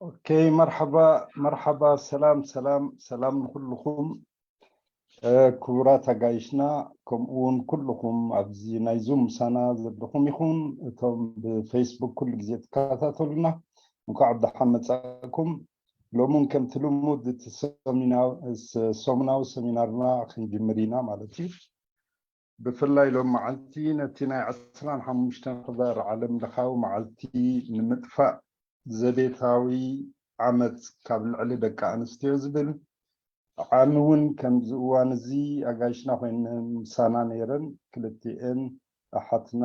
ኦኬ፣ መርሓባ፣ መርሓባ። ሰላም፣ ሰላም፣ ሰላም ንኹልኹም። እ፣ ክቡራት ኣጋይሽና፣ ከምኡ እውን ኩልኹም ኣብዚ ናይ ዙም ምሳና ዘለኹም ይኹን እቶም ብፌስቡክ ኩሉ ግዜ ትከታተሉና፣ እንኳዕ ብደሓን መጻእኩም። ሎሚ እውን ከምቲ ልሙድ እቲ ሰሚና-፣ ስ-፣ ሰሙናዊ ሰሚናርና ክንጅምር ኢና ማለት እዩ። ብፍላይ ሎም መዓልቲ ነቲ ናይ ዕስራን ሓሙሽተን ሕዳር ዓለም ለኻዊ መዓልቲ ንምጥፋእ ዘቤታዊ ዓመጽ ካብ ልዕሊ ደቂ ኣንስትዮ ዝብል ዓሚ እውን ከምዚ እዋን እዚ ኣጋይሽና ኮይነን ምሳና ነይረን። ክልቲኤን ኣሓትና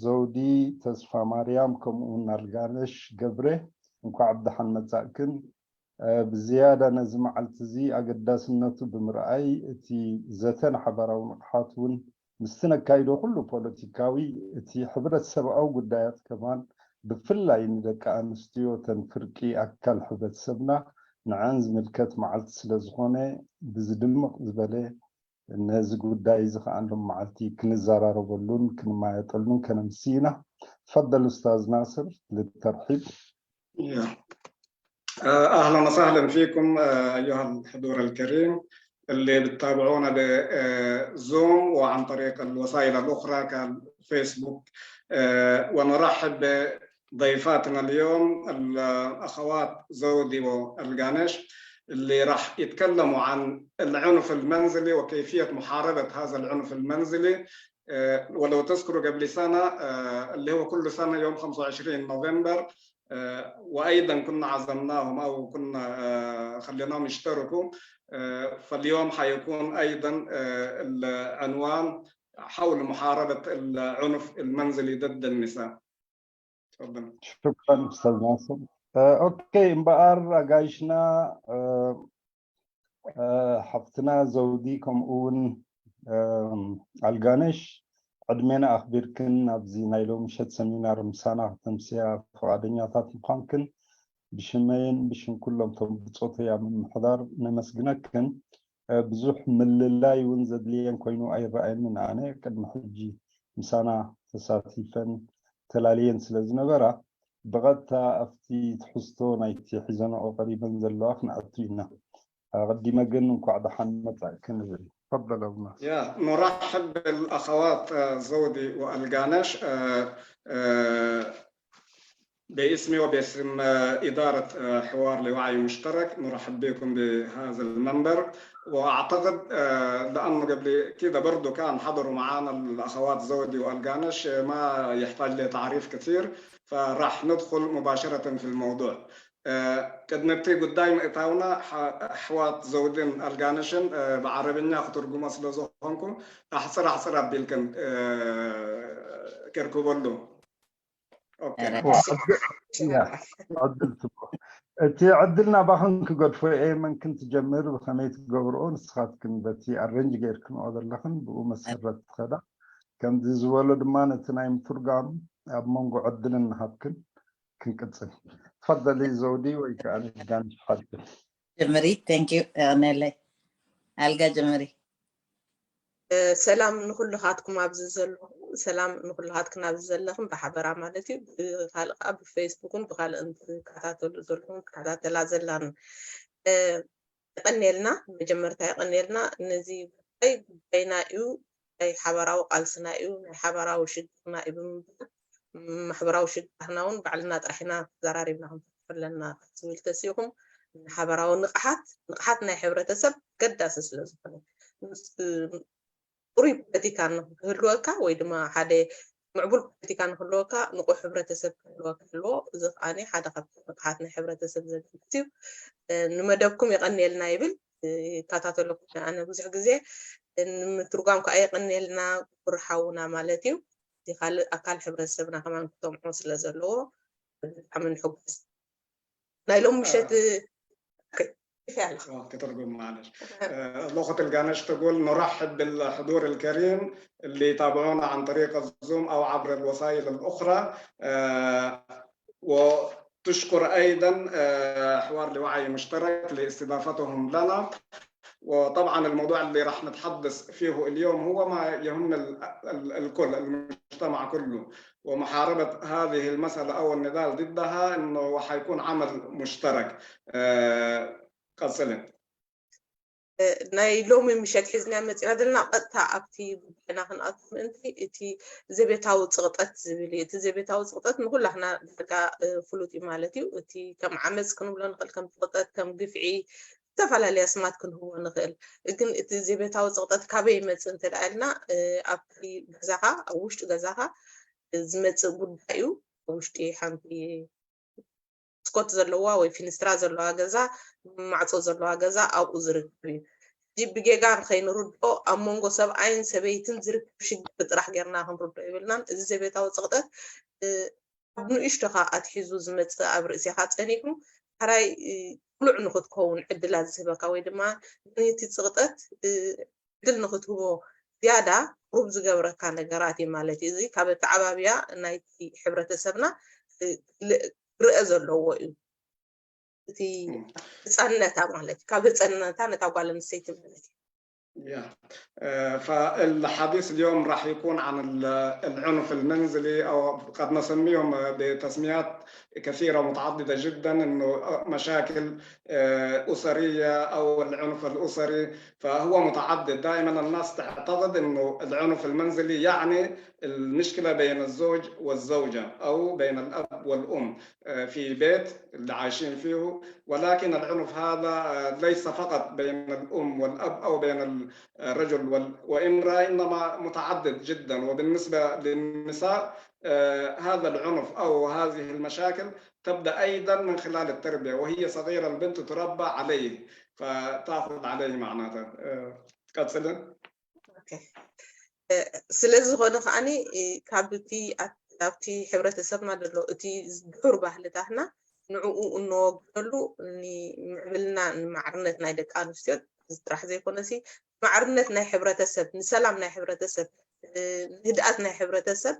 ዘውዲ ተስፋ ማርያም ከምኡ እውን ኣልጋነሽ ገብረ፣ እንኳዕ ብደሓን መጻእክን። እ፣ ብዝያዳ ነዚ መዓልቲ እዚ ኣገዳስነቱ ብምርኣይ፣ እቲ ዘተ ንሓባራዊ ንቕሓት እውን ምስቲ ነካይዶ ኩሉ ፖለቲካዊ፣ እቲ ሕብረተሰብኣዊ ጉዳያት ከማን ብፍላይ ንደቂ ኣንስትዮ፣ እተን ፍርቂ ኣካል ሕብረተሰብና፣ ንዐን ዝምልከት መዓልቲ ስለ ዝኾነ፣ ብዝድምቕ ዝበለ ነዚ ጉዳይ እዚ ከኣ ሎም መዓልቲ ክንዘራረበሉን ክንማየጠሉን ከነምሲ ኢና። تفضل أستاذ ناصر للترحيب. يا. آه، أهلًا وسهلًا فيكم، آه، أيها الحضور الكريم اللي بتتابعونا بزوم وعن طريق الوسائل الأخرى كالفيسبوك. آه، ونرحب بضيفاتنا اليوم الأخوات زودي والقانش اللي راح يتكلموا عن العنف المنزلي وكيفية محاربة هذا العنف المنزلي. آه، ولو تذكروا قبل سنة، آه، اللي هو كل سنة يوم خمسة وعشرين نوفمبر، آه، وأيضًا كنا عزمناهم أو كنا، آه، خليناهم يشتركوا. آه، فاليوم حيكون أيضًا، آه، العنوان حول محاربة العنف المنزلي ضد النساء. تفضل. ሽክራን ኡስታዝ ናስር። እ፣ ኦኬ፣ እምበኣር ኣጋይሽና፣ እ፣ እ፣ ሓፍትና ዘውዲ ከምኡ እውን፣ እ፣ ኣልጋነሽ፣ ዕድሜና ኣኽቢርክን ኣብዚ ናይ ሎሚ ምሸት ሰሚናር ምሳና ክተምስያ ፍቓደኛታት ምዃንክን ብሽመይን ብሽም ኩሎም እቶም ብጾተይ ኣብ ምምሕዳር ነመስግነክን። እ፣ ብዙሕ ምልላይ እውን ዘድልየን ኮይኑ ኣይረኣየንን። ኣነ ቅድሚ ሕጂ ምሳና ተሳቲፈን ተላልየን ስለ ዝነበራ፣ ብቐጥታ ኣብቲ ትሕዝቶ ናይቲ ሒዘንኦ ቀሪበን ዘለዋ ክንኣቱ ኢና። ኣቐዲመ ግን እንኳዕ ደሓን መጻእክን እብል። تفضل أبو ناصر. يا، نرحب بالأخوات، آه، زودي وألقانش. آه، آه، باسمي وباسم، آه، إدارة، آه، حوار لوعي مشترك، نرحب بكم بهذا المنبر. وأعتقد، آه، لأنه قبل كده برضو كان حضروا معانا الأخوات زودي وألقانش، آه، ما يحتاج لتعريف كثير، فراح ندخل مباشرة في الموضوع. آه، ቅድሚ እቲ ጉዳይ ምእታውና፣ ሓ-፣ ኣሕዋት ዘውድን ኣልጋነሽን፣ እ፣ ብዓረብኛ ክትርጉሞ ስለ ዝኾንኩ፣ ኣሕጽር ኣሕጽር ኣቢልክን፣ እ፣ ከርክበሉ። ኦኬ። ኧረ። ዋ፣ ዕድል፣ ያ፣ ዕድል ትብሎ። እቲ ዕድል ናባኽን ክገድፎ እየ፣ መን ክን ትጀምር፣ ብኸመይ ትገብርኦ፣ ንስኻትክን በቲ ኣረንጅ ገይርክንኦ ዘለኽን ብኡ መሰረት ትኸዳ። ከምዚ ዝበሎ ድማ ነቲ ናይ ምትርጓም ኣብ መንጎ ዕድል እናሃብክን ክንቅጽል። ትፈደሊ ዘውዲ ወይ ከኣ ኣልጋነሽ ሓቂ። ጀምሪ። Thank you። የቐንየለይ። ኣልጋ ጀምሪ። እ፣ ሰላም ንኹልኻትኩም ኣብዚ ዘለኹም፣ ሰላም ንኹልኻትክን ኣብዚ ዘለኽን ብሓበራ ማለት እዩ። ብኻልእ ከኣ ብፌስቡክን ብኻልእን ትከታተሉ ዘለኹም፣ ትከታተላ ዘላን፣ እ፣ የቐንየልና። መጀመርታ የቐንየልና። ነዚ ጉዳይ ጉዳይና እዩ፣ ናይ ሓበራዊ ቃልስና እዩ፣ ናይ ሓበራዊ ሽግርና እዩ ብምባል ማሕበራዊ ሽግርና እውን ባዕልና ጥራሕ ኢና ተዘራሪብና ክንፈትሖ ኣለና ዝብል ተሲኹም፣ ንሓበራዊ ንቕሓት፣ ንቕሓት ናይ ሕብረተሰብ ገዳሲ ስለ ዝኾነ፣ ምስ፣ ጽሩይ ፖለቲካ ንክህልወካ ወይ ድማ ሓደ ምዕቡል ፖለቲካ ንክህልወካ ንቑሕ ሕብረተሰብ ክህልወካ ኣለዎ። እዚ ከኣ ሓደ ካብቲ ንቕሓት ናይ ሕብረተሰብ ዘገድስ እዩ። እ፣ ንመደብኩም የቐንየልና ይብል። እ፣ ይከታተለኩም እየ ኣነ ብዙሕ ግዜ። እ፣ ንምትርጓም ከኣ የቐንየልና ክቡር ሓውና ማለት እዩ። እቲ ካልእ ኣካል ሕብረተሰብና ከማን ክሰምዖ ስለ ዘለዎ ብጣዕሚ ንሕጎስ። ናይ ሎም ምሸት፣ ኦኬ፣ كيف يعني؟ آه، كترجم، معلش. آه، الأخت القانش تقول: نرحب بالحضور الكريم اللي يتابعونا عن طريق الزوم أو عبر الوسائل الأخرى. آه، وتشكر أيضًا، آه، حوار لوعي مشترك لاستضافتهم لنا. وطبعا الموضوع اللي راح نتحدث فيه اليوم هو ما يهم ال- ال- الكل، المجتمع كله، ومحاربة هذه المسألة أو النضال ضدها إنه حيكون عمل مشترك. آه، ቀጽልን። ናይ ሎሚ ምሸት ሒዝና መፂና ዘለና ቀጥታ ኣብቲ ጉዳይና ክንኣቱ ምእንቲ፣ እቲ ዘቤታዊ ፅቕጠት ዝብል እዩ። እቲ ዘቤታዊ ፅቕጠት ንኩላትና ዳርጋ ፍሉጥ እዩ ማለት እዩ። እቲ ከም ዓመፅ ክንብሎ ንኽእል፣ ከም ፅቕጠት፣ ከም ግፍዒ፣ ዝተፈላለየ ኣስማት ክንህቦ ንኽእል። ግን እቲ ዘቤታዊ ፅቕጠት ካበይ ይመፅእ እንተ ደኣ ኢልና፣ ኣብቲ ገዛኻ፣ ኣብ ውሽጢ ገዛኻ ዝመፅእ ጉዳይ እዩ። ኣብ ውሽጢ ሓንቲ መስኮት ዘለዋ ወይ ፊንስትራ ዘለዋ ገዛ፣ ማዕፆ ዘለዋ ገዛ ኣብኡ ዝርከብ እዩ። እዚ ብጌጋ ንኸይንርድኦ ኣብ መንጎ ሰብኣይን ሰበይትን ዝርከብ ሽግር ጥራሕ ጌርና ክንርድኦ የብልናን። እዚ ዘቤታዊ ፅቕጠት ኣብ ንእሽቶኻ ኣትሒዙ ዝመፅእ ኣብ ርእሲኻ ፀኒሑ ሕራይ ቅሉዕ ንኽትከውን ዕድላት ዝህበካ ወይ ድማ ነቲ ፅቕጠት ዕድል ንኽትህቦ ዝያዳ ቁሩብ ዝገብረካ ነገራት እዩ ማለት እዩ። እዚ ካብ ኣተዓባብያ ናይቲ ሕብረተሰብና ክረአ ዘለዎ እዩ። እቲ ህፃንነታ ማለት እዩ። ካብ ህፃንነታ ነታ ጓል ኣንስተይቲ ማለት እዩ። فالحديث اليوم راح يكون عن العنف المنزلي، أو قد نسميهم بتسميات كثيرة متعددة جدا، إنه مشاكل أسرية أو العنف الأسري، فهو متعدد. دائما الناس تعتقد إنه العنف المنزلي يعني المشكلة بين الزوج والزوجة أو بين الأب والأم في بيت اللي عايشين فيه، ولكن العنف هذا ليس فقط بين الأم والأب أو بين الرجل والامرأة، إنما متعدد جدا. وبالنسبة للنساء هذا العنف أو هذه المشاكل تبدأ أيضا من خلال التربية، وهي صغيرة البنت تربى عليه فتأخذ عليه معناتها. ቀጽልን። ስለ ዝኾነ ከዓኒ ካብቲ ኣብቲ ሕብረተሰብና ዘሎ እቲ ድሑር ባህልታትና ንዕኡ እንወግደሉ ንምዕብልና ንማዕርነት ናይ ደቂ ኣንስትዮ ጥራሕ ዘይኮነሲ ማዕርነት ናይ ሕብረተሰብ፣ ንሰላም ናይ ሕብረተሰብ፣ ንህድኣት ናይ ሕብረተተሰብ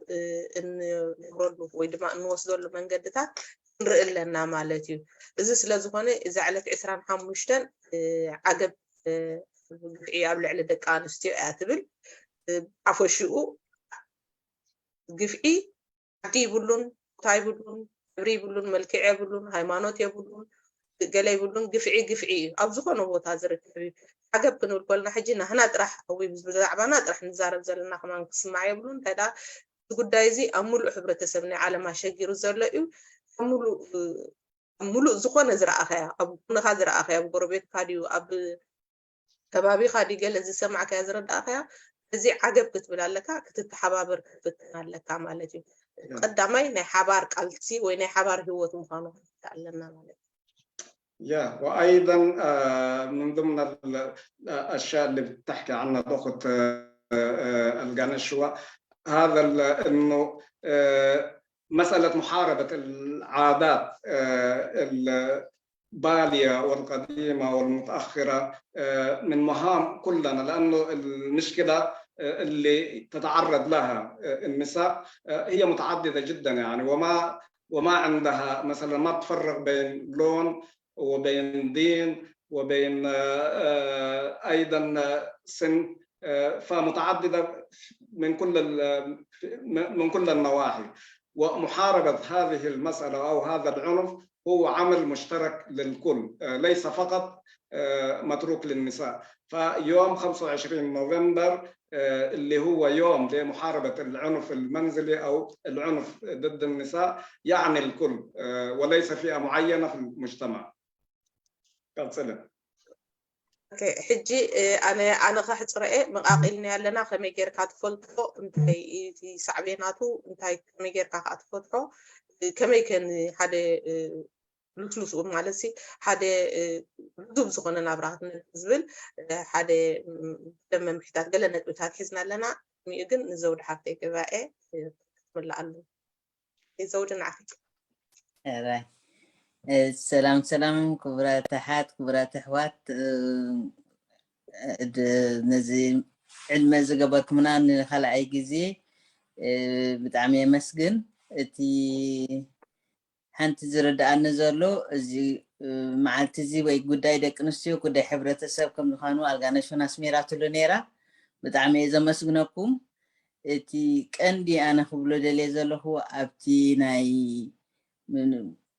እንገብረሉ ወይ ድማ እንወስደሉ መንገድታት ክንርኢ ኣለና ማለት እዩ። እዚ ስለ ዝኾነ እዛ ዕለት ዕስራን ሓሙሽተን ዓገብ ግፍዒ ኣብ ልዕሊ ደቂ ኣንስትዮ እያ ትብል። ሓፈሽኡ ግፍዒ ዓዲ ይብሉን፣ ቦታ ይብሉን፣ ሕብሪ ይብሉን፣ መልክዕ የብሉን፣ ሃይማኖት የብሉን፣ ገለ ይብሉን። ግፍዒ ግፍዒ እዩ፣ ኣብ ዝኾነ ቦታ ዝርከብ እዩ። ዓገብ ክንብል ከለና ሕጂ ናህና ጥራሕ ወይ ብዛዕባና ጥራሕ ንዛረብ ዘለና ከማን ክስማዕ የብሉን። እንታይ ደኣ እቲ ጉዳይ እዚ ኣብ ሙሉእ ሕብረተሰብ ናይ ዓለም ኣሸጊሩ ዘሎ እዩ። ኣብ ሙሉእ ኣብ ሙሉእ ዝኾነ ዝረኣኸያ፣ ኣብ ጎንኻ ዝረኣኸያ፣ ኣብ ጎረቤትካ ድዩ፣ ኣብ ከባቢኻ ድዩ ገለ ዝሰማዕካያ ዝረዳእካያ፣ እዚ ዓገብ ክትብል ኣለካ፣ ክትተሓባበር ክትፍትን ኣለካ ማለት እዩ። ቀዳማይ ናይ ሓባር ቃልሲ ወይ ናይ ሓባር ህይወት ምዃኑ ክንርዳእ ኣለና ማለት እዩ። يا وأيضا من ضمن الأشياء اللي بتحكي عنها الأخت القنشوة هذا إنه مسألة محاربة العادات البالية والقديمة والمتأخرة من مهام كلنا، لأنه المشكلة اللي تتعرض لها النساء هي متعددة جدا، يعني، وما وما عندها مثلا، ما تفرق بين لون وبين دين وبين أيضا سن، فمتعددة من كل من كل النواحي. ومحاربة هذه المسألة أو هذا العنف هو عمل مشترك للكل، ليس فقط متروك للنساء. فيوم خمسة وعشرين نوفمبر اللي هو يوم لمحاربة العنف المنزلي أو العنف ضد النساء يعني الكل، وليس فئة معينة في المجتمع. ቀጽልን። ሕጂ ኣነ ኣነ ከሕፅረኤ መቃቂልና ኣለና። ከመይ ጌርካ ትፈልጦ? እንታይ እቲ ሳዕቤናቱ እንታይ? ከመይ ጌርካ ከዓ ትፈትሖ? ከመይ ከ ንሓደ ልስሉስ ማለት ሲ ሓደ ርዙብ ዝኾነ ናብራ ክትነብር ዝብል ሓደ መምርሒታት ገለ ነጥብታት ሒዝና ኣለና። ሚኡ ግን ንዘውዲ ሓፍተይ ገባኤ ክትምልኣሉ። ዘውዲ ንዓኺ። ሕራይ። ሰላም ሰላም ክቡራት ኣሓት ክቡራት ኣሕዋት፣ ነዚ ዕድመ ዝገበርኩምና ንካልኣይ ግዜ ብጣዕሚ የመስግን። እቲ ሓንቲ ዝርድኣኒ ዘሎ እዚ መዓልቲ እዚ ወይ ጉዳይ ደቂ ኣንስትዮ ጉዳይ ሕብረተሰብ ከም ዝኾኑ ኣልጋነሽ እውን ኣስሚራትሉ ነይራ። ብጣዕሚ እየ ዘመስግነኩም። እቲ ቀንዲ ኣነ ክብሎ ደልየ ዘለኹ ኣብቲ ናይ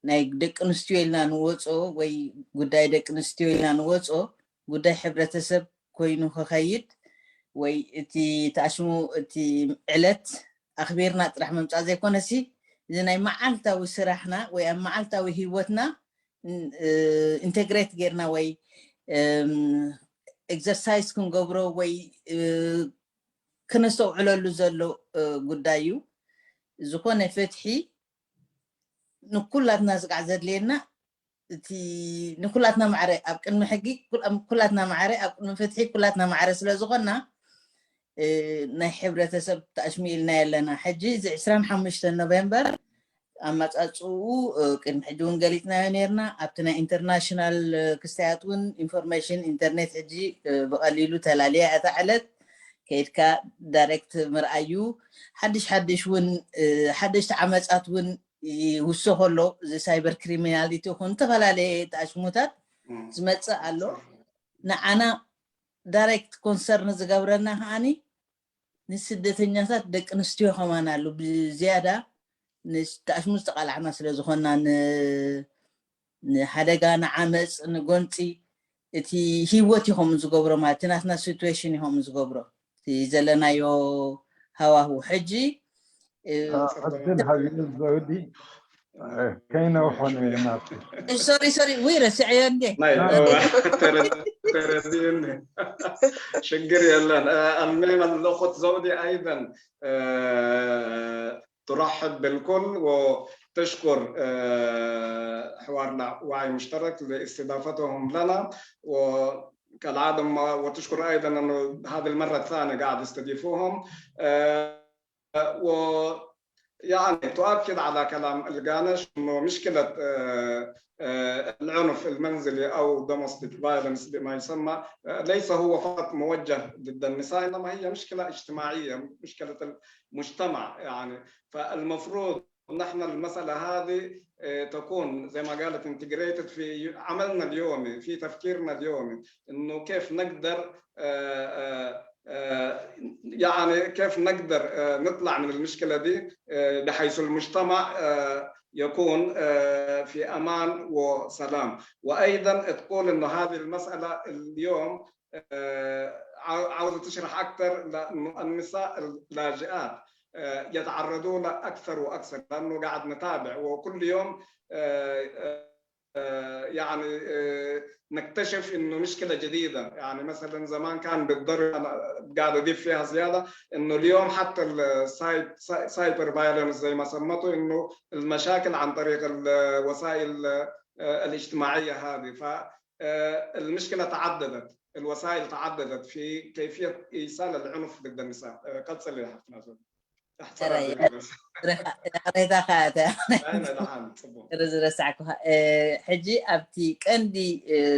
ናይ ደቂ ኣንስትዮ ኢልና ንወፅኦ ወይ ጉዳይ ደቂ ኣንስትዮ ኢልና ንወፅኦ ጉዳይ ሕብረተሰብ ኮይኑ ክኸይድ ወይ እቲ ተኣሽሙ እቲ ዕለት ኣኽቢርና ጥራሕ ምምፃእ ዘይኮነሲ እዚ ናይ መዓልታዊ ስራሕና ወይ ኣብ መዓልታዊ ህይወትና ኢንቴግሬት ጌርና ወይ ኤክሰርሳይዝ ክንገብሮ ወይ ክነስተውዕለሉ ዘሎ ጉዳይ እዩ። ዝኾነ ፍትሒ ንኩላትና ስጋዕ ዘድልየና እቲ ንኩላትና ማዕረ ኣብ ቅድሚ ሕጊ ኩላትና ማዕረ ኣብ ቅድሚ ፍትሒ ኩላትና ማዕረ ስለ ዝኾና ናይ ሕብረተሰብ ተኣሽሚልና ኣለና። ሕጂ እዚ ዕስራን ሓሙሽተን ኖቬምበር ኣመፃፅኡ ቅድሚ ሕጂ እውን ገሊፅናዮ ነርና። ኣብቲ ናይ ኢንተርናሽናል ክስታያት እውን ኢንፎርሜሽን ኢንተርኔት ሕጂ ብቐሊሉ ተላልያ እታ ዕለት ከይድካ ዳይሬክት ምርኣዩ ሓድሽ ሓድሽ እውን ሓደሽቲ ዓመፃት እውን ይውስኽ ኣሎ። እዚ ሳይበር ክሪሚናሊቲ ይኹን ዝተፈላለየ ተኣሽሙታት ዝመፅእ ኣሎ። ንዓና ዳይሬክት ኮንሰርን ዝገብረና ከዓኒ ንስደተኛታት ደቂ ኣንስትዮ ከማን ኣሎ ብዝያዳ ንተኣሽሙ ዝተቃላዕና ስለ ዝኾና ንሓደጋ ንዓመፅ ንጎንፂ እቲ ህይወት ይኸም ዝገብሮ ማለት ናትና ሲትዌሽን ይኸም ዝገብሮ እቲ ዘለናዮ ሃዋሁ ሕጂ ዕድል ሃቢሉ ዘውዲ ከይነውሖ ንናት ሶሪ ሶሪ ወይ ረስዐዮ እንዴ ተረዲኡኒ ሽግር የለን። المهم الأخت زودي أيضا ترحب بالكل وتشكر حوارنا وعي مشترك لاستضافتهم لنا وكالعادة وتشكر أيضا أنه هذه المرة الثانية قاعد يستضيفوهم و يعني تؤكد على كلام القانش انه مشكله العنف المنزلي او domestic violence بما يسمى ليس هو فقط موجه ضد النساء، انما هي مشكله اجتماعيه، مشكله المجتمع يعني. فالمفروض نحن المساله هذه تكون زي ما قالت انتجريتد في عملنا اليومي، في تفكيرنا اليومي، انه كيف نقدر يعني كيف نقدر نطلع من المشكله دي بحيث المجتمع يكون في امان وسلام. وايضا تقول انه هذه المساله اليوم عاوزه تشرح اكثر لانه النساء اللاجئات يتعرضون اكثر واكثر، لانه قاعد نتابع وكل يوم يعني نكتشف انه مشكله جديده. يعني مثلا زمان كان بالضرب، انا قاعد اضيف فيها زياده، انه اليوم حتى السايبر فايلنس زي ما سمته، انه المشاكل عن طريق الوسائل الاجتماعيه هذه. فالمشكله تعددت، الوسائل تعددت في كيفيه ايصال العنف ضد النساء. قد سلي حفنا ዝረሳዕኩ ሕጂ ኣብቲ ቀንዲ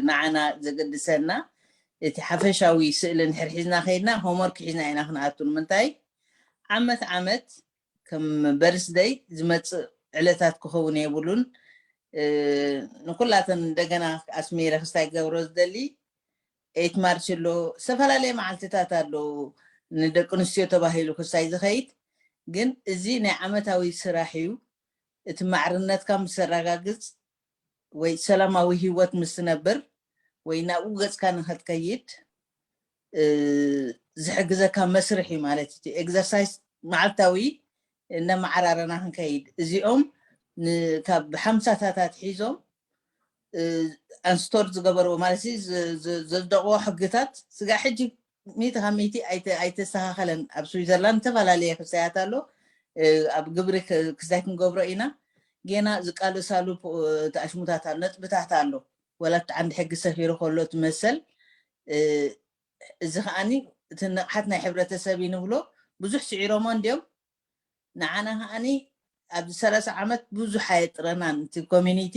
ንዓና ዘገድሰና እቲ ሓፈሻዊ ስእሊ እንድሕር ሒዝና ከይድና ሆምወርክ ሒዝና ኢና ክንኣቱ። ንምንታይ ዓመት ዓመት ከም በርስደይ ዝመፅእ ዕለታት ክኸውን የብሉን። ንኩላተን እንደገና ኣስሚረ ክስታይ ክገብሮ ዝደሊ ኤይት ማርች ኣሎ፣ ዝተፈላለየ መዓልትታት ኣሎ ንደቂ ኣንስትዮ ተባሂሉ ክስታይ ዝኸይድ። ግን እዚ ናይ ዓመታዊ ስራሕ እዩ። እቲ ማዕርነትካ ምስ ዘረጋግፅ ወይ ሰላማዊ ህይወት ምስ ትነብር ወይ ናብኡ ገፅካ ንኸትከይድ ዝሕግዘካ መስርሕ እዩ ማለት እዩ። ኤግዘርሳይዝ መዓልታዊ እናመዓራረና ክንከይድ እዚኦም ካብ ሓምሳታት ኣትሒዞም ኣንስቶር ዝገበርዎ ማለት ዘጽደቕዎ ሕግታት ስጋዕ ሕጂ ሚእቲ ካብ ሚእቲ ኣይተስተኻኸለን። ኣብ ስዊዘርላንድ ዝተፈላለየ ክሳያት ኣሎ። ኣብ ግብሪ ክስታይ ክንገብሮ ኢና። ጌና ዝቃለሳሉ ተኣሽሙታት ኣሎ፣ ነጥብታት ኣሎ። ወላ እቲ ዓንዲ ሕጊ ሰፊሩ ከሎ ትመሰል። እዚ ከዓኒ እቲ ንቕሓት ናይ ሕብረተሰብ እዩ ንብሎ። ብዙሕ ስዒሮሞ እንዲዮም። ንዓና ከዓኒ ኣብዚ ሰላሳ ዓመት ብዙሕ ኣየጥረናን። እቲ ኮሚኒቲ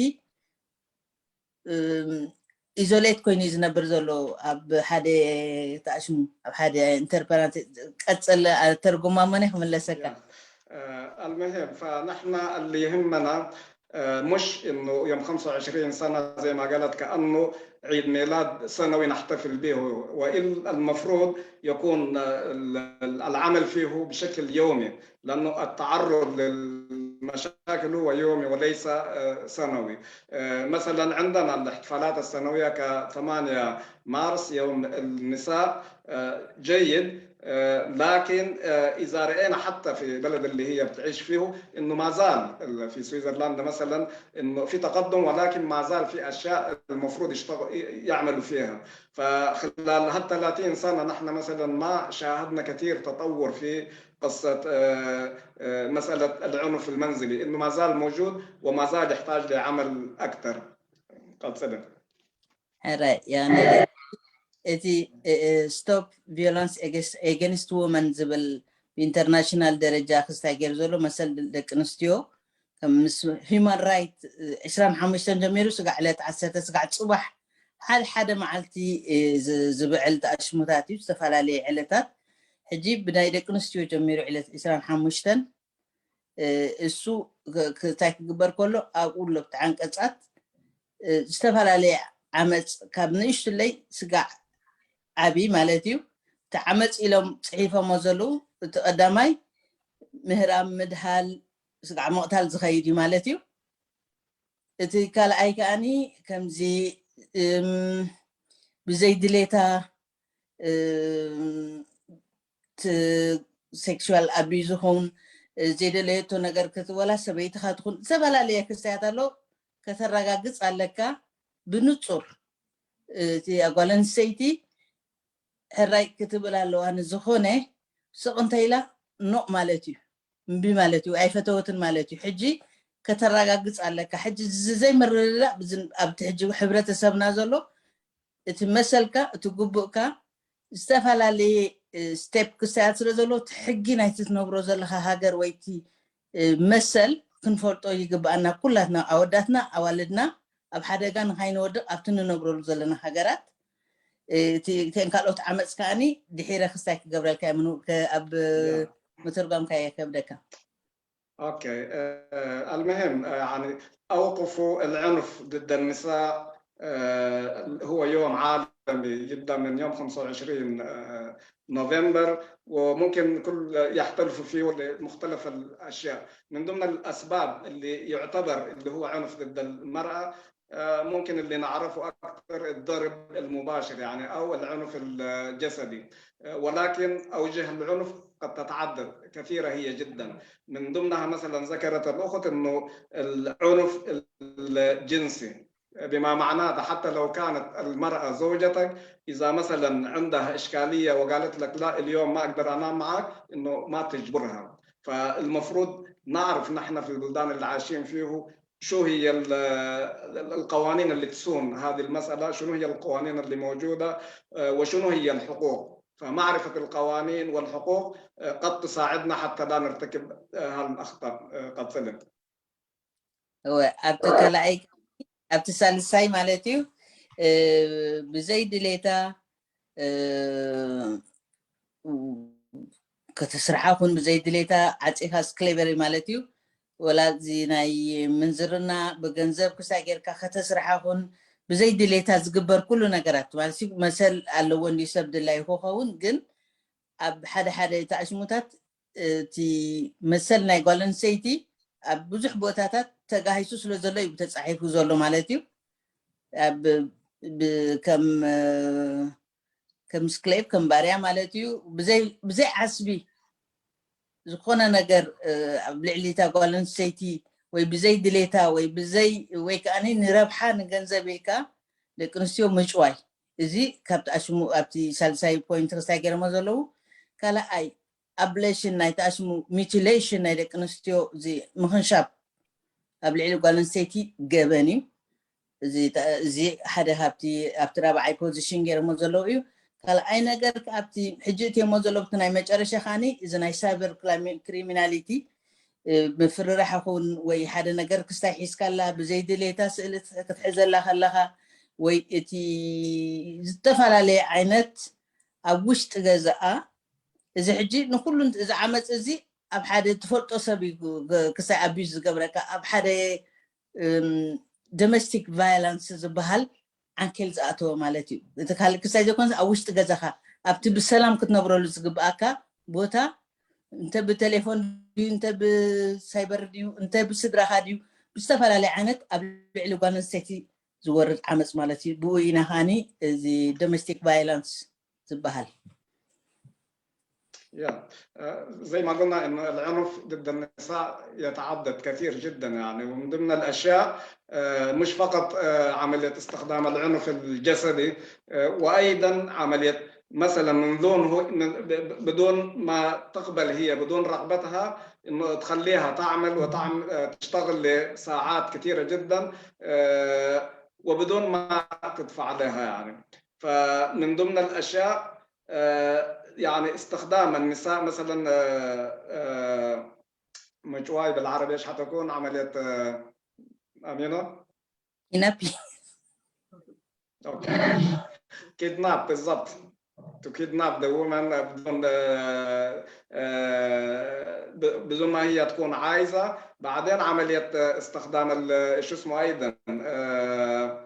ኢዞሌት ኮይኑ እዩ ዝነብር ዘሎ ኣብ ሓደ ተኣሽሙ ኣብ ሓደ ኢንተርፐራንት ቀጽል ተርጉማ መነ ክምለሰካ المهم فنحن اللي يهمنا آه، مش إنه يوم خمسة وعشرين سنة زي ما قالت كأنه عيد ميلاد سنوي نحتفل به، وإلا المفروض يكون، آه، ال- ال- العمل فيه بشكل يومي، لأنه التعرض للمشاكل هو يومي وليس، آه، سنوي. آه، مثلًا عندنا الاحتفالات السنوية كثمانية مارس يوم النساء، آه، جيد، آه، لكن، آه، إذا رأينا حتى في بلد اللي هي بتعيش فيه إنه ما زال ال- في سويسرلندا مثلًا إنه في تقدم، ولكن ما زال في أشياء المفروض يشتغل يعملوا فيها. فخلال هال ثلاثين سنة نحن مثلًا ما شاهدنا كثير تطور في قصة، آه، آه، مسألة العنف المنزلي، إنه ما زال موجود وما زال يحتاج لعمل أكثر. قد سبق. ሕራይ ያነ እቲ stop violence against women ዝብል ብኢንተርናሽናል ደረጃ ክስታይ ገይሩ ዘሎ መሰል ደቂ ኣንስትዮ ከም ምስ ሂማን ራይት ዕስራን ሓሙሽተን ጀሚሩ ስጋዕ ዕለት ዓሰርተ ስጋዕ ፅባሕ ሓደ ሓደ መዓልቲ ዝብዕል ተኣሽሙታት እዩ። ዝተፈላለየ ዕለታት ሕጂ ብናይ ደቂ ኣንስትዮ ጀሚሩ ዕለት ዕስራን ሓሙሽተን እሱ እንታይ ክግበር ከሎ ኣብኡ ኣሎ ብቲ ዓንቀፃት ዝተፈላለየ ዓመፅ ካብ ንእሽትለይ ስጋዕ ዓብዪ ማለት እዩ። እቲ ዓመፅ ኢሎም ፅሒፎሞ ዘለዉ እቲ ቀዳማይ ምህራም ምድሃል ስጋዕ ምቕታል ዝኸይድ እዩ ማለት እዩ። እቲ ካልኣይ ከዓኒ ከምዚ ብዘይ ድሌታ ሴክሹዋል ኣቢዝ ይኹን ዘይደለየቶ ነገር ክትወላ ሰበይትኻ ትኹን ዝተፈላለየ ክስታያት ኣሎ ከተረጋግፅ ኣለካ ብንፁር እቲ ኣጓል ኣንስተይቲ ሕራይ ክትብል ኣለዋ። ንዝኾነ ስቕ እንተ ኢላ ኖቕ ማለት እዩ፣ እምቢ ማለት እዩ፣ ኣይፈተወትን ማለት እዩ። ሕጂ ከተረጋግፅ ኣለካ። ሕጂ ዘይምርድዳእ ኣብቲ ሕጂ ሕብረተሰብና ዘሎ እቲ መሰልካ እቲ ግቡእካ ዝተፈላለየ ስቴፕ ክሳያት ስለ ዘሎ እቲ ሕጊ ናይቲ ትነብሮ ዘለካ ሃገር ወይ እቲ መሰል ክንፈልጦ ይግብኣና። ኩላትና ኣወዳትና ኣዋልድና ኣብ ሓደጋ ንካይንወድቕ ኣብቲ ንነብረሉ ዘለና ሃገራት እተን ካልኦት ዓመፅ ከዓኒ ድሒረ ክስታይ ክገብረልካ ኣብ ምትርጓምካ የከብደካ። اوكي. المهم، يعني اوقفوا العنف ضد النساء. هو يوم عالمي يبدا من يوم خمسة وعشرين نوفمبر، وممكن كل يحتفلوا فيه لمختلف الاشياء. من ضمن الاسباب اللي يعتبر اللي هو عنف ضد المراه، ممكن اللي نعرفه اكثر الضرب المباشر، يعني، او العنف الجسدي. ولكن اوجه العنف قد تتعدد، كثيره هي جدا. من ضمنها مثلا ذكرت الاخت انه العنف الجنسي، بما معناه حتى لو كانت المرأة زوجتك، إذا مثلا عندها إشكالية وقالت لك: "لا، اليوم ما أقدر أنام معك"، إنه ما تجبرها. فالمفروض نعرف نحن في البلدان اللي عايشين فيه شو هي القوانين اللي تصون هذه المسألة، شنو هي القوانين اللي موجودة، وشنو هي الحقوق. فمعرفة القوانين والحقوق قد تساعدنا حتى لا نرتكب هالأخطاء. قد سلم. እወ፣ ኣብቲ ካልኣይ ኣብቲ ሳልሳይ ማለት እዩ። ብዘይ ድሌታ ከተስርሓ ኩን ብዘይ ድሌታ ዓፂኻ ስክሌቨሪ ማለት እዩ። ወላ እዚ ናይ ምንዝርና ብገንዘብ ክሳይ ጌርካ ከተስርሓ ኩን ብዘይ ድሌታ ዝግበር ኩሉ ነገራት ማለት እዩ። መሰል ኣለዎ እንዲ ሰብ ድላይ ክኸውን ግን ኣብ ሓደ ሓደ ተኣሽሙታት እቲ መሰል ናይ ጓል ኣንስተይቲ ኣብ ብዙሕ ቦታታት ተጋሂሱ ስለ ዘሎ እዩ ተፃሒፉ ዘሎ ማለት እዩ። ከም ከም ስክሌቭ ከም ባርያ ማለት እዩ። ብዘይ ዓስቢ ዝኾነ ነገር ኣብ ልዕሊ እታ ጓል ኣንስተይቲ ወይ ብዘይ ድሌታ ወይ ብዘይ ወይ ከዓ ንረብሓ ንገንዘብ ኢልካ ደቂ ኣንስትዮ ምጭዋይ እዚ ካብ ተኣሽሙ ኣብቲ ሳልሳይ ፖይንት ክስታይ ገይሮሞ ዘለዉ ካልኣይ ኣብሌሽን ናይ ተኣሽሙ ሚቲሌሽን ናይ ደቂ ኣንስትዮ እዚ ምኽንሻብ ኣብ ልዕሊ ጓል ኣንስተይቲ ገበን እዩ። እዚ ሓደ ካብቲ ኣብቲ ራብዓይ ፖዚሽን ገይሮሞ ዘለዉ እዩ። ካልኣይ ነገር ኣብቲ ሕጂ እትየሞ ዘለዉ እቲ ናይ መጨረሻ ካኒ እዚ ናይ ሳይበር ክሪሚናሊቲ ምፍርራሕ ይኹን ወይ ሓደ ነገር ክስታይ ሒዝካላ ብዘይ ድሌታ ስእሊ ክትሕዘላ ከለኻ ወይ እቲ ዝተፈላለየ ዓይነት ኣብ ውሽጢ ገዛኣ እዚ ሕጂ ንኩሉ እዚ ዓመፅ እዚ ኣብ ሓደ ትፈልጦ ሰብ እዩ ክስታይ ኣቢዩዝ ዝገብረካ ኣብ ሓደ domestic violence ዝበሃል ዓንኬል ዝኣተወ ማለት እዩ። እቲ ካልእ ክስታይ ዘይኮነስ ኣብ ውሽጢ ገዛኻ ኣብቲ ብሰላም ክትነብረሉ ዝግብኣካ ቦታ እንተ ብቴሌፎን ድዩ እንተ ብሳይበር ድዩ እንተ ብስድራኻ ድዩ ብዝተፈላለየ ዓይነት ኣብ ልዕሊ ጓል ኣንስተይቲ ዝወርድ ዓመፅ ማለት እዩ። ብኡ ኢና ከዓኒ እዚ domestic violence ዝበሃል። يا آه، زي ما قلنا انه العنف ضد النساء يتعدد كثير جدا يعني، ومن ضمن الاشياء آه، مش فقط آه، عمليه استخدام العنف الجسدي، آه، وايضا عمليه مثلا من دون هو من- ب- ب- بدون ما تقبل هي، بدون رغبتها، انه تخليها تعمل وتعمل آه، تشتغل لساعات كثيره جدا آه، وبدون ما تدفع عليها يعني. فمن ضمن الاشياء آه، يعني استخدام النساء مثلا آه، آه، مجواي بالعربي ايش حتكون عمليه آه، امينه؟ ኢነፒ اوكي. Kidnap بالضبط. To kidnap the woman بدون آه، آه، ب- بدون ما هي تكون عايزه. بعدين عمليه آه، استخدام ال- شو اسمه ايضا آه،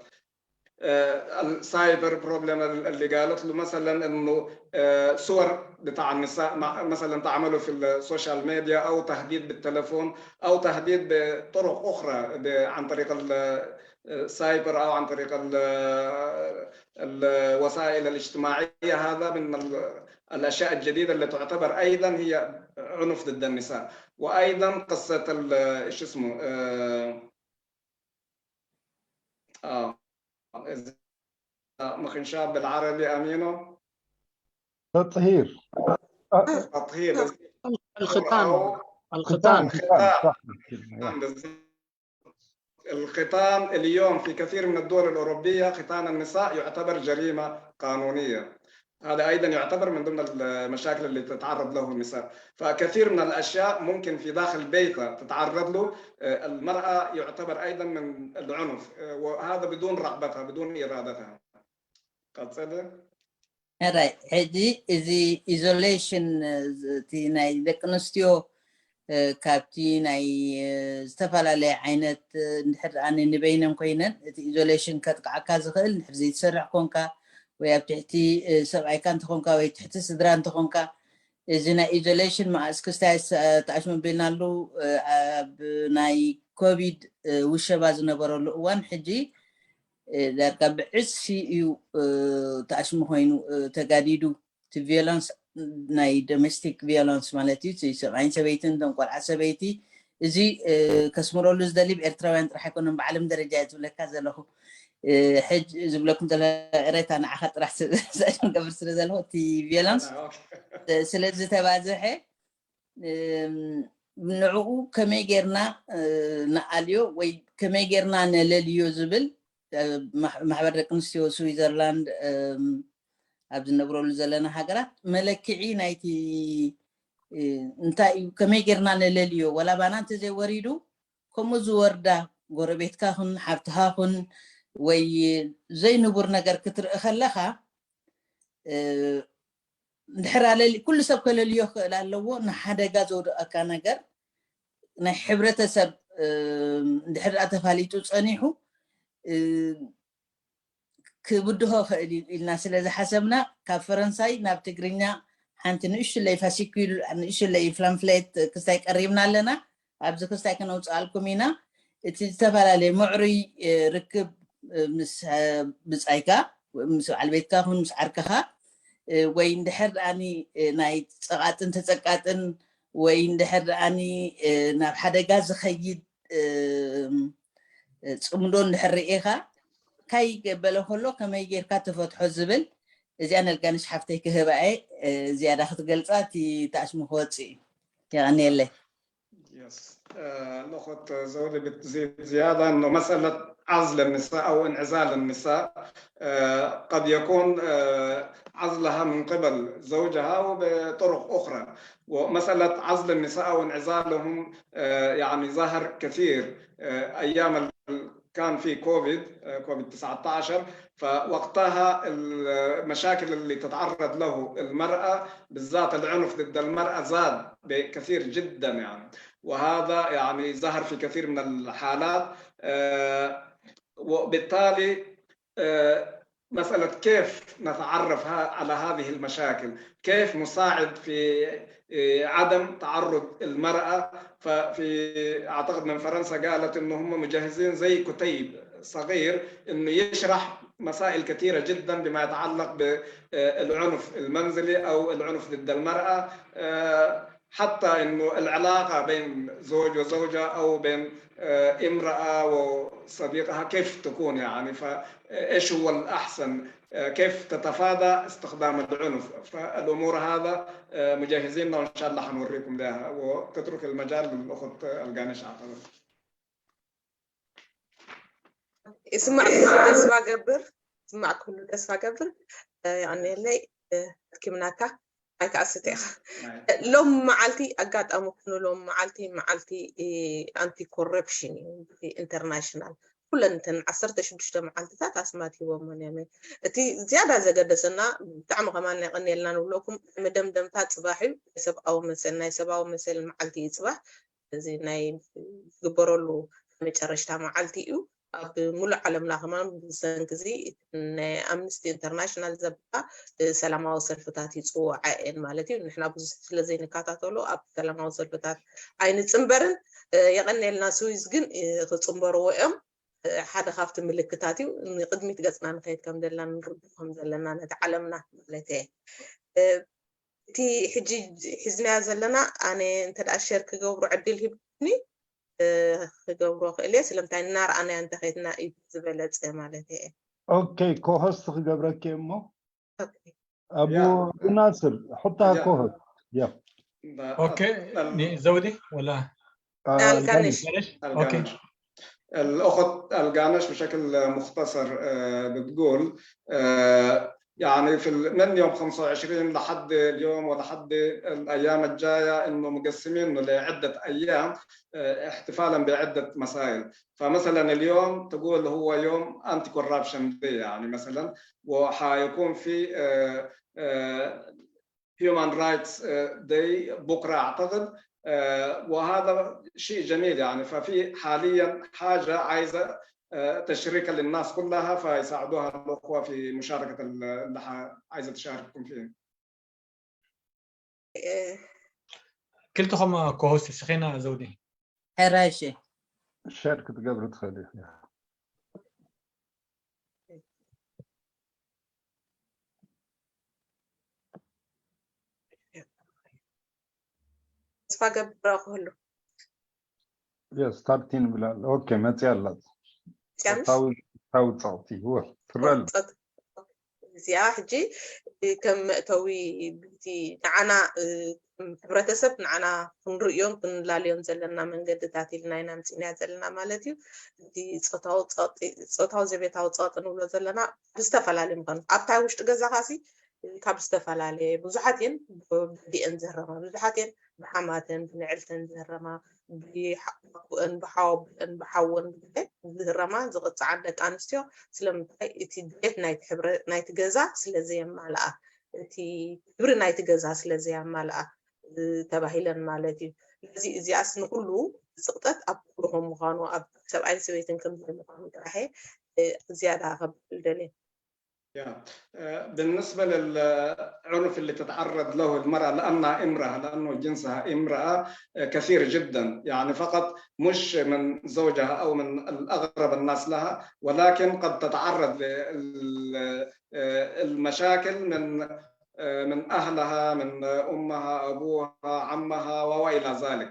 آه، ال cyber problem اللي قالت له مثلا انه آه، صور بتاع النساء مع- مثلا تعمله في السوشيال ميديا او تهديد بالتلفون او تهديد بطرق اخرى ب- عن طريق ال cyber او عن طريق ال- الوسائل الاجتماعيه. هذا من ال- الاشياء الجديده اللي تعتبر ايضا هي عنف ضد النساء. وايضا قصه ال- شو اسمه اه, آه. مخنشاب بالعربي امينه؟ تطهير. تطهير. الختان. أو الختان. ختان، صح. بالضبط. الختان اليوم في كثير من الدول الأوروبية ختان النساء يعتبر جريمة قانونية. هذا أيضا يعتبر من ضمن المشاكل اللي تتعرض له النساء. فكثير من الأشياء ممكن في داخل بيتها تتعرض له آه، المرأة يعتبر أيضا من العنف آه، وهذا بدون رغبتها بدون إرادتها. ቀጽል። ሕራይ ሕጂ እዚ ኢዞሌሽን እቲ ናይ ደቂ ኣንስትዮ እ፣ ካብቲ ናይ እ፣ ዝተፈላለየ ዓይነት እ፣ እንድሕር ኣነ ንበይነን ኮይነን እቲ ኢዞሌሽን ከጥቅዓካ ዝኽእል እንድሕር ዘይትሰርሕ ኮንካ ወይ ኣብ ትሕቲ እ፣ ሰብኣይካ እንተኾንካ ወይ ትሕቲ ስድራ እንተኾንካ እዚ ናይ ኢዞሌሽን መዓስ ክስታይ ተኣሽሙ ቢልናሉ እ፣ ኣብ ናይ ኮቪድ እ፣ ውሸባ ዝነበረሉ እዋን ሕጂ እ፣ ዳርጋ ብዕጽፊ እዩ እ፣ ተኣሽሙ ኮይኑ እ፣ ተጋዲዱ። እቲ ቪዮለንስ ናይ ዶሜስቲክ ቪዮለንስ ማለት እዩ። እቲ ሰብኣይን ሰበይትን እቶም ቆልዓ ሰበይቲ እዚ እ፣ ከስምረሉ ዝደሊ ብ ኤርትራውያን ጥራሕ ኣይኮነን ብዓለም ደረጃ እየ ዝብለካ ዘለኹ። እ፣ ሕጅ ዝብለኩም ዘሎ ቅሬታ ንዓኻ ጥራሕ ስ- ገብር ስለ ዘለኹ እቲ ቪዮለንስ እ፣ ስለ ዝተባዝሐ እም፣ ንዕኡ ከመይ ጌርና እ፣ ንኣልዮ ወይ ከመይ ጌርና ነለልዮ ዝብል እ፣ ማሕ- ማሕበር ደቂ ኣንስትዮ ስዊዘርላንድ እም፣ ኣብ ዝነብረሉ ዘለና ሃገራት መለክዒ ናይቲ እ፣ እንታይ እዩ ከመይ ጌርና ነለልዮ ወላ ባና እንተዘይወሪዱ ከምኡ ዝወርዳ ጎረቤትካ ኹን ሓብትኻ ኹን ወይ ዘይንቡር ነገር ክትርኢ ከለኻ እ፣ እንድሕር ኣለሊ ኩሉ ሰብ ከለልዮ ክእል ኣለዎ ንሓደጋ ዘውድቐካ ነገር ናይ ሕብረተሰብ እ፣ እንድሕር ደኣ ተፋሊጡ ጸኒሑ እ፣ ክብድሆ ክእል እዩ ኢልና ስለ ዝሓሰብና ካብ ፈረንሳይ ናብ ትግርኛ ሓንቲ ንእሽለይ ፋሲኩል ንእሽለይ ፍላምፍሌት ክስታይ ቀሪብና ኣለና። ኣብዚ ክስታይ ክነውፅኣልኩም ኢና። እቲ ዝተፈላለየ ምዕሩይ እ፣ ርክብ እ፣ ምስ እ፣ ብፃይካ ምስ በዓል ቤትካ ኹን ምስ ዓርከኻ እ፣ ወይ እንድሕር ደኣኒ እ፣ ናይ ፀቓጥን ተፀቃጥን ወይ እንድሕር ደኣኒ እ፣ ናብ ሓደጋ ዝኸይድ እ፣ እ፣ ፅምዶ እንድሕር ርኢኻ ካይ ገበለ ከሎ ከመይ ጌርካ ተፈትሖ ዝብል እዚኣ ነልጋንሽ ሓፍተይ ክህባ እየ እ፣ ዝያዳ ክትገልፃ እቲ ተኣሽሙ ክወፅእ እዩ። የቐንየለይ። يس آه، الأخت زودة بتزيد زيادة أنه مسألة عزل النساء أو انعزال النساء آه، قد يكون آه، عزلها من قبل زوجها وبطرق أخرى. ومسألة عزل النساء أو انعزالهم آه، يعني ظهر كثير آه، أيام ال- كان في كوفيد، آه، كوفيد تسعة عشر، فوقتها المشاكل اللي تتعرض له المرأة، بالذات العنف ضد المرأة، زاد بكثير جدًا يعني، وهذا يعني ظهر في كثير من الحالات. آه، وبالتالي، آه، مسألة كيف نتعرف ه-، على هذه المشاكل، كيف نساعد في، آه، عدم تعرض المرأة. ففي، أعتقد من فرنسا قالت إنه هم مجهزين زي كتيب صغير إنه يشرح مسائل كثيرة جدًا بما يتعلق بالعنف المنزلي أو العنف ضد المرأة. آه، حتى إنه العلاقة بين زوج وزوجة أو بين، آه، امرأة وصديقها كيف تكون، يعني، فإيش هو الأحسن، آه، كيف تتفادى استخدام العنف. فالأمور هذا، آه، مجهزيننا، وإن شاء الله حنوريكم لها، وتترك المجال للأخت القانش أعتقد. ይስማዕ ኩሉ ተስፋ ገብር፣ ይስማዕ ኩሉ ተስፋ ገብር። የቐንየለይ። ሕክምናካ ኣይከኣስት ኢኻ። ሎም መዓልቲ ኣጋጣሚ ኩኑ ሎም መዓልቲ መዓልቲ ኣንቲ ኮረፕሽን እዩ። ኢንተርናሽናል ኩለን እተን ዓሰርተ ሽዱሽተ መዓልትታት ኣስማት ሂቦሞን እዮም። እቲ ዝያዳ ዘገደሰና ብጣዕሚ ከማን የቐንየልና ንብለኩም። መደምደምታ ፅባሕ እዩ። ናይ ሰብኣዊ መሰል ናይ ሰብኣዊ መሰል መዓልቲ እዩ ፅባሕ። እዚ ናይ ዝግበረሉ መጨረሽታ መዓልቲ እዩ። ኣብ ሙሉእ ዓለምና ከማን ብሰንኪ እዚ ናይ ኣምነስቲ ኢንተርናሽናል ዘበላ ሰላማዊ ሰልፍታት ይፅውዓ እየን ማለት እዩ። ንሕና ብዙሕ ስለ ዘይንከታተሎ ኣብ ሰላማዊ ሰልፍታት ኣይንፅንበርን። የቐንየልና። ስዊዝ ግን ክፅንበርዎ እዮም። ሓደ ካብቲ ምልክታት እዩ። ንቅድሚት ገፅና ንኸይድ ከም ዘለና ንርድእ ከም ዘለና ነቲ ዓለምና ማለት እየ። እቲ ሕጂ ሒዝናዮ ዘለና ኣነ እንተ ደኣ ሸር ክገብሮ ዕድል ሂብኩኒ ክገብሮ ክእል እየ። ስለምንታይ እናረኣናዮ እንተኸድና እዩ ዝበለፀ ማለት እየ። ኦኬ ኮሆስት ክገብረኪ እሞ ኣቡ ናስር ሕታ ኮሆስት ያ ኦኬ ዘውዲ ወላ ኣልጋነሽ ኦኬ الأخت القانش بشكل مختصر، آه، بتقول، آه، يعني في ال-، من يوم خمسة وعشرين لحد اليوم ولحد الأيام الجاية إنه مقسمينه لعدة أيام، آه، احتفالا بعدة مسائل. فمثلا اليوم تقول هو يوم أنتي كوربشن داي، يعني مثلا، وحيكون في، آه، آه، هيومان رايتس داي بكرة أعتقد. آه، وهذا شيء جميل يعني. ففي حاليا حاجة عايزة، آه، تشريكها للناس كلها، فيساعدوها الأخوة في مشاركة ال-، اللي ح-، عايزة تشارككم فيه. إيه، ክልተኹም ኮሆስት ስኺና ዘውዲ ሕራሽ ሸር ክትገብሪ ትኽእሊ ኢኺ። ተስፋ ገብር ክህሉ የስ ታርቲን ብላል ኦኬ መፅያ ኣላት ጨምስ ታዊ ታዊ ፃውቲ ወ ትረል እዚኣ ሕጂ ከም መእተዊ ብቲ ንዓና እ፣ ከም ሕብረተሰብ ንዓና ክንርእዮን ክንላለዮን ዘለና መንገድታት ኢልና ኢና ምፅእና ዘለና ማለት እዩ። እቲ ፆታዊ ፀቕጢ ፆታዊ ዘቤታዊ ፀቕጢ ንብሎ ዘለና ብዝተፈላለዩ ምዃኑ ኣብታ ውሽጢ ገዛኻ ሲ ካብ ዝተፈላለየ ብዙሓት እየን ብዲአን ዝህረማ ብዙሓት እየን ብሓማተን ብንዕልተን ዝህረማ ብሓወን ብሓወን ብሓወን ዝህረማ ዝቕፅዓን ደቂ ኣንስትዮ ስለምንታይ እቲ ድሌት ናይቲ ገዛ ስለ ዘየማልኣ እቲ ክብሪ ናይቲ ገዛ ስለ ዘየማልኣ ተባሂለን ማለት እዩ። ስለዚ እዚኣስ ንኩሉ ዝፅቕጠት ኣብ ኩሉ ከም ምዃኑ ኣብ ሰብኣይን ሰበይትን ከም ዘይምዃኑ ጥራሕ ዝያዳ ከብል ደልየ بالنسبة للعنف اللي تتعرض له المرأة لأنها امرأة، لأنه جنسها امرأة، كثير جدا، يعني فقط مش من زوجها أو من الأقرب الناس لها، ولكن قد تتعرض للمشاكل من من أهلها، من أمها، أبوها، عمها وإلى ذلك.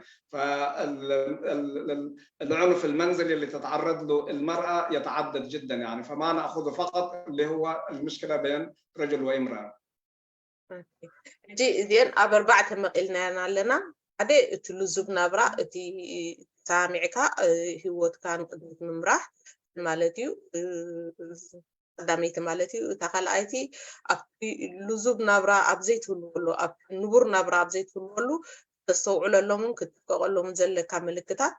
فالعنف المنزلي اللي تتعرض له المرأة يتعدد جدا، يعني، فما نأخذه فقط اللي هو المشكلة بين رجل وامرأة. ሕጂ እዚአን ኣብ ኣርባዕተ መቒልናየን ኣለና። ሓደ እቲ ልዙብ ናብራ እቲ ሳሚዕካ ህይወትካ ንቅድሚት ምምራሕ ማለት እዩ። ቀዳመይቲ ማለት እዩ። እታ ካልኣይቲ ኣብቲ ልዙብ ናብራ ኣብ ዘይትህልወሉ ኣብ ንቡር ናብራ ኣብ ዘይትህልወሉ ተስተውዕለሎምን ክትጥቀቀሎምን ዘለካ ምልክታት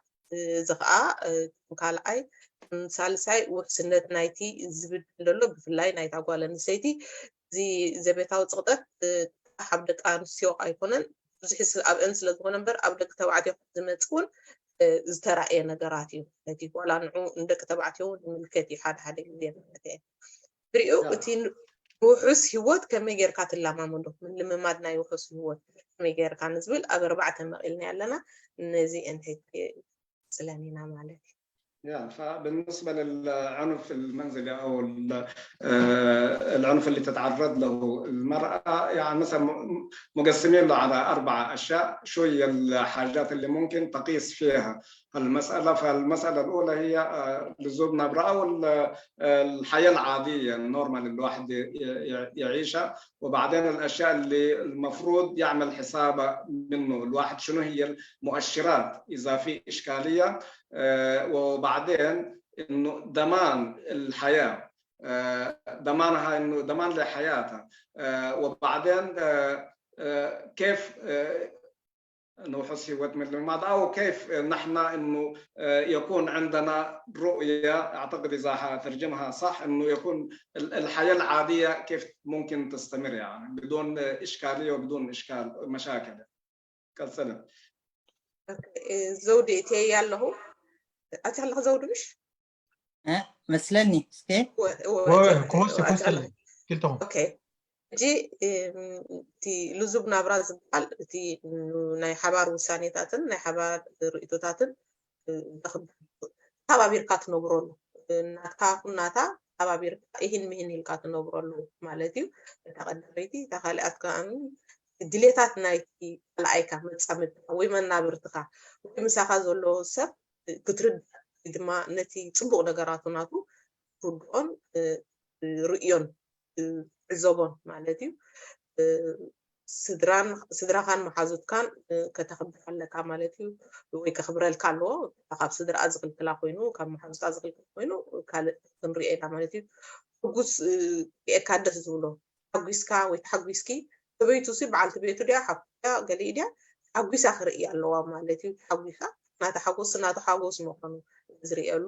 እዚ ከዓ ካልኣይ። ሳልሳይ፣ ውሕስነት ናይቲ ዝብድ ዘሎ፣ ብፍላይ ናይታ ጓል ኣንስተይቲ፣ እዚ ዘቤታዊ ፅቕጠት ኣብ ደቂ ኣንስትዮ ኣይኮነን፣ ብዙሕ ኣብአን ስለዝኾነ እምበር ኣብ ደቂ ተባዕትዮ ዝመፅ እውን ዝተራእየ ነገራት እዩ። ነቲ ዋላ ንዑ ንደቂ ተባዕትዮ እውን ይምልከት እዩ ሓደ ሓደ ግዜ ማለት እየ። ብሪኡ እቲ ውሑስ ህይወት ከመይ ጌርካ ትለማመዶ? ምልምማድ ናይ ውሑስ ህይወት ከመይ ጌርካ ንዝብል ኣብ ኣርባዕተ መቒልና ኣለና። ነዚ እንሄ ስለኒና ማለት እዩ። فبالنسبة للعنف المنزلي أو العنف اللي تتعرض له المرأة، يعني مثلا مقسمين له على أربعة أشياء، شو هي الحاجات اللي ممكن تقيس فيها المسألة. فالمسألة الأولى هي لزوم نبرة أو الحياة العادية، النورمال اللي الواحد يعيشها. وبعدين الأشياء اللي المفروض يعمل حسابها منه الواحد، شنو هي المؤشرات إذا في إشكالية. وبعدين إنه ضمان الحياة، ضمانها إنه ضمان لحياتها. وبعدين كيف نوحس هوت من الماضي، أو كيف نحن إنه يكون عندنا رؤية، أعتقد إذا حترجمها صح، إنه يكون الحياة العادية كيف ممكن تستمر، يعني بدون إشكالية وبدون إشكال مشاكل. كالسلام. ዘውዲ እትየ ኣለኹ ኣቲ ኣለኹ ዘውዲ ምሽ መስለኒ እስከ ክወስድ ክወስድ ክልተኹም ሕጂ እቲ ልዙብ ናብራ ዝበሃል እቲ ናይ ሓባር ውሳኔታትን ናይ ሓባር ርእቶታትን ተሓባቢርካ ትነብረሉ ናትካ ኩናታ ተሓባቢርካ ይህን ምሂን ኢልካ ትነብረሉ ማለት እዩ። እታ ቀዳመይቲ እታ ካልኣት ከዓ ድሌታት ናይቲ ካልኣይካ መፃምድካ ወይ መናብርትካ ወይ ምሳኻ ዘሎ ሰብ ክትርዳእ ድማ ነቲ ፅቡቕ ነገራቱ ናቱ ርድኦን ርእዮን ዕዘቦን ማለት እዩ። ስድራን ስድራኻን መሓዙትካን ከተኽብር ኣለካ ማለት እዩ። ወይ ከኽብረልካ ኣለዎ። ካብ ስድራኣ ዝኽልክላ ኮይኑ ካብ መሓዙታ ዝኽልክል ኮይኑ ካልእ ክንሪኦ ኢና ማለት እዩ። ሕጉስ ሪኤካ ደስ ዝብሎ ሓጒስካ ወይ ተሓጒስኪ ሰበይቱ ሲ በዓልቲ ቤቱ ድያ ሓፍቱ ድያ ገሊኡ ድያ ተሓጒሳ ክርኢ ኣለዋ ማለት እዩ። ተሓጒሳ ናታ ሓጎስ ናቱ ሓጎስ ምዃኑ ዝርእየሉ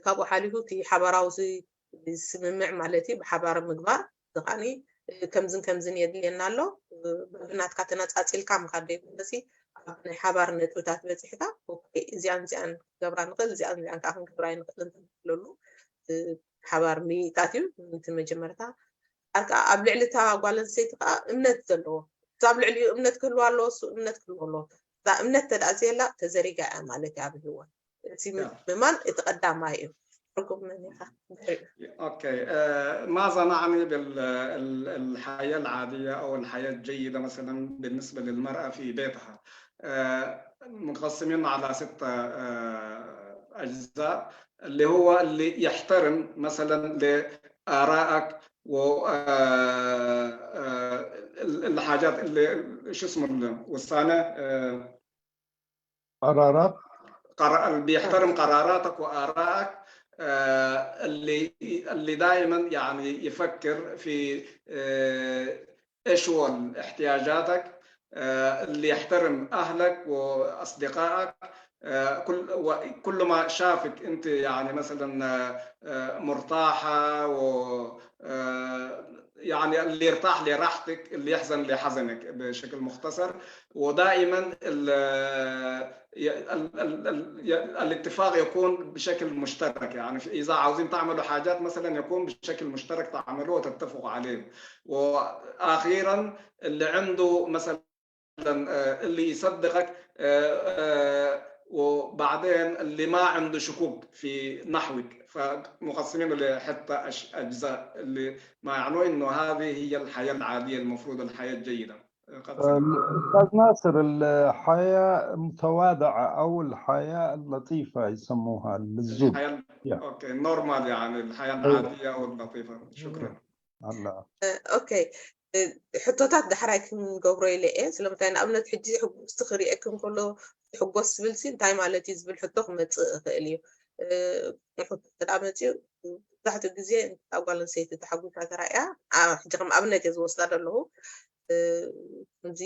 ካብኡ ሓሊፉ እቲ ሓባራዊ ስምምዕ ማለት እዩ ብሓባር ምግባር እዚ ከዓኒ ከምዝን ከምዝን የድልየና ኣሎ በብናትካ ተነፃፂልካ ምካድ ዘይኮነሲ ኣብ ናይ ሓባር ነጥብታት በፂሕካ እዚኣን እዚኣን ክገብራ ንኽእል እዚኣን እዚኣን ከዓ ክንገብራ ይንኽእል እንትንብለሉ ሓባር ምይጣት እዩ እቲ መጀመርታ ኣርካ ኣብ ልዕሊ እታ ጓል ኣንስተይቲ ከዓ እምነት ዘለዎ እዛ ኣብ ልዕሊኡ እምነት ክህልዋ ኣለዎ እሱ እምነት ክህልዎ ኣለዎ እዛ እምነት ተደኣ ዘየላ ተዘሪጋ እያ ማለት እዩ ኣብ ህይወት እቲ ምትምማን እቲ ቀዳማይ እዩ ትርጉም መኒኻ اوكي آه، ماذا نعني بالحياه العاديه او الحياه الجيده مثلا بالنسبه للمراه في بيتها آه، مقسمين على ستة آه، اجزاء اللي هو اللي يحترم مثلا لارائك و الحاجات اللي شو اسمه والثاني قرارات قرار بيحترم قراراتك وارائك اللي اللي دائما يعني يفكر في ايش هو احتياجاتك اللي يحترم اهلك واصدقائك كل كل ما شافك انت يعني مثلا مرتاحه و يعني اللي يرتاح لراحتك اللي يحزن لحزنك بشكل مختصر ودائما الاتفاق يكون بشكل مشترك يعني اذا عاوزين تعملوا حاجات مثلا يكون بشكل مشترك تعملوه وتتفقوا عليه واخيرا اللي عنده مثلا اللي يصدقك وبعدين اللي ما عنده شكوك في نحوك فمقسمينه لحتى اجزاء اللي ما يعنوه انه هذه هي الحياه العاديه المفروض الحياه الجيده استاذ ناصر الحياه متواضعه او الحياه اللطيفه يسموها للزوج الحياه اوكي نورمال يعني الحياه العاديه او اللطيفه شكرا الله اوكي ሕቶታት ዳሕራይ ክንገብሮ ኢለ እየ ስለምንታይ ንኣብነት ሕጂ ሕጉስቲ ክሪኤክን ከሎ ሕጎስ ዝብል ሲ እንታይ ማለት እዩ ዝብል ሕቶ ክመፅእ ይኽእል እዩ ሕቶ ተዳ መፅኡ መብዛሕትኡ ግዜ ኣብ ጓል ኣንስተይቲ ተሓጒሳ ተራእያ ሕጂ ከም ኣብነት እየ ዝወስዳ ዘለኹ ከምዚ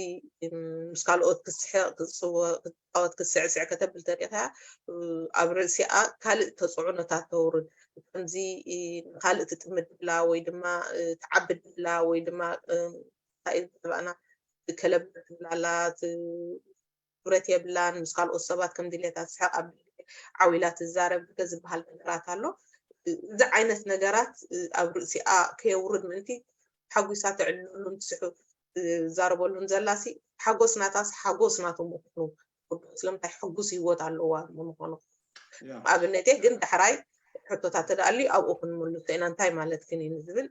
ምስ ካልኦት ክስሕቕ ክፃወት ክስዕስዕ ከተብል ተሪኢኻ ኣብ ርእሲኣ ካልእ ተፅዕኖታት ተውርድ። ከምዚ ካልእ ትጥምድ ብላ ወይ ድማ ትዓብድ ብላ ወይ ድማ እንታይ ተባእና ከለበት ትብላላ ክብረት የብላን። ምስ ካልኦት ሰባት ከም ድሌታ ትስሕቕ ኣብ ዓው ኢላ ትዛረብ ዝበሃል ነገራት ኣሎ። እዚ ዓይነት ነገራት ኣብ ርእሲኣ ከየውርድ ምእንቲ ሓጒሳ ተዕልለሉን ትስሑ ትዛረበሉን ዘላሲ ሓጎስ ናታስ ሓጎስ ናቱ ምዃኑ ስለምንታይ ሕጉስ ህይወት ኣለዋ ምዃኑ ኣብነቴ ግን ዳሕራይ ሕቶታት ተደኣልዩ ኣብኡ ክንምልሶ ኢና እንታይ ማለት ግን እዩ ዝብል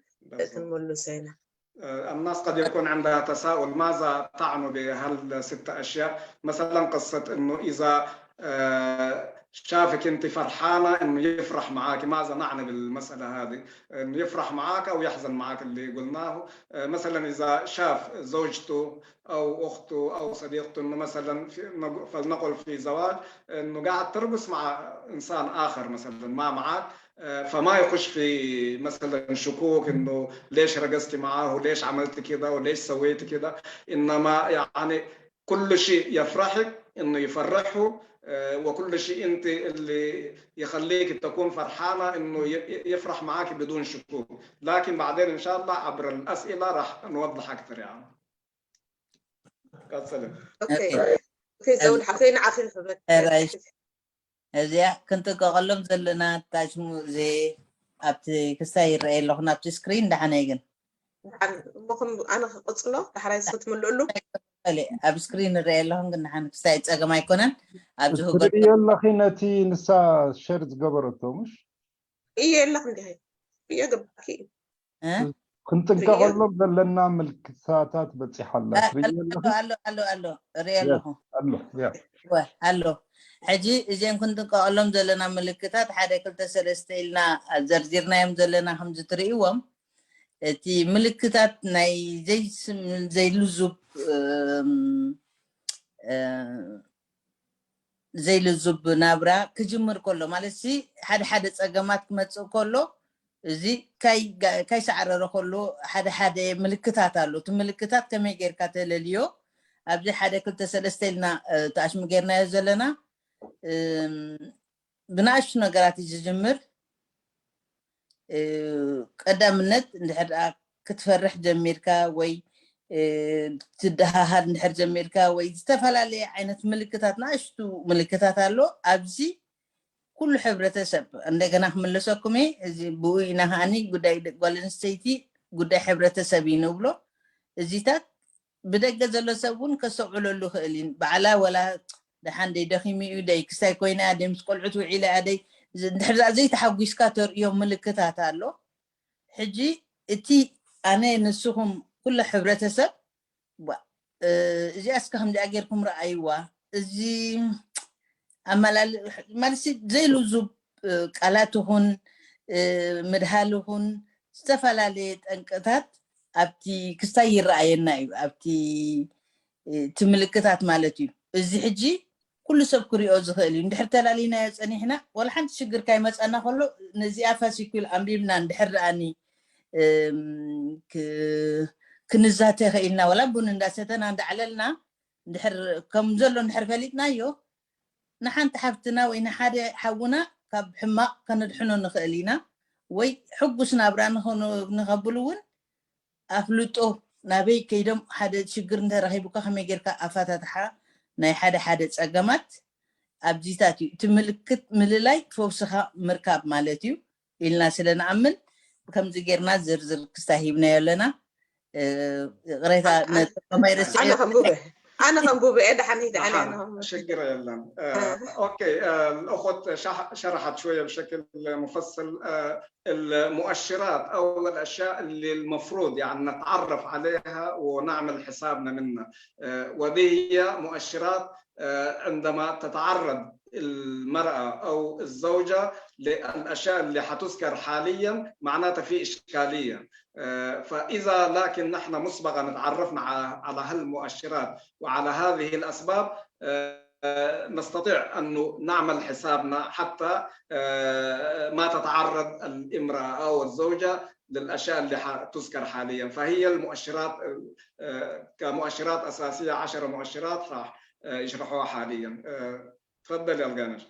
ክንምልሶ ኢና الناس قد يكون عندها تساؤل ماذا تعنوا بهالست أشياء مثلا قصة أنه إذا شافك أنت فرحانة أنه يفرح معك ماذا نعني بالمسألة هذه أنه يفرح معك أو يحزن معك اللي قلناه مثلا إذا شاف زوجته أو أخته أو صديقته أنه مثلا في فلنقل في زواج أنه قاعد ترقص مع إنسان آخر مثلا ما معك فما يخش في مثلا شكوك انه ليش رقصتي معاه وليش عملت كده وليش سويت كده انما يعني كل شيء يفرحك انه يفرحه وكل شيء انت اللي يخليك تكون فرحانه انه يفرح معك بدون شكوك لكن بعدين ان شاء الله عبر الاسئله راح نوضح اكثر يعني ቀፅልን። ኦኬ፣ ኦኬ፣ ዘውድ ሓፍተይ ንዓኺ ክህበክ። እዚኣ ክንጥቀቐሎም ዘለና ታሽሙ እዚ ኣብቲ ክስታይ ይረኣየ ኣለኹ ናብቲ ስክሪን ደሓነይ ግን እሞ ከም ኣነ ክቕፅሎ ዳሕራይ ክትምልእሉ ኣብ ስክሪን ንረኣየ ኣለኹም ግን ደሓን ክስታይ ፀገም ኣይኮነን ኣብዚ ትርእዮ ኣለኺ ነቲ ንሳ ሸር ዝገበረቶ ምሽ እየ ኣለኹ እንዲሃይ እየ ገባኪ እዩ ክንጥንቀቐሎም ዘለና ምልክታታት በፂሓ ኣላ ኣሎ ኣሎ ኣሎ ርኢ ኣለኹ ኣሎ ኣሎ ሕጂ እዚኦም ክንጥንቀቐሎም ዘለና ምልክታት ሓደ ክልተ ሰለስተ ኢልና ዘርዚርናዮም ዘለና ከምዚ ትርእይዎም እቲ ምልክታት ናይ ዘይልዙብ ዘይልዙብ ናብራ ክጅምር ከሎ ማለት ሲ ሓደ ሓደ ፀገማት ክመፅእ ከሎ እዚ ካይሰዓረረ ከሎ ሓደ ሓደ ምልክታት ኣሎ እቲ ምልክታት ከመይ ጌርካ ተለልዮ ኣብዚ ሓደ ክልተ ሰለስተ ኢልና ተኣሽሙ ጌርናዮ ዘለና ብንኣሽቱ ነገራት እዩ ዝጅምር ቀዳምነት እንድሕር ክትፈርሕ ጀሚርካ ወይ ትደሃሃር እንድሕር ጀሚርካ ወይ ዝተፈላለየ ዓይነት ምልክታት ንኣሽቱ ምልክታት ኣሎ ኣብዚ ኩሉ ሕብረተሰብ እንደገና ክምለሰኩም እየ እዚ ብኡ ኢና ከዓኒ ጉዳይ ጓል ኣንስተይቲ ጉዳይ ሕብረተሰብ እዩ ንብሎ እዚታት ብደገ ዘሎ ሰብ እውን ከስተውዕለሉ ይኽእል እዩ ባዕላ ወላ ደሓን ደይ ደኺሙ እዩ ደይ ክሳይ ኮይና እያ ደይ ምስ ቆልዑት ውዒላ እያ ደይ እንድሕር ዘይተሓጒስካ ተርእዮም ምልክታት ኣሎ ሕጂ እቲ ኣነ ንስኹም ኩሉ ሕብረተሰብ እዚኣ እስከ ከምዚኣ ጌርኩም ረኣይዋ እዚ ኣመላል ማለት ዘይልዙብ ቃላት ይኹን ምድሃል ይኹን ዝተፈላለየ ጠንቅታት ኣብቲ ክስታይ ይረኣየና እዩ ኣብቲ እቲ ምልክታት ማለት እዩ እዚ ሕጂ ኩሉ ሰብ ክሪኦ ዝኽእል እዩ እንድሕር ተላሊናዮ ፀኒሕና ወላ ሓንቲ ሽግር ካይመፀና ከሎ ነዚኣ ፋሲኩል ኣንቢብና እንድሕር ደኣኒ ክንዛተ ኽኢልና ወላ ቡን እንዳሰተና እንዳዕለልና እንድሕር ከም ዘሎ እንድሕር ፈሊጥናዮ ንሓንቲ ሓፍትና ወይ ንሓደ ሓውና ካብ ሕማቕ ከነድሕኖ ንኽእል ኢና ወይ ሕጉስ ናብራ ንኸብሉ እውን ኣፍልጦ ናበይ ከይዶም ሓደ ሽግር እንተረኺቡካ ከመይ ጌርካ ኣፋታትሓ ናይ ሓደ ሓደ ፀገማት ኣብዚታት እዩ እቲ ምልክት ምልላይ ፈውስኻ ምርካብ ማለት እዩ ኢልና ስለ ንኣምን ከምዚ ጌርና ዝርዝር ክስታይ ሂብናዮ ኣለና ይቕሬታ ነማይ ረስዐ ኣነ ከንቡበ ኣነ ከንቡበ እየ ደሓን ሂድ ኣነ ሽግር የለን ኦኬ الأخت شرحت شوية بشكل مفصل المؤشرات أو الأشياء اللي المفروض يعني نتعرف عليها ونعمل حسابنا منها وهذه هي مؤشرات عندما تتعرض المرأة أو الزوجة للأشياء اللي حتذكر حاليا معناتها في إشكالية فإذا لكن نحن مسبقا تعرفنا على هالمؤشرات وعلى هذه الأسباب نستطيع أن نعمل حسابنا حتى ما تتعرض الامرأة أو الزوجة للأشياء اللي ح- تذكر حاليا. فهي المؤشرات، آه، كمؤشرات أساسية، عشر مؤشرات راح، آه، يشرحوها حاليا. آه، تفضل يا الغانر.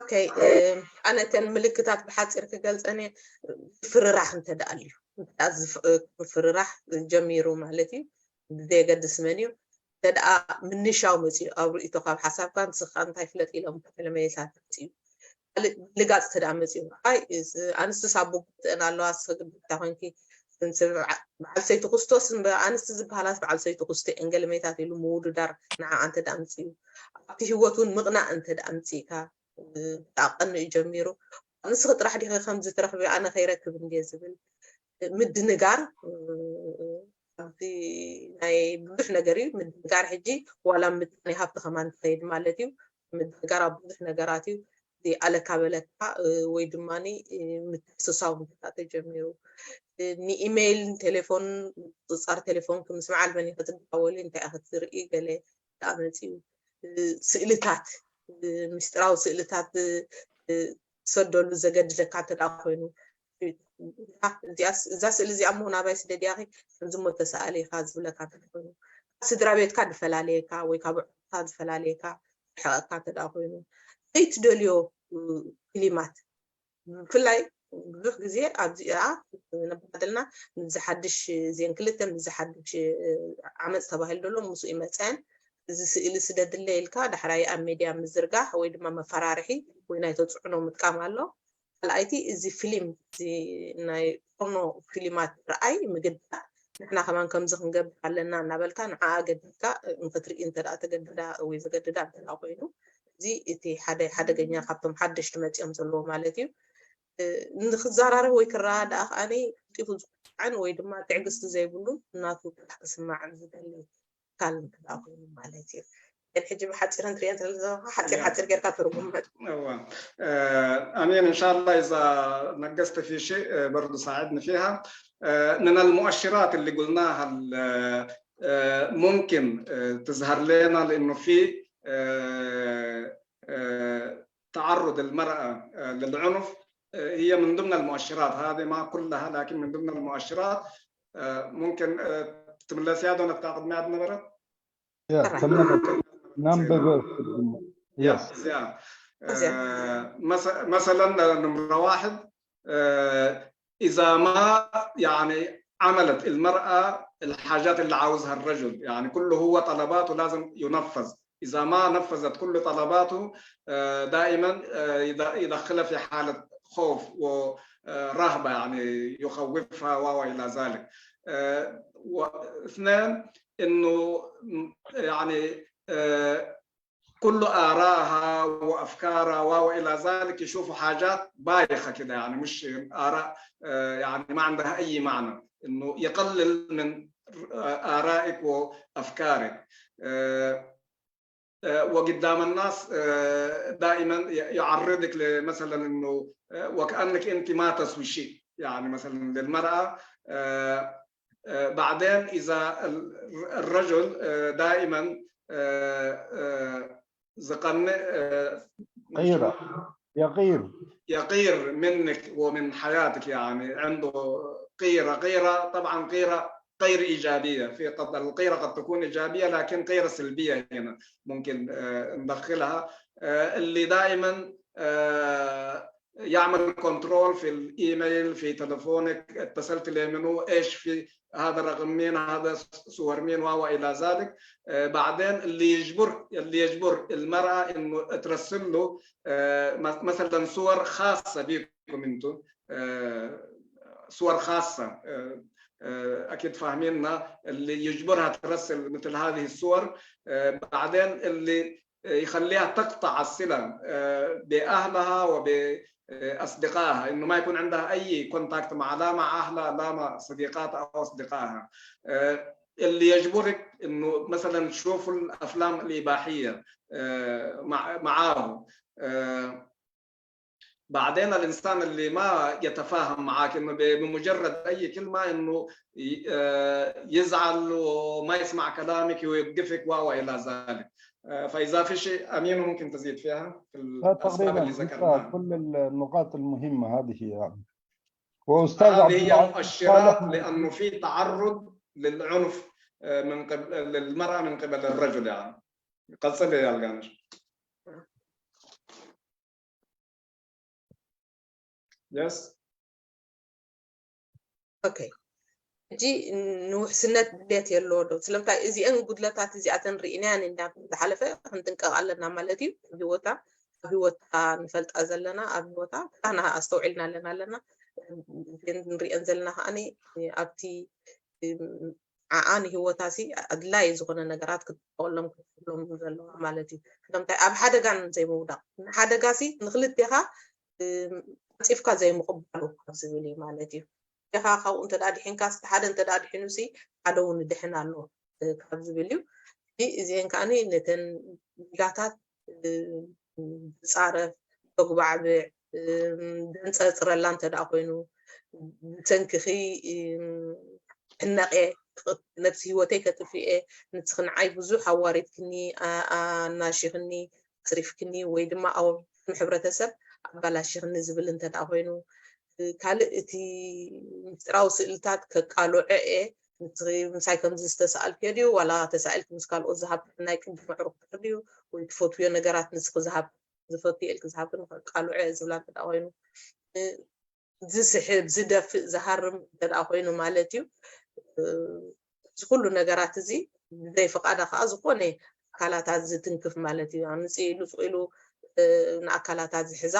ኦኬ። ኣነ እተን ምልክታት ብሓፂር ክገልፀን እየ። ፍርራሕ እንተ ደኣ ኣልዩ፣ እንተ ደኣ ዝፍ- ምፍርራሕ ጀሚሩ ማለት እዩ። ብዘየገድስ መን እዩ፣ እንተ ደኣ ምንሻው መፅዩ፣ ኣብ ርእይቶ ካብ ሓሳብካ ንስኻ እንታይ ፍለጥ ኢሎም ፈለመየታት መፅዩ፣ ካልእ ልጋፅ እንተ ደኣ መፅዩ፣ ኣይ እዚ ኣንስቲ ሳቦ ግብተን ኣለዋ፣ ንስኺ ግብታ ኮንኪ፣ በዓል ሰይቲ ኩስቶስ እምበ ኣንስቲ ዝበሃላስ በዓል ሰይቲ ኩስቶ እየን ገለመታት ኢሉ ምውድዳር ንዓ እንተ ደኣ ምፅዩ፣ ኣብቲ ህይወት እውን ምቕናእ እንተ ደኣ ምፅእካ፣ ብጣዕሚ ቀንኡ ጀሚሩ። ንስኺ ጥራሕ ዲኺ ከምዚ ትረኽቢ፣ ኣነ ከይረክብ እንድየ ዝብል ምድንጋር፣ ኣብዚ ናይ ብዙሕ ነገር እዩ ምድንጋር። ሕጂ ዋላ ምጣኔ ሃብቲ ከማን ትኸይድ ማለት እዩ። ምድንጋር ኣብ ብዙሕ ነገራት እዩ። እዚ ኣለካ በለካ ወይ ድማ ምትሕስሳው ምትካ ተጀሚሩ፣ ንኢሜይል፣ ንቴሌፎን፣ ቁፅፃር ቴሌፎን ክምስማዕ ኣልበኒ ክትደዋወሊ እንታይ ክትርኢ ገለ ኣመፅኡ፣ ስእልታት፣ ምስጢራዊ ስእልታት ሰደሉ ዘገድደካ እንተ ኮይኑ፣ እዛ ስእሊ እዚኣ እሞ ናባይ ስደድያኺ ከምዚ ሞ ተሰኣሊ ኢኻ ዝብለካ እንተ ኮይኑ፣ ስድራ ቤትካ ዝፈላለየካ ወይ ካብ ዕቁብካ ዝፈላለየካ ዝርሕቐካ እንተ ኮይኑ፣ ዘይትደልዮ ፊሊማት ብፍላይ ብዙሕ ግዜ ኣብዚኣ ነባደልና ምዚ ሓድሽ ዜን ክልተ ምዚ ሓድሽ ዓመፅ ተባሂሉ ዘሎ ምስኡ ይመፀን እዚ ስእሊ ስደድለ ኢልካ ዳሕራይ ኣብ ሜድያ ምዝርጋሕ ወይ ድማ መፈራርሒ ወይ ናይ ተፅዕኖ ምጥቃም ኣሎ። ካልኣይቲ እዚ ፊልም እዚ ናይ ፖርኖ ፊልማት ርኣይ ምግዳእ ንሕና ከማን ከምዚ ክንገብር ኣለና እናበልካ ንዓኣ ገዲድካ ንክትርኢ እንተ ተገድዳ ወይ ዘገድዳ እንተ ኮይኑ እዚ እቲ ሓደ ሓደገኛ ካብቶም ሓደሽቲ መፂኦም ዘለዎ ማለት እዩ። ንክዘራረብ ወይ ክረዳዳእ ከዓኒ ቀልጢፉ ዝቁጣዕን ወይ ድማ ትዕግስቲ ዘይብሉ ናቱ ጥራሕ ክስማዕን ዝደሊ ኣካል እንተ ኮይኑ ማለት እዩ። ግን ሕጂ ብሓፂር እንትሪኦ እንተ ዘለኻ ሓፂር ሓፂር ጌርካ ትርጉም እዋ ኣሜን። እንሻላ ኢዛ ነገስተ ፊ ሸይ በርዱ ሳዕድኒ ፊሃ من المؤشرات اللي قلناها ممكن تظهر لنا لانه في تعرض المرأة للعنف هي من ضمن المؤشرات هذه، ما كلها لكن من ضمن المؤشرات. ممكن ትምለስያ ዶ ነታ ቅድሚያ ዝነበረት? Yeah, تمام. Number. Yes. مثلا نمرة واحد، إذا ما يعني عملت المرأة الحاجات اللي عاوزها الرجل، يعني كله هو طلباته لازم ينفذ. إذا ما نفذت كل طلباته دائما يدخلها في حالة خوف ورهبة، يعني يخوفها و إلى ذلك. واثنين، انه يعني كل آرائها وافكارها و الى ذلك يشوفوا حاجات بايخه كده، يعني مش آراء، يعني ما عندها اي معنى، انه يقلل من آرائك وافكارك. وقدام الناس دائما يعرضك لمثلا انه وكانك انت ما تسوي شيء، يعني مثلا للمراه. بعدين اذا الرجل دائما زقن غيرة يغير يغير منك ومن حياتك، يعني عنده غيرة. غيرة طبعا غيرة غير إيجابية، في قد الغيرة قد تكون إيجابية لكن غيرة سلبية هنا ممكن ندخلها. اللي دائما يعمل كنترول في الإيميل، في تلفونك، اتصلت لمنو، ايش في، هذا رقم مين، هذا صور مين و الى ذلك. بعدين اللي يجبر اللي يجبر المراه انه ترسل له مثلا صور خاصه بكم انتم، صور خاصه، اكيد فاهميننا، اللي يجبرها ترسل مثل هذه الصور. بعدين اللي يخليها تقطع الصله باهلها وباصدقائها، انه ما يكون عندها اي كونتاكت مع، لا مع اهلها لا مع صديقاتها او اصدقائها. اللي يجبرك انه مثلا تشوفوا الافلام الاباحيه معاه. بعدين الانسان اللي ما يتفاهم معك انه بمجرد اي كلمه انه يزعل وما يسمع كلامك ويوقفك و الى ذلك. فاذا في شيء امين ممكن تزيد فيها في الاسباب اللي ذكرناها. كل النقاط المهمه هذه يعني. وأستاذ عبد هذه هي الله مؤشرات صالح، لأنه في تعرض للعنف آه، من قبل للمرأة من قبل الرجل يعني. ቀጽል ያልጋነሽ። Yes. ኦኬ፣ ሕጂ ንውሕስነት ድሌት የለዎ ዶ? ስለምንታይ እዚአን ጉድለታት እዚኣተን ርኢናያን ኢና ዝሓለፈ፣ ክንጥንቀቕ ኣለና ማለት እዩ። ኣብ ህይወታ ኣብ ህይወታ ንፈልጣ ዘለና ኣብ ህይወታ ካና ኣስተውዒልና ኣለና ኣለና ንሪአን ዘለና ከዓኒ ኣብቲ ዓኣ ንህይወታ ሲ ኣድላይ ዝኾነ ነገራት ክትጠቀሎም ክትብሎም ዘለዋ ማለት እዩ። ስለምንታይ ኣብ ሓደጋ ዘይምውዳቕ፣ ንሓደጋ ሲ ንክልቴኻ ቀልጢፍካ ዘይምቕባሉ ካብ ዝብል እዩ ማለት እዩ። ኻ ካብኡ እንተ ድሒንካ ሓደ እንተ ድሒኑ ሲ ሓደ እውን ድሕን ኣሎ ካብ ዝብል እዩ። እዚአን ከዓ ነተን ዜጋታት ዝፃረፍ ተጉባዕብዕ ዘንፀርፅረላ እንተ ደኣ ኮይኑ ብሰንክኺ ሕነቕ እየ፣ ነብሲ ህይወተይ ከጥፍእ እየ፣ ንስኺ ንዓይ ብዙሕ ኣዋሪድክኒ፣ ኣናሺኽኒ፣ ኣስሪፍክኒ ወይ ድማ ኣብ ሕብረተሰብ ኣባላሺኽኒ ዝብል እንተ ደኣ ኮይኑ ካልእ እቲ ምስጢራዊ ስእልታት ከቃልዖ እየ፣ ንስኺ ምሳይ ከምዚ ዝተሳኣልክዮ ድዩ ዋላ ተሳኢልኪ ምስ ካልኦት ዝሃብክኒ ናይ ቅድሚ ኣዕሩኽትኺ ድዩ ወይ ትፈትውዮ ነገራት ንስኺ ዝሃብ ዝፈቱ እየ ኢልኪ ዝሃብክኒ ከቃልዖ እየ ዝብላ እንተ ደኣ ኮይኑ ዝስሕብ ዝደፍእ ዝሃርም እንተ ደኣ ኮይኑ ማለት እዩ። እዚ ኩሉ ነገራት እዚ ብዘይ ፍቓዳ ከዓ ዝኾነ ኣካላታ ዝትንክፍ ማለት እዩ። ኣምፅእ ኢሉ ስቕ ኢሉ ንኣካላታ ዝሕዛ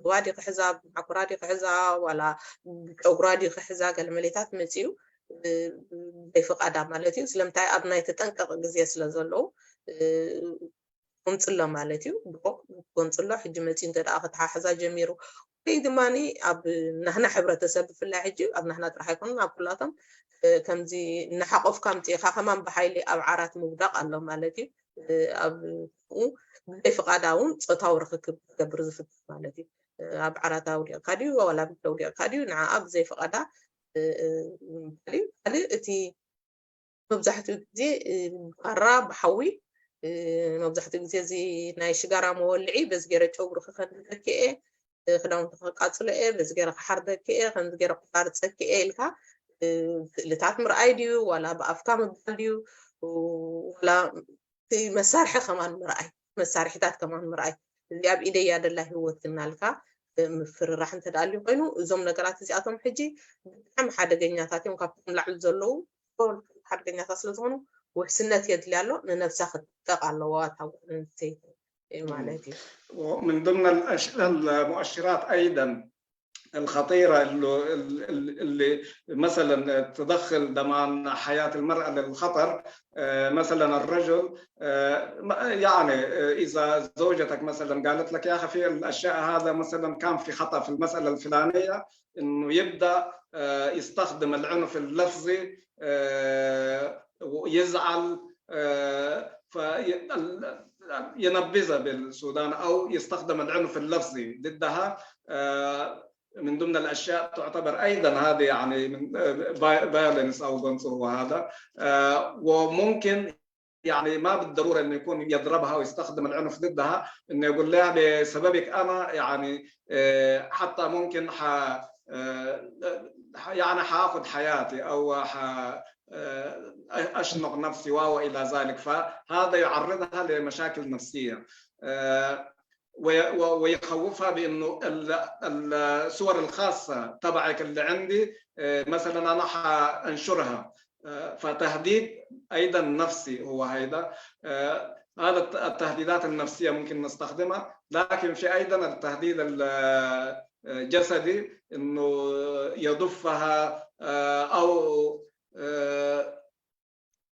ብዋ ድዩ ክሕዛ ብማዕኩራ ድዩ ክሕዛ ዋላ ብጨጉራ ድዩ ክሕዛ ገለ መሌታት መፅኡ ብዘይ ፍቓዳ ማለት እዩ። ስለምንታይ ኣብ ናይ ተጠንቀቕ ግዜ ስለ ዘለዉ ጎንፅሎ ማለት እዩ። ብቆ ጎንፅሎ ሕጂ መፂኡ እንተ ደኣ ክተሓሕዛ ጀሚሩ ወይ ድማ ኣብ ናህና ሕብረተሰብ ብፍላይ ሕጂ ኣብ ናህና ጥራሕ ኣይኮኑን ኣብ ኩላቶም ከምዚ እናሓቆፍካ ኣምፂእካ ከማን ብሓይሊ ኣብ ዓራት ምውዳቕ ኣሎ ማለት እዩ። ኣብ ብዘይ ፍቓዳ እውን ፆታዊ ርክክብ ክገብር ዝፍትር ማለት እዩ። ኣብ ዓራት ኣውዲቕካ ድዩ ዋላ ኣብ ኣውዲቕካ ድዩ ንዓኣ ብዘይ ፍቓዳ ካልእ እቲ መብዛሕትኡ ግዜ ብካራ ብሓዊ መብዛሕትኡ ግዜ እዚ ናይ ሽጋራ መወልዒ በዚ ገይረ ጨጉሪ ክኸንድለኪ እየ ክዳውንቲ ከቃፅሎ እየ በዚ ገይረ ክሓርደኪ እየ ከምዚ ገይረ ክቋርፀኪ እየ ኢልካ ስእልታት ምርኣይ ድዩ ዋላ ብኣፍካ ምባል ድዩ ዋላ መሳርሒ ከማን ምርኣይ መሳርሒታት ከማን ምርኣይ እዚ ኣብ ኢደያ ደላ ህይወት ክናልካ ምፍርራሕ እንተ ደኣ ኮይኑ እዞም ነገራት እዚኣቶም ሕጂ ብጣዕሚ ሓደገኛታት እዮም ካብቶም ላዕሊ ዘለዉ ሓደገኛታት ስለ ዝኾኑ ውሕስነት የድልያ ኣሎ ንነብሳ ክትጠቅ ኣለዋ እታ ጓል ኣንስተይቲ ማለት እዩ ومن ضمن المؤشرات أيضا الخطيرة اللي, اللي مثلا تدخل ضمان حياة المرأة للخطر مثلا الرجل يعني إذا زوجتك مثلا قالت لك يا أخي في الأشياء هذا مثلا كان في خطأ في المسألة الفلانية إنه يبدأ يستخدم العنف اللفظي ويزعل في ينبذها بالسودان أو يستخدم العنف اللفظي ضدها من ضمن الاشياء تعتبر ايضا هذه يعني من violence او عنف وهذا وممكن يعني ما بالضروره انه يكون يضربها ويستخدم العنف ضدها انه يقول لها بسببك انا يعني حتى ممكن ح يعني حاخذ حياتي او ح اشنق نفسي و الى ذلك فهذا يعرضها لمشاكل نفسيه ويخوفها بانه الصور الخاصه تبعك اللي عندي مثلا انا حانشرها فتهديد ايضا نفسي هو هيدا هذا التهديدات النفسيه ممكن نستخدمها لكن في ايضا التهديد الجسدي انه يضفها او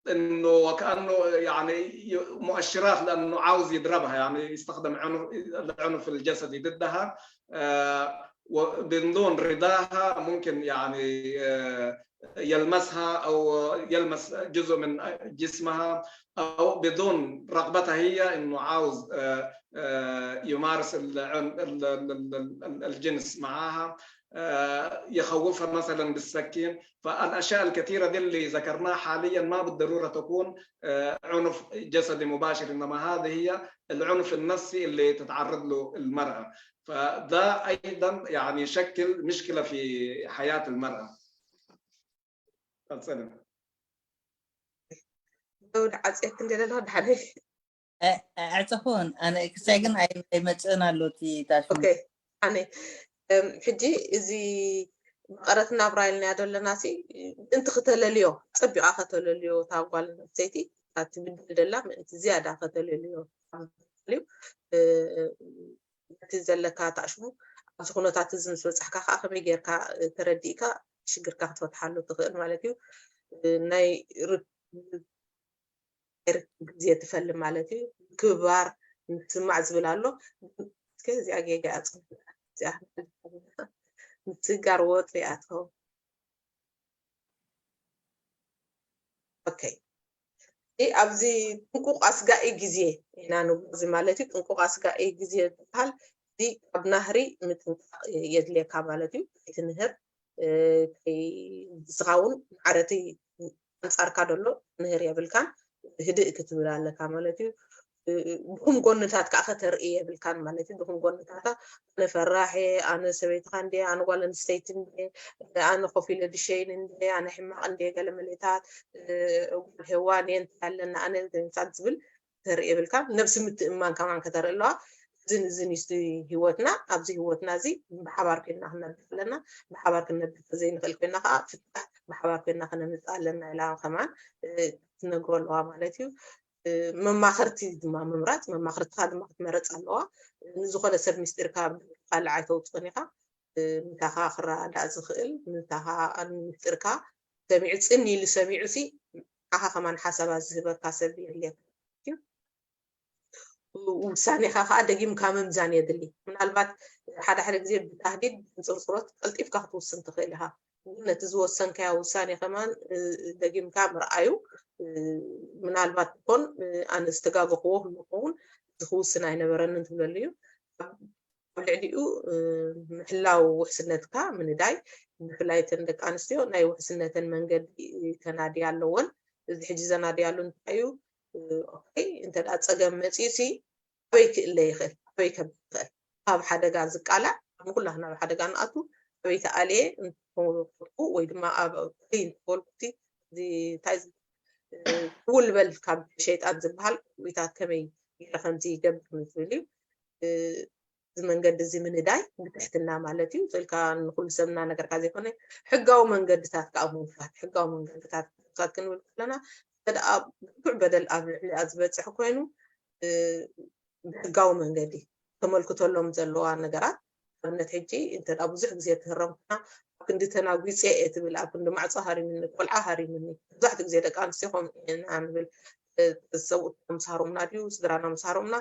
انه وكانه يعني مؤشرات لانه عاوز يضربها يعني يستخدم عنف العنف الجسدي ضدها ومن دون رضاها ممكن يعني يلمسها او يلمس جزء من جسمها او بدون رغبتها هي انه عاوز يمارس الجنس معها آه، يخوفها مثلًا بالسكين. فالأشياء الكثيرة دي اللي ذكرناها حاليًا ما بالضرورة تكون، آه، عنف جسدي مباشر، إنما هذه هي العنف النفسي اللي تتعرض له المرأة. فده أيضًا يعني شكل مشكلة في حياة المرأة. السلام. ደውድ ዓፅየክ እንደ ለለኹ ድሓነይ ኣዕፀኹን ኣነ ክሳይ ግን ኣይመፅእን ኣሎ እቲ ታሽሙ ኦኬ ኣነ እም፣ ሕጂ እዚ መቐረት ናብራ ኢልናዮ ዘለና ሲ ምእንቲ ክተለልዮ ፀቢቓ ከተለልዮ እታ ጓል ኣንስተይቲ እታ ትብድል ደላ ምእንቲ ዝያዳ ከተለልዮ እዩ እቲ ዘለካ ታሽሙ ኣብዚ ኩነታት እዚ ምስ በፃሕካ ከዓ ከመይ ጌርካ ተረዲእካ ሽግርካ ክትፈትሓሉ ትኽእል ማለት እዩ ናይ ግዜ ትፈሊ ማለት እዩ ክባር ምስማዕ ዝብል ኣሎ እዚኣ ጌጋ እያ ምስጋር ወጥሪ እያ ትኸውን ኦኬ ኣብዚ ጥንቁቕ ኣስጋኢ ግዜ ኢና ንብሎ እዚ ማለት እዩ ጥንቁቕ ኣስጋኢ ግዜ ዝበሃል እዚ ካብ ናህሪ ምጥንቃቕ የድልየካ ማለት እዩ እቲ ንህር ንስኻ እውን ማዕረቲ ኣንፃርካ ደሎ ንህር የብልካን ህድእ ክትብል ኣለካ ማለት እዩ ድኹም ጎንታት ከዓ ከተርኢ የብልካን ማለት እዩ ድኹም ጎንታታ ኣነ ፈራሕ ኣነ ሰበይትካ እንደ ኣነ ጓል ኣንስተይቲ እንደ ኣነ ኮፍ ኢለ ድሸይን እንደ ኣነ ሕማቅ እንደ ገለ መሌታት ጓል ሄዋን እየ እንታይ ኣለና ኣነ ምሳት ዝብል ተርኢ የብልካ ነብሲ ምትእማን ከማን ከተርኢ ኣለዋ እዝን እዝን እዩ ህይወትና ኣብዚ ህይወትና እዚ ብሓባር ኮይና ክነብር ኣለና ብሓባር ክነብር ዘይንኽእል ኮይና ከዓ ፍታሕ ብሓባር ኮይና ክነምፅእ ኣለና ኢላ ከማን ትነግሮ ኣለዋ ማለት እዩ መማኽርቲ ድማ ምምራፅ መማኽርትካ ድማ ክትመረፅ ኣለዋ ንዝኾነ ሰብ ሚስጢርካ ካልእ ኣይተውፅእን ኢኻ ምታኻ ክረዳእ ዝኽእል ምታኻ ሚስጢርካ ሰሚዑ ፅን ኢሉ ሰሚዑ ሲ ንዓኻ ከማን ሓሳባት ዝህበካ ሰብ የድልየካ ውሳኔኻ ከዓ ደጊምካ ምምዛን የድሊ ምናልባት ሓደ ሓደ ግዜ ብታህዲድ ብንፅርፅሮት ቀልጢፍካ ክትውስን ትኽእል ኢኻ ግን ነቲ ዝወሰንካዮ ውሳኔ ከማን ደጊምካ ምርኣዩ ምናልባት ኮን ኣነ ዝተጋገኽዎ ክኸውን ዝክውስን ኣይነበረንን ትብለሉ እዩ ኣብ ልዕሊኡ ምሕላው ውሕስነትካ ምንዳይ ብፍላይ እተን ደቂ ኣንስትዮ ናይ ውሕስነተን መንገዲ ከናድያ ኣለወን እዚ ሕጂ ዘናድያሉ እንታይ እዩ ኦኬ እንተ ፀገም መፂኡ ሲ ኣበይ ክእለ ይኽእል ኣበይ ከም ይኽእል ካብ ሓደጋ ዝቃላዕ ንኩላህና ኣብ ሓደጋ ንኣቱ ኣበይ ተኣልየ ወይ ድማ ኣብ እንተበልኩቲ እንታይ ክውልበል ካብ ሸይጣን ዝበሃል ዊታት ከመይ ገይረ ከምዚ ይገብር ዝብል እዩ እዚ መንገዲ እዚ ምንዳይ ብትሕትና ማለት እዩ ስልካ ንኩሉ ሰብና ነገርካ ዘይኮነ ሕጋዊ መንገድታት ከዓ ምውፋት ሕጋዊ መንገድታት ምውፋት ክንብል ከለና ደኣ ብርቱዕ በደል ኣብ ልዕሊኣ ዝበፅሕ ኮይኑ ብሕጋዊ መንገዲ ተመልክተሎም ዘለዋ ነገራት ኣብነት ሕጂ እንተ ብዙሕ ግዜ ትህረምኩና ኣብ ክንዲ ተናጒፀ እየ ትብል ኣብ ክንዲ ማዕፆ ሃሪምኒ ቆልዓ ሃሪምኒ ብዙሕቲ ግዜ ደቂ ኣንስትዮ ከምኡ ኢና ንብል ሰብኡትና ምስ ሃሮምና ድዩ ስድራና ምስ ሃሮምና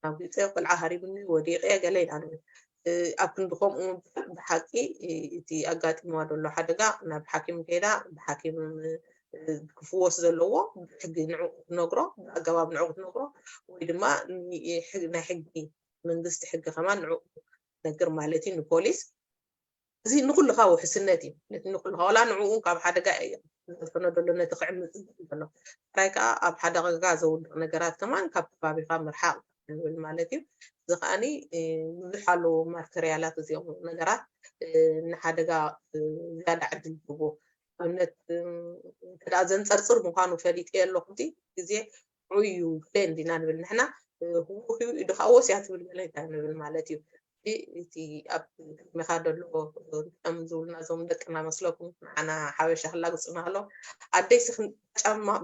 ተናጒፀ ቆልዓ ሃሪምኒ ወዲቀ ገለ ኢና ንብል ኣብ ክንዲ ከምኡ ብሓቂ እቲ ኣጋጢምዋ ዘሎ ሓደጋ ናብ ሓኪም ከይዳ ብሓኪም ክፍወስ ዘለዎ ብሕጊ ንዕኡ ክትነግሮ ብኣገባብ ንዕኡ ክትነግሮ ወይ ድማ ናይ ሕጊ መንግስቲ ሕጊ ከማን ንዕኡ ነግር ማለት እዩ ንፖሊስ እዚ ንኩልኻ ውሕስነት እዩ ነቲ ንኩልኻ ዋላ ንዕኡ ካብ ሓደጋ ዘድሕኖ ዘሎ ነቲ ክዕምፅ ዝብል ዘሎ ጥራይ ከዓ ኣብ ሓደጋ ዘውድቕ ነገራት ከማን ካብ ከባቢኻ ምርሓቕ ንብል ማለት እዩ እዚ ከዓኒ ብዙሕ ኣለዉ ማርተርያላት እዚኦም ነገራት ንሓደጋ ዝያዳ ዕድል ዝህቦ ኣብነት እንተ ዘንፀርፅር ምኳኑ ፈሊጠ ኣለኹ እቲ ግዜ ንዑ እዩ ገለ እንዲና ንብል ንሕና ህወክ እዩ ድካ ወስያ ትብል ገለ እንታይ ንብል ማለት እዩ እቲ ኣብ ቅድሚካ ደሎ ከም ዝብሉና እዞም ደቅና መስለኩም ንዓና ሓበሻ ክላግፁና ከሎ ኣደይ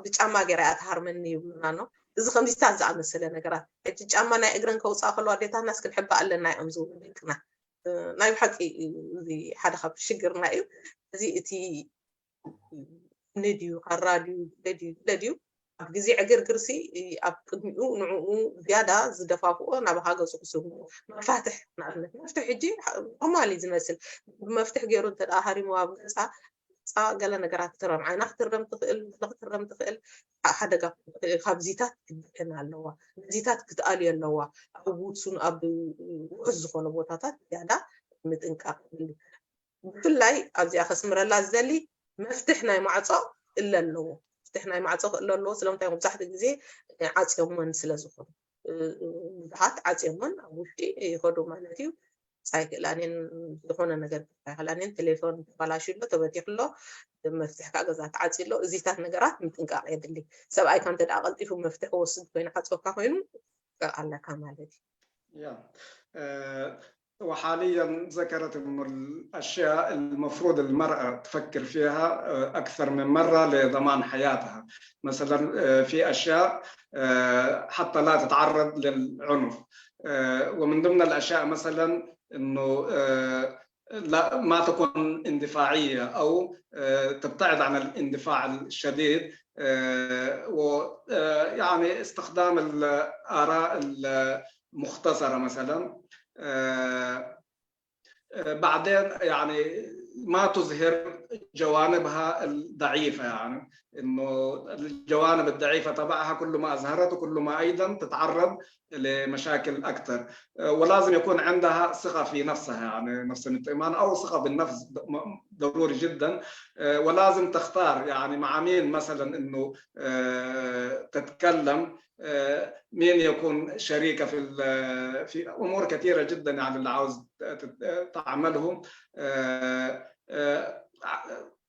ብጫማ ገይራ እያ ትሃርመኒ ይብሉና ኖ እዚ ከምዚታት ዝኣመሰለ ነገራት ሕጂ ጫማ ናይ እግረን ከውፅኣ ከለዋ ኣዴታትናስ ክንሕባእ ኣለና እዮም ዝብሉ ደቅና ናይ ብሓቂ እዚ ሓደ ካብ ሽግርና እዩ እዚ እቲ ንድዩ ካራ ድዩ ድዩ ድዩ ኣብ ግዜ ዕግርግርሲ ኣብ ቅድሚኡ ንዕኡ ዝያዳ ዝደፋፍኦ ናብ ሃገፁ ክስጉ መፋትሕ ንኣብነት መፍትሕ ሕጂ ኖርማል እዩ ዝመስል ብመፍትሕ ገይሩ እንተ ሃሪሙ ኣብ ገፃ ገለ ነገራት ክትረም ዓይና ክትረም ትኽእል ክትረም ትኽእል ሓደጋ ካብዚታት ክትድሕን ኣለዋ ነዚታት ክትኣልዮ ኣለዋ ኣብ ውሱን ኣብ ውሑስ ዝኾነ ቦታታት ዝያዳ ምጥንቃቕ ብፍላይ ኣብዚኣ ከስምረላ ዝደሊ መፍትሕ ናይ ማዕፆ እለ ኣለዎ። መፍትሕ ናይ ማዕፆ እለ ኣለዎ። ስለምንታይ? መብዛሕትኡ ግዜ ዓፅዮመን ስለ ዝኾኑ፣ ብዙሓት ዓፅዮመን ኣብ ውሽጢ ይኸዱ ማለት እዩ። ምፃ ኣይክእላንን፣ ዝኾነ ነገር ኣይክእላንን። ቴሌፎን ተባላሽዩ ኣሎ፣ ተበቲኹ ኣሎ፣ መፍትሕ ከዓ ገዛ ተዓፅዩ ኣሎ። እዚታት ነገራት ምጥንቃቕ የድሊ። ሰብኣይካ እንተ ደኣ ቀልጢፉ መፍትሕ ወስድ ኮይኑ ዓፅወካ ኮይኑ ጥንቃቕ ኣለካ ማለት እዩ። يا آه، وحاليا ذكرت انه الاشياء المفروض المرأة تفكر فيها آه، اكثر من مرة لضمان حياتها. مثلا آه، في اشياء آه، حتى لا تتعرض للعنف. آه، ومن ضمن الاشياء مثلا انه آه، لا ما تكون اندفاعية او آه، تبتعد عن الاندفاع الشديد آه، و آه، يعني استخدام الاراء المختصره مثلا آه، آه، بعدين يعني ما تظهر جوانبها الضعيفه، يعني انه الجوانب الضعيفه تبعها كل ما اظهرته كل ما ايضا تتعرض لمشاكل اكثر. ولازم يكون عندها ثقه في نفسها، يعني نفس الايمان او ثقه بالنفس ضروري جدا. ولازم تختار يعني مع مين مثلا انه تتكلم، مين يكون شريكه في في امور كثيره جدا يعني اللي عاوز تعمله.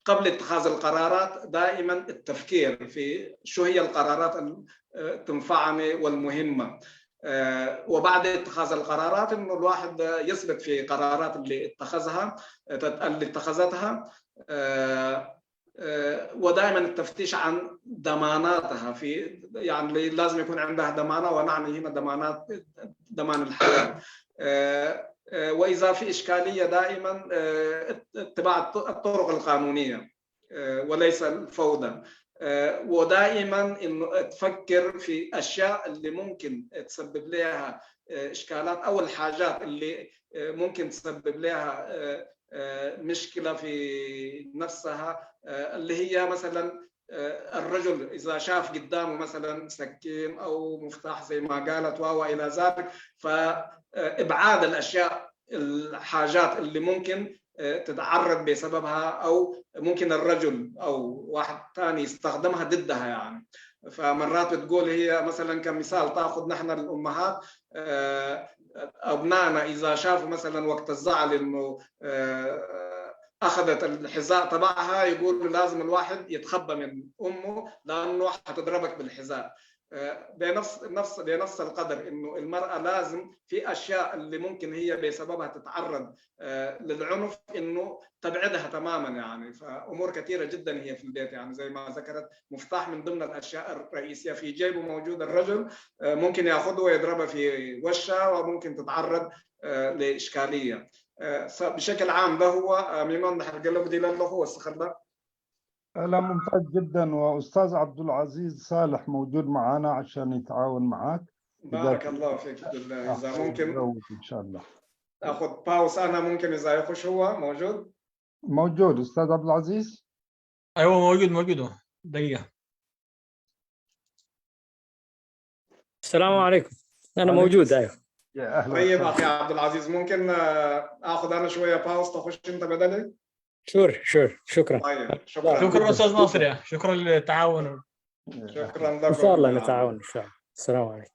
قبل اتخاذ القرارات دائما التفكير في شو هي القرارات اللي تنفعني والمهمه. وبعد اتخاذ القرارات انه الواحد يثبت في قرارات اللي اتخذها اللي اتخذتها. ودائما التفتيش عن ضماناتها في يعني لازم يكون عندها ضمانه، ونعني هنا ضمانات ضمان الحياه. واذا في اشكاليه دائما اتباع الطرق القانونيه وليس الفوضى. ودائما انه تفكر في اشياء اللي ممكن تسبب لها اشكالات او الحاجات اللي ممكن تسبب لها مشكله في نفسها اللي هي مثلا الرجل اذا شاف قدامه مثلا سكين او مفتاح زي ما قالت و الى ذلك، فابعاد الاشياء الحاجات اللي ممكن تتعرض بسببها او ممكن الرجل او واحد ثاني يستخدمها ضدها يعني. فمرات بتقول هي مثلا كمثال تاخذ نحن الامهات ابنائنا اذا شافوا مثلا وقت الزعل انه اخذت الحذاء تبعها يقول لازم الواحد يتخبى من امه لانه حتضربك بالحذاء. بنفس نفس بنفس القدر انه المراه لازم في اشياء اللي ممكن هي بسببها تتعرض للعنف انه تبعدها تماما يعني. فامور كثيره جدا هي في البيت يعني زي ما ذكرت مفتاح من ضمن الاشياء الرئيسيه في جيبه موجود الرجل ممكن ياخذه ويضربه في وشها وممكن تتعرض لاشكاليه. بشكل عام ده هو ميمان نحن قلب دي لله هو استخدم لا ممتاز جدا. واستاذ عبد العزيز صالح موجود معنا عشان يتعاون معك. بارك الله فيك عبد الله اذا ممكن ان شاء الله. اخذ باوس انا ممكن اذا يخش هو موجود. موجود استاذ عبد العزيز. ايوه موجود موجود دقيقه. السلام عليكم. انا موجود ايوه. يا اهلا طيب اخي عبد العزيز ممكن اخذ انا شويه باوس تخش انت بدلي؟ شور شور شكرا. طيب شكرا. شكرا استاذ ناصر يا شكرا للتعاون. شكرا لكم. ان شاء الله نتعاون ان شاء الله. السلام عليكم.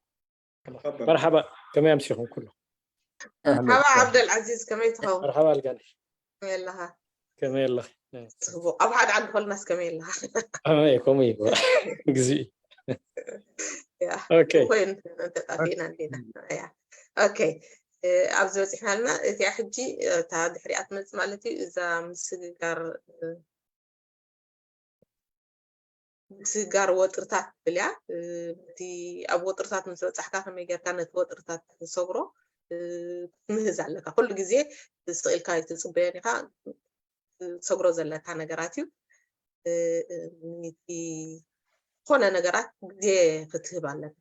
تفضل. مرحبا. كم يمسكهم كله؟ مرحبا عبد العزيز كميت هو مرحبا القالش. كميلها كميلها. صبو ابعد عن كل الناس كميلها. اما يكون يبغى جزي. يا اوكي. وين انت تعطينا عندنا يا اوكي. ኣብዚ በፂሕናልና እቲኣ ሕጂ እታ ድሕሪኣ ትመፅእ ማለት እዩ። እዛ ምስግጋር ምስግጋር ወጥርታት ትብል እያ። እቲ ኣብ ወጥርታት ምስ በፃሕካ ከመይ ጌርካ ነቲ ወጥርታት ትሰግሮ ክትምህዝ ኣለካ። ኩሉ ግዜ ስቕ ኢልካ ኣይትፅበዮን ኢኻ። ክትሰግሮ ዘለካ ነገራት እዩ። እቲ ዝኾነ ነገራት ግዜ ክትህብ ኣለካ።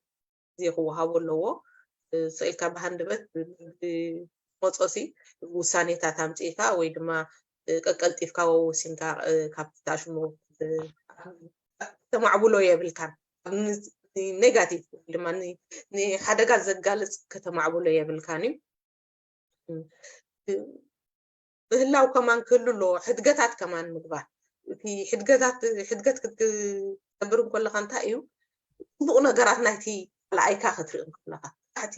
ግዜ ክወሃቦ ኣለዎ። ስቕ ኢልካ ብሃንደበት ብመፆሲ ውሳኔታት ኣምፂእካ ወይ ድማ ቀቀልጢፍካ ወሲንካ ካብቲ ታሽሙ ከተማዕብሎ የብልካን። ኔጋቲቭ ድማ ንሓደጋ ዘጋልፅ ከተማዕብሎ የብልካን እዩ። ምህላው ከማን ክህሉ ኣለዎ። ሕድገታት ከማን ምግባር፣ እቲ ሕድገታት ሕድገት ክትገብር እንከለኻ እንታይ እዩ? ጽቡቕ ነገራት ናይቲ ካልኣይካ ክትርኢ እንከለኻ፣ እቲ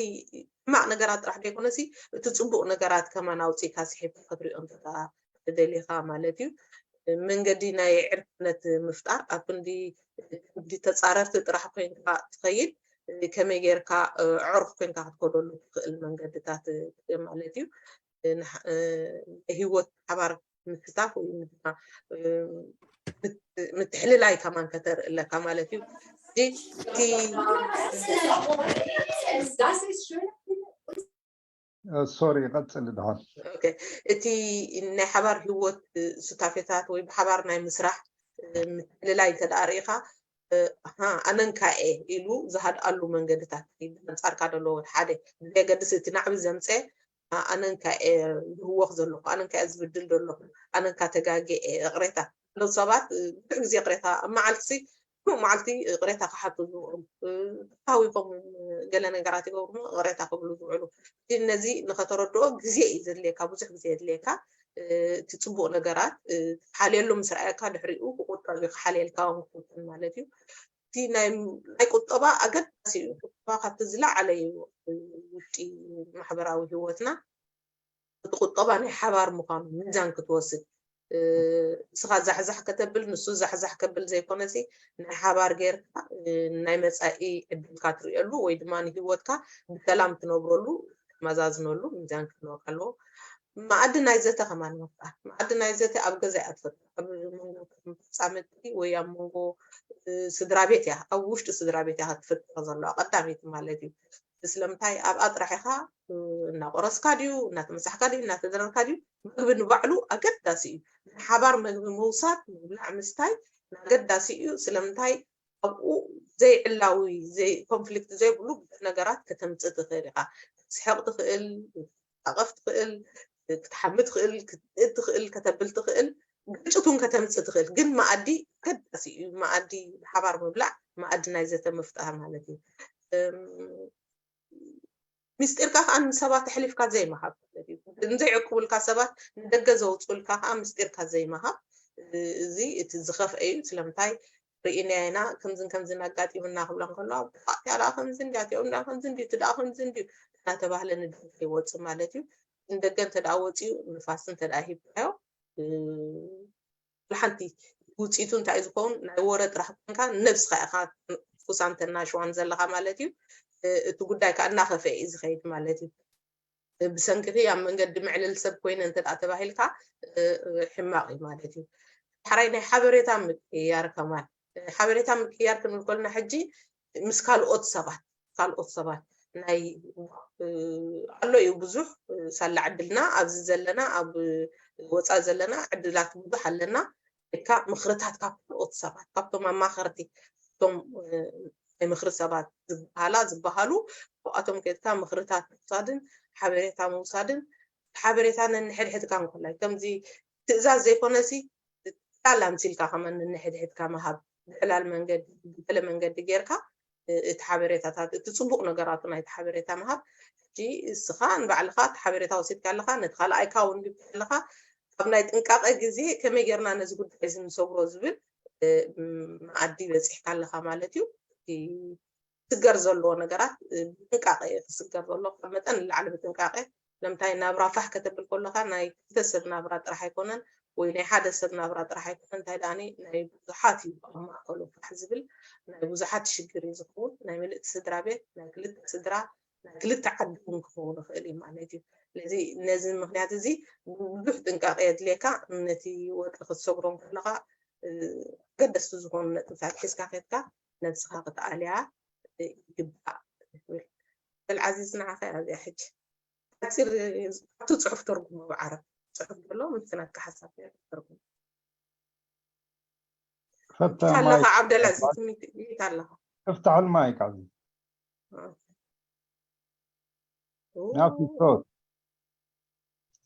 ሕማቕ ነገራት ጥራሕ ዘይኮነሲ እቲ ጽቡቕ ነገራት ከማን ኣውጺእካ ስሒብካ ክትሪኦ እንተደኣ ደሊኻ ማለት እዩ። መንገዲ ናይ ዕርክነት ምፍጣር፣ ኣብ ክንዲ ተጻረርቲ ጥራሕ ኮይንካ ትኸይድ፣ ከመይ ጌርካ ዕሩኽ ኮይንካ ክትከደሉ ትኽእል መንገድታት ማለት እዩ። ናይ ህይወት ሓባር ምስታፍ ወይ ድማ ምትሕልላይ ከማን ከተርኢ ኣለካ ማለት እዩ። ሶሪ፣ ቀፅሊ ድሓን። እቲ ናይ ሓባር ህይወት ሱታፌታት ወይ ብሓባር ናይ ምስራሕ ምትሕልላይ እንተ ደኣ ርኢኻ፣ ኣነንካ እየ ኢሉ ዝሃድኣሉ መንገድታት፣ ኣንጻርካ ዘሎ ሓደ ብዘየገድስ እቲ ናዕቢ ዘምፀ ኣነንካ እየ ዝህወኽ ዘለኹ፣ ኣነንካ እየ ዝብድል ዘለኹ፣ ኣነንካ ተጋጌ እየ፣ እቕሬታ። ሰባት ብዙሕ ግዜ እቕሬታ ኣብ መዓልቲ ሲ ሙሉእ መዓልቲ እቕሬታ ክሓቱ ዝውዕሉ፣ ተሃዊኾም ገለ ነገራት ይገብሩ እሞ እቕሬታ ክብሉ ዝውዕሉ። ግን ነዚ ንኸተረድኦ ግዜ እዩ ዘድልየካ፣ ብዙሕ ግዜ የድልየካ። እቲ ጽቡቕ ነገራት ሓልየሉ ምስ ረኣየካ ድሕሪኡ ክቑጠብ እዩ፣ ክሓልየልካ እውን ክፍትን ማለት እዩ። እቲ ናይ ናይ ቁጠባ ኣገዳሲ እዩ። ቁጠባ ካብቲ ዝለዓለ እዩ ውሽጢ ማሕበራዊ ህይወትና። እቲ ቁጠባ ናይ ሓባር ምዃኑ ሚዛን ክትወስድ፣ ንስኻ ዛሕዛሕ ከተብል ንሱ ዛሕዛሕ ከብል ዘይኮነሲ ናይ ሓባር ጌርካ ናይ መጻኢ ዕድልካ ትርእየሉ ወይ ድማ ንህይወትካ ብሰላም ትነብረሉ ትመዛዝነሉ ሚዛን ክህልወካ ኣለዎ። መኣዲ ናይ ዘተ ከማን ምፍጣር። መኣዲ ናይ ዘተ ኣብ ገዛ እያ ትፈጥር። ኣብ መንጎ ተጻመድቲ ወይ ኣብ መንጎ ስድራ ቤት እያ፣ ኣብ ውሽጢ ስድራ ቤት እያ ክትፍጠር ዘለዋ ቀዳመይቲ ማለት እዩ። ስለምንታይ ኣብኣ ጥራሕ ኢኻ እናቆረስካ ድዩ እናተመሳሕካ ድዩ እናተደረርካ ድዩ ምግቢ ንባዕሉ ኣገዳሲ እዩ። ናይ ሓባር ምግቢ ምውሳድ ምብላዕ ምስታይ ኣገዳሲ እዩ። ስለምንታይ ኣብኡ ዘይዕላዊ ዘይ ኮንፍሊክት ዘይብሉ ብዙሕ ነገራት ከተምፅእ ትኽእል ኢኻ። ክትስሕቕ ትኽእል፣ ክትታቐፍ ትኽእል፣ ክትሓሚ ትኽእል፣ ክትእድ ትኽእል፣ ከተብል ትኽእል፣ ግጭት እውን ከተምፅእ ትኽእል። ግን መኣዲ ኣገዳሲ እዩ። መኣዲ ብሓባር ምብላዕ መኣዲ ናይ ዘተ ምፍጣር ማለት እዩ። ምስጢርካ ከዓ ንሰባት ኣሕሊፍካ ዘይምሃብ ማለት እዩ። ንዘይዕቅቡልካ ሰባት ንደገ ዘውፅኡልካ ከዓ ምስጢርካ ዘይምሃብ፣ እዚ እቲ ዝኸፍአ እዩ። ስለምንታይ ርኢናያ ኢና፣ ከምዝን ከምዝን ኣጋጢሙና ክብላ እንከለዋ፣ እቲኣ ደኣ ከምዚ እንድያ፣ እቲኦም ደኣ ከምዚ እንድዩ፣ እቲ ደኣ ከምዚ እንድዩ እናተባህለ ንደገ ይወፅእ ማለት እዩ። ንደገ እንተ ደኣ ወፂኡ ንፋስ እንተ ደኣ ሂብካዮ፣ ሓንቲ ውፅኢቱ እንታይ እዩ ዝኸውን? ናይ ወረ ጥራሕ ኮንካ ነብስኻ ኢኻ ትኩሳን ተናሽዋን ዘለኻ ማለት እዩ። እቲ ጉዳይ ከዓ እናኸፈአ እዩ ዝኸይድ ማለት እዩ። ብሰንክኺ ኣብ መንገዲ ምዕልል ሰብ ኮይነ እንተ ደኣ ተባሂልካ ሕማቕ እዩ ማለት እዩ። ሓራይ ናይ ሓበሬታ ምቅያር ከማን፣ ሓበሬታ ምቅያር ክንብል ከለና ሕጂ ምስ ካልኦት ሰባት ካልኦት ሰባት ናይ ኣሎ እዩ ብዙሕ ሳላ ዕድልና ኣብዚ ዘለና ኣብ ወፃኢ ዘለና ዕድላት ብዙሕ ኣለና። ካ ምኽርታት ካብ ካልኦት ሰባት ካብቶም ኣማኸርቲ ካብቶም ናይ ምኽሪ ሰባት ዝበሃላ ዝበሃሉ ካብኣቶም ከድካ ምኽርታት ምውሳድን ሓበሬታ ምውሳድን ሓበሬታ ነንሕድሕድካ እንኮላይ ከምዚ ትእዛዝ ዘይኮነሲ ጣል ኣምሲልካ ከመን ነንሕድሕድካ ምሃብ ብዕላል መንገዲ ብገለ መንገዲ ጌርካ እቲ ሓበሬታታት እቲ ፅቡቕ ነገራቱ ናይቲ ሓበሬታ ምሃብ ሕጂ እስኻ ንባዕልኻ እቲ ሓበሬታ ወሲድካ ኣለኻ ነቲ ካልኣይካ እውን ሂብካ ኣለኻ ኣብ ናይ ጥንቃቐ ግዜ ከመይ ጌርና ነዚ ጉዳይ እዚ ንሰግሮ ዝብል መኣዲ በፂሕካ ኣለኻ ማለት እዩ። ክስገር ዘለዎ ነገራት ብጥንቃቐ እዩ ክስገር ዘለዎ ካብ መጠን ንላዕሊ ብጥንቃቐ ስለምንታይ ናብራ ፋሕ ከተብል ከለኻ ናይ ክልተ ሰብ ናብራ ጥራሕ ኣይኮነን ወይ ናይ ሓደ ሰብ ናብራ ጥራሕ ኣይኮነን እንታይ ደኣኒ ናይ ብዙሓት እዩ ኣብ ማእከሉ ፋሕ ዝብል ናይ ብዙሓት ሽግር እዩ ዝኸውን ናይ ምልእቲ ስድራ ቤት ናይ ክልተ ስድራ ናይ ክልተ ዓዲ እውን ክኸውን ይኽእል እዩ ማለት እዩ ስለዚ ነዚ ምክንያት እዚ ብዙሕ ጥንቃቄ የድልየካ ነቲ ወርቂ ክትሰግሮ ከለኻ ኣገደስቲ ዝኾኑ ነጥብታት ሒዝካ ከድካ ነብስኻ ክትኣልያ ይግባእ ትብል በል ዓዚዝ ንዓኻ እያ እዚኣ ሕጂ ሓፂር ኣብቲ ፅሑፍ ተርጉሞ ብዓረብ ፅሑፍ ዘሎ ምስቲ ናትካ ሓሳብ ተርጉሞ ፈታ ኣለኻ ማይክ ዓብደልዓዚዝ ሚት ኣለኻ افتح المايك عزيز ما في صوت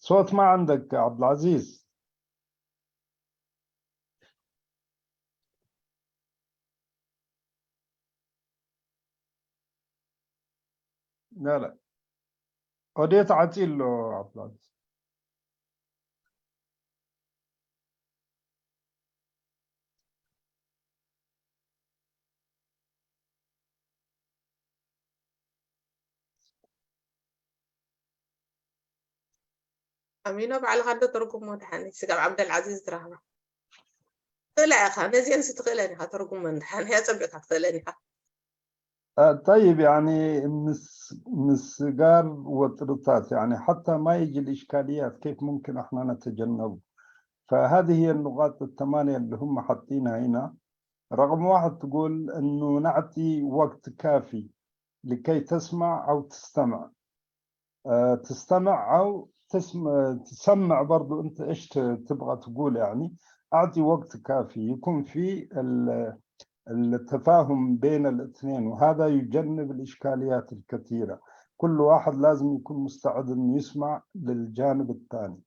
صوت ما عندك عبد العزيز لا لا ኦድዮ ተዓፅዩ ኣሎ ዓብዱልዓዚዝ ኣሚኖ ባዕልኻ እንዶ ተርጉሞ ድሓን ስጋብ ዓብደልዓዚዝ ዝረኽባ ትኽእላ ኢኻ። ነዚአን ሲ ትኽእለን ኢኻ፣ ተርጉመን ድሓን እያ ጸቢቕካ ትኽእለን ኢኻ። آه، طيب، يعني مس- ምስጋር ወጥርታት، يعني حتى ما يجي الإشكاليات، كيف ممكن احنا نتجنبه؟ فهذه هي النقاط الثمانية اللي هم حاطينها هنا. رقم واحد تقول إنه نعطي وقت كافي لكي تسمع أو تستمع. آه، تستمع أو تسمع، تسمع برضو أنت إيش ت- تبغى تقول، يعني أعطي وقت كافي يكون في ال- التفاهم بين الاثنين، وهذا يجنب الإشكاليات الكثيرة. كل واحد لازم يكون مستعد إنه يسمع للجانب الثاني.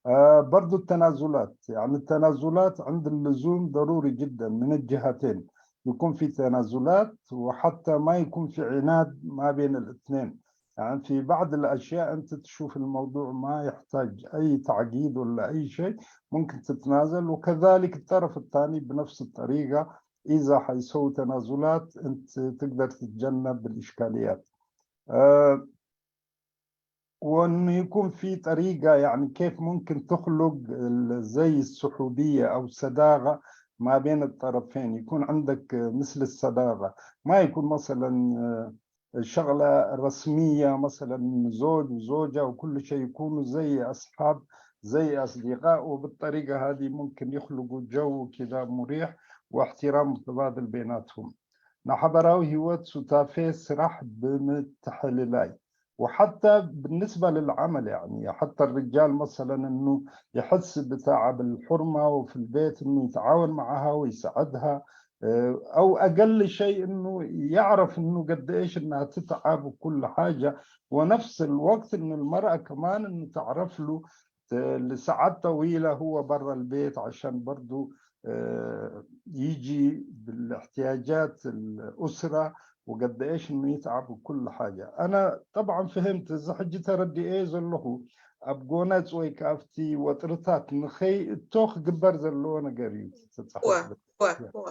آه، برضو التنازلات، يعني التنازلات عند اللزوم ضروري جدا من الجهتين، يكون في تنازلات وحتى ما يكون في عناد ما بين الاثنين. يعني في بعض الأشياء أنت تشوف الموضوع ما يحتاج أي تعقيد ولا أي شيء، ممكن تتنازل، وكذلك الطرف الثاني بنفس الطريقة إذا حيسوي تنازلات أنت تقدر تتجنب الإشكاليات. آه، وإنه يكون في طريقة، يعني كيف ممكن تخلق ال- زي الصحوبية أو صداقة ما بين الطرفين، يكون عندك مثل الصداقة، ما يكون مثلا آه، شغلة رسمية، مثلا زوج وزوجة وكل شيء يكونوا زي أصحاب، زي أصدقاء، وبالطريقة هذه ممكن يخلقوا جو كذا مريح واحترام متبادل بيناتهم. نحبراو هيوت ستافي سرح بمتحللاي. وحتى بالنسبة للعمل، يعني حتى الرجال مثلا إنه يحس بتعب الحرمة وفي البيت إنه يتعاون معها ويساعدها، آه، أو أقل شيء إنه يعرف إنه قد إيش إنها تتعب وكل حاجة، ونفس الوقت إنه المرأة كمان إنه تعرف له ت- لساعات طويلة هو برا البيت عشان برضو آه، يجي بالاحتياجات الأسرة وقد إيش إنه يتعب وكل حاجة. أنا طبعا فهمت إذا حجة ردي إيه زلخو أبقونا تسوي كافتي وطرطات نخي التوخ قبر زلو نقري وا وا وا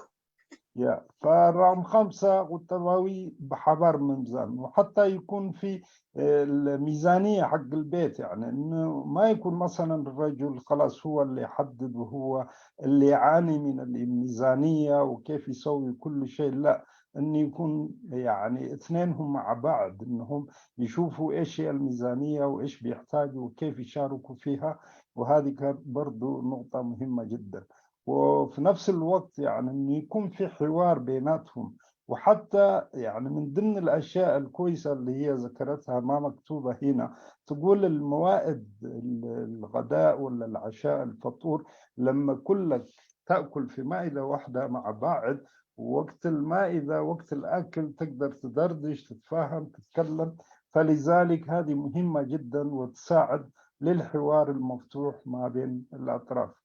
يا فرقم خمسة ቁጠባዊ ብሓባር ምምዛን وحتى يكون في آه، الميزانية حق البيت، يعني إنه ما يكون مثلا الرجل خلاص هو اللي يحدد وهو اللي يعاني من الميزانية وكيف يسوي كل شيء، لا، إنه يكون يعني اثنينهم مع بعض إنهم يشوفوا إيش هي الميزانية وإيش بيحتاجوا وكيف يشاركوا فيها، وهذه كانت برضو نقطة مهمة جدا. وفي نفس الوقت يعني إنه يكون في حوار بيناتهم، وحتى يعني من ضمن الأشياء الكويسة اللي هي ذكرتها ما مكتوبة هنا، تقول الموائد ال- الغداء ولا العشاء الفطور لما كلك تأكل في مائدة واحدة مع بعض، وقت المائدة وقت الأكل تقدر تدردش تتفاهم تتكلم، فلذلك هذه مهمة جدا وتساعد للحوار المفتوح ما بين الأطراف.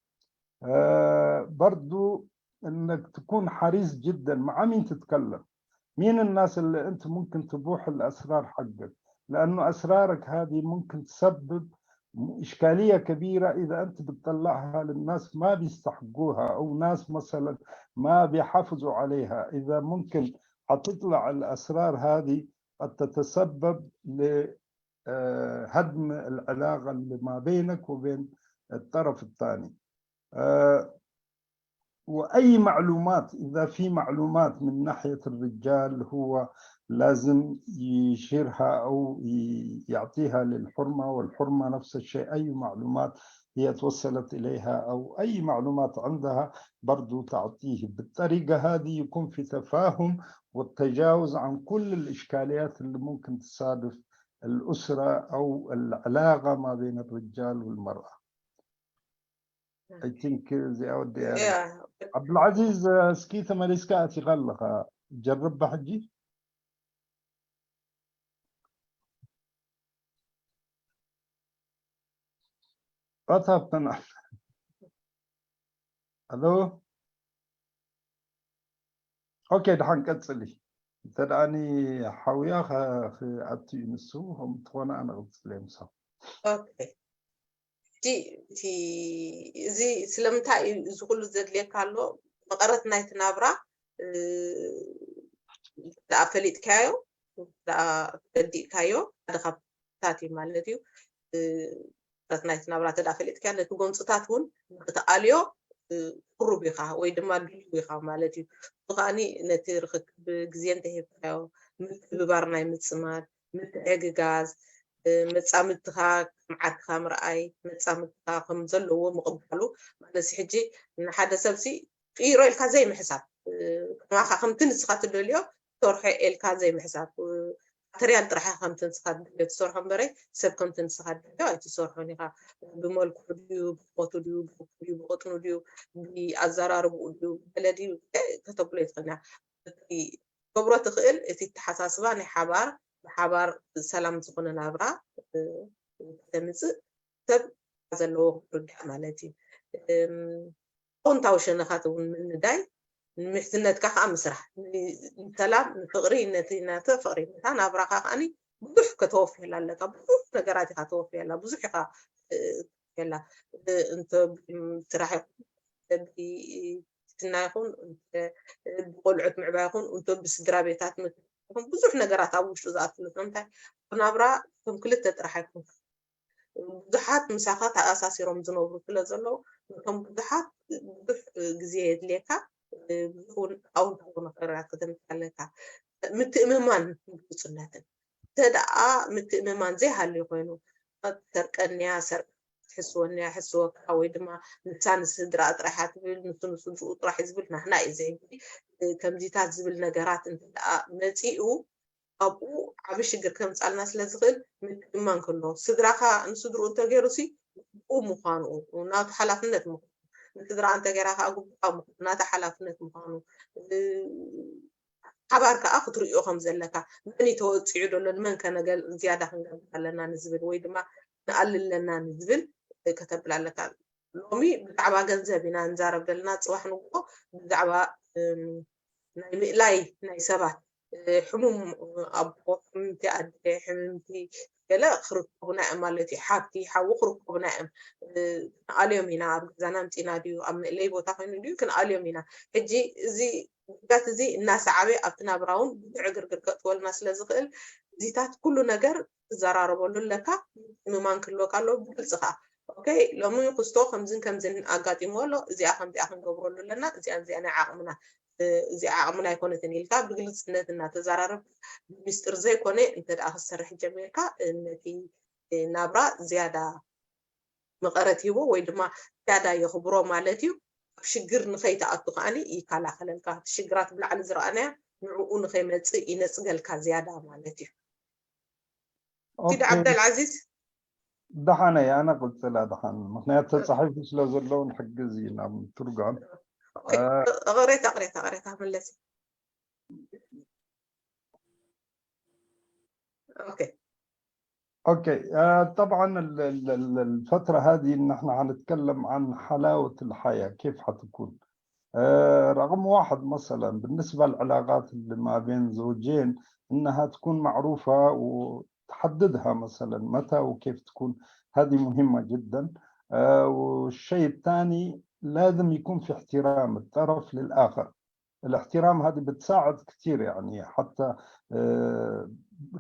آه، برضو إنك تكون حريص جدا مع مين تتكلم، مين الناس اللي أنت ممكن تبوح الأسرار حقك، لأنه أسرارك هذه ممكن تسبب إشكالية كبيرة إذا أنت بتطلعها للناس ما بيستحقوها أو ناس مثلا ما بيحافظوا عليها. إذا ممكن حتطلع الأسرار هذه قد تتسبب لهدم العلاقة اللي ما بينك وبين الطرف الثاني. آه، وأي معلومات، إذا في معلومات من ناحية الرجال هو لازم يشيرها أو ي- يعطيها للحرمة، والحرمة نفس الشيء، أي معلومات هي توصلت إليها أو أي معلومات عندها برضو تعطيه. بالطريقة هذه يكون في تفاهم والتجاوز عن كل الإشكاليات اللي ممكن تصادف الأسرة أو العلاقة ما بين الرجال والمرأة. I think እዚኣ ወዲኣ ያ ዓብዱልዓዚዝ፣ እስኪ ተመሊስካ ኣቲኻ ኣለኻ። ጀርባ ሕጂ ፋታ ኣብተን ኣሎ። ኦኬ፣ ድሓን ቀጽሊ። እንተ ደኣኒ ሓውያ ከ- ክኣቱ እዩ ንሱ፣ ከም ትኾነ ኣነ ቅጽል እዮም ሰብ። ኦኬ። እቲ እቲ እዚ ስለምንታይ እዩ እዚ ኩሉ ዘድልየካ ኣሎ? መቐረት ናይቲ ናብራ እ፣ ደኣ ፈሊጥካዮ ደኣ ተረዲእካዮ ሓደ ካብታት እዩ ማለት እዩ። እ፣ ናይቲ ናብራ ተዳ ፈሊጥካ ነቲ ጎንፅታት እውን ንክትኣልዮ ቅሩብ ኢኻ ወይ ድማ ድልው ኢኻ ማለት እዩ። እዚ ከዓኒ ነቲ ርክክብ ግዜ እንተሂብካዮ፣ ምትብባር ናይ ምፅማድ፣ ምትዕግጋዝ፣ መፃምድትኻ ከም ዓድካ ምርኣይ፣ መፃምድትኻ ከም ዘለዎ ምቕባሉ ማለት ሕጂ ንሓደ ሰብሲ ቅይሮ ኢልካ ዘይምሕሳብ፣ ከማኻ ከምቲ ንስኻ ትደልዮ ሰርሖ ኢልካ ዘይምሕሳብ፣ ማተርያል ጥራሕ ከምቲ ንስኻ ትደልዮ ትሰርሖ እምበረ ሰብ ከምቲ ንስኻ ትደልዮ ኣይትሰርሖን ኢኻ። ብመልክዑ ድዩ፣ ብቁመቱ ድዩ፣ ብርኩ ድዩ፣ ብቕጥኑ ድዩ፣ ብኣዘራርብኡ ድዩ፣ ብገለ ድዩ፣ ከተብሎ ይትኽእል ኢና። ትገብሮ ትኽእል እቲ ተሓሳስባ ናይ ሓባር፣ ብሓባር ሰላም ዝኾነ ናብራ ከተምፅእ ሰብ ዘለዎ ክትርዳእ ማለት እዩ። ኣወንታዊ ሸነኻት እውን ምንዳይ፣ ንምሕዝነትካ ከዓ ምስራሕ፣ ንሰላም፣ ንፍቕሪ፣ ነቲ ናተ ፍቕሪ ነታ ናብራኻ ከዓኒ ብዙሕ ከተወፍየላ ኣለካ። ብዙሕ ነገራት ኢኻ ተወፍየላ፣ ብዙሕ ኢኻ የላ እንተ ስራሕ ይኹን፣ ብትና ይኹን፣ ብቆልዑት ምዕባይ ይኹን፣ እንተ ብስድራ ቤታት ይኹን፣ ብዙሕ ነገራት ኣብ ውሽጡ ዝኣትሉ። ስለምንታይ ኣብ ናብራ እቶም ክልተ ጥራሕ ኣይኮንካ ብዙሓት ምሳኻ ተኣሳሲሮም ዝነብሩ ስለ ዘለዉ፣ ነቶም ብዙሓት ብዙሕ ግዜ የድልየካ። ብዙሕ እውን ኣውንታዊ ነገራት ከተምፅእ ኣለካ። ምትእምማን፣ ግልፅነትን። እንተ ደኣ ምትእምማን ዘይሃልዩ ኮይኑ፣ ሰርቀንያ ሰርቀ፣ ትሕስወንያ ሕስወካ፣ ወይ ድማ ንሳ ንስድራ ጥራሕ እያ ትብል፣ ንሱ ንስድርኡ ጥራሕ እዩ ዝብል፣ ናህና እዩ ዘይ ከምዚታት ዝብል ነገራት እንተ ደኣ መፂኡ፣ ኣብኡ ዓቢ ሽግር ከምጻልና ስለ ዝኽእል ምትእምማን ክህልዎ። ስድራኻ ንስድርኡ እንተገይሩሲ ግቡኡ ምዃኑ፣ ናቱ ሓላፍነት ምዃኑ፣ ንስድራ እንተገይራ ከኣ ግቡኣ ምዃኑ፣ ናታ ሓላፍነት ምዃኑ፣ እ፣ ሓባር ከኣ ክትርእዮ ከም ዘለካ፣ መን እዩ ተወጺዑ ዘሎ፣ ንመን ከ ነገር ዝያዳ ክንገብር ኣለና ንዝብል ወይ ድማ ንኣሊ ኣለና ንዝብል ከተብል ኣለካ። ሎሚ ብዛዕባ ገንዘብ ኢና ንዛረብ ዘለና፣ ጽባሕ ንግሆ ብዛዕባ፣ እም፣ ናይ ምእላይ ናይ ሰባት፣ እ፣ ሕሙም ኣቦ፣ ሕምምቲ ኣደ፣ ሕምምቲ ገለ ክርከቡና እዮም ማለት እዩ። ሓብቲ፣ ሓዊ ክርከቡና እዮም። እ፣ ክንኣልዮም ኢና፣ ኣብ ገዛና ኣምጺና ድዩ፣ ኣብ መእለይ ቦታ ኮይኑ ድዩ፣ ክንኣልዮም ኢና። ሕጂ እዚ ጉዳት እዚ እናሰዓበ ኣብቲ ናብራ እውን ብዙሕ ዕግርግር ከእትወልና ስለ ዝኽእል፣ እዚታት ኩሉ ነገር ትዘራረበሉ ኣለካ። ምትእምማን ክህልወካ ኣለዎ ብግልፂ ከዓ፣ ኦኬ፣ ሎሚ ክስቶ ከምዝን ከምዝን ኣጋጢምዎ ኣሎ፣ እዚኣ ከምዚኣ ክንገብረሉ ኣለና፣ እዚኣ እዚኣ ናይ ዓቕምና፣ እ፣ እዚኣ ዓቕምና ኣይኮነትን ኢልካ ብግልፅነት እናተዘራረብካ ብሚስጥር ዘይኮነ እንተ ደኣ ክትሰርሕ ጀሚርካ፣ እ፣ ነቲ፣ እ፣ ናብራ ዝያዳ መቐረት ሂቦ ወይ ድማ ዝያዳ የኽብሮ ማለት እዩ። ኣብ ሽግር ንኸይትኣቱ ከዓኒ ይከላኸለልካ። እቲ ሽግራት ብላዕሊ ዝረኣናዮ ንዕኡ ንኸይመጽእ ይነጽገልካ ዝያዳ ማለት እዩ። ኪድ ኦኬ። ዓብደልዓዚዝ። ደሓነ ኣነ ቅጽላ ደሓን፣ ምኽንያት ተጻሒፉ ስለ ዘሎ ንሕግዝ ኢና ትርጉም። ኦኬ፣ እ፣ ቅሬታ፣ ቅሬታ፣ ቅሬታ መለሲ። ኦኬ። ኦኬ، آه، طبعًا ال-، ال-، ال-، الفترة هذه نحن حنتكلم عن حلاوة الحياة، كيف حتكون. آه، رقم واحد مثلًا بالنسبة للعلاقات اللي ما بين زوجين، إنها تكون معروفة وتحددها مثلًا متى وكيف تكون، هذه مهمة جدًا. آه، والشيء الثاني لازم يكون في احترام الطرف للآخر. الاحترام هذه بتساعد كتير، يعني، حتى، آه،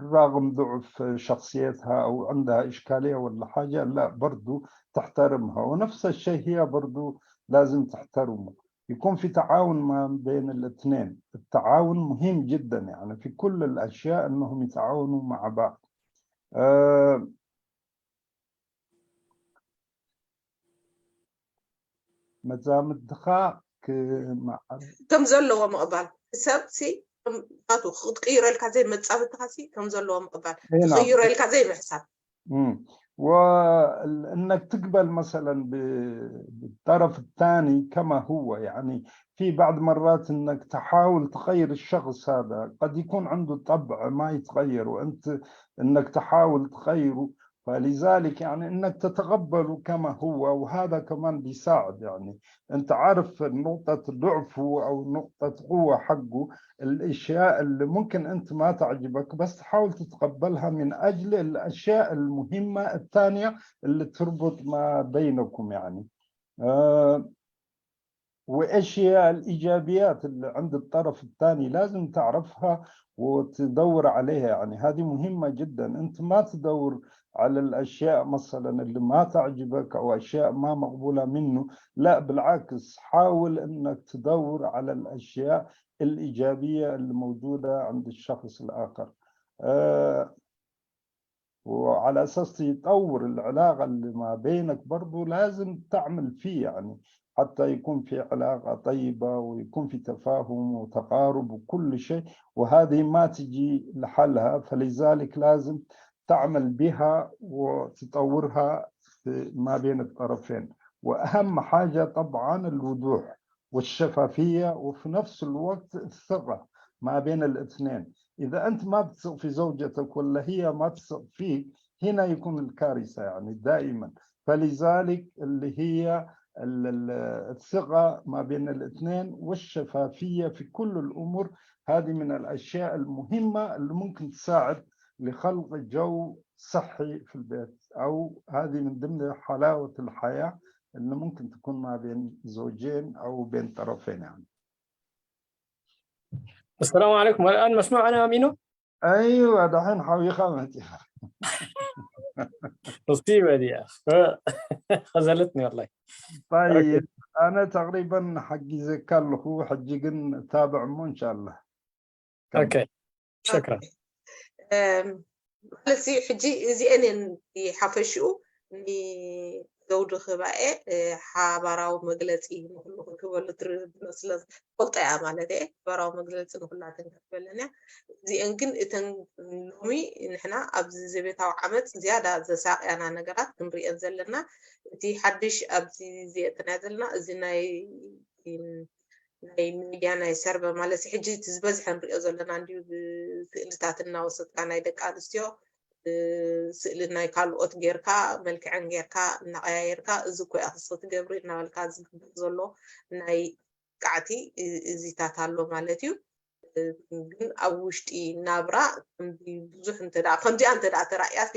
رغم ضعف شخصيتها أو عندها إشكالية ولا حاجة، لا، برضو تحترمها، ونفس الشيء هي برضو لازم تحترمه. يكون في تعاون ما بين الاثنين. التعاون مهم جدًا، يعني، في كل الأشياء إنهم يتعاونوا مع بعض. آه، መዛምድኻ ክመዓር ከም ዘለዎ ምቕባል። ሰብ ሲ ናቱ ክትቅይሮ ኢልካ ዘይ መጻምድትኻ ሲ ከም ዘለዎ ምቕባል። እይ፣ ናም። ትቅይሮ ኢልካ ዘይ ምሕሳብ። مم. وإنك تقبل مثلًا ب-، بالطرف الثاني كما هو، يعني في بعض مرات إنك تحاول تغير الشخص هذا، قد يكون عنده طبع ما يتغير، وأنت إنك تحاول تغيره، فلذلك يعني إنك تتقبله كما هو، وهذا كمان بيساعد. يعني أنت عارف نقطة ضعفه أو نقطة قوة حقه، الأشياء اللي ممكن أنت ما تعجبك، بس تحاول تتقبلها من أجل الأشياء المهمة الثانية اللي تربط ما بينكم، يعني. آه، وإيش هي الإيجابيات اللي عند الطرف الثاني، لازم تعرفها وتدور عليها. يعني هذه مهمة جدا. أنت ما تدور على الأشياء مثلا اللي ما تعجبك أو أشياء ما مقبولة منه، لا، بالعكس، حاول أنك تدور على الأشياء الإيجابية اللي موجودة عند الشخص الآخر. آه، وعلى أساس يطور العلاقة اللي ما بينك، برضو لازم تعمل فيه، يعني حتى يكون في علاقة طيبة ويكون في تفاهم وتقارب وكل شيء، وهذه ما تجي لحالها، فلذلك لازم تعمل بها وتطورها في ما بين الطرفين. وأهم حاجة طبعا الوضوح والشفافية، وفي نفس الوقت الثقة ما بين الاثنين. إذا أنت ما بتثق في زوجتك ولا هي ما تثق فيك، هنا يكون الكارثة يعني دائما. فلذلك اللي هي ال- ال- الثقة ما بين الاثنين والشفافية في كل الأمور، هذه من الأشياء المهمة اللي ممكن تساعد لخلق جو صحي في البيت، أو هذه من ضمن حلاوة الحياة اللي ممكن تكون ما بين زوجين أو بين طرفين يعني. السلام عليكم، الآن مسموع أنا أمينو؟ أيوة، دحين حويخة متيخة. مصيبة دي يا أخ. خذلتني والله. طيب، أنا تقريبا حق زكالخو حجيقن تابع مو إن شاء الله. Okay، شكرا. ማለት ሕጂ እዚአን እየን ሓፈሽኡ ንዘውዲ ክባኤ ሓባራዊ መግለፂ ንኩሉ ክትበሉ ትርድኖ ስለ ዝፈልጦ እያ ማለት እየ። ሓባራዊ መግለፂ ንኩላተን ክትበለን እያ። እዚአን ግን እተን ሎሚ ንሕና ኣብዚ ዘቤታዊ ዓመፅ ዝያዳ ዘሳቅያና ነገራት ክንሪአን ዘለና፣ እቲ ሓድሽ ኣብዚ ዝየጥናዮ ዘለና እዚ ናይ ናይ ሚድያ ናይ ሰርቨ ማለት ሕጂ እቲ ዝበዝሐ ንሪኦ ዘለና እንዲዩ ብስእልታት እናወሰድካ ናይ ደቂ ኣንስትዮ ስእሊ ናይ ካልኦት ጌርካ መልክዐን ጌርካ እናቀያየርካ እዚ እኮ እያ ክስቲ ትገብሪ እናበልካ ዝግበር ዘሎ ናይ ቃዕቲ እዚታት ኣሎ ማለት እዩ። ግን ኣብ ውሽጢ ናብራ ብዙሕ እንተ ከምዚኣ እንተ ተራእያሲ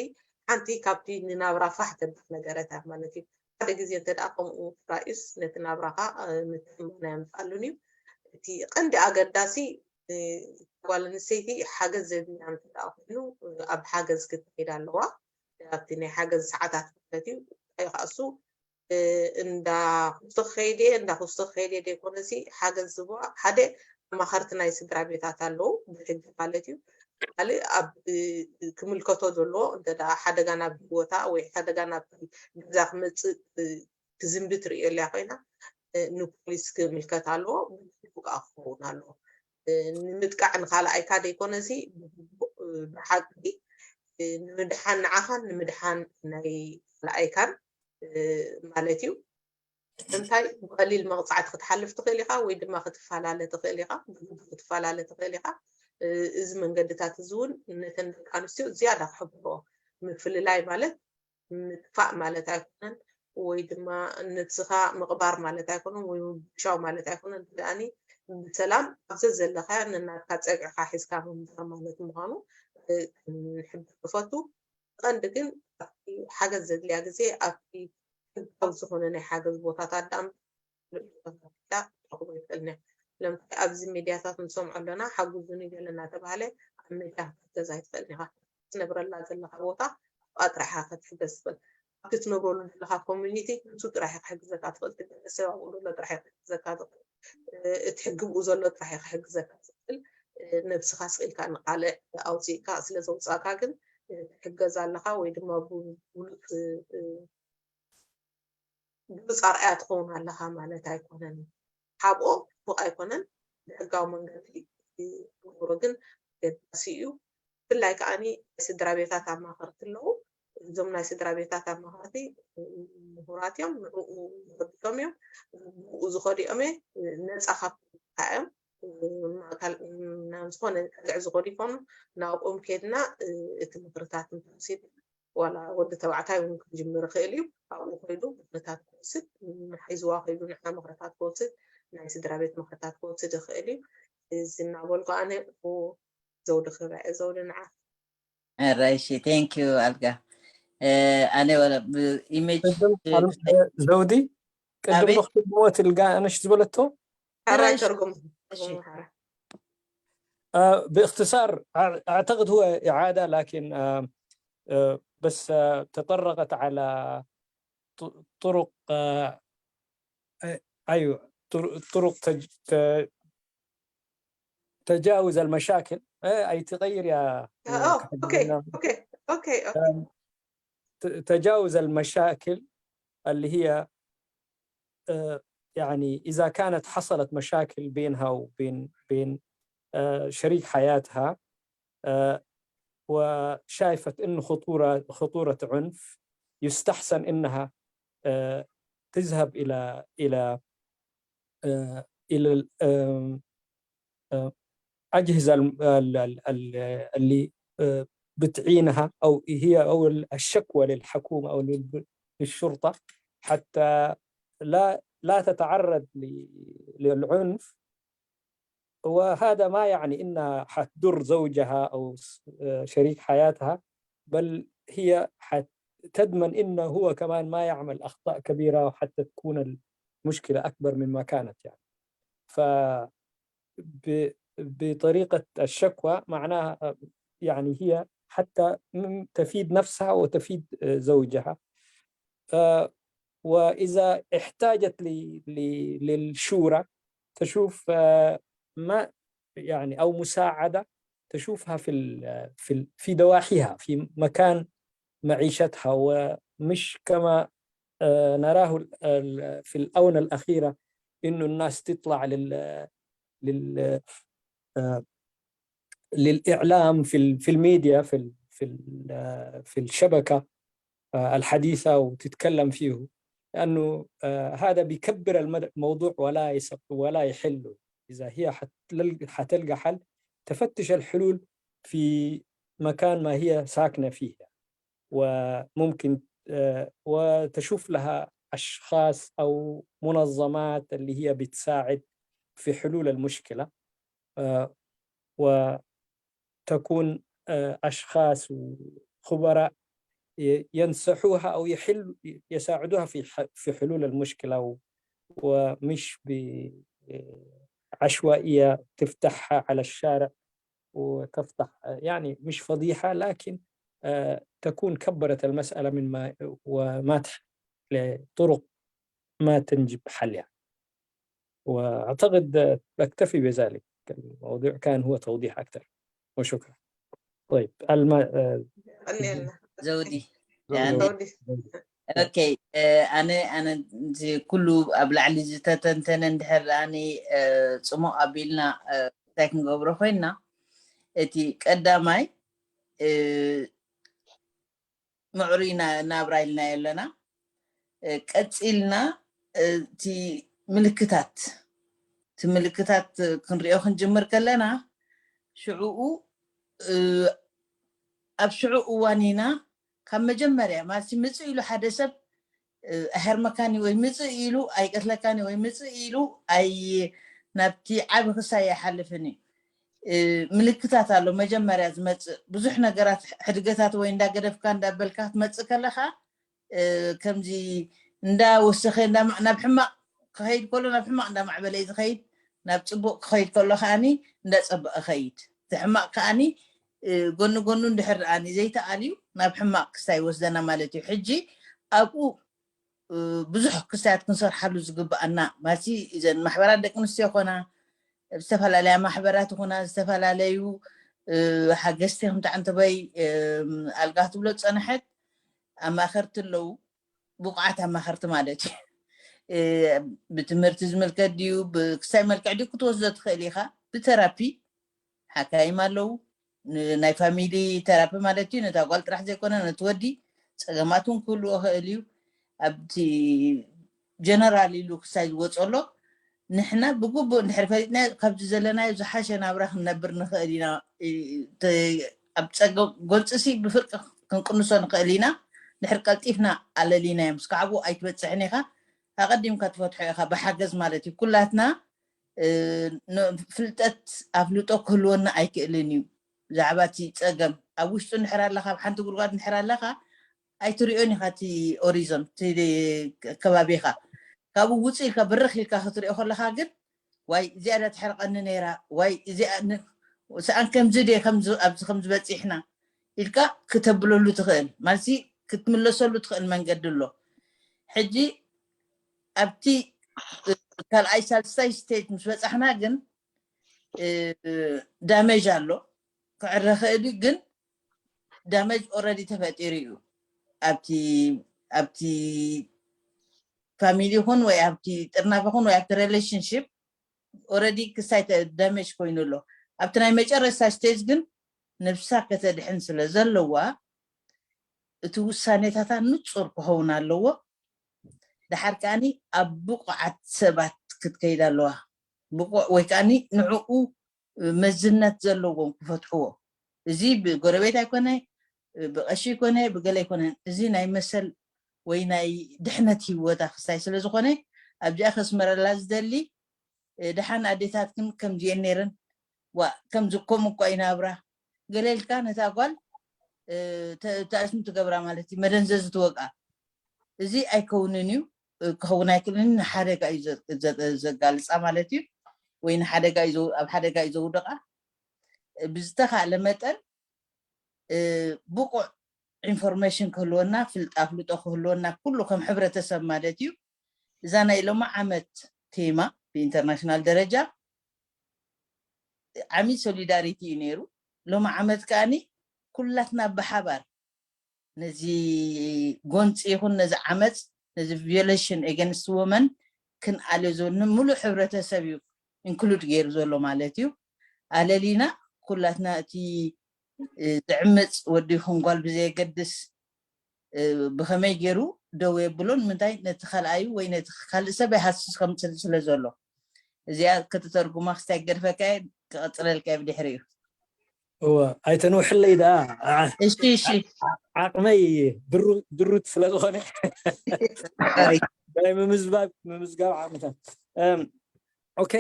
ሓንቲ ካብቲ ንናብራ ፋሕ ተብል ነገረት እያ ማለት እዩ። ሓደ ግዜ እንተ ከምኡ ተራእዩስ ነቲ ናብራኻ ምትእምማን ኣየምፅኣሉን እዩ። እቲ ቀንዲ ኣገዳሲ ጓል ኣንስተይቲ ሓገዝ ዘድልያ እንተ ኮይኑ ኣብ ሓገዝ ክትከይድ ኣለዋ። ኣብቲ ናይ ሓገዝ ሰዓታት ማለት እዩ። እንታይ ከዓ እሱ እንዳ ኩስቶ ክኸይድ እየ እንዳ ኩስቶ ክኸይድ እየ ዘይኮነሲ ሓገዝ ዝህብዋ ሓደ ኣማኸርቲ ናይ ስድራ ቤታት ኣለዉ ብሕጊ ማለት እዩ። ካልእ ኣብ ክምልከቶ ዘለዎ እንተ ሓደጋ ናብ ህይወታ ወይ ሓደጋ ናብ ገዛ ክመፅእ ክዝንቢ ትርእዮ ኣለያ ኮይና ንፖሊስ ክምልከት ኣለዎ። ብግቡእ ከዓ ክኸውን ኣለዎ። ንምጥቃዕ ንካልኣይካ ዘይኮነሲ ብግቡእ ብሓቂ ንምድሓን ንዓኻን ንምድሓን ናይ ካልኣይካን ማለት እዩ። እንታይ ብቐሊል መቕፃዕቲ ክትሓልፍ ትኽእል ኢኻ ወይ ድማ ክትፈላለ ትኽእል ኢኻ፣ ብግቡእ ክትፈላለ ትኽእል ኢኻ። እዚ መንገድታት እዚ እውን ነተን ደቂ ኣንስትዮ ዝያዳ ክሕብሮ ምፍልላይ ማለት ምጥፋእ ማለት ኣይኮነን ወይ ድማ ነብስኻ ምቕባር ማለት ኣይኮነን ወይ ምብሻው ማለት ኣይኮነን። ብድኣኒ ብሰላም ኣብ ዘዘለኻዮ ነናትካ ፀግዕኻ ሒዝካ ምንባር ማለት ምዃኑ ክንሕብር ንፈቱ። ቀንዲ ግን ኣብቲ ሓገዝ ዘድልያ ግዜ ኣብቲ ህጋዊ ዝኾነ ናይ ሓገዝ ቦታታት ዳኣ ክረኽቦ ይኽእል ነ ለምሳሌ ኣብዚ ሚድያታት ንሰምዖ ኣለና ሓጉዙኒ ገለ እናተባሃለ ኣብ ሜዳ ክትሕገዝ ኣይትኽእልን ኢኻ። ትነብረላ ዘለኻ ቦታ ኣብኣ ጥራሕ ኢኻ ክትሕገዝ ትኽእል። ኣብቲ ትነብረሉ ዘለኻ ኮሚኒቲ ንሱ ጥራሕ እዩ ክሕግዘካ ትኽእል። ትገለ ሰብ ኣብኡ ዘሎ ጥራሕ እዩ ክሕግዘካ ዝኽእል። እቲ ሕጊ ብኡ ዘሎ ጥራሕ እዩ ክሕግዘካ ዝኽእል። ነብስኻ ስኢልካ ንኻልእ ኣውፂእካ ስለ ዘውፃእካ ግን ትሕገዝ ኣለኻ ወይ ድማ ብሉፅ ብሉፅ ኣርኣያ ትኸውን ኣለኻ ማለት ኣይኮነን። ሓብኦ ፅቡቕ ኣይኮነን። ብሕጋዊ መንገዲ ክገብሮ ግን ኣገዳሲ እዩ። ብፍላይ ከዓኒ ናይ ስድራ ቤታት ኣማኸርቲ ኣለዉ። እዞም ናይ ስድራ ቤታት ኣማኸርቲ ምሁራት እዮም፣ ንዕኡ ዝኸዱ እዮም፣ ብኡ ዝኸዱ እዮም ነፃ ካብ እዮም ማእካል ናብ ዝኾነ ቅጥዕ ዝኸዱ ይኾኑ ናብኦም ከድና እቲ ምኽርታት እንተወሲድ ዋላ ወዲ ተባዕታይ እውን ክጅምር ይኽእል እዩ። ኣብኡ ከይዱ ምኽርታት ክወስድ ንሓይዝዋ ከይዱ ንዓ ምኽርታት ክወስድ ናይ ስድራ ቤት ምኽርታት ክወስድ ይኽእል እዩ። እዚ እናበልኩ ኣነ ዘውዲ ክብራ እየ ዘውዲ ንዓ ራይሺ thank you ኣልጋ ኣነ ወላ ብኢሜጅ ዘውዲ ቅድም ኣቤት። ኖክቲ ብሞት ልጋ ኣነሽ ዝበለቶ حراي እሺ። ترجم آه، باختصار، أع- أعتقد هو إعادة، لكن آه، آه، بس آه، تطرقت على ط- طرق آه، آه، أيوة، طر- طرق تج- ت- تجاوز المشاكل. آه، أي تغير يا يا اه كاتب اوكي لنا. اوكي اوكي اوكي آم، ت- تجاوز المشاكل اللي هي آه، يعني إذا كانت حصلت مشاكل بينها وبين بين آه، شريك حياتها، آه، وشايفة إنه خطورة خطورة عنف، يستحسن إنها آه، تذهب إلى إلى آه، إلى ال- آم، آه، أجهزة ال- ال- ال- ال- اللي آه، بتعينها، أو هي أو الشكوى للحكومة أو لل- للشرطة، حتى لا لا تتعرض ل- للعنف. وهذا ما يعني إنها حتضر زوجها أو س- آه، شريك حياتها، بل هي حتضمن إنه هو كمان ما يعمل أخطاء كبيرة، وحتى تكون المشكلة أكبر من ما كانت يعني. ف ب- بطريقة الشكوى معناها آه، يعني هي حتى م- تفيد نفسها وتفيد آه، زوجها. آه، وإذا احتاجت ل- ل- للشورى، تشوف آه، ما يعني أو مساعدة، تشوفها في ال- في ال- في ضواحيها، في مكان معيشتها، ومش كما آه، نراه ال- ال- في الآونة الأخيرة إنه الناس تطلع لل لل آه، للإعلام في ال- في الميديا، في ال- في ال- آه، في الشبكة آه، الحديثة، وتتكلم فيه، لأنه آه، هذا بيكبر المد- الموضوع ولا يس- ولا يحله. إذا هي حتلل- حتلقى حل، تفتش الحلول في مكان ما هي ساكنة فيه، وممكن آه، وتشوف لها أشخاص أو منظمات اللي هي بتساعد في حلول المشكلة، آه، وتكون آه، أشخاص وخبراء ي- ينصحوها أو يحل يساعدوها في ح- في حلول المشكلة، و- ومش بعشوائية تفتحها على الشارع وتفتح، يعني مش فضيحة، لكن آه، تكون كبرت المسألة من ما وماتح لطرق ما تنجب حلها. وأعتقد بكتفي بذلك، الموضوع كان هو توضيح أكثر. وشكرا. طيب، ألما آه، خلينا ዘውዲ زوجي. يعني زودي ኦኬ ኣነ ኣነ እዚ ኩሉ ኣብ ላዕሊ ዝተተንተነ እንድሕር ኣነ ጽሙቕ ኣቢልና እንታይ ክንገብሮ ኮይና እቲ ቀዳማይ ምዕሩይ ናብራ ኢልናዮ ኣለና። ቀፂልና እቲ ምልክታት እቲ ምልክታት ክንሪኦ ክንጅምር ከለና ሽዕኡ ኣብ ሽዑ እዋን ኢና ካብ መጀመርያ ማለት ምፅእ ኢሉ ሓደ ሰብ ኣሕርመካኒ ወይ ምፅእ ኢሉ ኣይቀትለካኒ ወይ ምፅእ ኢሉ ኣይ ናብቲ ዓቢ ክሳይ ኣይሓልፍን እዩ። ምልክታት ኣሎ መጀመርያ ዝመፅእ ብዙሕ ነገራት ሕድገታት ወይ እንዳገደፍካ እንዳበልካ ክትመፅእ ከለካ ከምዚ እንዳወሰኸ ናብ ሕማቕ ክኸይድ ከሎ ናብ ሕማቕ እንዳማዕበለ እዩ ዝኸይድ። ናብ ፅቡቅ ክኸይድ ከሎ ከዓኒ እንዳፀበቐ ኸይድ። እቲ ሕማቕ ከዓኒ ጎኒ ጎኑ እንድሕር ደኣኒ ዘይተኣልዩ ናብ ሕማቕ ክስታይ ይወስደና ማለት እዩ። ሕጂ ኣብኡ ብዙሕ ክስታያት ክንሰርሓሉ ዝግብኣና ማለት እዘን ማሕበራት ደቂ ኣንስትዮ ኮና ዝተፈላለያ ማሕበራት ይኹና ዝተፈላለዩ ሓገዝቲ ከምቲ ዓንተበይ ኣልጋ ትብሎ ዝፀንሐት ኣማኸርቲ ኣለዉ። ብቑዓት ኣማኸርቲ ማለት እዩ። ብትምህርቲ ዝምልከት ድዩ ብክስታይ መልክዕ ድዩ ክትወስዶ ትኽእል ኢኻ። ብተራፒ ሓካይም ኣለዉ። ናይ ፋሚሊ ተራፒ ማለት እዩ። ነታ ጓል ጥራሕ ዘይኮነ ነቲ ወዲ ፀገማት እውን ክህልዎ ክእል እዩ። ኣብቲ ጀነራል ኢሉ ክሳይ ዝወፀሎ ንሕና ብግቡእ እንድሕር ፈሊጥናዮ ካብዚ ዘለናዮ ዝሓሸ ናብራ ክንነብር ንኽእል ኢና። ኣብ ፀገም ጎንፂሲ ብፍርቂ ክንቅንሶ ንኽእል ኢና። ድሕር ቀልጢፍና ኣለሊናዮ ምስ ካዕቡ ኣይትበፅሕን ኢኻ። ኣቐዲምካ ትፈትሖ ኢኻ ብሓገዝ ማለት እዩ። ኩላትና ፍልጠት ኣፍልጦ ክህልወና ኣይክእልን እዩ። ብዛዕባ እቲ ፀገም ኣብ ውሽጡ እንድሕር ኣለኻ ኣብ ሓንቲ ጉድጓድ እንድሕር ኣለኻ ኣይትሪኦን ኢኻ እቲ ኦሪዞን እቲ ከባቢኻ ካብኡ ውፅእ ኢልካ ብርኽ ኢልካ ክትሪኦ ከለካ ግን ዋይ እዚኣ ዳ ትሕርቀኒ ነይራ፣ ዋይ እዚኣ ን- ሰኣን ከምዚ ድየ ከምዚ ኣብዚ ከምዚ በፂሕና ኢልካ ክተብለሉ ትኽእል ማለት ክትምለሰሉ ትኽእል መንገዲ ኣሎ። ሕጂ ኣብቲ ካልኣይ ሳልሳይ ስቴጅ ምስ በፃሕና ግን ዳሜጅ ኣሎ ክዕረ ክእል እዩ። ግን ዳሜጅ ኦረዲ ተፈጢሩ እዩ ኣብቲ ኣብቲ ፋሚሊ ይኹን ወይ ኣብቲ ጥርናፈ ይኹን ወይ ኣብቲ ሪሌሽንሽፕ ኦረዲ ክሳይ ዳሜጅ ኮይኑ ኣሎ። ኣብቲ ናይ መጨረስታ ስቴጅ ግን ነብሳ ከተድሕን ስለ ዘለዋ እቲ ውሳኔታታ ንፁር ክኸውን ኣለዎ። ደሓር ከዓኒ ኣብ ብቑዓት ሰባት ክትከይድ ኣለዋ። ብቑዕ ወይ ከዓኒ ንዕኡ መዝነት ዘለዎም ክፈትሕዎ። እዚ ብጎረቤት ኣይኮነ፣ ብቐሺ ኣይኮነ፣ ብገለ ኣይኮነን። እዚ ናይ መሰል ወይ ናይ ድሕነት ህይወታ ክሳይ ስለ ዝኾነ ኣብዚኣ ከስመረላ ዝደሊ ደሓን ኣዴታትክን ከምዚኤን ነይረን ዋ ከምዚ ኮም እኳ ይናብራ ገለ ኢልካ ነታ ጓል ተኣስም ትገብራ ማለት እዩ። መደንዘዚ ትወግኣ። እዚ ኣይከውንን እዩ፣ ክኸውን ኣይክእልን፣ ንሓደጋ እዩ ዘጋልፃ ማለት እዩ። ወይ ንሓደጋ ኣብ ሓደጋ እዩ ዘውድቃ። ብዝተኻእለ መጠን ብቑዕ ኢንፎርሜሽን ክህልወና፣ ፍልጣ ፍልጦ ክህልወና ኩሉ ከም ሕብረተሰብ ማለት እዩ። እዛ ናይ ሎሚ ዓመት ቴማ ብኢንተርናሽናል ደረጃ ዓሚ ሶሊዳሪቲ እዩ ነይሩ። ሎሚ ዓመት ከዓኒ ኩላትና ብሓባር ነዚ ጎንፂ ይኹን ነዚ ዓመፅ ነዚ ቪዮሌሽን ኤገንስት ወመን ክንኣልዮ ዝብል ሙሉእ ሕብረተሰብ እዩ ኢንክሉድ ገይሩ ዘሎ ማለት እዩ። ኣለሊና ኩላትና እቲ ዝዕምፅ ወዲ ይኹን ጓል ብዘየገድስ ብኸመይ ገይሩ ደው የብሎን ምንታይ ነቲ ካልኣዩ ወይ ነቲ ካልእ ሰብ ይሃስስ ከምፅል ስለ ዘሎ እዚኣ ከተተርጉማ ክስታይ ገድፈካ ክቐፅለልካ ብድሕሪ እዩ። እወ ኣይተንውሕለይ ደኣ። እሺ እሺ ዓቕመይ ድሩት ስለ ዝኾነ ናይ ምምዝባብ ምምዝጋብ ዓቕምታት። ኦኬ፣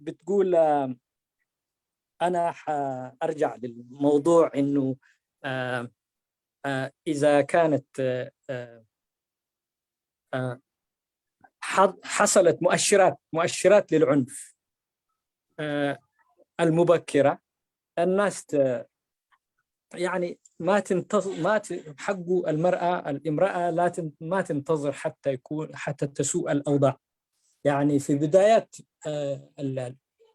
بتقول أنا حأرجع للموضوع إنه إذا كانت حصلت مؤشرات مؤشرات للعنف المبكرة، الناس يعني ما تنتظر، ما حق المرأة، الامرأة لا ما تنتظر حتى يكون، حتى تسوء الأوضاع. يعني في بدايات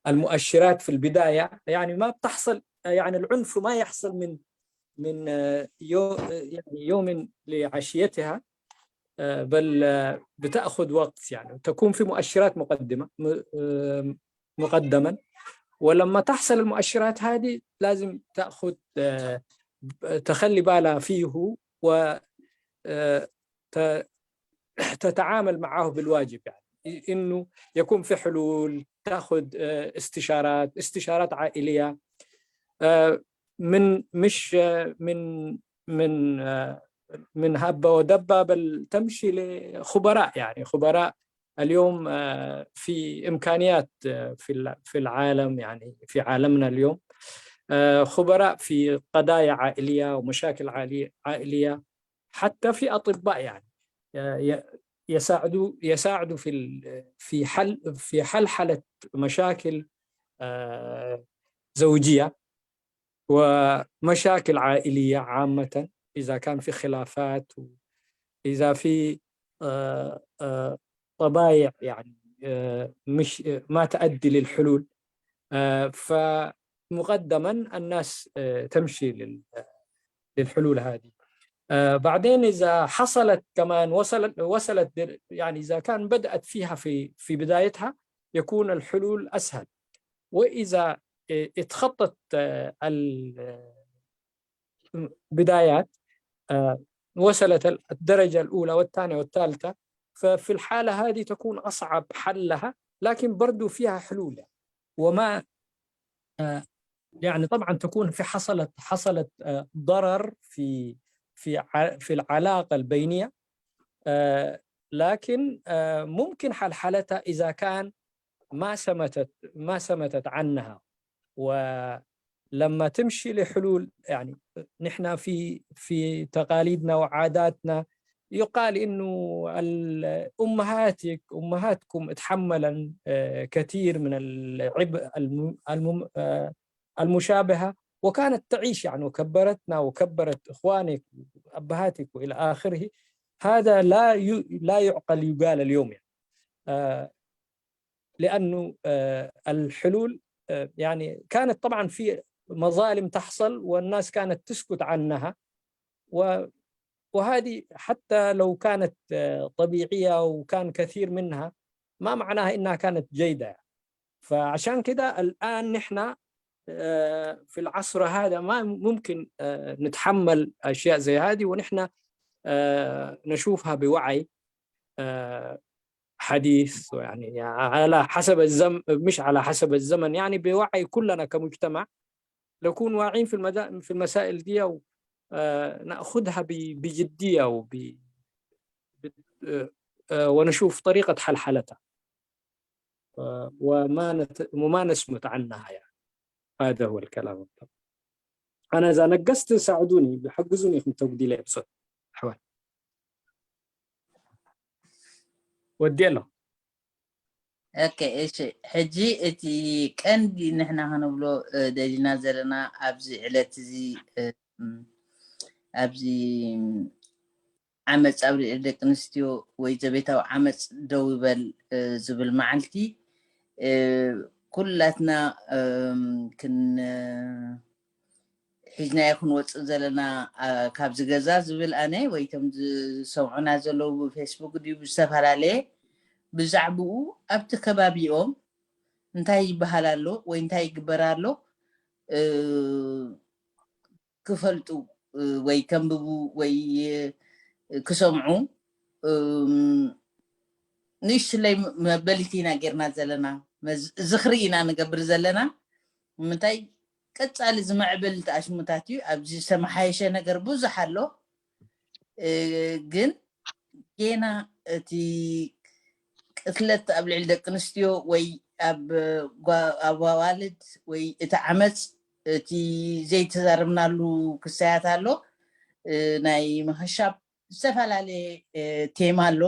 المؤشرات في البداية يعني ما بتحصل، يعني العنف ما يحصل من من يوم، يعني يوم لعشيتها، بل بتأخذ وقت، يعني تكون في مؤشرات مقدمة مقدما. ولما تحصل المؤشرات هذه لازم تأخذ تخلي بالها فيه و تتعامل معه بالواجب، يعني انه يكون في حلول، تاخذ استشارات، استشارات عائليه، من مش من من من هبه ودبه، بل تمشي لخبراء، يعني خبراء اليوم في امكانيات في في العالم، يعني في عالمنا اليوم خبراء في قضايا عائليه ومشاكل عائليه، حتى في اطباء يعني يساعدوا يساعدوا في في حل في حلحله مشاكل زوجيه ومشاكل عائليه عامه، اذا كان في خلافات، اذا في طبايع يعني مش ما تؤدي للحلول، فمقدما الناس تمشي للحلول هذه. بعدين اذا حصلت كمان وصلت وصلت يعني اذا كان بدات فيها في في بدايتها يكون الحلول اسهل. واذا اتخطت البدايات وصلت الدرجه الاولى والثانيه والثالثه، ففي الحاله هذه تكون اصعب حلها، لكن برضو فيها حلول. وما يعني طبعا تكون في حصلت حصلت ضرر في في في العلاقه البينيه، لكن ممكن حلحلتها اذا كان ما سمتت ما سمتت عنها. ولما تمشي لحلول، يعني نحن في في تقاليدنا وعاداتنا يقال إنه ال- أمهاتك أمهاتكم اتحملن آه، كثير من العبء الم- المم- آه، المشابهة، وكانت تعيش يعني وكبرتنا وكبرت إخوانك وأبهاتك وإلى آخره. هذا لا ي- لا يعقل يقال اليوم يعني. آه، لأنه آه، الحلول آه، يعني كانت طبعا في مظالم تحصل والناس كانت تسكت عنها و- وهذه حتى لو كانت آه، طبيعية وكان كثير منها ما معناها إنها كانت جيدة. فعشان كده الآن نحن آه، في العصر هذا ما ممكن آه، نتحمل أشياء زي هذه ونحن آه، نشوفها بوعي آه، حديث يعني على حسب الزمن مش على حسب الزمن يعني بوعي كلنا كمجتمع نكون واعين في المدا... في المسائل دي ونأخذها بجدية وب ونشوف طريقة حلحلتها وما نت... وما نسمت عنها يعني. هذا هو الكلام. أنا إذا نقصت ساعدوني بحقزوني يخم توقدي لي بصوت أحوال ودي له ኦኬ እሺ ሕጂ እቲ ቀንዲ ንሕና ክንብሎ ደሊና ዘለና ኣብዚ ዕለት እዚ ኣብዚ ዓመፅ ኣብ ልዕሊ ደቂ ኣንስትዮ ወይ ዘቤታዊ ዓመፅ ደው ይበል ዝብል መዓልቲ ኩላትና ክን ሒዝናዮ ክንወፅእ ዘለና ካብዚ ገዛ ዝብል ኣነ ወይ ቶም ዝሰምዑና ዘለዉ ብፌስቡክ ድዩ ብዝተፈላለየ ብዛዕባኡ ኣብቲ ከባቢኦም እንታይ ይበሃል ኣሎ ወይ እንታይ ይግበር ኣሎ ክፈልጡ ወይ ከንብቡ ወይ ክሰምዑ ንእሽትለይ መበሊቲ ኢና ጌርና ዘለና ዝኽሪ ኢና ንገብር ዘለና ምንታይ ቀፃሊ ዝምዕብል ተኣሽሙታት እዩ ኣብዚ ዝተመሓየሸ ነገር ብዙሕ ኣሎ ግን ጌና እቲ ቅትለት ኣብ ልዕሊ ደቂ ኣንስትዮ ወይ ኣብ ኣዋልድ ወይ እቲ ዓመፅ እቲ ዘይተዛረብናሉ ክሳያት ኣሎ ናይ ምክሻብ ዝተፈላለየ ቴማ ኣሎ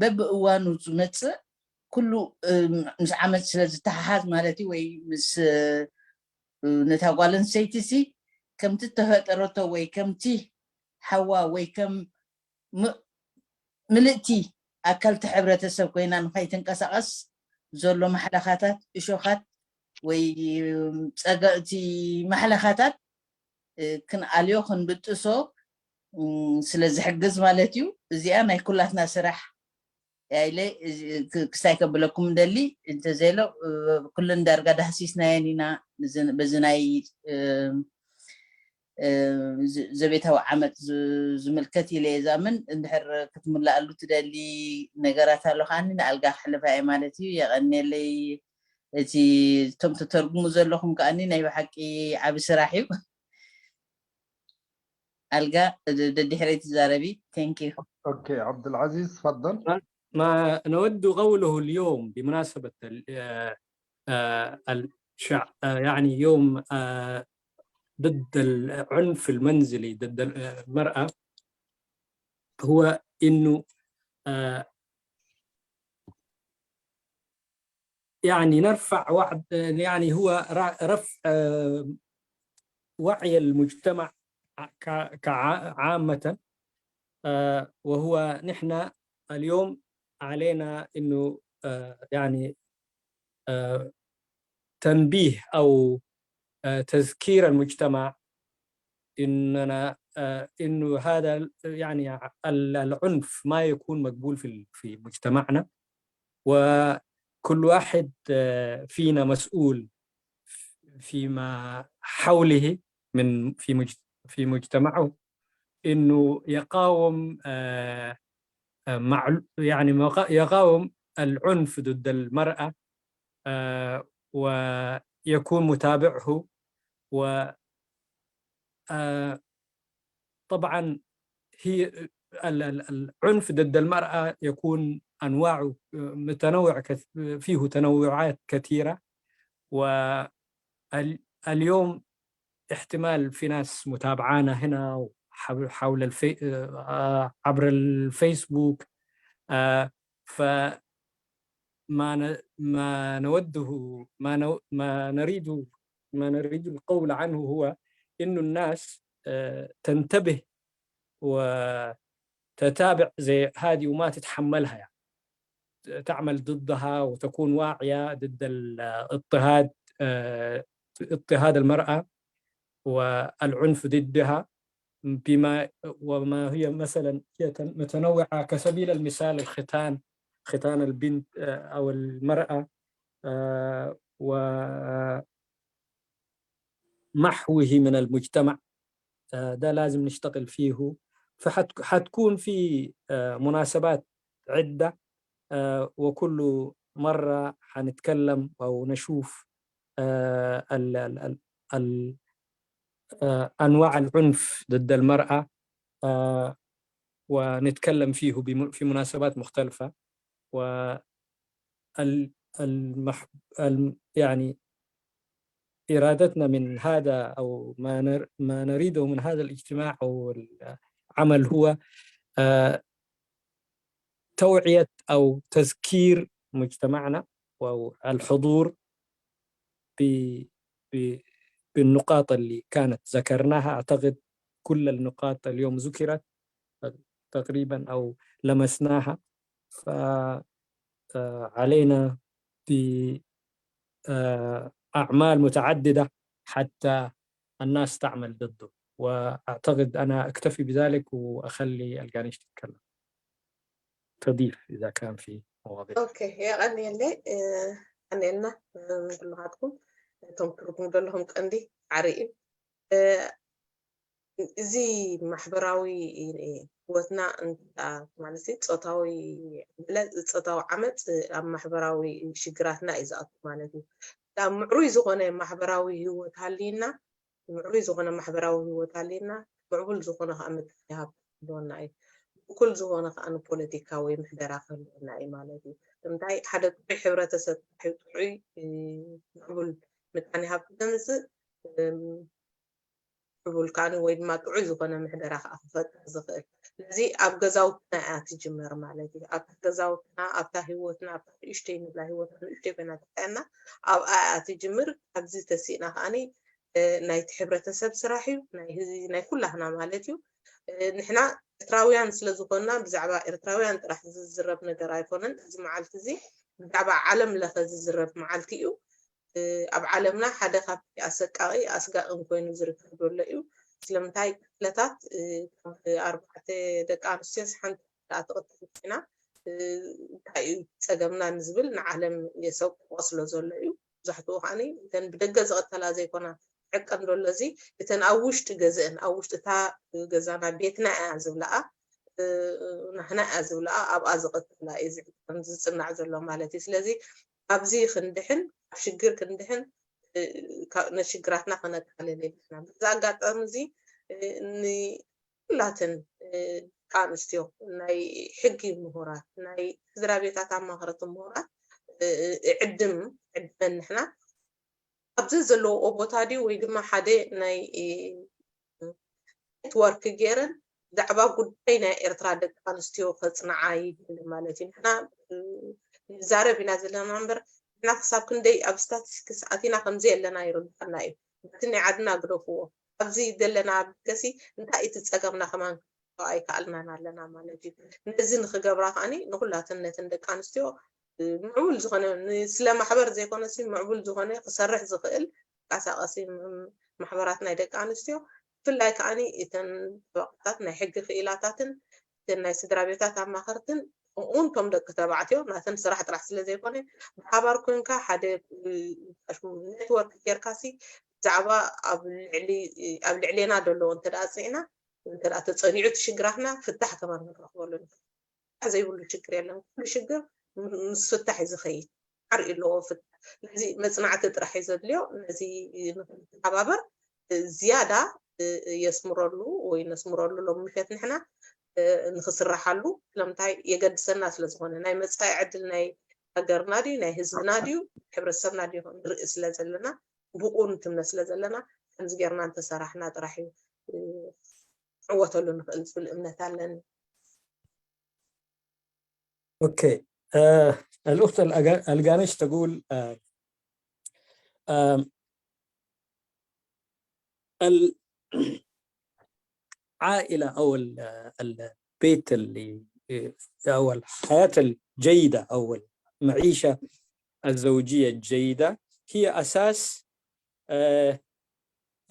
በብእዋኑ ዝመፅእ ኩሉ ምስ ዓመት ስለ ዝተሓሓዝ ማለት እዩ ወይ ምስ ነታ ጓል ኣንስተይቲ ሲ ከምቲ ተፈጠረቶ ወይ ከምቲ ሓዋ ወይ ከም ምልእቲ ኣካልቲ ሕብረተሰብ ኮይና ንኸይትንቀሳቐስ ዘሎ ማሕለኻታት እሾኻት ወይ ፀገእቲ ማሕለኻታት ክንኣልዮ ክንብጥሶ ስለ ዝሕግዝ ማለት እዩ እዚኣ ናይ ኩላትና ስራሕ ኢለ ክሳይ ከብለኩም ደሊ እንተዘይሎ ኩለን ዳርጋ ዳህሲስናየን ኢና በዚ ናይ ዘቤታዊ ዓመት ዝምልከት ኢለ የዛምን እንድሕር ክትምልኣሉ ትደሊ ነገራት ኣሎ ከዓኒ ንኣልጋ ክሕልፋ እየ ማለት እዩ የቐንየለይ እቲ እቶም ተተርጉሙ ዘለኹም ከዓኒ ናይ ብሓቂ ዓብ ስራሕ እዩ ኣልጋ ደድሕረይ ትዛረቢ thank you okay عبد العزيز تفضل ما نود قوله اليوم بمناسبة يعني يوم ضد العنف المنزلي ضد المرأة هو إنه يعني نرفع وعد يعني هو رفع وعي المجتمع عامة وهو نحن اليوم علينا انه يعني تنبيه او تذكير المجتمع اننا انه هذا يعني العنف ما يكون مقبول في في مجتمعنا وكل واحد فينا مسؤول فيما حوله من في في مجتمعه انه يقاوم مع يعني يقاوم العنف ضد المرأة ويكون متابعه و طبعا هي العنف ضد المرأة يكون أنواع متنوع فيه تنوعات كثيرة واليوم احتمال في ناس متابعانا هنا حول الفي... عبر الفيسبوك. فما ما نوده ما نو... ما نريد ما نريد القول عنه هو إنه الناس تنتبه وتتابع زي هذه وما تتحملها، يعني تعمل ضدها وتكون واعية ضد الاضطهاد، اضطهاد المرأة والعنف ضدها، بما وما هي مثلا هي متنوعة، كسبيل المثال الختان، ختان البنت أو المرأة و محوه من المجتمع. ده لازم نشتغل فيه. فحتكون في مناسبات عدة، وكل مرة حنتكلم أو نشوف أنواع العنف ضد المرأة، ونتكلم فيه في مناسبات مختلفة. و المح... يعني إرادتنا من هذا أو ما نر... ما نريده من هذا الاجتماع أو العمل هو توعية أو تذكير مجتمعنا والحضور ب... ب... بالنقاط اللي كانت ذكرناها. أعتقد كل النقاط اليوم ذكرت تقريبا أو لمسناها، فعلينا بأعمال متعددة حتى الناس تعمل ضده. وأعتقد أنا أكتفي بذلك وأخلي القانيش تتكلم، تضيف إذا كان في مواضيع. ኦኬ፣ የቐንየለይ። ቀንየልና ንኩልኻትኩም እቶም ትርጉም ዘለኹም ቀንዲ ዓርኢ። እዚ ማሕበራዊ ህይወትና ማለት ጾታዊ ጾታዊ ዓመፅ ኣብ ማሕበራዊ ሽግራትና እዩ ዝኣቱ ማለት እዩ። ምዕሩይ ዝኾነ ማሕበራዊ ህይወት ሃልይና ምዕሩይ ዝኾነ ማሕበራዊ ህይወት ሃልይና ምዕቡል ዝኾነ ከዓ ምጣኔ ሃብቲ ክህልወና እዩ። እኩል ዝኾነ ከዓ ንፖለቲካዊ ምሕደራ ክህልወና እዩ ማለት እዩ። ንምንታይ ሓደ ጥዑይ ሕብረተሰብ ጥዑይ ምዕቡል ምጣኔ ሃብቲ ዘምፅእ ምዕቡል ከዓ ወይ ድማ ጥዑይ ዝኾነ ምሕደራ ከዓ ክፈጥር ዝኽእል። ስለዚ ኣብ ገዛውትና እያ ትጅመር ማለት እዩ። ኣብታ ገዛውትና ኣብታ ህይወትና ኣብታ ንእሽተይ ንብላ ህይወትና ንእሽተይ ኮይና ትረኣየና ኣብኣ እያ ትጅምር። ካብዚ ተሲእና ከዓ ናይቲ ሕብረተሰብ ስራሕ እዩ፣ ናይ ኩላህና ማለት እዩ። ንሕና ኤርትራውያን ስለ ዝኾንና ብዛዕባ ኤርትራውያን ጥራሕ ዝዝረብ ነገር ኣይኮነን። እዚ መዓልቲ እዚ ብዛዕባ ዓለም ለኸ ዝዝረብ መዓልቲ እዩ። ኣብ ዓለምና ሓደ ካብቲ ኣሰቃቒ ኣስጋእን ኮይኑ ዝርከብ ዘሎ እዩ። ስለምንታይ ቅትለታት ኣርባዕተ ደቂ ኣንስትዮስ ሓንቲ ደኣ ትቕተል ኮይና እንታይ እዩ ፀገምና ንዝብል ንዓለም የሰቅቆ ስለ ዘሎ እዩ። መብዛሕትኡ ከዓ እተን ብደገ ዝቐተላ ዘይኮና ዕቀን ዘሎ እዚ እተን ኣብ ውሽጢ ገዝአን ኣብ ውሽጢ እታ ገዛና ቤትና እያ ዝብለኣ ናህና እያ ዝብለኣ ኣብኣ ዝቐተላ እዩ ዝዕቀን ዝፅናዕ ዘሎ ማለት እዩ። ስለዚ ኣብዚ ክንድሕን ኣብ ሽግር ክንድሕን ነሽግራትና ክነቃልል የብልና። በዚ ኣጋጣሚ እዚ ንኩላትን ደቂ ኣንስትዮ ናይ ሕጊ ምሁራት ናይ ስድራ ቤታት ኣማኸርቲ ምሁራት እዕድም ዕድመን ንሕና ኣብዚ ዘለውኦ ቦታ ድዩ ወይ ድማ ሓደ ናይ ኔትወርክ ገይረን ብዛዕባ ጉዳይ ናይ ኤርትራ ደቂ ኣንስትዮ ከፅንዓ ይደሊ ማለት እዩ። ንሕና ንዛረብ ኢና ዘለና እምበር ንሕና ክሳብ ክንደይ ኣብ ስታቲስቲክስ ኣቲና ከምዘየለና ይርድኣና እዩ። በቲ ናይ ዓድና ግደፍዎ ኣብዚ ዘለና ብገሲ እንታይ እቲ ፀገምና ከማን ኣይከኣልናን ኣለና ማለት እዩ። ነዚ ንክገብራ ከዓኒ ንኩላተን ነተን ደቂ ኣንስትዮ ምዕቡል ዝኾነ ስለ ማሕበር ዘይኮነሲ ምዕቡል ዝኾነ ክሰርሕ ዝኽእል ተንቀሳቐሲ ማሕበራት ናይ ደቂ ኣንስትዮ ብፍላይ ከዓኒ እተን ጠበቃታት ናይ ሕጊ ክኢላታትን እተን ናይ ስድራ ቤታት ኣማኸርትን ከምኡውን እቶም ደቂ ተባዕትዮ ናተን ስራሕ ጥራሕ ስለ ዘይኮነ ብሓባር ኮንካ ሓደ ኔትወርክ ጌርካሲ ብዛዕባ ኣብ ልዕሌና ደለዎ እንተ ደኣ ፅዒና እንተ ተፀኒዑ እቲ ሽግራትና ፍታሕ ከማን ክንረኽበሉ ንኽእል። ፍታሕ ዘይብሉ ሽግር የለን። ኩሉ ሽግር ምስ ፍታሕ እዩ ዝኸይድ። ዓርኢ ኣለዎ ፍታሕ። ስለዚ መፅናዕቲ ጥራሕ እዩ ዘድልዮ። ነዚ ንክንተሓባበር ዝያዳ የስምረሉ ወይ ነስምረሉ ሎም ምሸት ንሕና ንክስራሓሉ ስለምንታይ የገድሰና ስለዝኾነ ናይ መፃኢ ዕድል ናይ ሃገርና ድዩ ናይ ህዝብና ድዩ ሕብረተሰብና ድዩ ንርኢ ስለ ዘለና ብቁ ንትምነ ስለ ዘለና ከምዚ ጌርና እንተሰራሕና ጥራሕ እዩ ክንዕወተሉ ንኽእል ዝብል እምነት ኣለኒ። أوكي. آه الأخت الألقانش تقول آه آه العائلة أو البيت اللي أو الحياة الجيدة أو المعيشة الزوجية الجيدة هي أساس آه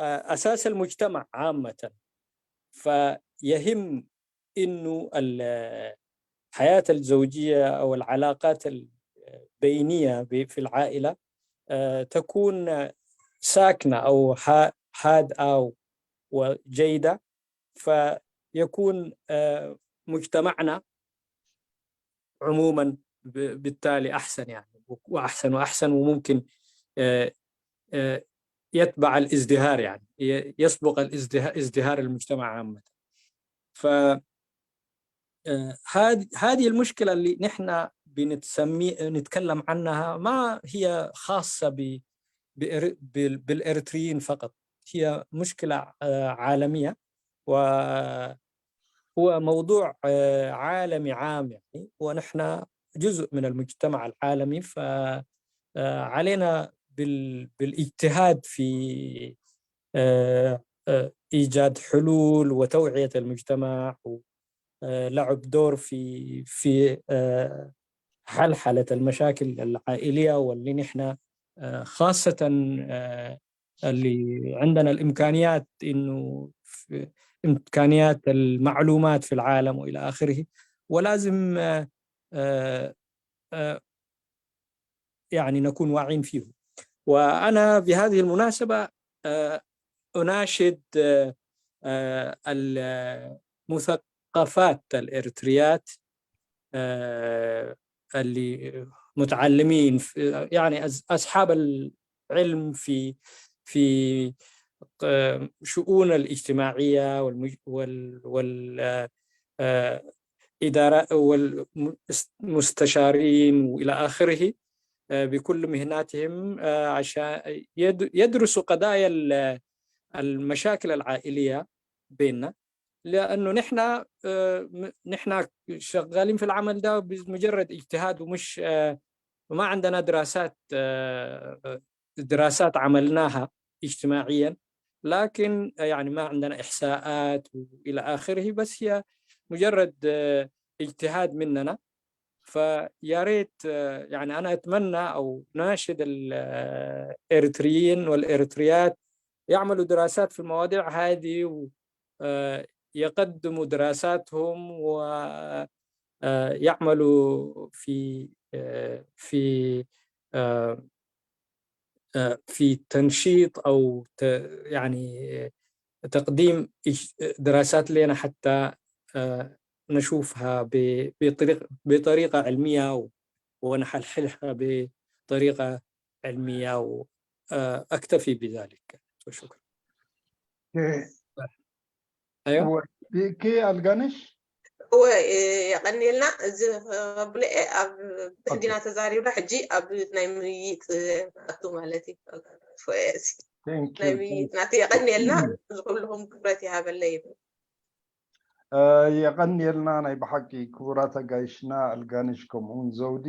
أساس المجتمع عامة. فيهم إنه الحياة الزوجية أو العلاقات البينية في العائلة تكون ساكنة أو هاد أو وجيدة، فيكون مجتمعنا عموما بالتالي أحسن، يعني، وأحسن وأحسن، وممكن يتبع الازدهار، يعني يسبق الازدهار المجتمع عامة. ف هذه هذه المشكلة اللي نحن بنتسمي نتكلم عنها ما هي خاصة ب بالإريتريين فقط، هي مشكلة عالمية وهو موضوع عالمي عام، يعني، ونحن جزء من المجتمع العالمي، فعلينا بالاجتهاد في إيجاد حلول وتوعية المجتمع ولعب دور في في حلحلة المشاكل العائلية، واللي نحن خاصة اللي عندنا الإمكانيات، إنه إمكانيات المعلومات في العالم وإلى آخره، ولازم يعني نكون واعين فيه. وأنا بهذه المناسبة أناشد المثقفات الإريتريات اللي متعلمين، يعني أصحاب العلم في في شؤون الاجتماعية وال وال مستشارين وإلى آخره، بكل مهناتهم، عشان يدرسوا قضايا المشاكل العائلية بيننا، لأنه نحن نحن شغالين في العمل ده بمجرد اجتهاد، ومش ما عندنا دراسات دراسات عملناها اجتماعيا، لكن يعني ما عندنا إحصاءات وإلى آخره، بس هي مجرد اجتهاد مننا. فيا ريت، يعني، أنا أتمنى أو ناشد الإريتريين والإريتريات يعملوا دراسات في المواضيع هذه، ويقدموا دراساتهم ويعملوا في في في تنشيط أو يعني تقديم دراسات لنا حتى نشوفها بطريقة علمية ونحلحلها بطريقة علمية، وأكتفي بذلك، وشكرا. أيوة. كي ألقانش እወ የቐንየልና። እዚ ብልኤ ኣብ ሕዲና ተዛሪብና፣ ሕጂ ኣብ ናይ ምይይጥ ኣቱ ማለት እዩ። ናይ ምይይጥ ናቱ የቐንየልና። ዝኩልኹም ክብረት ይሃበለ ይብል። የቐንየልና ናይ ብሓቂ ክቡራት ኣጋይሽና ኣልጋንሽ ከምኡውን ዘውዲ፣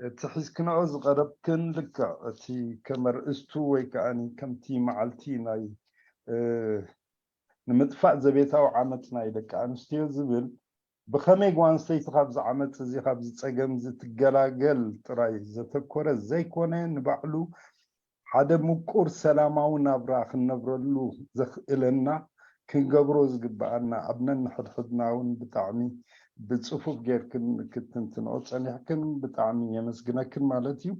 እቲ ሒዝክንኦ ዝቐረብክን ልክዕ እቲ ከም ኣርእስቱ ወይ ከዓኒ ከምቲ መዓልቲ ናይ ንምጥፋእ ዘቤታዊ ዓመጽ ናይ ደቂ ኣንስትዮ ዝብል ብኸመይ ጓል ኣንስተይቲ ካብዚ ዓመጽ እዚ ካብዚ ጸገም እዚ ትገላገል ጥራይ ዘተኮረ ዘይኮነ ንባዕሉ ሓደ ምቁር ሰላማዊ ናብራ ክንነብረሉ ዘኽእለና ክንገብሮ ዝግበኣና ኣብ ነንሕድሕድና እውን ብጣዕሚ ብጽፉፍ ጌርክን ክትንትንኦ ጸኒሕክን ብጣዕሚ የመስግነክን ማለት እዩ።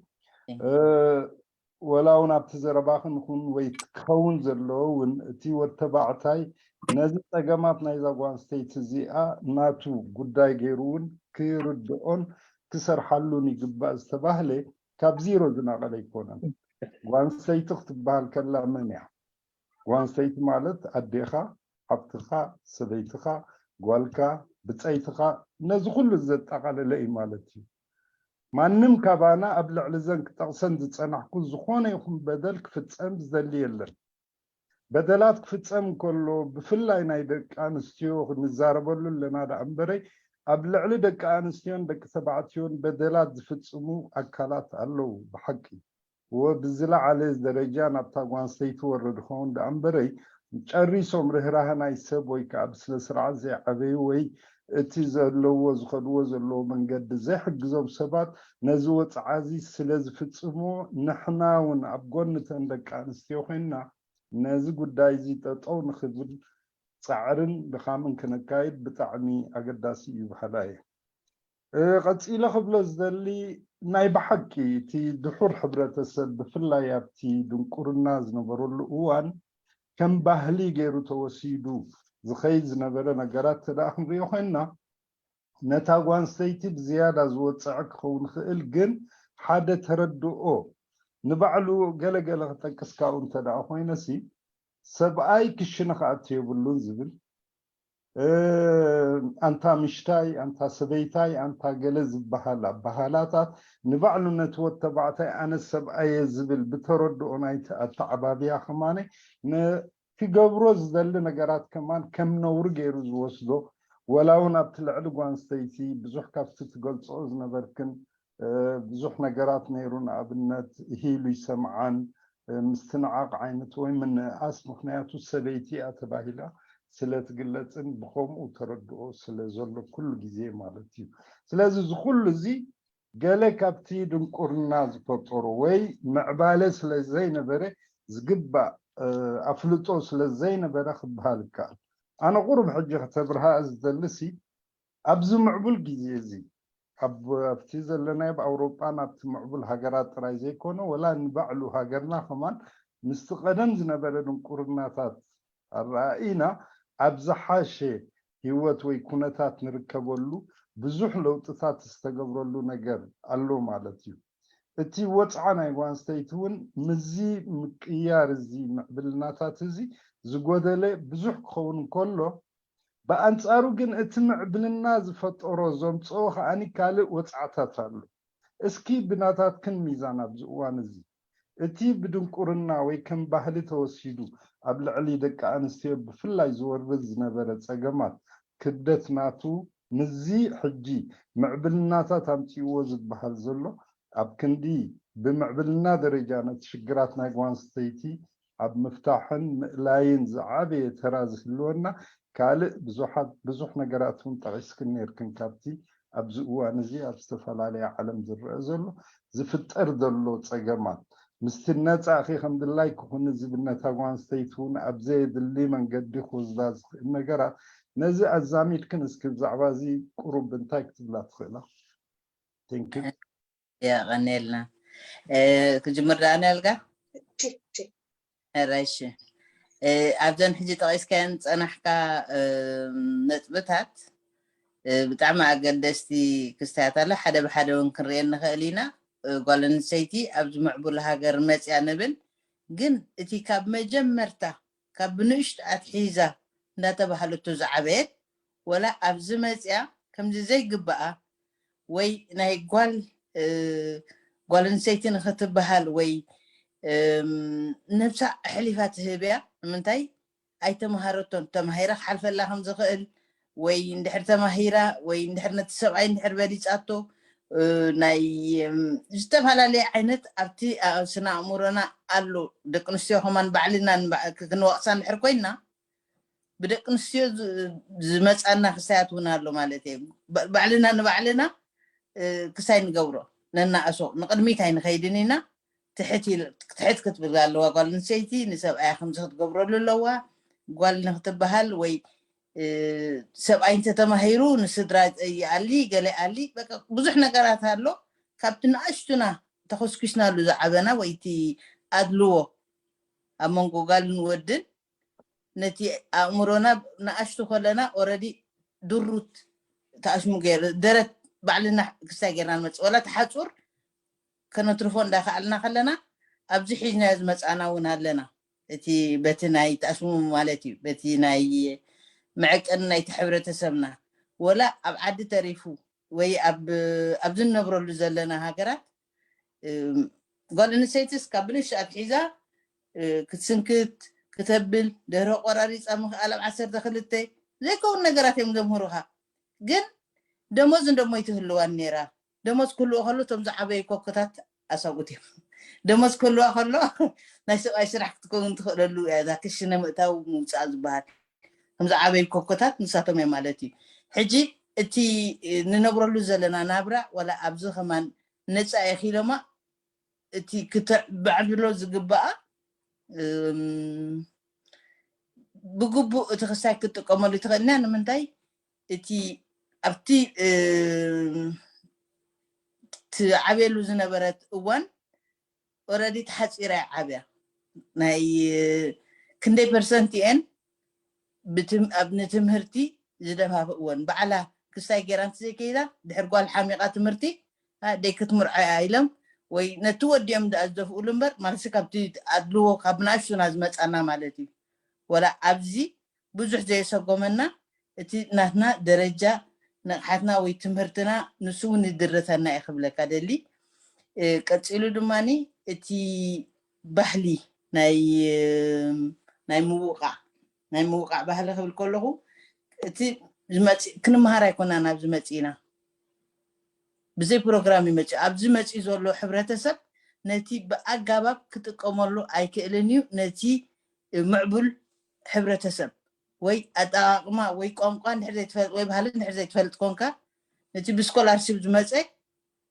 ወላ እውን ኣብቲ ዘረባኽን ይኹን ወይ ክኸውን ዘለዎ እውን እቲ ወድ ተባዕታይ ነዚ ጸገማት ናይዛ ጓል ኣንስተይቲ እዚኣ ናቱ ጉዳይ ገይሩ እውን ክርድኦን ክሰርሓሉን ይግባእ ዝተባህለ ካብ ዚሮ ዝነቐለ ኣይኮነን። ጓል ኣንስተይቲ ክትበሃል ከላ መን እያ? ጓል ኣንስተይቲ ማለት ኣዴኻ፣ ሓፍትኻ፣ ሰበይትኻ፣ ጓልካ፣ ብጸይትኻ፣ ነዚ ኩሉ ዘጠቓለለ እዩ ማለት እዩ። ማንም ካባና ኣብ ልዕሊ እዘን ክጠቕሰን ዝጸናሕኩ ዝኾነ ይኹን በደል ክፍጸም ዝደሊ የለን። በደላት ክፍጸም ከሎ ብፍላይ ናይ ደቂ ኣንስትዮ ክንዛረበሉ ኣለና ደኣ እምበረይ ኣብ ልዕሊ ደቂ ኣንስትዮን ደቂ ተባዕትዮን በደላት ዝፍጽሙ ኣካላት ኣለዉ። ብሓቂ ወብዝለዓለ ደረጃ ናብታ ጓንስተይቲ ወርድ ኸውን ደኣ እምበረይ ጨሪሶም ርህራህ ናይ ሰብ ወይ ከዓ ብስነ ስርዓት ዘይዓበዩ ወይ እቲ ዘለዎ ዝኸድዎ ዘለዎ መንገዲ ዘይሕግዞም ሰባት ነዚ ወፅዓ እዚ ስለ ዝፍፅሙ ንሕና እውን ኣብ ጎንተን ደቂ ኣንስትዮ ኮይንና ነዚ ጉዳይ እዚ ጠጠው ንክብል ፃዕርን ድኻምን ክነካይድ ብጣዕሚ ኣገዳሲ እዩ በሃላ እየ። ቀፂለ ክብሎ ዝደሊ ናይ ብሓቂ እቲ ድሑር ሕብረተሰብ ብፍላይ ኣብቲ ድንቁርና ዝነበረሉ እዋን ከም ባህሊ ገይሩ ተወሲዱ ዝኸይድ ዝነበረ ነገራት ተደኣ ክንሪኦ ኮይንና ነታ ጓንስተይቲ ብዝያዳ ዝወፀዐ ክኸውን ይኽእል ግን ሓደ ተረድኦ ንባዕሉ ገለገለ ክጠቅስ ካብኡ እንተደኣ ኮይነሲ ሰብኣይ ክሽነ ክኣቱ የብሉን ዝብል ኣንታ ምሽታይ ኣንታ ሰበይታይ ኣንታ ገለ ዝበሃል ኣበሃላታት ንባዕሉ ነቲ ወድ ተባዕታይ ኣነ ሰብኣየ ዝብል ብተረድኦ ናይቲ ኣተዓባብያ ከማነ ክገብሮ ዝደሊ ነገራት ከማን ከም ነውሪ ገይሩ ዝወስዶ ወላ እውን ኣብቲ ልዕሊ ጓንስተይቲ ብዙሕ ካብቲ ትገልፅኦ ዝነበርክን ብዙሕ ነገራት ነይሩ ንኣብነት ሂሉ ይሰምዓን ምስትንዓቕ ዓይነት ወይ ምንእኣስ ምክንያቱ ሰበይቲ እያ ተባሂላ ስለ ትግለፅን ብከምኡ ተረድኦ ስለ ዘሎ ኩሉ ግዜ ማለት እዩ። ስለዚ እዚ ኩሉ እዚ ገለ ካብቲ ድንቁርና ዝፈጠሮ ወይ ምዕባለ ስለ ዘይነበረ ዝግባእ ኣፍልጦ ስለ ዘይነበረ ክበሃል ይከኣል። ኣነ ቁሩብ ሕጂ ከተብርሃ ዝደልሲ ኣብዚ ምዕቡል ግዜ እዚ ኣብቲ ዘለናዮ ኣብ ኣውሮጳን ኣብቲ ምዕቡል ሃገራት ጥራይ ዘይኮነ ወላ ንባዕሉ ሃገርና ከማን ምስቲ ቀደም ዝነበረ ድንቁርናታት ኣረኣኢና ኣብ ዝሓሸ ህይወት ወይ ኩነታት ንርከበሉ ብዙሕ ለውጥታት ዝተገብረሉ ነገር ኣሎ ማለት እዩ። እቲ ወፅዓ ናይ ጓንስተይቲ እውን ምዚ ምቅያር እዚ ምዕብልናታት እዚ ዝጎደለ ብዙሕ ክኸውን ከሎ ብኣንፃሩ ግን እቲ ምዕብልና ዝፈጠሮ ዘምፀኦ ከዓኒ ካልእ ወፅዓታት ኣሎ። እስኪ ብናታትክን ሚዛን ኣብዚ እዋን እዚ እቲ ብድንቁርና ወይ ከም ባህሊ ተወሲዱ ኣብ ልዕሊ ደቂ ኣንስትዮ ብፍላይ ዝወርድ ዝነበረ ፀገማት ክብደት ናቱ ምስዚ ሕጂ ምዕብልናታት ኣምፅእዎ ዝበሃል ዘሎ ኣብ ክንዲ ብምዕብልና ደረጃ ነቲ ሽግራት ናይ ጓንስተይቲ ኣብ ምፍታሕን ምእላይን ዝዓበየ ተራ ዝህልወና ካልእ ብዙሓት ብዙሕ ነገራት እውን ጠቒስክን ነርክን ካብቲ ኣብዚ እዋን እዚ ኣብ ዝተፈላለየ ዓለም ዝረአ ዘሎ ዝፍጠር ዘሎ ፀገማት ምስቲ ነፃ እኺ ከም ድላይኪ ኩኒ ዝብል ነታ ጓል ኣንስተይቲ እውን ኣብ ዘየድሊ መንገዲ ክወስዳ ዝኽእል ነገራት ነዚ ኣዛሚድክን እስኪ ብዛዕባ እዚ ቁሩብ እንታይ ክትብላ ትኽእላ? Thank you። የቐንየልና። ክጅምር ደኣ ንልጋ ረሽ ኣብዘን ሕጂ ጠቒስካየን ዝፀናሕካ ነጥብታት ብጣዕሚ ኣገደስቲ ክስታያት ኣሎ። ሓደ ብሓደ እውን ክንሪኤን ንኽእል ኢና። ጓል ኣንስተይቲ ኣብዚ ምዕቡል ሃገር መፅያ ንብል፣ ግን እቲ ካብ መጀመርታ ካብ ብንእሽቱ ኣትሒዛ እንዳተባሃለቶ ዝዓበየት ወላ ኣብዚ መፅያ ከምዚ ዘይግባኣ ወይ ናይ ጓል ጓል ኣንስተይቲ ንኽትበሃል ወይ ነብሳ ኣሕሊፋ ትህብ እያ። ንምንታይ ኣይተምሃረቶን? ተማሂራ ክሓልፈላ ከም ዝኽእል ወይ እንድሕር ተማሂራ ወይ እንድሕር ነቲ ሰብኣይ እንድሕር በሊፃቶ ናይ ዝተፈላለየ ዓይነት ኣብቲ ስነ ኣእምሮና ኣሎ። ደቂ ኣንስትዮ ከማን ባዕልና ክንወቕሳ እንድሕር ኮይንና ብደቂ ኣንስትዮ ዝመፃና ክሳያት እውን ኣሎ ማለት እዩ። ባዕልና ንባዕልና ክሳይ ንገብሮ ነናእሶ ንቕድሚት ኣይንኸይድን ኢና። ትሕት ክትብል ኣለዋ ጓል ኣንስተይቲ። ንሰብኣያ ከምዚ ክትገብረሉ ኣለዋ። ጓል ንክትበሃል ወይ ሰብኣይ እንተተማሂሩ ንስድራ ይኣሊ ገለ ኣሊ ብዙሕ ነገራት ኣሎ። ካብቲ ንኣሽቱና ተኮስኪስናሉ ዝዓበና ወይ እቲ ኣድልዎ ኣብ መንጎ ጓልን ወድን ነቲ ኣእምሮና ንኣሽቱ ከለና ኦረዲ ድሩት ተኣሽሙ ገይር ደረት ባዕልና ክስታይ ገይርና ንመፅእ ወላ ተሓፁር ከነትርፎ እንዳኸኣልና ከለና ኣብዚ ሒዝናዮ ዝመፃና እውን ኣለና። እቲ በቲ ናይ ተኣሽሙ ማለት እዩ በቲ ናይ መዐቀኒ ናይቲ ሕብረተሰብና ወላ ኣብ ዓዲ ተሪፉ ወይ ኣብዚ ንነብረሉ ዘለና ሃገራት ጓል ኣንስተይትስ ካብ ብንሽ ኣትሒዛ ክትስንክት ክተብል፣ ደርሆ ቆራሪፃ ምኽኣል ኣብ ዓሰርተ ክልተ ዘይከውን ነገራት እዮም ዘምህሩኻ። ግን ደሞዝ እንደሞ ይትህልዋን ነይራ። ደሞዝ ክህልዎ ከሎ እቶም ዝዓበዩ ኮኮታት ኣሳጉት እዮም። ደሞዝ ክህልዋ ከሎ ናይ ሰብኣይ ስራሕ ክትከውን ትኽእለሉ እያ እዛ ክሽነ ምእታው ምውፃእ ዝበሃል። ከም ዝዓበዩ ኮኮታት ንሳቶም እዮም ማለት እዩ። ሕጂ እቲ ንነብረሉ ዘለና ናብራ ዋላ ኣብዚ ከማን ነፃ ኢኺ ኢሎማ እቲ ክተዕብዕብሎ ዝግባኣ ብግቡእ እቲ ክስታይ ክትጥቀመሉ ትኽእልና። ንምንታይ እቲ ኣብቲ ትዓብየሉ ዝነበረት እዋን ኦረዲ ተሓፂራ እያ ዓብያ ናይ ክንደይ ፐርሰንት እየን ንትምህርቲ ዝደፋፍእወን ባዕላ ክስታይ ገይራ እንተዘይከይዳ ድሕር ጓል ሓሚቓ ትምህርቲ ደይ ክትምርዖ እያ ኢሎም ወይ ነቲ ወዲኦም ደኣ ዝደፍኡሉ እምበር ማለት ካብቲ ኣድልዎ ካብ ንኣሽቱና ዝመፃና ማለት እዩ። ወላ ኣብዚ ብዙሕ ዘየሰጎመና እቲ ናትና ደረጃ ንቕሓትና ወይ ትምህርትና ንሱ እውን ይድርተና እየ ክብለካ ደሊ። ቀፂሉ ድማ እቲ ባህሊ ናይ ናይ ምውቃዕ ናይ ምውቃዕ ባህሊ ክብል ከለኹ እቲ ዝመፅእ ክንመሃር ኣይኮና ናብ ዝመፅእና ብዘይ ፕሮግራም ይመፅእ ኣብዚ መፅኡ ዘሎ ሕብረተሰብ ነቲ ብኣጋባብ ክጥቀመሉ ኣይክእልን እዩ። ነቲ ምዕቡል ሕብረተሰብ ወይ ኣጠቃቅማ ወይ ቋንቋ እንድሕር ዘይትፈልጥ ወይ ባህሊ እንድሕር ዘይትፈልጥ ኮንካ ነቲ ብስኮላርሽፕ ዝመፀ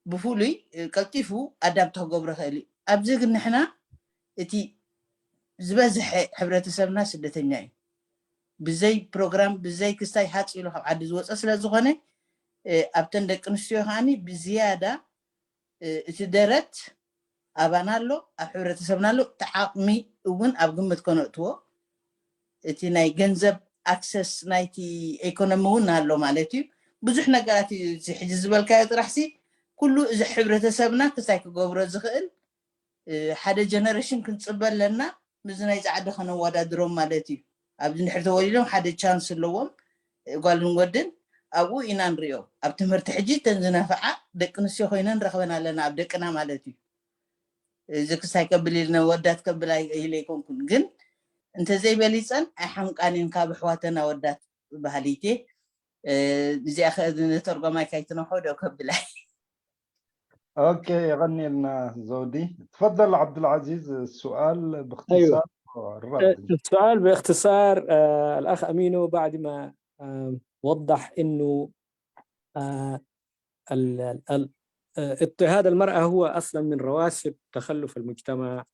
ብፍሉይ ቀልጢፉ ኣዳብት ክገብሮ ይኽእል እዩ። ኣብዚ ግን ንሕና እቲ ዝበዝሐ ሕብረተሰብና ስደተኛ እዩ። ብዘይ ፕሮግራም ብዘይ ክስታይ ሃፅ ኢሉ ካብ ዓዲ ዝወፀ ስለ ዝኾነ ኣብተን ደቂ ኣንስትዮ ከዓኒ ብዝያዳ እቲ ደረት ኣባና ኣሎ፣ ኣብ ሕብረተሰብና ኣሎ። እቲ ዓቕሚ እውን ኣብ ግምት ከነእትዎ እቲ ናይ ገንዘብ ኣክሰስ ናይቲ ኤኮኖሚ እውን ኣሎ ማለት እዩ። ብዙሕ ነገራት እዩ እዚ ሕጂ ዝበልካዮ ጥራሕሲ ኩሉ እዚ ሕብረተሰብና ክስታይ ክገብሮ ዝኽእል ሓደ ጀነሬሽን ክንፅበ ኣለና። ምስዚ ናይ ፃዕዲ ከነወዳድሮም ማለት እዩ። ኣብዚ እንድሕር ተወሊዶም ሓደ ቻንስ ኣለዎም ጓልን ወድን ኣብኡ ኢና ንሪኦ። ኣብ ትምህርቲ ሕጂ እተን ዝነፍዓ ደቂ ኣንስትዮ ኮይነን ንረኽበን ኣለና ኣብ ደቅና ማለት እዩ። እዚ ክሳይ ከብል ኢልነ ወዳት ከብል ኢለ ኣይኮንኩን ግን እንተዘይበሊፀን ኣይሓምቃን እየን ካብ ኣሕዋተን ኣወዳት በሃሊቴ እዚኣ ነተርጎማይ ካይትነሖ ዶ ከብላይ اوكي يغني لنا زودي. تفضل عبد العزيز السؤال باختصار. أيوة. الرد. السؤال باختصار آه الاخ امينو بعد ما آه وضح انه آه ال ال اضطهاد المرأة هو اصلا من رواسب تخلف المجتمع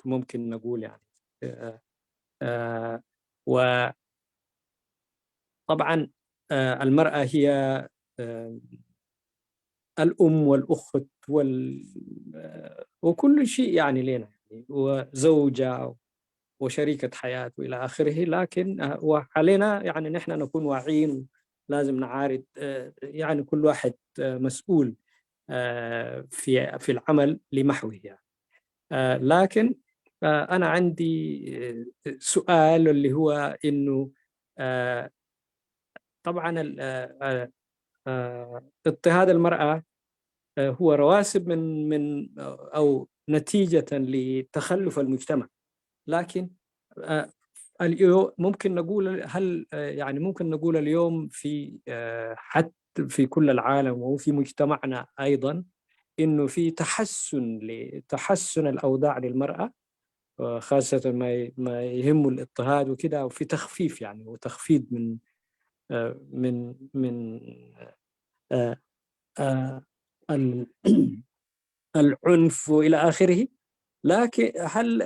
ممكن نقول يعني آه آه و طبعا آه المرأة هي آه الأم والأخت وال وكل شيء يعني لنا يعني وزوجة وشريكة حياة وإلى آخره لكن وعلينا يعني نحن نكون واعيين لازم نعارض يعني كل واحد مسؤول في في العمل لمحوه يعني. لكن أنا عندي سؤال اللي هو إنه طبعا اضطهاد المرأة هو رواسب من من او نتيجه لتخلف المجتمع لكن اليوم ممكن نقول هل يعني ممكن نقول اليوم في حتى في كل العالم وفي مجتمعنا ايضا انه في تحسن لتحسن الاوضاع للمراه خاصه ما ما يهم الاضطهاد وكذا وفي تخفيف يعني وتخفيض من من من العنف والى اخره لكن هل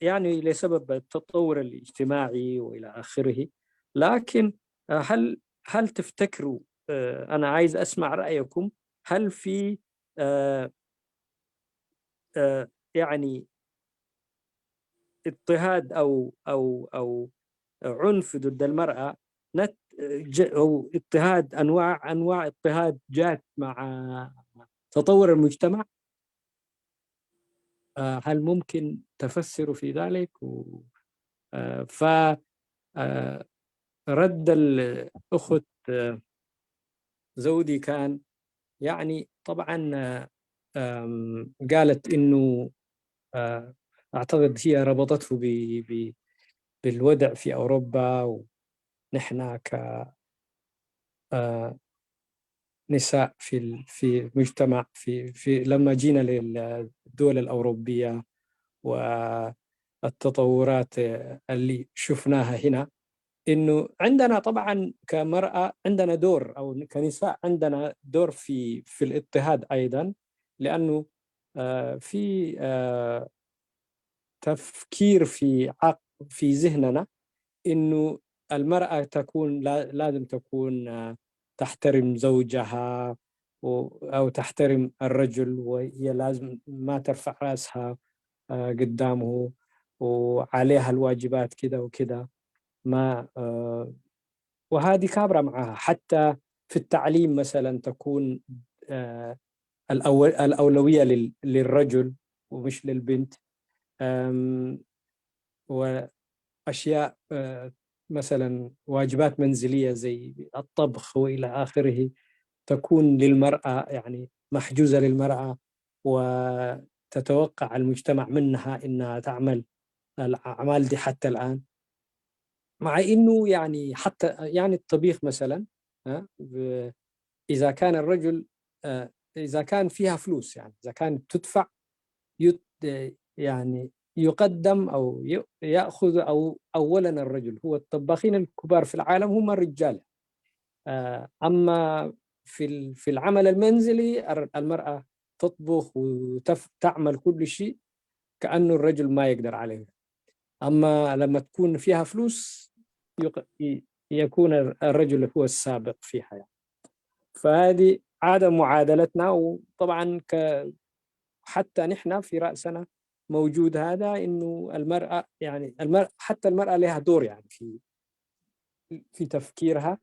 يعني لسبب التطور الاجتماعي والى اخره لكن هل هل تفتكروا انا عايز اسمع رايكم هل في يعني اضطهاد او او او عنف ضد المراه نت او اضطهاد انواع انواع اضطهاد جات مع تطور المجتمع هل ممكن تفسروا في ذلك ف رد الاخت زودي كان يعني طبعا قالت انه اعتقد هي ربطته ب بالوضع في أوروبا، ونحن ك آه، نساء في ال- في مجتمع في في لما جينا للدول الأوروبية والتطورات اللي شفناها هنا، إنه عندنا طبعا كمرأة عندنا دور، أو كنساء عندنا دور في في الاضطهاد أيضا، لأنه آه، في آه، تفكير في عقل في ذهننا إنه المرأة تكون لا- لازم تكون آه، تحترم زوجها و- أو تحترم الرجل، وهي لازم ما ترفع رأسها آه، قدامه، وعليها الواجبات كده وكده. ما آه، وهذه كابرة معها. حتى في التعليم مثلا تكون آه، الأول الأولوية لل- للرجل ومش للبنت. آم، وأشياء آه، مثلا واجبات منزلية زي الطبخ وإلى آخره تكون للمرأة، يعني محجوزة للمرأة، وتتوقع المجتمع منها إنها تعمل الأعمال دي حتى الآن. مع إنه يعني حتى يعني الطبيخ مثلا، ها، ب- إذا كان الرجل آه، إذا كان فيها فلوس، يعني إذا كانت تدفع يت- يعني يقدم أو ي- يأخذ أو أولا الرجل. هو الطباخين الكبار في العالم هم الرجال. آه، أما في ال- في العمل المنزلي الر- المرأة تطبخ وتعمل كل شيء كأنه الرجل ما يقدر عليه. أما لما تكون فيها فلوس يق- ي- يكون الرجل هو السابق فيها يعني. فهذه عادة معادلتنا. وطبعا ك حتى نحن في رأسنا موجود هذا، إنه المرأة يعني المرأة حتى المرأة لها دور يعني في في تفكيرها،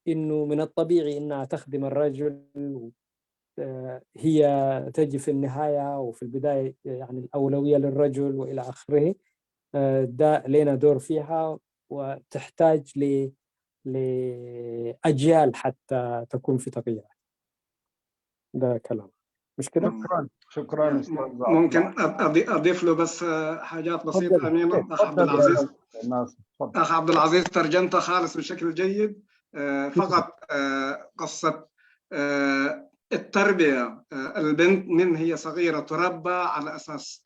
إنه من الطبيعي إنها تخدم الرجل. آه، هي تجي في النهاية وفي البداية يعني الأولوية للرجل وإلى آخره. آه، ده لنا دور فيها، وتحتاج ل لأجيال حتى تكون في تغيير. ده كلام، مش كده؟ شكرا شكرا استاذ عبد ممكن العزيز. أض- أضيف له بس آه، حاجات بسيطة تفضل أمين. إيه، أخ عبد تفضل يا العزيز أستاذ ناصر، تفضل. أخ عبد العزيز ترجمتها خالص بشكل جيد. آه، فقط آه، قصة آه، التربية. آه، البنت من هي صغيرة تربى على أساس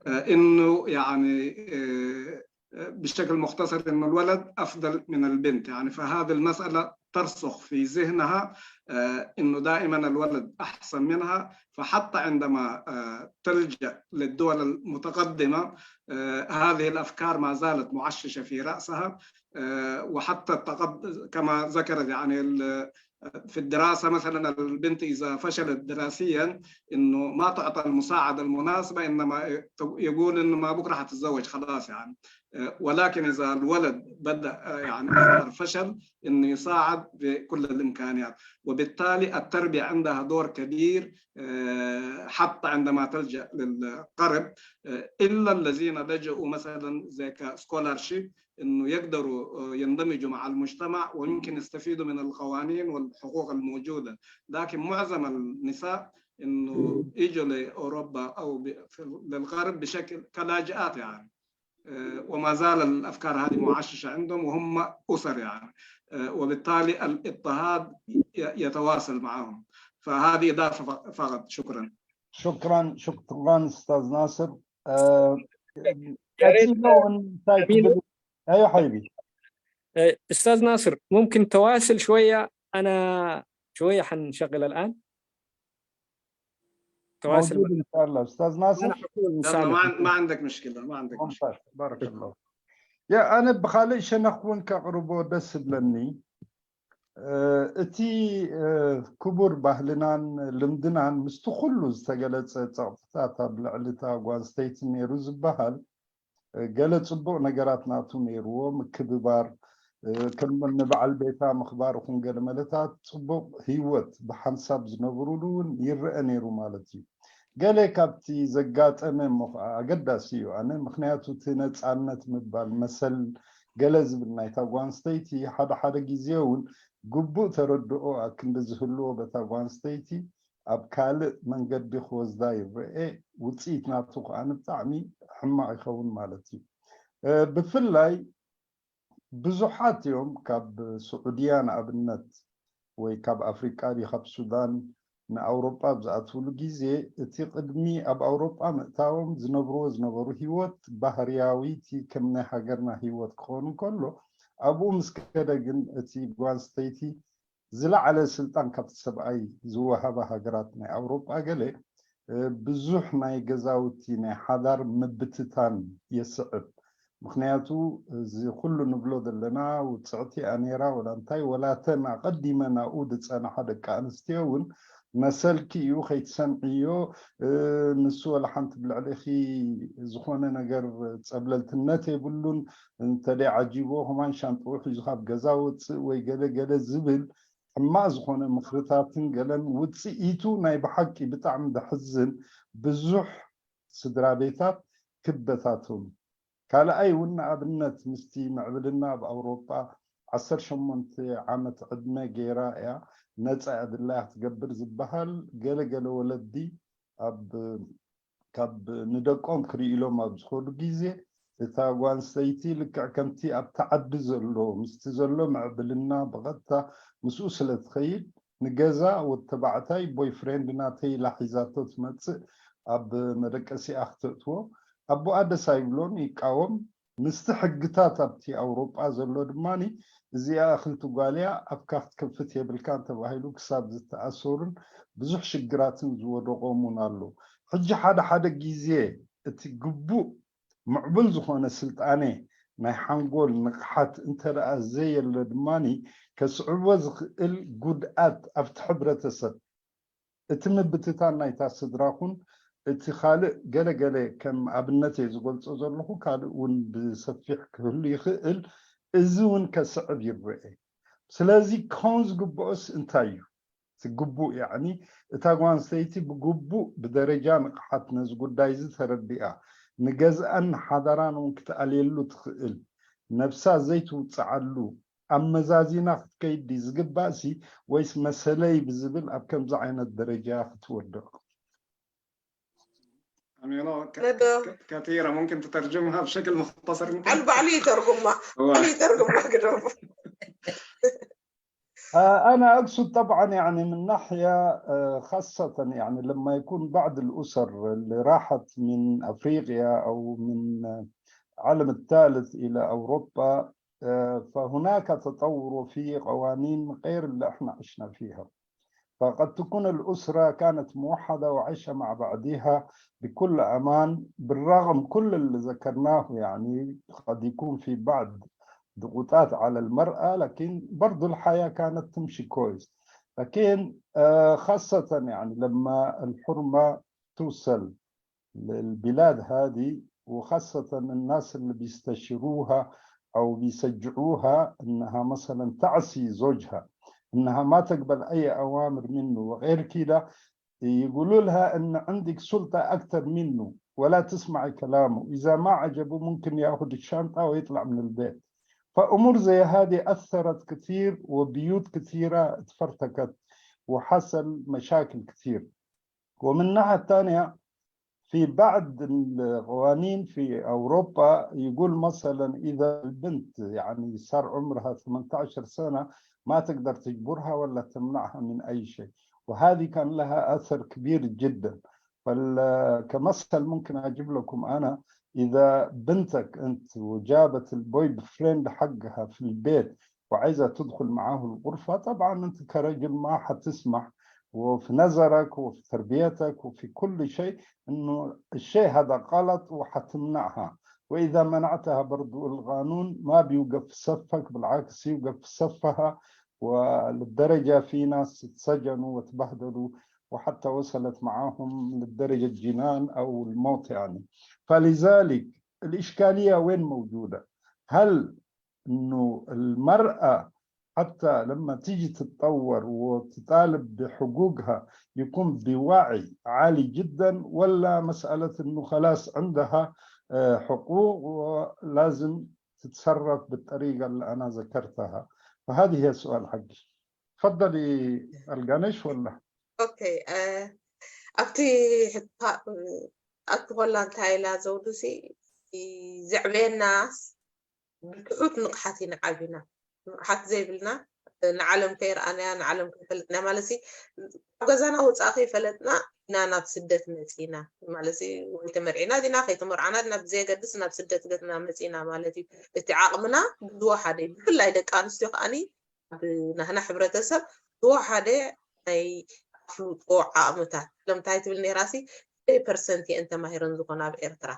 آه، إنه يعني آه، بشكل مختصر إنه الولد أفضل من البنت يعني. فهذه المسألة ترسخ في ذهنها آه، إنه دائما الولد أحسن منها. فحتى عندما آه، تلجأ للدول المتقدمة آه، هذه الأفكار ما زالت معششة في رأسها. آه، وحتى التقد- كما ذكرت يعني ال- في الدراسة مثلا البنت إذا فشلت دراسيا إنه ما تعطى المساعدة المناسبة، إنما يقول إنه ما بكرة حتتزوج خلاص يعني. آه، ولكن إذا الولد بدأ آه، يعني يظهر فشل إنه يساعد بكل الإمكانيات. وبالتالي التربية عندها دور كبير آه، حتى عندما تلجأ للغرب آه، إلا الذين لجأوا مثلا زي كسكولارشيب إنه يقدروا آه، يندمجوا مع المجتمع ويمكن يستفيدوا من القوانين والحقوق الموجودة. لكن معظم النساء إنه يجوا لأوروبا أو ب- في- للغرب بشكل كلاجئات يعني. آه، وما زال الأفكار هذه معششة عندهم وهم أسر يعني. آه، وبالتالي الاضطهاد ي- يتواصل معهم. فهذه إضافة ف- فقط. شكرا. شكرا شكرا استاذ ناصر. آه، يا ريت ቀፂሎ እንታይ أمين. ክብል? ايوه حبيبي. آه، أستاذ ناصر، ممكن تواصل شوية؟ أنا شوية حنشغل الآن. تواصل موجود ان شاء الله استاذ ناصر. أنا حكون يلا، مساعدة. ما عن- ما عندك مشكلة، ما عندك مشكلة. ممتاز، بارك الله. يا أنا ብኻልእ ሸነኽ እውን ከቕርቦ ደስ ዝብለኒ እ፣ እቲ እ፣ ክቡር ባህልናን ልምድናን ምስቲ ኩሉ ዝተገለጸ ጸቕጥታት ኣብ ልዕሊ እታ ጓል ኣንስተይቲ ነይሩ ዝበሃል እ፣ ገለ ጽቡቕ ነገራት ናቱ ነይርዎ። ምክብባር እ፣ ከም ንበዓል ቤታ ምኽባር ይኹን ገለ መለታት ጽቡቕ ህይወት ብሓንሳብ ዝነብሩሉ እውን ይረአ ነይሩ ማለት እዩ። ገለ ካብቲ ዘጋጠመ እሞ ከዓ ኣገዳሲ እዩ። ኣነ ምክንያቱ እቲ ነፃነት ምባል መሰል ገለ ዝብል ናይታ ጓል ኣንስተይቲ ሓደ ሓደ ግዜ እውን ግቡእ ተረድኦ ኣክንዲ ዝህልዎ በታ ጓል ኣንስተይቲ ኣብ ካልእ መንገዲ ክወስዳ ይረአ። ውፅኢት ናቱ ከዓ ብጣዕሚ ሕማቕ ይኸውን ማለት እዩ። እ፣ ብፍላይ ብዙሓት እዮም ካብ ስዑድያ ንኣብነት ወይ ካብ ኣፍሪቃ ድዩ ካብ ሱዳን ንኣውሮጳ ኣብ ዝኣትውሉ ግዜ እቲ ቅድሚ ኣብ ኣውሮጳ ምእታዎም ዝነብርዎ ዝነበሩ ህይወት ባህርያዊ እቲ ከም ናይ ሃገርና ህይወት ክኾን እንከሎ ኣብኡ ምስ ከደ ግን እቲ ጓል ኣንስተይቲ ዝለዓለ ስልጣን ካብቲ ሰብኣይ ዝወሃባ ሃገራት ናይ ኣውሮጳ ገለ ብዙሕ ናይ ገዛውቲ ናይ ሓዳር ምብትታን የስዕብ። ምክንያቱ እዚ ኩሉ ንብሎ ዘለና ውፅዕቲ እያ ነይራ ወላ እንታይ ወላተን ኣቐዲመን ኣብኡ ዝፀናሓ ደቂ ኣንስትዮ እውን መሰልኪ እዩ ከይትሰምዕዮ። ንሱ ወላ ሓንቲ ብልዕሊኺ ዝኾነ ነገር ፀብለልትነት የብሉን። እንተደይ ዓጂቦ ከማን ሻንጥኡ ሒዙ ካብ ገዛ ወፅእ ወይ ገለ ገለ ዝብል ሕማቕ ዝኾነ ምኽርታትን ገለን ውፅኢቱ ናይ ብሓቂ ብጣዕሚ ዘሕዝን ብዙሕ ስድራ ቤታት ክበታተኑ። ካልኣይ እውን ንኣብነት ምስቲ ምዕብልና ኣብ ኣውሮጳ ዓሰርተ ሸሞንተ ዓመት ዕድመ ገይራ እያ ነፃ እያ ድላያ ክትገብር ዝበሃል ገለ ገለ ወለዲ ኣብ ካብ ንደቆም ክርኢ ኢሎም ኣብ ዝኸዱ ግዜ እታ ጓል ኣንስተይቲ ልክዕ ከምቲ ኣብቲ ዓዲ ዘሎ ምስቲ ዘሎ ምዕብልና ብቐጥታ ምስኡ ስለ ትኸይድ ንገዛ ወዲ ተባዕታይ ቦይፍሬንድ ናተይ ኢላ ሒዛቶ ትመፅእ ኣብ መደቀሲኣ ክተእትዎ ኣቦኣ ደስ ኣይብሎን ይቃወም ምስቲ ሕግታት ኣብቲ ኣውሮጳ ዘሎ ድማ እዚኣ እኽልቲ ጓልያ ኣብካ ክትከፍት የብልካን ተባሂሉ ክሳብ ዝተኣሰሩን ብዙሕ ሽግራትን ዝወደቖም እውን ኣሎ ሕጂ ሓደ ሓደ ግዜ እቲ ግቡእ ምዕቡል ዝኾነ ስልጣኔ ናይ ሓንጎል ንቕሓት እንተ ደኣ ዘየለ ድማ ከስዕቦ ዝኽእል ጉድኣት ኣብቲ ሕብረተሰብ እቲ ምብትታን ናይታ ስድራኹን እቲ ካልእ ገለገለ ከም ኣብነት እየ ዝገልጾ ዘለኹ ካልእ እውን ብሰፊሕ ክህሉ ይኽእል እዚ እውን ከስዕብ ይረአ ስለዚ ክኸውን ዝግብኦስ እንታይ እዩ እቲ ግቡእ ያዕኒ እታ ጓንስተይቲ ብግቡእ ብደረጃ ንቕሓት ነዚ ጉዳይ እዚ ተረዲኣ ንገዝኣን ንሓዳራን እውን ክትኣልየሉ ትኽእል ነብሳ ዘይትውፅዓሉ ኣመዛዚና ክትከይድ ድዩ ዝግባእ ሲ ወይስ መሰለይ ብዝብል ኣብ ከምዚ ዓይነት ደረጃ ክትወድቕ أميرة كثيرة ممكن تترجمها بشكل مختصر على بعلي ترجمة علي ترجمة كده أنا أقصد طبعا يعني من ناحية خاصة يعني لما يكون بعض الأسر اللي راحت من أفريقيا أو من العالم الثالث إلى أوروبا فهناك تطور في قوانين غير اللي احنا عشنا فيها فقد تكون الأسرة كانت موحدة وعايشة مع بعضها بكل أمان بالرغم كل اللي ذكرناه يعني قد يكون في بعض ضغوطات على المرأة لكن برضو الحياة كانت تمشي كويس لكن خاصة يعني لما الحرمة توصل للبلاد هذه وخاصة الناس اللي بيستشيروها أو بيشجعوها إنها مثلا تعصي زوجها إنها ما تقبل أي أوامر منه وغير كده يقولوا لها إن عندك سلطة أكثر منه ولا تسمعي كلامه إذا ما عجبه ممكن يأخذ الشنطة ويطلع من البيت فأمور زي هذه أثرت كثير وبيوت كثيرة اتفرتكت وحصل مشاكل كثير ومن الناحية الثانية في بعض القوانين في أوروبا يقول مثلا إذا البنت يعني صار عمرها ثمنتعش سنة ما تقدر تجبرها ولا تمنعها من أي شيء وهذه كان لها أثر كبير جدا فكمثل ممكن أجيب لكم أنا إذا بنتك أنت وجابت البوي فريند حقها في البيت وعايزة تدخل معاه الغرفة طبعا أنت كرجل ما حتسمح وفي نظرك وفي تربيتك وفي كل شيء انه الشيء هذا غلط وحتمنعها واذا منعتها برضو القانون ما بيوقف في صفك بالعكس يوقف في صفها وللدرجه في ناس اتسجنوا وتبهدلوا وحتى وصلت معهم للدرجه الجنان او الموت يعني فلذلك الاشكاليه وين موجوده؟ هل انه المراه حتى لما تيجي تتطور وتطالب بحقوقها يكون بوعي عالي جدا ولا مسألة انه خلاص عندها حقوق ولازم تتصرف بالطريقة اللي انا ذكرتها فهذه هي السؤال حقي تفضلي القانيش ولا okay ኣብቲ ኣብቲ ኮላ እንታይ ኢላ ዘውዱሲ ዘዕበየናስ ብትሑት ንቕሓት ኢና ዓቢና። ንቕሓት ዘይብልና፣ ንዓለም ከይረኣናያ፣ ንዓለም ከይፈለጥና ማለት ሲ፣ ኣብ ገዛና ውፃእ ከይፈለጥና ኢና ናብ ስደት መፂና ማለት ሲ። ወይ ተመርዒና ዲና ከይተመርዓና ዲና ብዘየገድስ ናብ ስደት ገፅና መፂና ማለት እዩ። እቲ ዓቕምና ብዝወሓደ እዩ። ብፍላይ ደቂ ኣንስትዮ ከዓኒ ኣብ ናህና ሕብረተሰብ ዝወሓደ ናይ ኣፍልጦ ዓቕምታት። ስለምንታይ ትብል ነይራ ሲ፣ ፐርሰንት እየን ተማሂረን ዝኾና ኣብ ኤርትራ።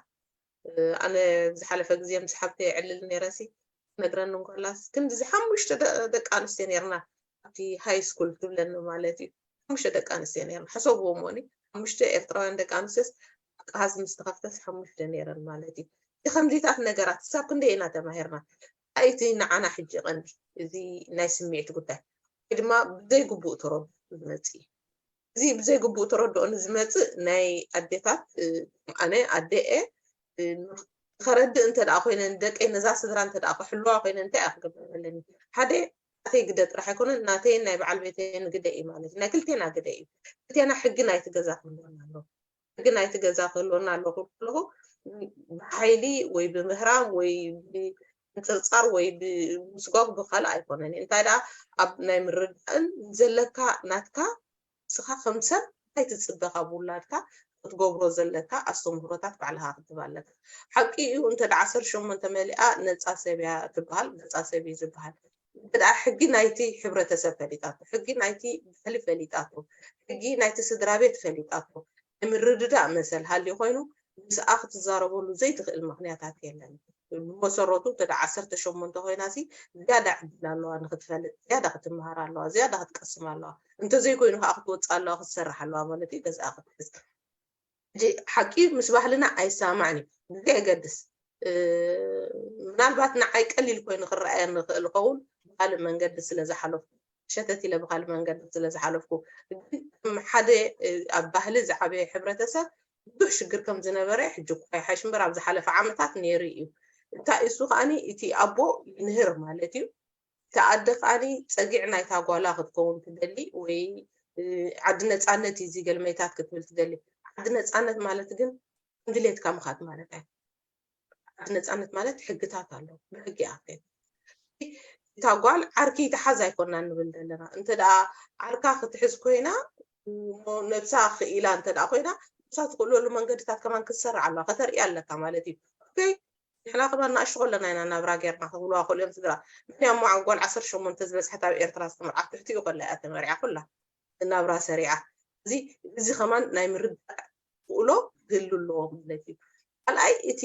ኣነ ዝሓለፈ ግዜ ምስ ሓብተይ የዕልል ነይረ ሲ፣ ነግረኒ እንከላስ ክንዲ እዚ ሓሙሽተ ደ- ደቂ ኣንስትዮ ነይርና ኣብቲ ሃይ ስኩል ትብለኒ ማለት እዩ። ሓሙሽተ ደቂ ኣንስትዮ ነይርና። ሕሰብዎ እሞኒ፣ ሓሙሽተ ኤርትራውያን ደቂ ኣንስትዮስ፣ ኣቃሃዝ ምስ ተኸፍተስ ሓሙሽተ ነይረን ማለት እዩ። እቲ ከምዚታት ነገራት ክሳብ ክንደይ ኢና ተማሂርና? እንታይ እቲ ንዓና ሕጂ ቀንዲ እዚ ናይ ስምዒት ጉዳይ ወይ ድማ ብዘይግቡእ ተረድኦ ዝመጽእ እዩ። እዚ ብዘይግቡእ ተረድኦ ንዝመጽእ ናይ ኣዴታት፣ ኣነ ኣደ እየ፣ ከረድእ እንተ ደኣ ኮይነ፣ ንደቀይ፣ ነዛ ስድራ እንተ ደኣ ክሕልዋ ኮይነ፣ እንታይ እየ ክገብር ኣለኒ? ሓደ ናተይ ግደ ጥራሕ ኣይኮነን፣ ናተይን ናይ በዓል ቤተይን ግደ እዩ ማለት እዩ። ናይ ክልቴና ግደ እዩ። ክልቴና ሕጊ ናይቲ ገዛ ክህልወና ኣለዎ። ሕጊ ናይቲ ገዛ ክህልወና ኣለዎ ክብል ከለኹ፣ ብሓይሊ ወይ ብምህራም ወይ ብምንጽርጻር ወይ ብምስጓግ ብኻልእ ኣይኮነን እዩ። እንታይ ደኣ ኣብ ናይ ምርዳእን ዘለካ ናትካ ንስኻ ከም ሰብ እንታይ ትጽበ ካብ ውላድካ ክትገብሮ ዘለካ ኣስተምህሮታት ባዕልኻ ክትህብ ኣለካ። ሓቂ እዩ፣ እንተ ደኣ ዓሰርተ ሸሞንተ መሊኣ ነጻ ሰብ እያ ትበሃል፣ ነጻ ሰብ እዩ ዝበሃል። እንተ ደኣ ሕጊ ናይቲ ሕብረተሰብ ፈሊጣቶ፣ ሕጊ ናይቲ ባህሊ ፈሊጣቶ፣ ሕጊ ናይቲ ስድራ ቤት ፈሊጣቶ፣ ናይ ምርድዳእ መሰል ሃልዩ ኮይኑ ምስኣ ክትዛረበሉ ዘይትኽእል ምኽንያታት የለን። ብመሰረቱ እንተ ደኣ ዓሰርተ ሸሞንተ ኮይና ሲ ዝያዳ ዕድል ኣለዋ ንክትፈልጥ፣ ዝያዳ ክትመሃር ኣለዋ፣ ዝያዳ ክትቀስም ኣለዋ። እንተዘይኮይኑ ከዓ ክትወፅእ ኣለዋ፣ ክትሰርሕ ኣለዋ ማለት እዩ። ገዛኣ ክትሕዝ። ሕጂ ሓቂ ምስ ባህልና ኣይሰማማዕን እዩ። ብዘየገድስ፣ እ፣ ምናልባት ንዓይ ቀሊል ኮይኑ ክረኣየኒ ይኽእል ይኸውን፣ ብኻልእ መንገዲ ስለ ዝሓለፍኩ፣ ሸተት ኢለ ብኻልእ መንገዲ ስለ ዝሓለፍኩ። ግን ከም ሓደ፣ እ፣ ኣብ ባህሊ ዝዓበየ ሕብረተሰብ ብዙሕ ሽግር ከም ዝነበረ ሕጂ እኳ ይሓይሽ እምበር ኣብ ዝሓለፈ ዓመታት ነይሩ እዩ። እንታይ እሱ ከዓኒ እቲ ኣቦ ይንህር ማለት እዩ። እታ ኣደ ከዓኒ ጸጊዕ ናይታ ጓላ ክትከውን ትደሊ ወይ፣ እ፣ ዓዲ ነጻነት እዩ እዚ ገልመይታት ክትብል ትደሊ። ዓዲ ነጻነት ማለት ግን ከም ድሌትካ ምኻድ ማለት ኣይ። ዓዲ ነጻነት ማለት ሕግታት ኣሎ፣ ብሕጊ ኣትከድ። እታ ጓል ዓርኪ ትሓዝ ኣይኮናን ንብል ዘለና። እንተ ደኣ ዓርካ ክትሕዝ ኮይና፣ እሞ ነብሳ ክኢላ እንተ ደኣ ኮይና፣ ነብሳ ትኽእለሉ መንገድታት ከማን ክትሰርዕ ኣለዋ፣ ከተርእያ ኣለካ ማለት እዩ። ኦኬ፣ ንሕና ከማን ንኣሽቱ ከለና ኢና ናብራ ጌርና ክብልዋ ክእሉ እዮም ስድራ። ምኽንያት እሞ ጓል ዓሰርተ ሸሞንተ ዝበጽሐት ኣብ ኤርትራ ዝተመርዓት ትሕቲኡ ከላ እያ ተመርዒያ ኩላ ናብራ ሰሪዓ። እዚ፣ እዚ ከማን ናይ ምርዳእ ክእሎ ክህሉ ኣለዎ ማለት እዩ። ካልኣይ፣ እቲ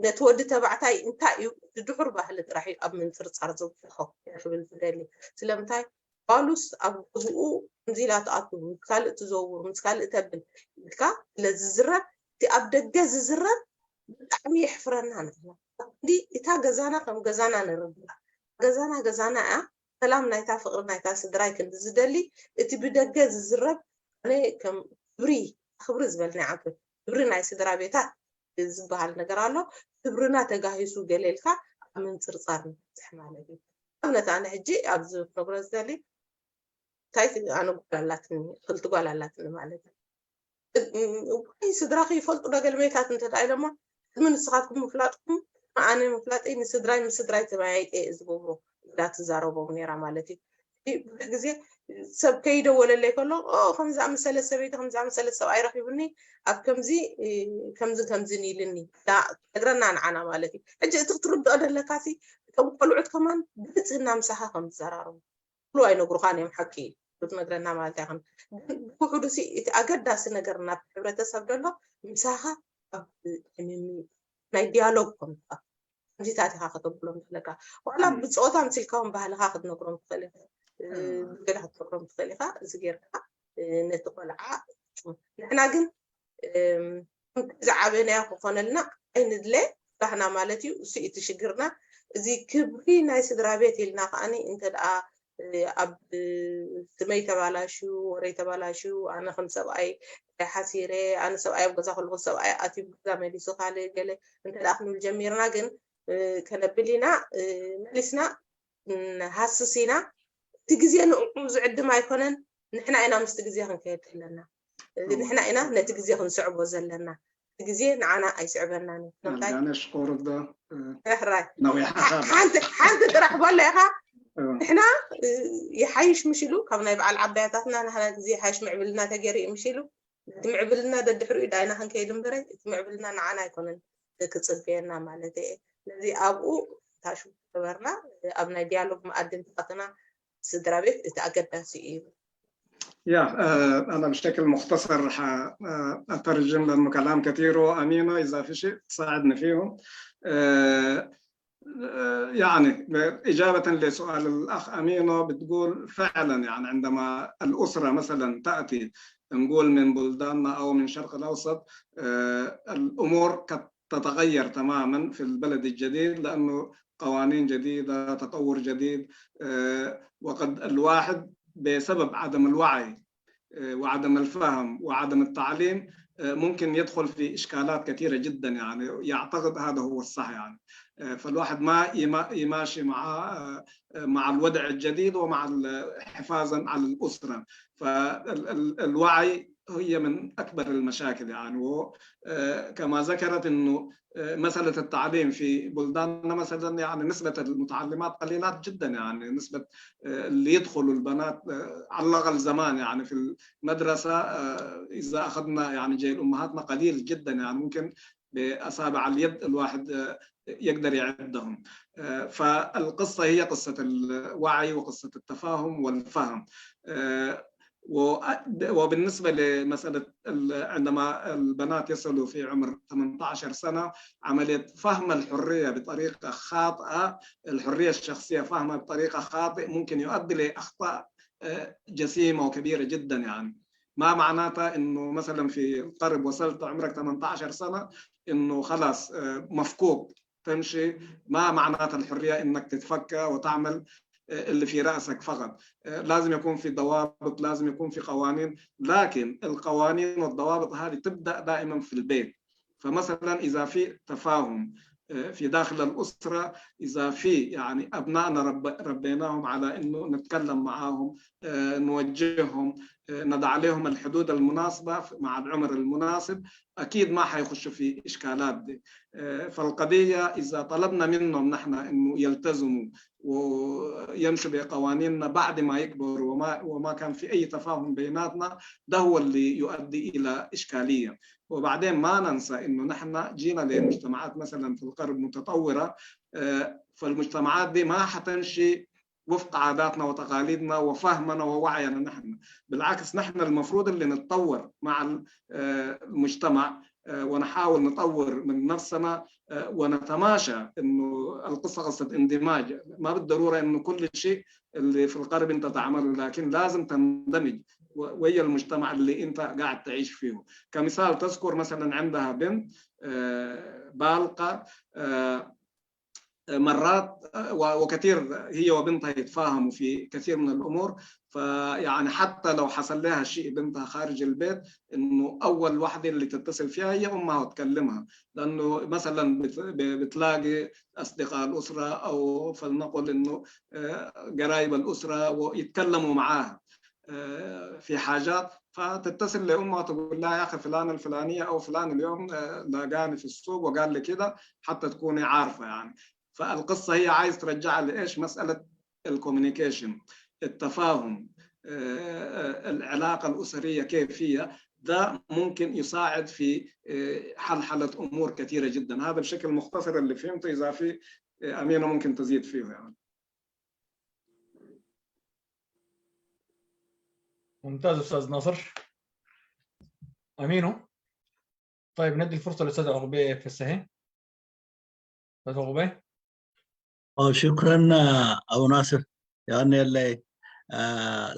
ነቲ ወዲ ተባዕታይ እንታይ እዩ፣ እቲ ድሑር ባህሊ ጥራሕ እዩ ኣብ ምንጽርጻር ዘውጽኦ ክብል ዝደሊ። ስለምንታይ ጓሉስ ኣብ ገዝኡ ከምዚ ኢላ ትኣቱ፣ ምስ ካልእ ትዘውር፣ ምስ ካልእ ተብል ኢልካ ስለ ዝዝረብ፣ እቲ ኣብ ደገ ዝዝረብ ብጣዕሚ የሕፍረና ንሕና። እንዲ እታ ገዛና ከም ገዛና ንርዳእ። ገዛና ገዛና እያ። ሰላም ናይታ ፍቕሪ ናይታ ስድራይ ክንዲ ዝደሊ፣ እቲ ብደገ ዝዝረብ ኣነ ከም ክብሪ፣ ክብሪ ዝበልናይ ዓንፈት፣ ክብሪ ናይ ስድራ ቤታት ዝበሃል ነገር ኣሎ። ክብርና ተጋሂሱ ገለ ኢልካ ኣብ ምንጽርጻር ንበጽሕ ማለት እዩ። ኣብነት ኣነ ሕጂ ኣብዚ ክነግሮ ዝደሊ፣ እንታይ ኣነ ጓል ኣላትኒ፣ ክልቲ ጓል ኣላትኒ ማለት እዩ። እዋይ ስድራኺ ይፈልጡ ዶ ገልመይታት እንተ ደኣ ኢሎማ፣ ቅድሚ ንስኻትኩም ምፍላጥኩም ኣነ ምፍላጠይ ንስድራይ ምስ ስድራይ ተመያይጠ እየ ዝገብሮ ኢላ ትዛረቦም ነይራ ማለት እዩ። ብዙሕ ግዜ ሰብ ከይደወለለይ ከሎ፣ "ኦ፣ ከምዚ ዝኣመሰለ ሰበይቲ፣ ከምዚ ዝኣመሰለ ሰብኣይ ረኺቡኒ፣ ኣብ ከምዚ፣ እ፣ ከምዚ ከምዚ ኢልኒ" ኢላ ትነግረና ንዓና ማለት እዩ። ሕጂ እቲ ክትርድኦ ደለካ ሲ፣ እቶም ቆልዑት ከማን ብንጽህና ምሳኻ ከም ዝዘራረቡ ክብሉ ኣይነግሩኻን እዮም፣ ሓቂ እዩ ክትነግረና ማለት ኣይኮነን። ግን ብውሑዱ ሲ እቲ ኣገዳሲ ነገር ናብ ሕብረተሰብ ዘሎ ምሳኻ ኣብ ናይ ሚ-፣ ናይ ዲያሎግ ኮንካ ከምዚታት ኢኻ ከተብሎም ዘለካ። ዋላ እም። ብፀወታ ምሲልካ እውን ባህልኻ ክትነግሮም ትኽእል ኢኻ። እ፣ እም። ብገለ ክትነግሮም ትኽእል ኢኻ። እዚ ጌርካ፣ እ፣ ነቲ ቆልዓ ንሕና ግን፣ እም፣ ከምቲ ዝዓበናዮ ክኾነልና ኣይንድለ። ባህና ማለት እዩ። እሱ እዩ እቲ ሽግርና። እዚ ክብሪ ናይ ስድራ ቤት ኢልና ከዓኒ እንተ ደኣ፣ እ፣ ኣብ ስመይ ተባላሽዩ፣ ወረይ ተባላሽዩ፣ ኣነ ከም ሰብኣይ ሓሲረ፣ ኣነ ሰብኣይ ኣብ ገዛ ከለኹ ሰብኣይ ኣትዩ ገዛ መሊሱ ካልእ ገለ እንተ ደኣ ክንብል ጀሚርና ግን፣ እ፣ ከነብል ኢና፣ እ፣ መሊስና ንሃስስ ኢና። እቲ ግዜ ንዕኡ ዝዕድም ኣይኮነን፣ ንሕና ኢና ምስቲ ግዜ ክንከይድ ዘለና። እም። ንሕና ኢና ነቲ ግዜ ክንስዕቦ ዘለና። ግዜ ንዓና ኣይስዕበናን እዩ። ንምንታይ? ኣልጋነሽ ቆርብ ዶ ሕራይ ነዊሕ ሓሳብ ሓንቲ ሓንቲ ጥራሕ በሎ ኢኻ። እም፣ ንሕና እ፣ ይሓይሽ ምሽ ኢሉ ካብ ናይ በዓል ዓባያታትና ንሕና ግዜ ይሓይሽ ምዕብልና ተገይሩ እዩ ምሽ ኢሉ። እቲ ምዕብልና ደድሕሪኡ ዳይና ክንከይድ እምበረ እቲ ምዕብልና ንዓና ኣይኮነን ክጽበየና ማለት እየ። ስለዚ ኣብኡ ታሹ ገበርና ኣብ ናይ ዲያሎግ መኣዲ እንተኣትና ስድራ ቤት እቲ ኣገዳሲ እዩ። يا آه، أنا بشكل مختصر حأترجم لأنه كلام كثير، وأمينة إذا في شيء تساعدني فيه. آه، آه، يعني إجابة لسؤال الأخ أمينة بتقول فعلا، يعني عندما الأسرة مثلا تأتي نقول من بلداننا أو من شرق الأوسط، آه، الأمور قد تتغير تماما في البلد الجديد لأنه قوانين جديدة، تطور جديد، آه، وقد الواحد بسبب عدم الوعي آه، وعدم الفهم وعدم التعليم آه، ممكن يدخل في إشكالات كثيرة جدا، يعني يعتقد هذا هو الصح يعني. آه، فالواحد ما يما- يماشي مع آه، مع الوضع الجديد ومع ال- حفاظا على الأسرة. فالوعي هي من أكبر المشاكل يعني. و- آه، كما ذكرت إنه آه، مسألة التعليم في بلداننا مثلا يعني نسبة المتعلمات قليلات جدا، يعني نسبة آه، اللي يدخلوا البنات آه، على الأقل زمان يعني في المدرسة آه، إذا أخذنا يعني جيل أمهاتنا قليل جدا، يعني ممكن بأصابع اليد الواحد آه، يقدر يعدهم. آه، فالقصة هي قصة الوعي وقصة التفاهم والفهم. آه، و- وبالنسبة لمسألة ال- عندما البنات يصلوا في عمر ثمانية عشر سنة، عملية فهم الحرية بطريقة خاطئة، الحرية الشخصية فهمها بطريقة خاطئة ممكن يؤدي لأخطاء آه، جسيمة وكبيرة جدا يعني. ما معناتها إنه مثلا في القرب وصلت عمرك ثمانية عشر سنة إنه خلاص آه، مفكوك تمشي. ما معناتها الحرية إنك تتفكى وتعمل آه، اللي في رأسك فقط. آه، لازم يكون في ضوابط، لازم يكون في قوانين، لكن القوانين والضوابط هذه تبدأ دائما في البيت. فمثلا إذا في تفاهم آه، في داخل الأسرة، إذا في يعني أبنائنا رب- ربيناهم على إنه نتكلم معاهم، آه، نوجههم، آه، نضع عليهم الحدود المناسبة مع العمر المناسب، أكيد ما حيخشوا في إشكالات دي. آه، فالقضية إذا طلبنا منهم نحن إنه يلتزموا ويمشوا بقوانيننا بعد ما يكبروا وما وما كان في أي تفاهم بيناتنا، ده هو اللي يؤدي إلى إشكالية. وبعدين ما ننسى إنه نحن جينا لمجتمعات مثلا في الغرب متطورة، آه، فالمجتمعات دي ما حتمشي وفق عاداتنا وتقاليدنا وفهمنا ووعينا نحن. بالعكس، نحن المفروض اللي نتطور مع ال- آه، المجتمع آه، ونحاول نطور من نفسنا آه، ونتماشى إنه القصة قصة اندماج. ما بالضرورة إنه كل شيء اللي في الغرب أنت تعمله، لكن لازم تندمج و- ويا المجتمع اللي أنت قاعد تعيش فيه. كمثال، تذكر مثلا عندها بنت آه، بالغة آه، مرات آه، و- وكثير هي وبنتها يتفاهموا في كثير من الأمور. فيعني حتى لو حصل لها شيء بنتها خارج البيت، إنه أول واحدة اللي تتصل فيها هي أمها وتكلمها، لأنه مثلا بت- ب- بتلاقي أصدقاء الأسرة أو فلنقل إنه آه، قرايب الأسرة ويتكلموا معاها آه، في حاجات، فتتصل لأمها تقول لها: "يا أخي، فلان الفلانية أو فلان اليوم آه، لاقاني في السوق وقال لي كده"، حتى تكوني عارفة يعني. فالقصة هي عايز ترجعها لإيش؟ مسألة ال communication، التفاهم، آه، آه، العلاقة الأسرية كيف هي، ده ممكن يساعد في آه، حلحلة أمور كثيرة جدا. هذا بشكل مختصر اللي فهمته، إذا في آه، أمينة ممكن تزيد فيه يعني. ممتاز أستاذ ناصر. أمينو. طيب، ندي الفرصة للأستاذ عقبة فسهي. أستاذ عقبة. ሽክረን ኣቡ ናስር። የቐንየለይ።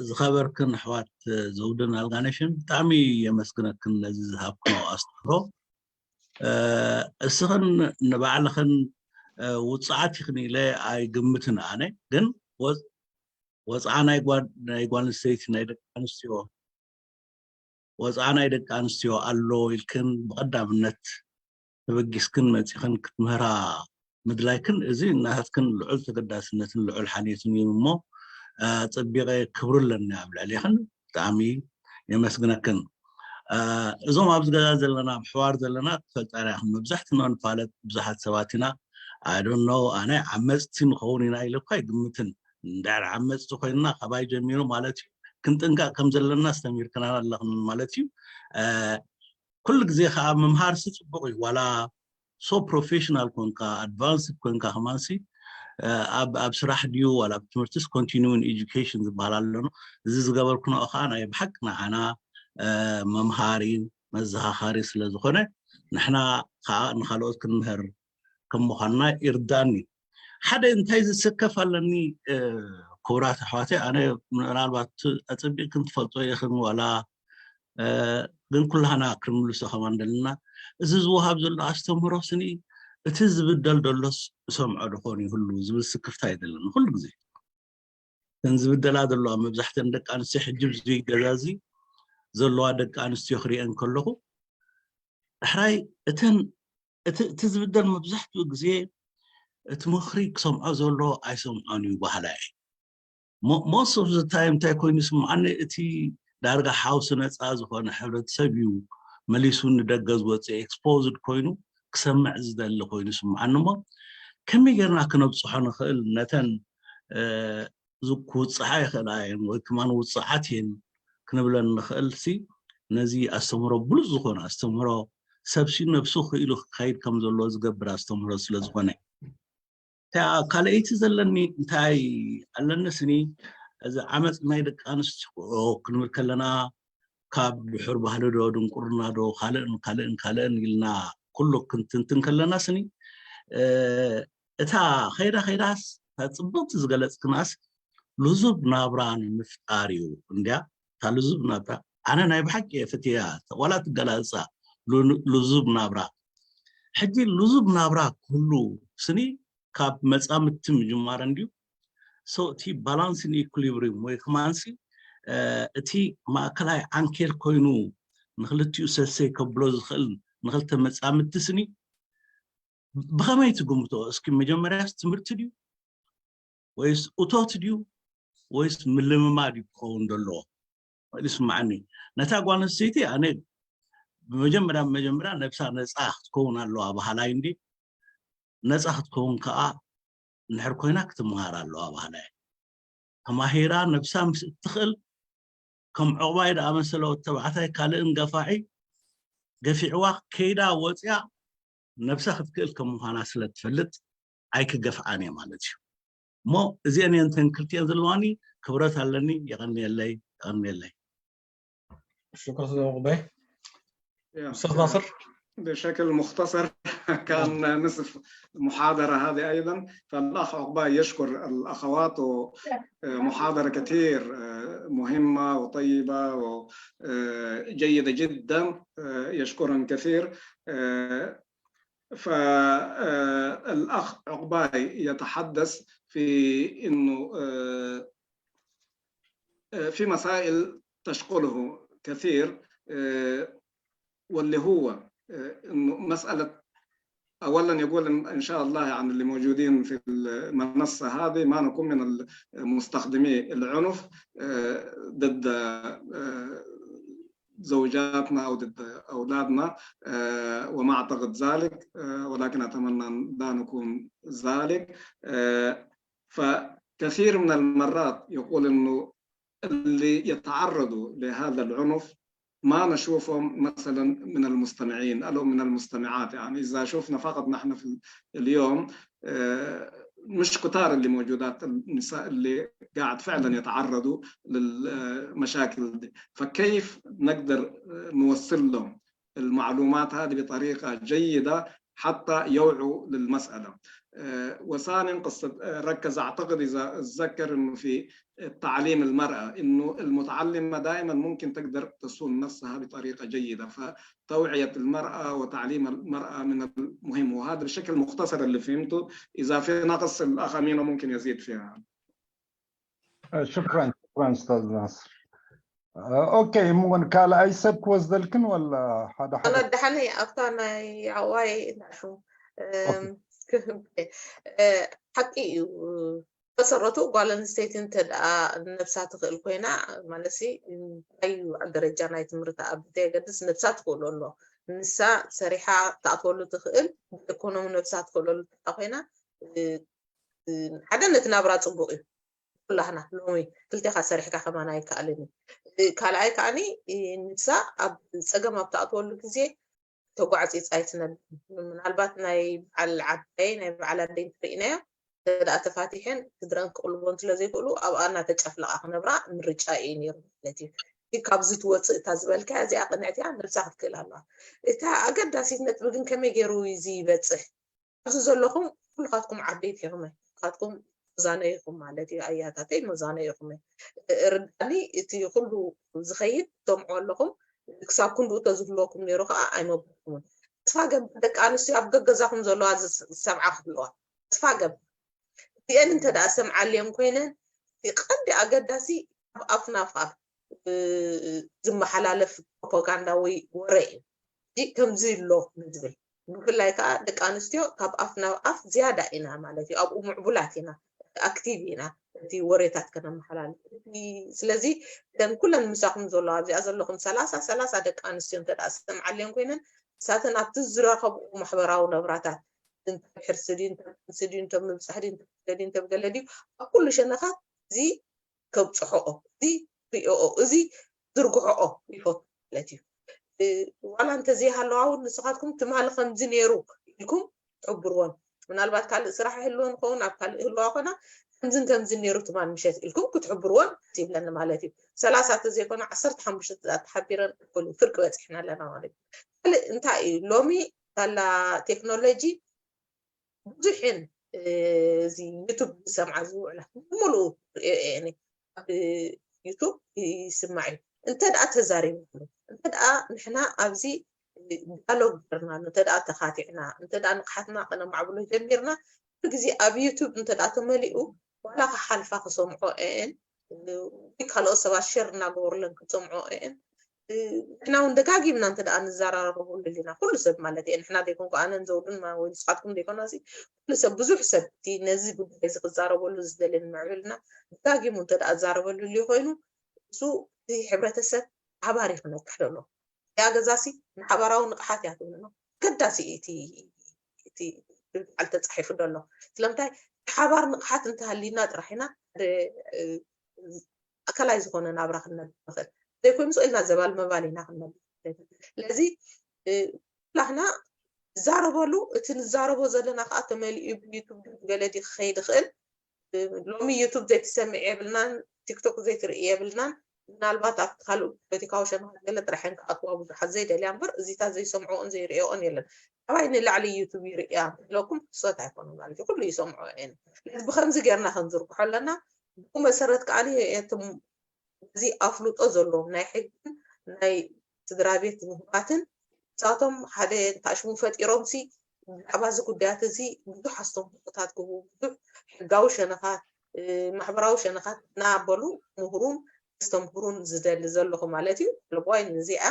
ዝኸበርክን ኣሕዋት ዘውድን ኣልጋነሽን፣ ብጣዕሚ የመስግነክን ነዚ ዝሃብክኖ ኣስተምህሮ። እስኽን ንባዕልኽን ውፅዓት ኢኽን ኢለ ኣይግምትን። ኣነ ግን ወፅዓ ናይ ጓል ኣንስተይቲ፣ ናይ ደቂ ኣንስትዮ፣ ወፅዓ ናይ ደቂ ኣንስትዮ ኣሎ ኢልክን ብቐዳምነት ተበጊስክን መፂኽን ክትምህራ ምድላይክን፣ እዚ ናትክን ልዑል ተገዳስነትን ልዑል ሓልዮትን እዩ እሞ፣ ኣፀቢቐ ክብሪ ኣለኒ ኣብ ልዕሌኽን። ብጣዕሚ የመስግነክን። እዞም ኣብዚ ገዛ ዘለና ኣብ ሕዋር ዘለና ትፈልጣና ኢኹም። መብዛሕትና ንፋለጥ ብዙሓት ሰባት ኢና። ኣዶኖ ኣነ ዓመፅቲ ንኸውን ኢና ኢለ እኳ ኣይግምትን። እንድሕር ዓመፅቲ ኮይንና ካባይ ጀሚሩ ማለት እዩ። ክንጥንቀቕ ከም ዘለና ኣስተሚርክና ኣለኽን ማለት እዩ። ኩሉ ግዜ ከዓ ምምሃርሲ ፅቡቕ እዩ። ዋላ ሶ ፕሮፌሽናል ኮንካ ኣድቫንስድ ኮንካ ከማንሲ ኣብ ኣብ ስራሕ ድዩ ዋላ ኣብ ትምህርትስ ኮንቲኒዊን ኤጁኬሽን ዝበሃል ኣለኖ። እዚ ዝገበርክንኦ ከዓ ናይ ብሓቂ ንዓና መምሃሪ መዘኻኻሪ ስለ ዝኾነ ንሕና ከዓ ንካልኦት ክንምህር ከም ምዃንና ይርዳኒ። ሓደ እንታይ ዝስከፍ ኣለኒ ክቡራት ኣሕዋተይ፣ ኣነ ምናልባት ኣፀቢቕክን ትፈልጦ ኢኽን ዋላ ግን ኩላህና ክንምልሶ ከማን ደለና። እዚ ዝወሃብ ዘሎ ኣስተምህሮ ስኒ እቲ ዝብደል ደሎስ እሰምዖ ድኾን ይህሉ ዝብል ስክፍታ ይደለኒ ኩሉ ግዜ። እተን ዝብደላ ዘለዋ መብዛሕተን ደቂ ኣንስትዮ ሕጂ ብዙይ ገዛ እዚ ዘለዋ ደቂ ኣንስትዮ ክሪአን ከለኹ ዳሕራይ እተን እቲ ዝብደል መብዛሕትኡ ግዜ እቲ ምኽሪ ክሰምዖ ዘሎ ኣይሰምዖን እዩ ባህላ እየ። Most of the time እንታይ ኮይኑ ይስምዓኒ፣ እቲ ዳርጋ ሓውሲ ነፃ ዝኾነ ሕብረተሰብ እዩ መሊሱ ንደገ ዝወፅእ፣ ኤክስፖዝድ ኮይኑ ክሰምዕ ዝደሊ ኮይኑ ይስምዓኒ። እሞ ከመይ ጌርና ክነብፅሖ ንኽእል ነተን ክውፅዓ ይኽእላ እየን ወይ ከማን ውፅዓት እየን ክንብለን ንኽእል ሲ ነዚ ኣስተምህሮ ብሉፅ ዝኾነ ኣስተምህሮ ሰብ ሲ ነብሱ ክኢሉ ክካይድ ከም ዘለዎ ዝገብር ኣስተምህሮ ስለ ዝኾነ ካልኣይቲ ዘለኒ እንታይ ኣለኒ ስኒ እዚ ዓመፅ ናይ ደቂ ኣንስትዮ ክንብል ከለና ካብ ድሑር ባህሊ ዶ ድንቁርና ዶ ካልእን ካልእን ካልእን ኢልና ኩሉ ክንትንትን ከለና ስኒ እታ ከይዳ ከይዳስ እታ ፅብቕቲ ዝገለፅክናስ ልዙብ ናብራ ንምፍጣር እዩ እንድያ። እታ ልዙብ ናብራ ኣነ ናይ ብሓቂ እየ ፍትያ ዋላ ትገላልፃ ልዙብ ናብራ። ሕጂ ልዙብ ናብራ ክህሉ ስኒ ካብ መፃምድቲ ምጅማር እንድዩ። So እቲ ባላንስን ኢኩሊብሪም ወይ ከማንሲ እቲ ማእከላይ ዓንኬል ኮይኑ ንክልቲኡ ሰሰይ ከብሎ ዝኽእል ንክልተ መፃምድቲ ስኒ ብኸመይ ትግምቶ? እስኪ መጀመርያስ ትምህርቲ ድዩ ወይስ እቶት ድዩ ወይስ ምልምማድ እዩ ክኸውን ዘለዎ? ይስማዓኒ። ነታ ጓል ኣንስተይቲ ኣነ ብመጀመርያ ብመጀመርያ ነብሳ ነፃ ክትከውን ኣለዋ ባህላይ እንዲ ነፃ ክትከውን ከዓ እንድሕር ኮይና ክትምሃር ኣለዋ ባህላይ። ተማሂራ ነብሳ ምስ እትኽእል ከም ዕቑባይ ደኣ መሰለ ወዲ ተባዕታይ ካልእን ገፋዒ ገፊዕዋ ከይዳ ወፅያ ነብሳ ክትክእል ከም ምዃና ስለ ትፈልጥ ኣይክገፍዓን እየ ማለት እዩ። እሞ እዚአን እየን ተን ክልቲአን ዘለዋኒ ክብረት ኣለኒ። የቐንየለይ፣ የቐንየለይ። شكرا استاذ عقبه. استاذ ناصر. بشكل مختصر كان نصف محاضرة هذه أيضا. فالأخ عقباي يشكر الأخوات ومحاضرة كثير مهمة وطيبة وجيدة جدا. يشكرن كثير. فالأخ عقباي يتحدث في أنه في مسائل تشغله كثير، واللي هو انه مساله اولا يقول ان شاء الله يعني اللي موجودين في المنصه هذه ما نكون من مستخدمي العنف ضد زوجاتنا او ضد اولادنا، وما اعتقد ذلك، ولكن اتمنى ان لا نكون ذلك. فكثير من المرات يقول انه اللي يتعرضوا لهذا العنف ما نشوفهم مثلا من المستمعين او من المستمعات. يعني اذا شفنا فقط نحن في اليوم مش كتار اللي موجودات النساء اللي قاعد فعلا يتعرضوا للمشاكل دي. فكيف نقدر نوصل لهم المعلومات هذه بطريقه جيده حتى يوعوا للمساله. وثانيا قصه ركز اعتقد اذا اتذكر انه في تعليم المراه انه المتعلمه دائما ممكن تقدر تصون نفسها بطريقه جيده. فتوعيه المراه وتعليم المراه من المهم. وهذا بشكل مختصر اللي فهمته. اذا في نقص الاخ امينه ممكن يزيد فيها. شكرا شكرا استاذ ناصر. ኦኬ እሞ ካልኣይ ሰብ ክወስደልክን ወላ ሓደ ሓደ ኣነ ደሓነይ ኣብታ ናይ ዓዋይ ናሹ ሓቂ እዩ። መሰረቱ ጓል ኣንስተይቲ እንተ ደኣ ነብሳ ትኽእል ኮይና፣ ማለት ሲ፣ እንታይ ደረጃ ናይ ትምህርቲ ኣብ ዘይገድስ፣ ነብሳ ትኽእሎ ኣሎ። ንሳ ሰሪሓ ትኣትወሉ ትኽእል፣ ብኢኮኖሚ ነብሳ ትኽእለሉ እንተ ኮይና፣ እ፣ እ፣ ሓደ ነቲ ናብራ ጽቡቕ እዩ። ኩላህና ሎሚ ክልቴኻ ሰሪሕካ ከማን ኣይከኣልን እዩ። እ፣ ካልኣይ ከኣኒ፣ እ፣ ንሳ ኣብ ጸገም ኣብ ትኣትወሉ ግዜ ተጓዕጺጻ ኣይትነብርን። ምናልባት ናይ በዓል ዓባይ፣ ናይ በዓል ኣደይ እንተሪእናዮ፣ እንተ ደኣ ተፋቲሐን ስድረን ክቕልቦን ስለ ዘይክእሉ፣ ኣብኣ እናተጨፍለቓ ክነብራ ምርጫ እዩ ነይሩ ማለት እዩ። እቲ ካብዚ ትወጽእ እታ ዝበልካያ እዚኣ ቅንዕቲ እያ፣ ነብሳ ክትክእል ኣለዋ። እታ ኣገዳሲት ነጥቢ ግን ከመይ ገይሩ እዚ ይበጽሕ? ኣብዚ ዘለኹም ኩልኻትኩም ዓበይቲ ኢኹም፣ ኩልኻትኩም መዛነይኹም ማለት እዩ፣ ኣያታተይ መዛነይኹም። ርዳኒ፣ እቲ ኩሉ ዝኸይድ ትሰምዑ ኣለኹም፣ ክሳብ ክንድኡ ተዝህልወኩም ነይሩ ከዓ ኣይመበልኩምን። ተስፋ ገብር ደቂ ኣንስትዮ ኣብ ገገዛኹም ዘለዋ ዝስ-፣ ዝሰምዓ ክህልዋ ተስፋ ገብር። እዚአን እንተ ደኣ ሰምዓልየን ኮይነን፣ እቲ ቀንዲ ኣገዳሲ ካብ ኣፍ ናብ ኣፍ፣ እ፣ ዝመሓላለፍ ፕሮፓጋንዳ ወይ ወረ እዩ። እዚ ከምዚ ኣሎ ንዝብል፣ ብፍላይ ከዓ ደቂ ኣንስትዮ ካብ ኣፍ ናብ ኣፍ ዝያዳ ኢና ማለት እዩ። ኣብኡ ምዕቡላት ኢና፣ ኣክቲቭ ኢና እቲ ወሬታት ከነመሓላልፍ። እቲ፣ ስለዚ እተን ኩለን ምሳኹም ዘለዋ ኣብዚኣ ዘለኹም ሰላሳ ሰላሳ ደቂ ኣንስትዮ እንተ ደኣ ዝሰምዓልየን ኮይነን፣ ንሳተን ኣብቲ ዝረኸብኦ ማሕበራዊ ነብራታት፣ እንተ ብሕርሲ ድዩ፣ እንተ ብጥንሲ ድዩ፣ እንተ ብምብጻሕ ድዩ፣ እንተ ብገለ ድዩ፣ እንተ ብገለ ድዩ፣ ኣብ ኩሉ ሸነኻት እዚ ከብጽሖኦ፣ እዚ ሪኦኦ፣ እዚ ዝርግሖኦ ይፈቱ ማለት እዩ። እ፣ ዋላ እንተዘይሃለዋ እውን ንስኻትኩም ትማሊ ከምዚ ነይሩ ኢልኩም ትሕብርወን። ምናልባት ካልእ ስራሕ ይህልወን ይኸውን፣ ኣብ ካልእ ይህልዋ ኮና፣ ከምዝን ከምዝን ነይሩ ትማል ምሸት ኢልኩም ክትሕብርወን ደስ ይብለኒ ማለት እዩ። ሰላሳ ተዘይኮነ ዓሰርተ ሓሙሽተ ተሓቢረን እኩል እዩ፣ ፍርቂ በፂሕና ኣለና ማለት እዩ። ካልእ እንታይ እዩ? ሎሚ ካላ ቴክኖሎጂ ብዙሕን፣ እ፣ እዚ ዩቱብ ዝሰምዓ ዝውዕላ ብምሉኡ ሪኦ እየ ኣነ። ኣብ ዩቱብ ይስማዕ እዩ። እንተ ደኣ ተዛሪብናሉ፣ እንተ ደኣ ንሕና ኣብዚ ዳያሎግ ገርናሉ፣ እንተ ደኣ ተኻቲዕና፣ እንተ ደኣ ንቕሓትና ከነማዕብሎ ጀሚርና፣ ኩሉ ግዜ ኣብ ዩቱብ እንተ ደኣ ተመሊኡ፣ ዋላ ክሓልፋ ክሰምዖ እየን፣ ወይ ካልኦት ሰባት ሸር እናገበሩለን ክሰምዖ እየን። እ፣ ንሕና እውን ደጋጊምና እንተ ደኣ ንዘራረበሉ ኣለና፣ ኩሉ ሰብ ማለት እየ፣ ንሕና ዘይኮንኩ ኣነን ዘውዱን ማ-፣ ወይ ንስኻትኩም ዘይኮና፣ እዚ ኩሉ ሰብ፣ ብዙሕ ሰብ እቲ ነዚ ጉዳይ እዚ ክዛረበሉ ዝደልን ምዕብልና ደጋጊሙ እንተ ደኣ ዝዛረበሉ ልዩ ኮይኑ፣ እሱ እቲ ሕብረተሰብ ሓባር እዩ ክነቅሕ ደሎ። እዚኣ ገዛሲ ንሓባራዊ ንቕሓት እያ ትብልና። ኣገዳሲ እዩ እቲ፣ እቲ ብዓል ተጻሒፉ ደሎ። ስለምንታይ? ሓባር ንቕሓት እንተሃሊና ጥራሕ ኢና ሓደ፣ እ፣ ኣካላዊ ዝኾነ ናብራ ክንነብር ንኽእል። ዘይኮይኑ ስቕ ኢልና ዘባል መባል ኢና ክንነብር። ስለዚ፣ እ፣ ኩላህና ንዛረበሉ፣ እቲ ንዛረቦ ዘለና ከዓ ተመሊኡ ብዩቱብ ድዩ ብገለ ድዩ ክኸይድ ይኽእል። እ፣ ሎሚ ዩቱብ ዘይትሰምዕ የብልናን፣ ቲክቶክ ዘይትርኢ የብልናን። ምናልባት ኣብ ካልእ ፖለቲካዊ ሸነኻት ገለ ጥራሕን ክኣትዋ ብዙሓት ዘይደልያ እምበር፣ እዚታት ዘይሰምዕኦን ዘይርእዮኦን የለን። ካባይ ንላዕሊ ዩቱብ ይርእያ ኢለኩም ክሶት ኣይኮኑን ማለት እዩ። ኩሉ ይሰምዖ እየን። ስለዚ ብኸምዚ ጌርና ክንዝርግሖ ኣለና። ብኡ መሰረት ከኣ እቲ እዚ ኣፍልጦ ዘለዎም ናይ ሕግን ናይ ስድራ ቤት ምሁራትን ንሳቶም ሓደ ታሽሙ ፈጢሮም ሲ ብዛዕባ እዚ ጉዳያት እዚ ብዙሕ ኣስተምህሮታት ክህቡ፣ ብዙሕ ሕጋዊ ሸነኻት፣ እ፣ ማሕበራዊ ሸነኻት እናበሉ ምህሩን ኣስተምህሩን ዝደሊ ዘለኹ ማለት እዩ። ልቦይ ንዚኣ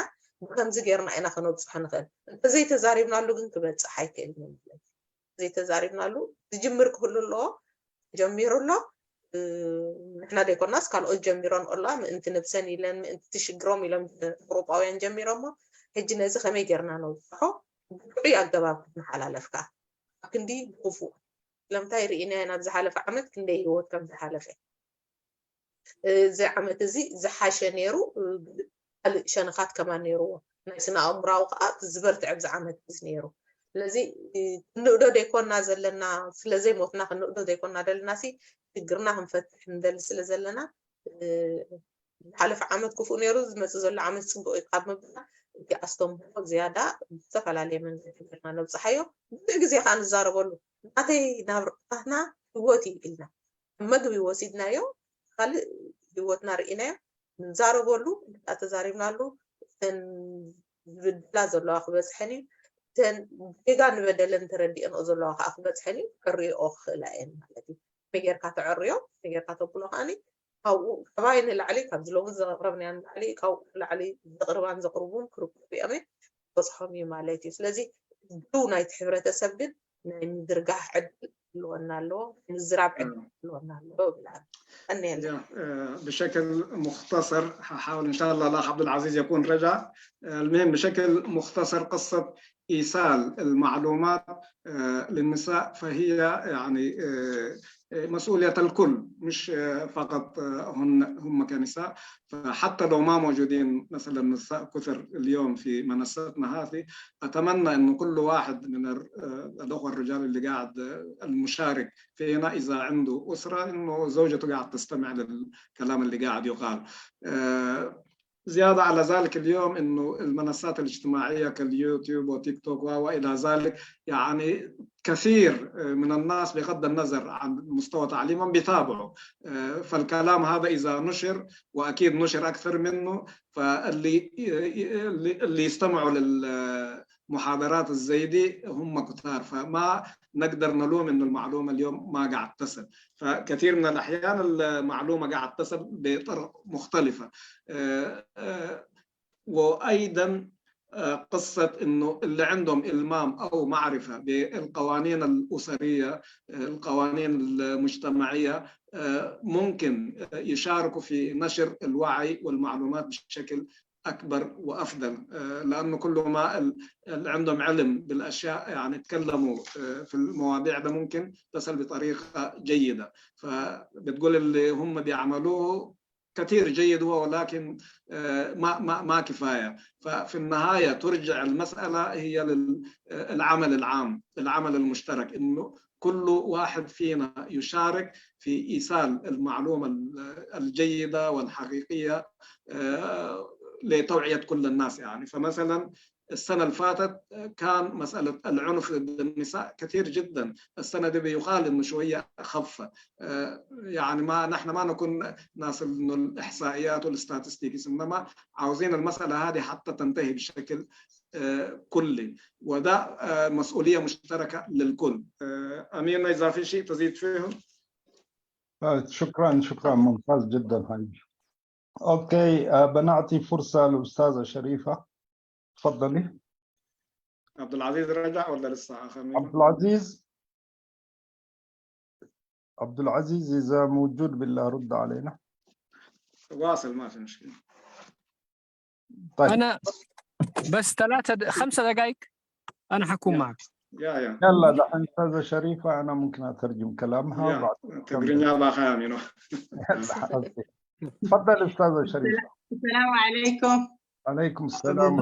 ብከምዚ ጌርና ኢና ከነብጽሖ ንኽእል። እንተዘይተዛሪብናሉ ግን ክበጽሕ ኣይክእልን እዩ ማለት እዩ። ዘይተዛሪብናሉ ዝጅምር ክህሉ ኣለዎ። ጀሚሩ ኣሎ። እ፣ ንሕና ዘይኮናስ ካልኦት ጀሚሮን ኣለዋ። ምእንቲ ነብሰን ኢለን፣ ምእንቲ ሽግሮም ኢሎም ኣውሮጳውያን ጀሚሮሞ። ሕጂ ነዚ ከመይ ጌርና ነብጽሖ? ብጥዑይ ኣገባብ ክንሓላለፍ ከኣ። ኣብ ክንዲ ብኽፉእ። ስለምንታይ ርኢናዮ ናብ ዝሓለፈ ዓመት ክንደይ ህይወት ከም ዝሓለፈ። እዚ ዓመት እዚ ዝሓሸ ነይሩ፣ ካልእ ሸነኻት ከማን ነይርዎ። ናይ ስነ ኣእምራዊ ከኣ እቲ ዝበርትዐ ኣብዚ ዓመት እዚ ነይሩ። ስለዚ ክንእዶ ዘይኮና ዘለና፣ ስለ ዘይሞትና ክንእዶ ዘይኮና ዘለና ሲ ሽግርና ክንፈትሕ ንደሊ ስለ ዘለና፣ እ፣ ዝሓለፈ ዓመት ክፉእ ነይሩ፣ ዝመጽእ ዘሎ ዓመት ጽቡቕ እዩ ካብ ምባል፣ እቲ ኣስተምህሮ ዝያዳ ብዝተፈላለየ መንገዲ ጌርና ነብጽሓዮ። ብዙሕ ግዜ ከኣ ንዛረበሉ፣ ናተይ ናብራና ህይወት እዩ ኢልና። መግቢ ወሲድናዮ፣ ካልእ ህይወትና ርኢናዮ፣ ንዛረበሉ፣ እንዳ ተዛሪብናሉ፣ እተን ዝብድላ ዘለዋ ክበጽሐን እዩ፣ እተን ጌጋ ንበደለን ተረዲአንኦ ዘለዋ ከኣ ክበጽሐን እዩ፣ ከርእየኦ ክኽእላ እየን ማለት እዩ። ከመይ ጌርካ ተዕርዮ፣ ከመይ ጌርካ ተብሎ ከኣኒ፣ ካብኡ፣ ካባይ ንላዕሊ፣ ካብዚ ሎሚ ዘቕረብናዮ ንላዕሊ፣ ካብኡ ንላዕሊ ዘቕርባን ዘቕርቡን ክርከቡ እዮም፣ ክበጽሖም እዩ ማለት እዩ። ስለዚ፣ ድው ናይቲ ሕብረተሰብ ግን ናይ ምዝርጋሕ ዕድል ክህልወና ኣለዎ፣ ምዝራብ ዕድል ክህልወና ኣለዎ ይብላል። ቀንየልና። بشكل مختصر، حاول إن شاء الله الأخ عبد العزيز يكون رجع. المهم بشكل مختصر، قصة إيصال المعلومات للنساء فهي يعني مسؤولية الكل، مش فقط هن هم كنساء. فحتى لو ما موجودين مثلا نساء كثر اليوم في منصتنا هذه، أتمنى إنه كل واحد من الأخوة الرجال اللي قاعد، المشارك فينا، إذا عنده أسرة، إنه زوجته قاعد تستمع للكلام اللي قاعد يقال. زيادة على ذلك اليوم إنه المنصات الاجتماعية كاليوتيوب وتيك توك وإلى ذلك، يعني كثير من الناس بغض النظر عن مستوى تعليمهم بيتابعوا. فالكلام هذا إذا نشر، وأكيد نشر أكثر منه، فاللي اللي يستمعوا للمحاضرات الزي دي هم كثار، فما نقدر نلوم إنه المعلومة اليوم ما قاعد تصل. فكثير من الأحيان المعلومة قاعد تصل بطرق مختلفة. وأيضا قصة إنه اللي عندهم إلمام أو معرفة بالقوانين الأسرية، القوانين المجتمعية، ممكن يشاركوا في نشر الوعي والمعلومات بشكل أكبر وأفضل، لأنه كل ما اللي عندهم علم بالأشياء يعني تكلموا في المواضيع ده ممكن تصل بطريقة جيدة. فبتقول اللي هم بيعملوه كثير جيد هو، ولكن ما ما ما كفايه. ففي النهايه ترجع المساله هي للعمل العام، العمل المشترك، انه كل واحد فينا يشارك في ايصال المعلومه الجيده والحقيقيه لتوعيه كل الناس يعني. فمثلا السنة اللي فاتت كان مسألة العنف ضد النساء كثير جدا، السنة دي بيقال إنه شوية أخف. يعني ما نحن ما نكون ناس إنه الإحصائيات والستاتستيكس، إنما عاوزين المسألة هذه حتى تنتهي بشكل كلي، وده مسؤولية مشتركة للكل. أمينة، إذا في شيء تزيد فيه؟ شكرا، شكرا، ممتاز جدا هاي. اوكي، بنعطي فرصة للأستاذة شريفة، تفضلي. عبد العزيز رجع ولا لسه؟ اخر عبد العزيز، عبد العزيز اذا موجود بالله رد علينا. واصل، ما في مشكله. طيب. انا بس ثلاثة د... خمسة دقائق انا حكون معك. يا يا يلا دحين استاذه شريفه انا ممكن اترجم كلامها. تقريني ابا خامي. تفضل استاذه شريفه. السلام عليكم. عليكم السلام.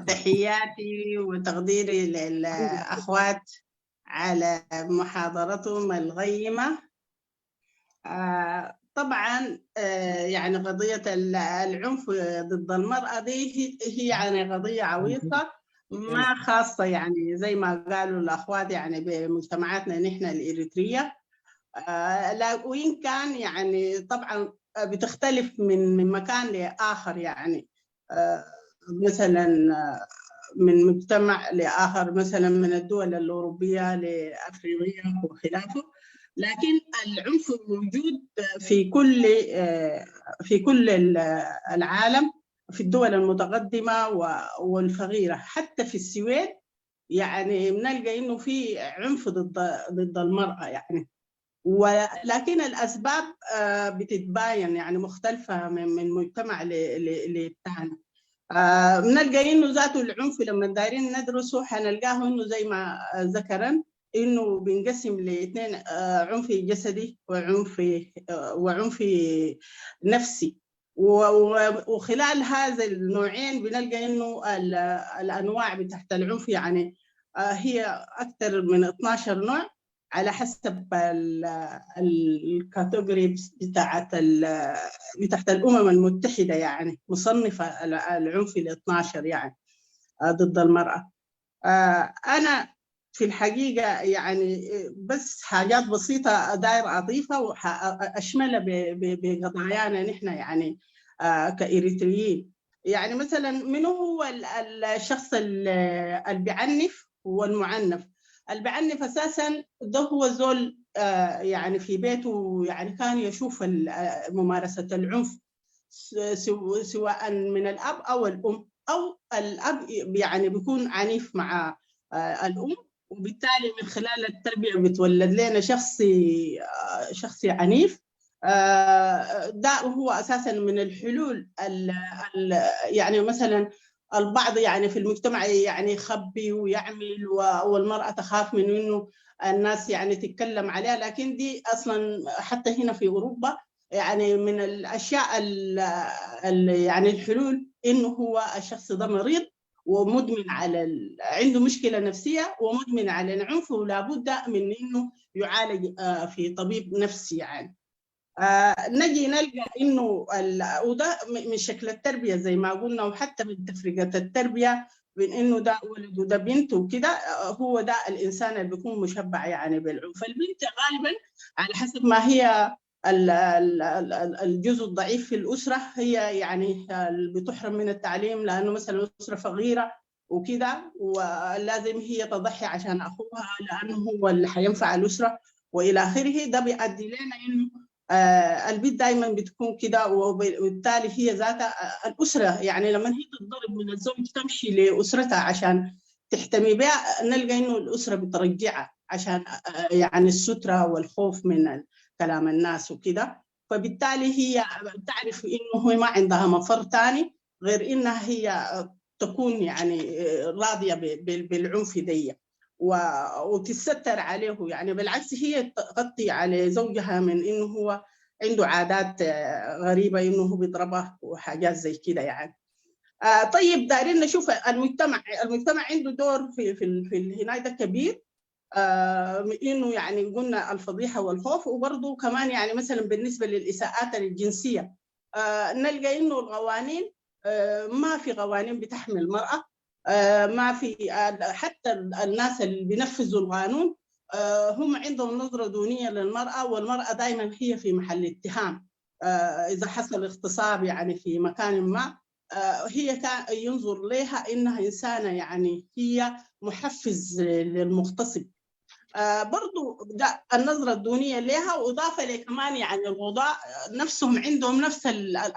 تحياتي وتقديري للاخوات على محاضرتهم الغيمه. آه طبعا آه يعني قضية العنف ضد المرأة دي هي يعني قضية عويصة، ما خاصة يعني زي ما قالوا الأخوات يعني بمجتمعاتنا نحن الإريترية. آه لا، وإن كان يعني طبعا بتختلف من من مكان لآخر يعني. مثلا من مجتمع لآخر، مثلا من الدول الأوروبية لأفريقيا وخلافه، لكن العنف موجود في كل في كل العالم، في الدول المتقدمة والفقيرة، حتى في السويد يعني بنلقى إنه في عنف ضد ضد المرأة يعني. ولكن الأسباب بتتباين يعني مختلفة من من مجتمع للتاني. بنلقى إنه ذاته العنف لما دايرين ندرسه حنلقاه إنه زي ما ذكرن إنه بينقسم لاثنين، عنف جسدي وعنف وعنف نفسي. وخلال هذا النوعين بنلقى إنه الأنواع بتاعت العنف يعني هي أكثر من اثناشر نوع على حسب الكاتيجوري بتاعت بتاعت الامم المتحده يعني مصنفه العنف ل اثناشر يعني ضد المراه. انا في الحقيقه يعني بس حاجات بسيطه داير اضيفها واشملها بقضايانا نحن يعني كاريتريين. يعني مثلا منو هو الشخص اللي بيعنف؟ هو المعنف. اللي بيعنف اساسا ده هو زول يعني في بيته يعني كان يشوف ممارسه العنف سواء من الاب او الام، او الاب يعني بيكون عنيف مع الام وبالتالي من خلال التربية بتولد لنا شخص آه، شخص عنيف. آه، ده هو أساسا من الحلول ال ال يعني مثلا البعض يعني في المجتمع يعني يخبي ويعمل، والمرأة تخاف من إنه الناس يعني تتكلم عليها، لكن دي أصلا حتى هنا في أوروبا يعني من الأشياء ال ال يعني الحلول إنه هو الشخص ده مريض ومدمن على ال... عنده مشكلة نفسية ومدمن على العنف، ولابد من إنه يعالج آه، في طبيب نفسي يعني. آه، نجي نلقى إنه ال... وده من شكل التربية زي ما قلنا، وحتى من تفرقة التربية، من إنه ده ولد وده بنت وكده، آه، هو ده الإنسان اللي بيكون مشبع يعني بالعنف. فالبنت غالبا على حسب ما هي الجزء الضعيف في الأسرة هي يعني بتحرم من التعليم، لأنه مثلا أسرة فقيرة وكده، ولازم هي تضحي عشان أخوها لأنه هو اللي حينفع الأسرة وإلى آخره. ده بيؤدي لنا إنه آه، البيت دايما بتكون كده، وبالتالي هي ذاتها آه، الأسرة يعني لما هي تتضرب من الزوج تمشي لأسرتها عشان تحتمي بها، نلقى إنه الأسرة بترجعها عشان آه، يعني السترة والخوف من كلام الناس وكده. فبالتالي هي تعرف إنه هي ما عندها مفر تاني غير إنها هي تكون يعني راضية بالعنف دي، وتستر عليه. يعني بالعكس، هي تغطي على زوجها من إنه هو عنده عادات غريبة، إنه هو بيضربها وحاجات زي كده يعني. آه، طيب، دايرين نشوف المجتمع. المجتمع عنده دور في في في هنا ده كبير. آه، إنه يعني قلنا الفضيحة والخوف، وبرضه كمان يعني مثلا بالنسبة للإساءات الجنسية، آه، نلقى إنه القوانين آه، ما في قوانين بتحمي المرأة. آه، ما في آه، حتى الناس اللي بينفذوا القانون آه، هم عندهم نظرة دونية للمرأة، والمرأة دائما هي في محل اتهام. آه، إذا حصل اغتصاب يعني في مكان ما، آه، هي كان ينظر لها إنها إنسانة يعني هي محفز للمغتصب. آه، برضو ده النظرة الدونية لها، وإضافة لكمان يعني الوضاء نفسهم عندهم نفس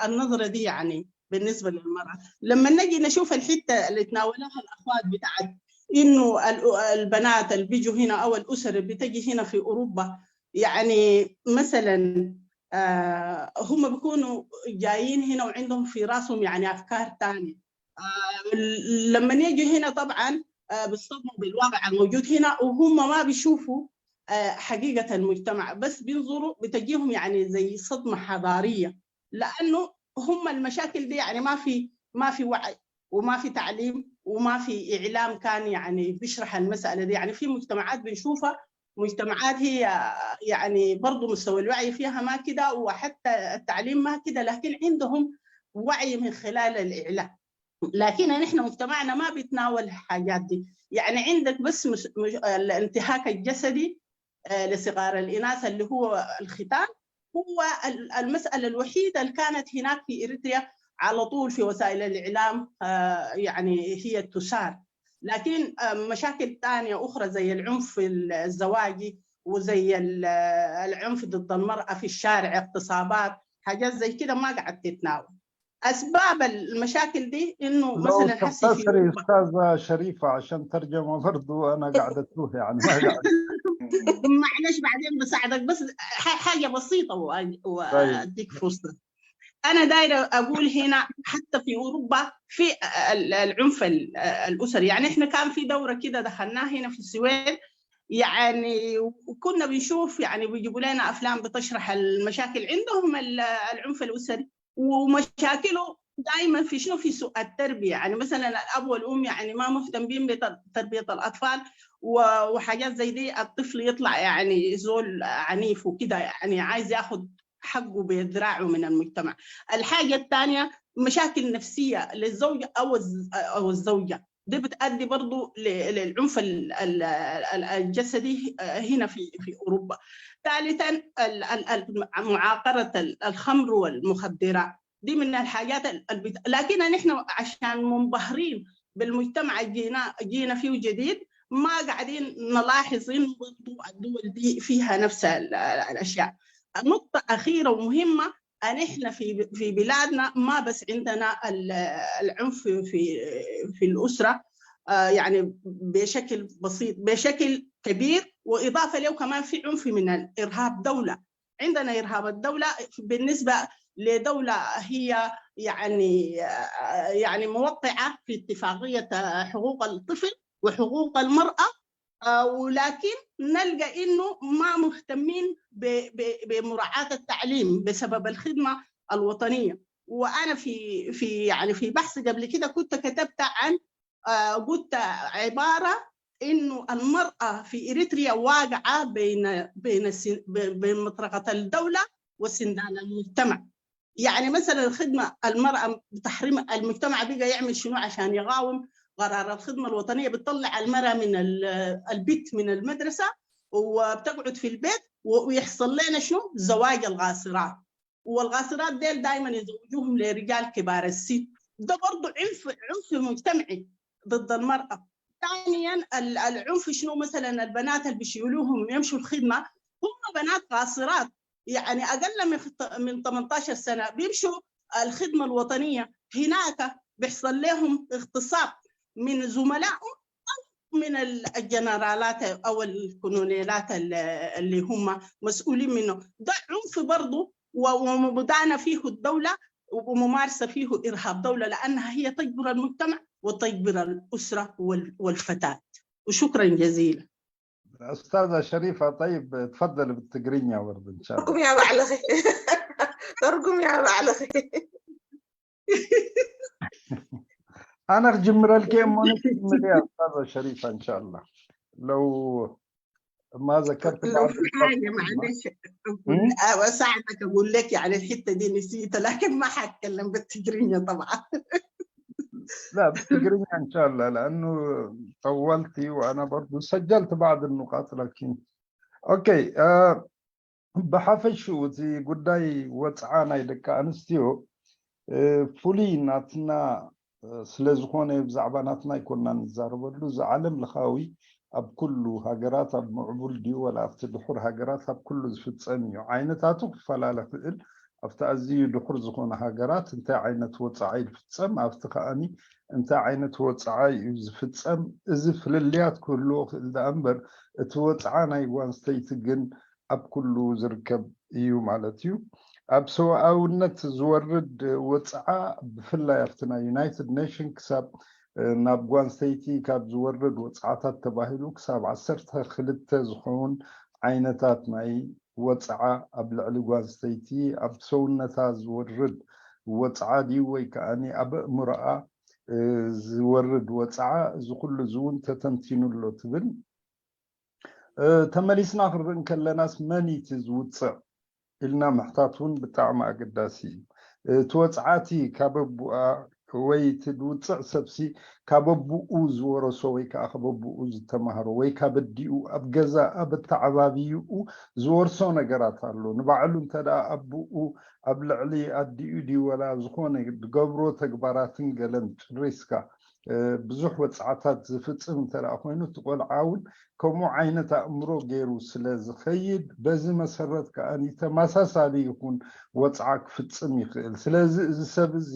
النظرة دي يعني بالنسبة للمرأة. لما نجي نشوف الحتة اللي تناولها الأخوات بتاعت إنه البنات اللي بيجوا هنا أو الأسر اللي بتجي هنا في أوروبا، يعني مثلا آه، هم بيكونوا جايين هنا وعندهم في راسهم يعني أفكار تانية. آه، لما يجوا هنا طبعا آه، بيصطدموا بالواقع الموجود هنا، وهم ما بيشوفوا آه، حقيقة المجتمع، بس بينظروا بتجيهم يعني زي صدمة حضارية، لأنه هم المشاكل دي يعني ما في ما في وعي وما في تعليم وما في إعلام كان يعني بيشرح المسألة دي. يعني في مجتمعات بنشوفها، مجتمعات هي يعني برضو مستوى الوعي فيها ما كده، وحتى التعليم ما كده، لكن عندهم وعي من خلال الإعلام. لكن نحن مجتمعنا ما بيتناول الحاجات دي. يعني عندك بس مش مش الانتهاك الجسدي آه، لصغار الإناث اللي هو الختان، هو المسألة الوحيدة اللي كانت هناك في إريتريا على طول في وسائل الإعلام آه، يعني هي تثار. لكن آه، مشاكل تانية أخرى زي العنف الزواجي وزي العنف ضد المرأة في الشارع، اغتصابات، حاجات زي كده ما قاعد تتناول. أسباب المشاكل دي إنه مثلا حسي في أستاذة شريفة، عشان ترجمة برضو أنا قاعدة أتوه يعني ما قاعد معلش، بعدين بساعدك، بس حاجة بسيطة وأديك فرصة. أنا دايرة أقول هنا حتى في أوروبا في العنف الأسري. يعني إحنا كان في دورة كده دخلناها هنا في السويد، يعني وكنا بنشوف يعني بيجيبوا لنا أفلام بتشرح المشاكل عندهم، العنف الأسري ومشاكله دائما في شنو؟ في سوء التربيه. يعني مثلا الاب والام يعني ما مهتمين بتربيه الاطفال وحاجات زي دي، الطفل يطلع يعني زول عنيف وكده، يعني عايز ياخذ حقه بذراعه من المجتمع. الحاجه الثانيه مشاكل نفسيه للزوج او او الزوجه، دي بتؤدي برضو للعنف الجسدي هنا في في اوروبا. ثالثا معاقره الخمر والمخدرات، دي من الحاجات البت... لكن نحن عشان منبهرين بالمجتمع جينا جينا فيه جديد، ما قاعدين نلاحظ انه برضو الدول دي فيها نفس الاشياء. نقطة أخيرة ومهمة، أن إحنا في في بلادنا ما بس عندنا العنف في في الأسرة، آه، يعني بشكل بسيط، بشكل كبير، وإضافة له كمان في عنف من الإرهاب دولة. عندنا إرهاب الدولة بالنسبة لدولة هي يعني، آه، يعني موقعة في اتفاقية، آه، حقوق الطفل وحقوق المرأة، آه، ولكن نلقى إنه ما مهتمين ب-، ب-، بمراعاة التعليم بسبب الخدمة الوطنية. وأنا في، في، يعني في بحث قبل كده كنت كتبت عن، آه، قلت عبارة إنه المرأة في إريتريا واقعة بين، بين السن-، بين، بين مطرقة الدولة وسندان المجتمع. يعني مثلًا الخدمة، المرأة بتحرم، المجتمع بقى يعمل شنو عشان يقاوم قرار الخدمة الوطنية؟ بتطلع المرأة من ال-، البيت من المدرسة وبتقعد في البيت و-، ويحصل لنا شنو؟ زواج القاصرات. والقاصرات ديل دايمًا يزوجوهم لرجال كبار السن. ده برضو عنف، عنف مجتمعي ضد المرأة. ثانيًا ال-، العنف شنو؟ مثلًا البنات اللي بيشيلوهم يمشوا الخدمة هم بنات قاصرات، يعني أقل من خط-، من تمنتاشر سنة بيمشوا الخدمة الوطنية، هناك بيحصل لهم اغتصاب من زملائهم أو من ال-، الجنرالات أو الكولونيلات ال-، اللي هم مسؤولين منه. ده عنف برضو، و-، ومدانة فيه الدولة وممارسة فيه إرهاب دولة، لأنها هي تجبر المجتمع وتجبر الأسرة وال-، والفتاة. وشكرًا جزيلًا. أستاذة شريفة، طيب تفضل بالتقرينيا برضه إن شاء الله. ترجم يا بعلخي. ترجم يا بعلخي. أنا أجمر الكيم ونكمل يا أستاذة شريفة إن شاء الله. لو ما ذكرت لو بعض في حاجة التفاصيل، معلش مم؟ أساعدك أقول لك، يعني الحتة دي نسيتها، لكن ما حتكلم بالتقرينيا طبعًا. لا، بالتقرينيا إن شاء الله، لأنه طولتي وأنا برضو سجلت بعض النقاط، لكن أوكي. آه، ብሓፈሽኡ እቲ ጉዳይ ወፅዓ ናይ ደቂ ኣንስትዮ፣ እ፣ ፍሉይ ናትና፣ እ፣ ስለ ዝኾነ ብዛዕባ ናትና ኣይኮንና ንዛረበሉ። እዚ ዓለም ለኻዊ ኣብ ኩሉ ሃገራት፣ ኣብ ምዕቡል ድዩ ወላ ኣብቲ ድሑር ሃገራት፣ ኣብ ኩሉ ዝፍፀም እዩ። ዓይነታቱ ክፈላለ ክእል። ኣብቲ ኣዝዩ ድሑር ዝኾነ ሃገራት እንታይ ዓይነት ወፅዓ እዩ ዝፍፀም፣ ኣብቲ ከኣኒ እንታይ ዓይነት ወፅዓ እዩ ዝፍፀም። እዚ ፍልልያት ክህልዎ ክእል ደኣ እምበር እቲ ወፅዓ ናይ ጓንስተይቲ ግን ኣብ ኩሉ ዝርከብ እዩ ማለት እዩ። ኣብ ሰብኣውነት ዝወርድ ወፅዓ ብፍላይ ኣብቲ ናይ ዩናይትድ ኔሽን ክሳብ፣ እ፣ ናብ ጓንስተይቲ ካብ ዝወርድ ወፅዓታት ተባሂሉ ክሳብ ዓሰርተ ክልተ ዝኸውን ዓይነታት ናይ ወፅዓ ኣብ ልዕሊ ጓንስተይቲ ኣብ ሰውነታ ዝወርድ ወፅዓ ድዩ ወይ ከኣኒ ኣብ ኣእምሮኣ፣ እ፣ ዝወርድ ወፅዓ፣ እዚ ኩሉ እዚ እውን ተተንቲኑ ኣሎ ትብል። እ፣ ተመሊስና ክንርኢ እንከለናስ መን እዩ እቲ ዝውፅዕ ኢልና ምሕታት እውን ብጣዕሚ ኣገዳሲ እዩ። እቲ ወፅዓቲ ካብ ኣቡኣ ወይ እቲ ዝውፅዕ ሰብሲ ካብ ኣቡኡ ዝወረሶ ወይ ከዓ ካብ ኣቡኡ ዝተማሃሮ ወይ ካብ ኣዲኡ ኣብ ገዛ ኣብ ኣተዓባብይኡ ዝወርሶ ነገራት ኣሎ። ንባዕሉ እንተ ደኣ ኣቡኡ ኣብ ልዕሊ ኣዲኡ ድዩ ወላ ዝኾነ ዝገብሮ ተግባራትን ገለን ጭሪስካ፣ እ፣ ብዙሕ ወፅዓታት ዝፍፅም እንተ ደኣ ኮይኑ፣ እቲ ቆልዓ እውን ከምኡ ዓይነት ኣእምሮ ገይሩ ስለ ዝኸይድ፣ በዚ መሰረት ከኣ ተመሳሳሊ ይኹን ወፅዓ ክፍፅም ይኽእል። ስለዚ እዚ ሰብ እዚ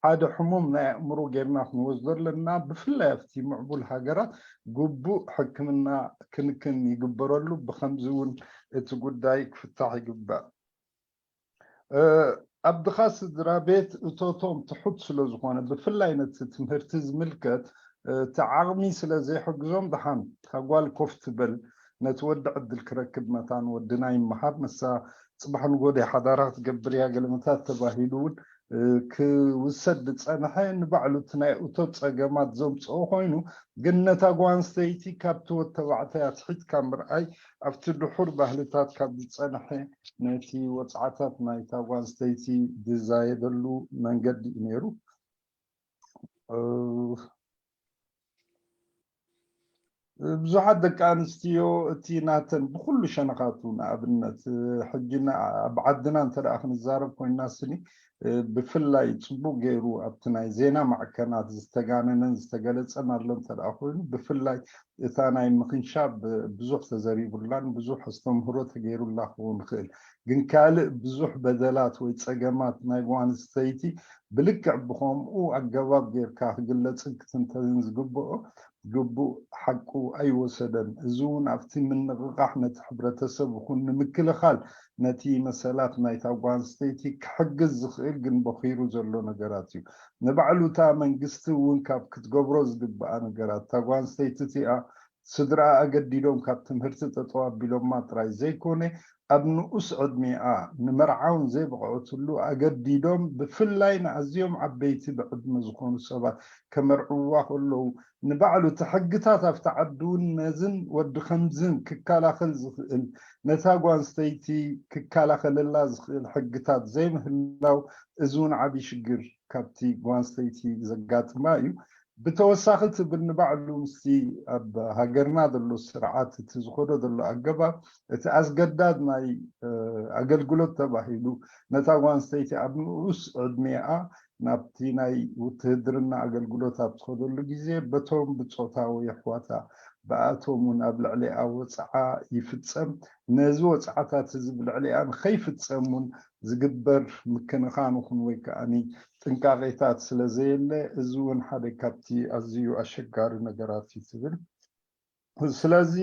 ሓደ ሕሙም ናይ ኣእምሮ ጌርና ክንወስዶ ኣለና። ብፍላይ ኣብቲ ምዕቡል ሃገራት ግቡእ ሕክምና ክንክን ይግበረሉ። ብኸምዚ እውን እቲ ጉዳይ ክፍታሕ ይግባእ። እ፣ ኣብ ድኻ ስድራ ቤት እቶቶም ትሑት ስለ ዝኾነ፣ ብፍላይ ነቲ ትምህርቲ ዝምልከት፣ እ፣ እቲ ዓቕሚ ስለ ዘይሕግዞም፣ ደሓን እታ ጓል ኮፍ ትበል፣ ነቲ ወዲ ዕድል ክረክብ መታን ወድና ይመሃር፣ ንሳ ጽባሕ ንጎ ደይ ሓዳራ ክትገብር እያ፣ ገለመታት ተባሂሉ እውን፣ እ፣ ክውሰድ ዝጸንሐ ንባዕሉ እቲ ናይ እቶት ጸገማት ዘምጽኦ ኮይኑ፣ ግን ነታ ጓል ኣንስተይቲ ካብቲ ወዲ ተባዕታይ ኣትሒትካ ምርኣይ ኣብቲ ድሑር ባህልታት ካብ ዝጸንሐ ነቲ ወጽዓታት ናይታ ጓል ኣንስተይቲ ዝዛየደሉ መንገዲ እዩ ነይሩ። እ፣ ብዙሓት ደቂ ኣንስትዮ እቲ ናተን ብኩሉ ሸነኻቱ፣ ንኣብነት ሕጂ ን-፣ ኣብ ዓድና እንተ ደኣ ክንዛረብ ኮይንና ስኒ ብፍላይ ጽቡቕ ገይሩ ኣብቲ ናይ ዜና ማዕከናት ዝተጋነነን ዝተገለጸን ኣሎ እንተ ደኣ ኮይኑ፣ ብፍላይ እታ ናይ ምኽንሻብ ብዙሕ ተዘሪቡላን ብዙሕ ኣስተምህሮ ተገይሩላ ክኸውን ይኽእል። ግን ካልእ ብዙሕ በደላት ወይ ጸገማት ናይ ጓል ኣንስተይቲ ብልክዕ ብኸምኡ ኣገባብ ጌርካ ክግለጽን ክትንተንን ዝግብኦ ግቡእ ሓቁ ኣይወሰደን። እዚ እውን ኣብቲ ምንቕቓሕ ነቲ ሕብረተሰብ ይኹን ንምክልኻል ነቲ መሰላት ናይታ ጓል ኣንስተይቲ ክሕግዝ ዝኽእል ግን በኺሩ ዘሎ ነገራት እዩ። ንባዕሉ እታ መንግስቲ እውን ካብ ክትገብሮ ዝግብኣ ነገራት፣ እታ ጓል ኣንስተይቲ እቲኣ ስድራኣ ኣገዲዶም ካብ ትምህርቲ ጠጠው ኣቢሎማ ጥራይ ዘይኮነ፣ ኣብ ንኡስ ዕድሜኣ ንመርዓ እውን ዘይበቕዐትሉ ኣገዲዶም፣ ብፍላይ ንኣዝዮም ዓበይቲ ብዕድመ ዝኾኑ ሰባት ከመርዕውዋ ከለዉ፣ ንባዕሉ እቲ ሕግታት ኣብቲ ዓዲ እውን ነዝን ወዲ ከምዝን ክከላኸል ዝኽእል፣ ነታ ጓል ኣንስተይቲ ክከላኸለላ ዝኽእል ሕግታት ዘይምህላው፣ እዚ እውን ዓብዪ ሽግር ካብቲ ጓል ኣንስተይቲ ዘጋጥማ እዩ። ብተወሳኺ ትብል ንባዕሉ ምስቲ ኣብ ሃገርና ዘሎ ስርዓት እቲ ዝኸዶ ዘሎ ኣገባብ እቲ ኣስገዳድ ናይ ኣገልግሎት ተባሂሉ ነታ ጓል ኣንስተይቲ ኣብ ንኡስ ዕድሜኣ ናብቲ ናይ ውትህድርና ኣገልግሎት ኣብ ትኸደሉ ግዜ በቶም ብጾታዊ ኣሕዋታ ብኣቶም እውን ኣብ ልዕሊኣ ወጽዓ ይፍጸም። ነዚ ወጽዓታት እዚ ብልዕሊኣ ንኸይፍጸም እውን ዝግበር ምክንኻን ይኹን ወይ ከዓኒ ጥንቃቄታት ስለ ዘየለ፣ እዚ እውን ሓደ ካብቲ ኣዝዩ ኣሸጋሪ ነገራት እዩ ትብል። ስለዚ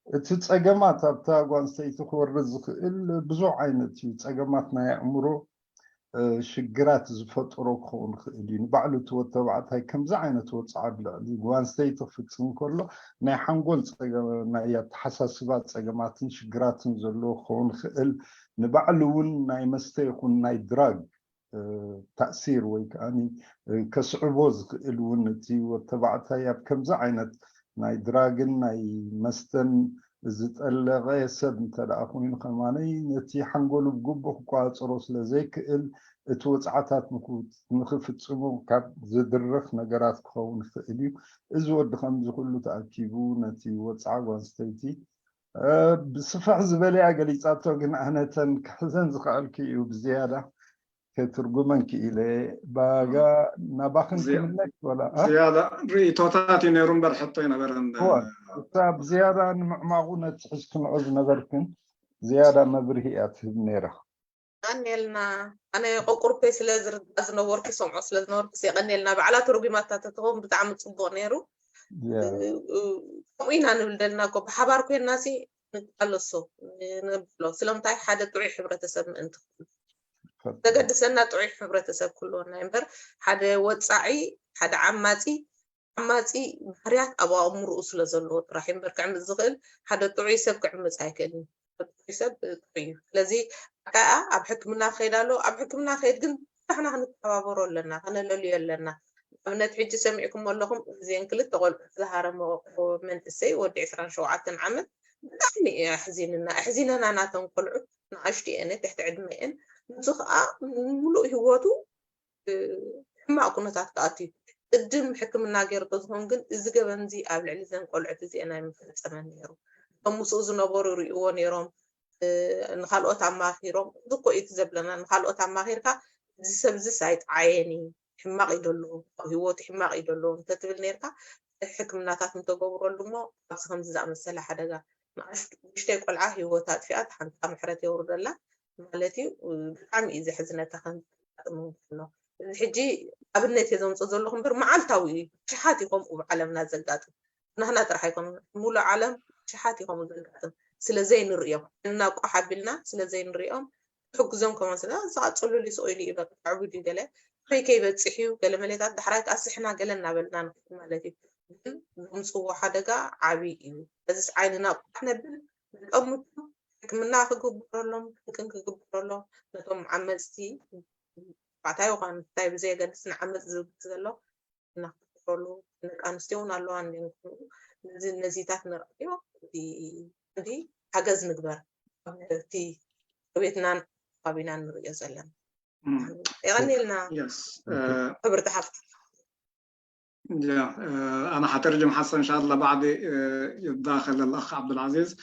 እቲ ጸገማት ኣብታ ጓል ኣንስተይቲ ክወርድ ዝኽእል ብዙሕ ዓይነት እዩ። ጸገማት ናይ ኣእምሮ ሽግራት ዝፈጥሮ ክኸውን ይኽእል እዩ። ንባዕሉ እቲ ወዲ ተባዕታይ ከምዚ ዓይነት ወጽዓ ኣብ ልዕሊ ጓል ኣንስተይቲ ክፍጽም ከሎ ናይ ሓንጎል ናይ ኣተሓሳስባ ጸገማትን ሽግራትን ዘለዎ ክኸውን ይኽእል። ንባዕሉ እውን ናይ መስተ ይኹን ናይ ድራግ ተእሲር ወይ ከዓ ከስዕቦ ዝኽእል እውን እቲ ወዲ ተባዕታይ ኣብ ከምዚ ዓይነት ናይ ድራግን ናይ መስተን ዝጠለቐ ሰብ እንተ ደኣ ኮይኑ ከማነይ ነቲ ሓንጎሉ ብግቡእ ክቆጻጸሮ ስለ ዘይክእል እቲ ወጽዓታት ንክፍጽሙ ካብ ዝድርኽ ነገራት ክኸውን ይኽእል እዩ። እዚ ወዲ ከምዚ ኩሉ ተኣኪቡ ነቲ ወጽዓ ጓል ኣንስተይቲ ብስፍሕ ዝበለ እያ ገሊጻቶ፣ ግን ኣነተን ክሕዘን ዝኸኣልኩ እዩ ብዝያዳ ከትርጉመን ክኢለ። ባጋ ናባኽን ክምለስ ወላ ዝያዳ ርእይቶታት እዩ ነይሩ እምበር ሕቶ ኣይነበረን። እሳ ብዝያዳ ንምዕማቑ ነቲ ሒዝክንኦ ዝነበርክን ዝያዳ መብርሂ እያ ትህብ ነይራ። የቐንየልና። ኣነ ቆቁርፔ ስለ ዝርዳ ዝነበርኩ ሰምዖ ስለ ዝነበርኩ የቐንየልና። ባዕላ ተርጉማታ ተትኸውን ብጣዕሚ ጽቡቕ ነይሩ። ከምኡ ኢና ንብል ደልና እኮ ብሓባር ኮይና ሲ ንቃለሶ ነብሎ ስለምንታይ ሓደ ጥዑይ ሕብረተሰብ ምእንቲ ዘገድሰና ጥዑይ ሕብረተሰብ ክህልወና እምበር ሓደ ወጻዒ ሓደ ዓማጺ ዓማጺ ባህርያት ኣብ ኣእምርኡ ስለ ዘለዎ ጥራሕ እምበር ክዕምጽ ዝኽእል ሓደ ጥዑይ ሰብ ክዕምጽ ኣይክእልን። ሰብ ጥዑይ እዩ። ስለዚ ኣካኣ ኣብ ሕክምና ክኸይድ ኣለዎ። ኣብ ሕክምና ክኸይድ ግን ንሕና ክንተባበሮ ኣለና፣ ከነለልዮ ኣለና። ንኣብነት ሕጂ ሰሚዕኩም ኣለኹም እዚአን ክልተ ቆልዑ ዝሃረመ መንእሰይ ወዲ ዕስራን ሸውዓተን ዓመት ብጣዕሚ እዩ ኣሕዚንና ኣሕዚነና ናተን ቆልዑ ንኣሽቱ እየን ትሕቲ ዕድመ እየን። ንሱ ከዓ ሙሉእ ህይወቱ ሕማቕ ኩነታት ክኣቱ እዩ። ቅድም ሕክምና ገይሩ ተዝኾን ግን እዚ ገበን እዚ ኣብ ልዕሊ ዘን ቆልዑት እዚአን ኣይምፈጸመን ነይሩ። እቶም ምስኡ ዝነበሩ ይርእይዎ ነይሮም። ንኻልኦት ኣማኺሮም እዚ እኮ እዩ እቲ ዘብለና ንኻልኦት ኣማኺርካ እዚ ሰብ እዚስ ኣይጠዓየን እዩ ሕማቕ እዩ ደሎ ኣብ ህይወቱ ሕማቕ እዩ ደሎ እንተትብል ነይርካ ሕክምናታት እንተገብረሉ እሞ ኣብዚ ከምዚ ዝኣመሰለ ሓደጋ ንእሽተይ ቆልዓ ህይወታ ኣጥፊኣ ሓንታ ምሕረት የውርደላ ማለት እዩ። ብጣዕሚ እዩ ዘሕዝነካ ከምዚ ዘጋጥም ከሎ እዚ ሕጂ ኣብነት እየ ዘምፅእ ዘለኹ እምበር መዓልታዊ እዩ። ሽሓት እዩ ከምኡ ብዓለምና ዘጋጥም ናህና ጥራሕ ኣይኮነ ሙሉእ ዓለም ሽሓት እዩ ከምኡ ዘጋጥም ስለ ዘይንርእዮም እና ቋሕ ኣቢልና ስለ ዘይንርእዮም ክሕግዞም ከማን ስለ ዝቐፅሉሉ ይስቕ ኢሉ እዩ በቃ ዕቡድ እዩ ገለ ወይ ከይበፅሕ እዩ ገለ መሌታት ዳሕራይ ከዓ ስሕና ገለ እናበልና ንኽእል ማለት እዩ። ግን ዘምፅዎ ሓደጋ ዓብዪ እዩ። በዚስ ዓይንና ቋሕ ነብል ንጠምቱ ሕክምና ክግበረሎም ክንክን ክግበረሎም ነቶም ዓመፅቲ ባዕታይ ይኳን እንታይ ብዘየገድስ ንዓመፅ ዝብል ዘሎ እናክበረሉ ደቂ ኣንስትዮ እውን ኣለዋ እንዲን ነዚታት ንርእዮ እንዲ ሓገዝ ንግበር እቲ ቤትናን ከባቢናን ንርእዮ ዘለና የቐኒልና ክብርቲ ሓፍቲ أنا حترجم حسن إن شاء الله بعد يتداخل الأخ عبد العزيز.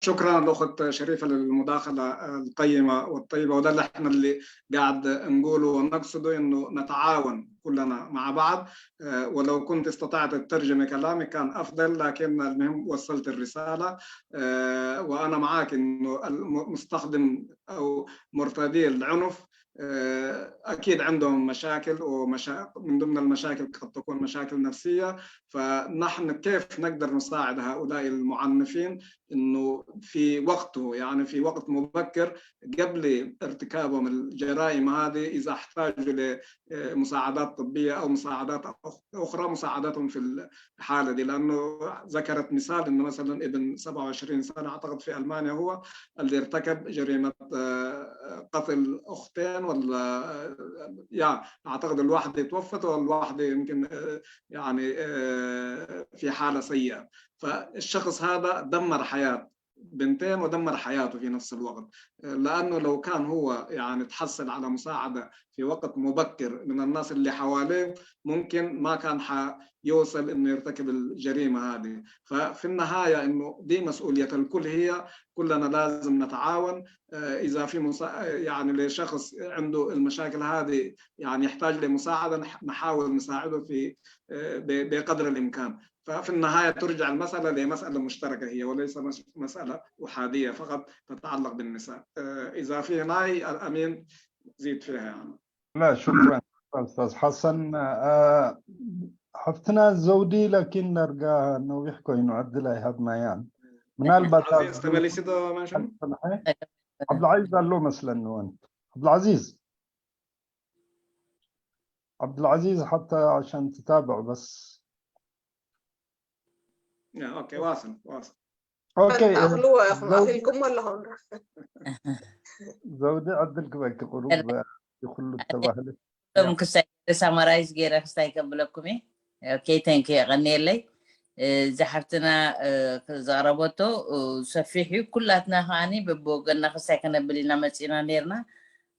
شكرا الأخت شريفة للمداخلة القيمة والطيبة، وده اللي احنا اللي قاعد نقوله ونقصده، إنه نتعاون كلنا مع بعض. آه، ولو كنت استطعت تترجمي كلامي كان أفضل، لكن المهم وصلت الرسالة. آه، وأنا معاك إنه الم-، مستخدم أو مرتدي العنف، آه، أكيد عندهم مشاكل، ومشا-، من ضمن المشاكل قد تكون مشاكل نفسية. فنحن كيف نقدر نساعد هؤلاء المعنفين إنه في وقته، يعني في وقت مبكر قبل ارتكابهم الجرائم هذه، إذا احتاجوا لمساعدات طبية أو مساعدات أخ-، أخرى، مساعدتهم في الحالة دي. لأنه ذكرت مثال إنه مثلًا ابن سبعة وعشرين سنة، أعتقد في ألمانيا هو، اللي ارتكب جريمة، آه، قتل أختين ولا، آه، يا أعتقد الواحدة توفت والواحدة يمكن، آه، يعني، آه، في حالة سيئة. فالشخص هذا دمر حياة بنتين ودمر حياته في نفس الوقت، آه، لأنه لو كان هو يعني تحصل على مساعدة في وقت مبكر من الناس اللي حواليه، ممكن ما كان حيوصل إنه يرتكب الجريمة هذه. ففي النهاية إنه دي مسؤولية الكل، هي كلنا لازم نتعاون. آه، إذا في مسا-، يعني لشخص عنده المشاكل هذه، يعني يحتاج لمساعدة، نح-، نحاول نساعده في، آه، ب-، بقدر الإمكان. ففي النهاية ترجع المسألة لمسألة مشتركة هي، وليس مس-، مسألة أحادية فقط تتعلق بالنساء. آه، إذا في ناي الأمين زيد فيها يعني. لا، شكرا أستاذ حسن. آه، حفتنا زودي، لكن نرجع نويح كوين وعدل هاي هاد ميان. من البتاع عزيز، تملي سيدو ما شاء الله. عبد العزيز قال له مثلًا وانت. عبد العزيز. عبد العزيز، حتى عشان تتابع بس. يا، أوكي، واصل، واصل. اوكي. ኣኽልዎ ኢኹም ዘውዲ ኣኺልኩሞ ኣለኹም። ዘውዲ ዕድል ክበኪ ቁሩብ ይኹሉ ተባህለ። ም ክሳይ ሳማራይዝ ገይረ ክስታይ ከብለኩም እየ። ኦኬ፣ ተንክ የቐኒየለይ። እዚ ሓፍትና ዘቕረበቶ ሰፊሕ እዩ። ኩላትና ከዓኒ በብወገንና ክስታይ ከነብል ኢና መፂና ነርና።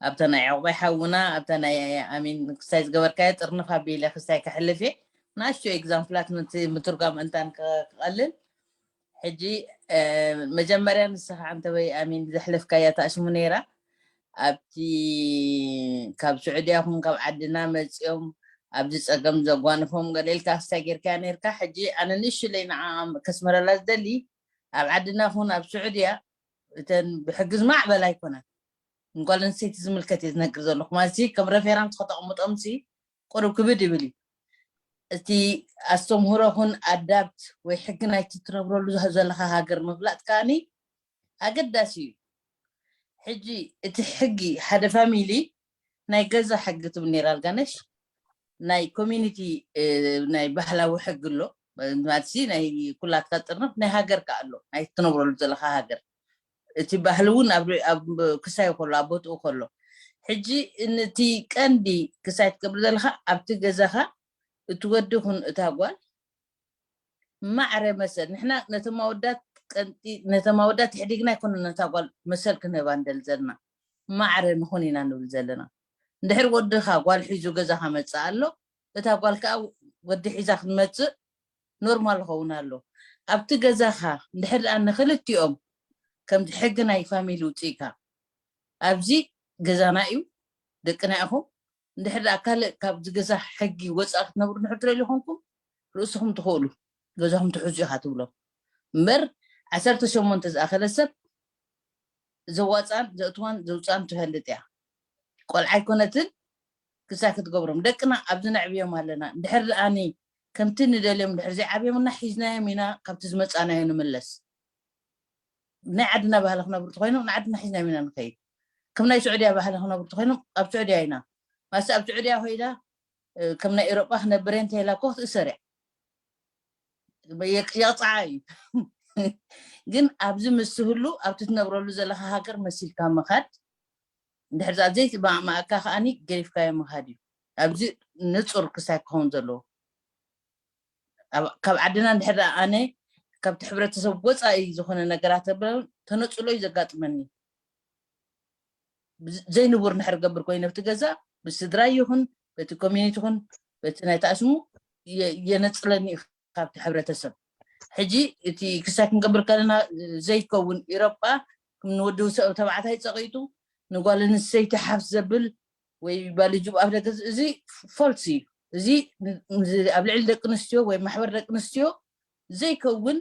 ኣብታ ናይ ዕቑባይ ሓውና ኣብታ ናይ ኣሚን ክስታይ ዝገበርካዮ ጥርንፍ ኣቢለ ክስታይ ከሕልፍ እየ። ንኣሽቱ ኤግዛምፕላት ምትርጓም እንታን ክቐልል ሕጂ መጀመርያ ንስኻ ኣንተ ወይ ኣሚን ዘሕለፍካያ ታእሽሙ ነይራ ኣብቲ ካብ ስዑድያ ኹን ካብ ዓድና መፂኦም ኣብዚ ፀገም ዘጓንፎም ገለ ኢልካ ክስታይ ጌርካያ ነይርካ። ሕጂ ኣነ ንእሽለይ ንዓ ከስመረላ ዝደሊ ኣብ ዓድና ኹን ኣብ ስዑድያ እተን ብሕጊ ዝማዕበላ ኣይኮነን። ንጓል ኣንስተይቲ ዝምልከት እየ ዝነግር ዘለኹ ማለት ከም ሬፌራንስ ከተቐምጦምሲ ቁሩብ ክብድ ይብል እዩ። እቲ ኣስተምህሮ ኹን ኣዳብት ወይ ሕጊ ናይቲ ትነብረሉ ዘለኻ ሃገር ምፍላጥ ከዓኒ ኣገዳሲ እዩ። ሕጂ እቲ ሕጊ ሓደ ፋሚሊ ናይ ገዛ ሕጊ ትብል ነይራ ኣልጋነሽ ናይ ኮሚኒቲ ናይ ባህላዊ ሕጊ ኣሎ ማለት ናይ ኩላትካ ጥርንፍ ናይ ሃገር ከ ኣሎ ናይ ትነብረሉ ዘለካ ሃገር እቲ ባህሊ እውን ኣብ ክሳይ ከሎ ኣብ ቦትኡ ከሎ ሕጂ ነቲ ቀንዲ ክሳይ ትገብር ዘለካ ኣብቲ ገዛካ እቲ ወዲ ኩን እታ ጓል ማዕረ መሰል ንሕና ነተማወዳት ቀንጢ ነተማወዳት ትሕዲግና ኣይኮነ ነታ ጓል መሰል ክንህባ ንደል ዘለና ማዕረ ንኹን ኢና ንብል ዘለና እንድሕር ወድኻ ጓል ሒዙ ገዛኻ መፅእ ኣሎ እታ ጓል ከዓ ወዲ ሒዛ ክትመፅእ ኖርማል ክኸውን ኣሎ ኣብቲ ገዛኻ እንድሕር ደኣ ንክልቲኦም ከምቲ ሕጊ ናይ ፋሚሊ ውፅኢካ ኣብዚ ገዛና እዩ ደቅና ኢኹም እንድሕር ደኣ ካልእ ካብዚ ገዛ ሕጊ ወፃኢ ክትነብሩ እንድሕር ትደልዩ ኮንኩም ርእስኹም ትኽእሉ ገዛኹም ትሕዙ ኢኻ ትብሎም እምበር ዓሰርተ ሸሞንተ ዝኣኸለ ሰብ ዘዋፃን ዘእትዋን ዘውፃን ትፈልጥ እያ ቆልዓ ኣይኮነትን ክሳይ ክትገብሮም ደቅና ኣብዚ ነዕብዮም ኣለና እንድሕር ደኣኒ ከምቲ ንደልዮም እንድሕር ዘይዓብዮምና ሒዝናዮም ኢና ካብቲ ዝመፃናዮ ንምለስ ናይ ዓድና ባህሊ ክነብሩ ተኮይኖም ንዓድና ሒዝናዮም ኢና ንኸይድ ከም ናይ ስዑድያ ባህሊ ክነብሩ ተኮይኖም ኣብ ስዑድያ ኢና ማስ ኣብ ስዑድያ ኮይዳ ከም ናይ ኤሮጳ ክነብር እንተ ኢላ እኮ ክትእሰር እያ የቕፅዓ እዩ ግን ኣብዚ ምስ ህሉ ኣብቲ ትነብረሉ ዘለካ ሃገር መሲልካ ምኻድ እንድሕር ዘይቲ ማእካ ከዓኒ ገሪፍካዮ ምኻድ እዩ ኣብዚ ንፁር ክሳይ ክኸውን ዘለዎ ካብ ዓድና እንድሕር ኣነ ካብቲ ሕብረተሰብ ወፃኢ ዝኾነ ነገራት ተነፅሎ እዩ ዘጋጥመኒ ዘይንቡር እንድሕር ገብር ኮይኑ ኣብቲ ገዛ ብስድራ ይኹን በቲ ኮሚኒቲ ይኹን በቲ ናይ ተኣስሙ የነፅለኒ እዩ ካብቲ ሕብረተሰብ ሕጂ እቲ ክሳይ ክንገብር ከለና ዘይከውን፣ ኤሮጳ ንወዲ ሰብ ተባዕታይ ጸቂጡ፣ ንጓል ኣንስተይቲ ሓፍ ዘብል ወይ ባልጁብ ኣብ ደገ፣ እዚ ፎልስ እዩ። እዚ ኣብ ልዕሊ ደቂ ኣንስትዮ ወይ ማሕበር ደቂ ኣንስትዮ ዘይከውን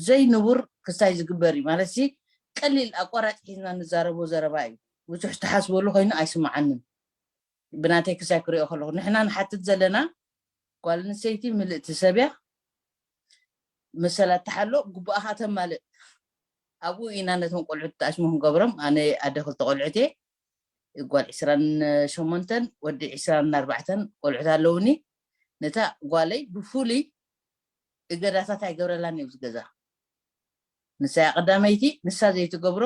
ዘይንቡር ክሳይ ዝግበር እዩ ማለት ሲ። ቀሊል ኣቋራጭ ሒዝና ንዛረቦ ዘረባ እዩ። ብዙሕ ዝተሓስበሉ ኮይኑ ኣይስምዓንን። ብናተይ ክሳይ ክሪኦ ከለኹ ንሕና ንሓትት ዘለና ጓል ኣንስተይቲ ምልእቲ ሰብ እያ። መሰላት ተሓሎ፣ ግቡኣኻ ተማልእ። ኣብኡ ኢና ነቶም ቆልዑት ተኣሽሙ ክንገብሮም። ኣነ ኣደ ክልተ ቆልዑት እየ። ጓል ዕስራን ሸሞንተን ወዲ ዕስራን ኣርባዕተን ቆልዑት ኣለውኒ። ነታ ጓለይ ብፍሉይ እገዳታት ኣይገብረላን እዩ ዝገዛ። ንሳ እያ ቀዳመይቲ። ንሳ ዘይትገብሮ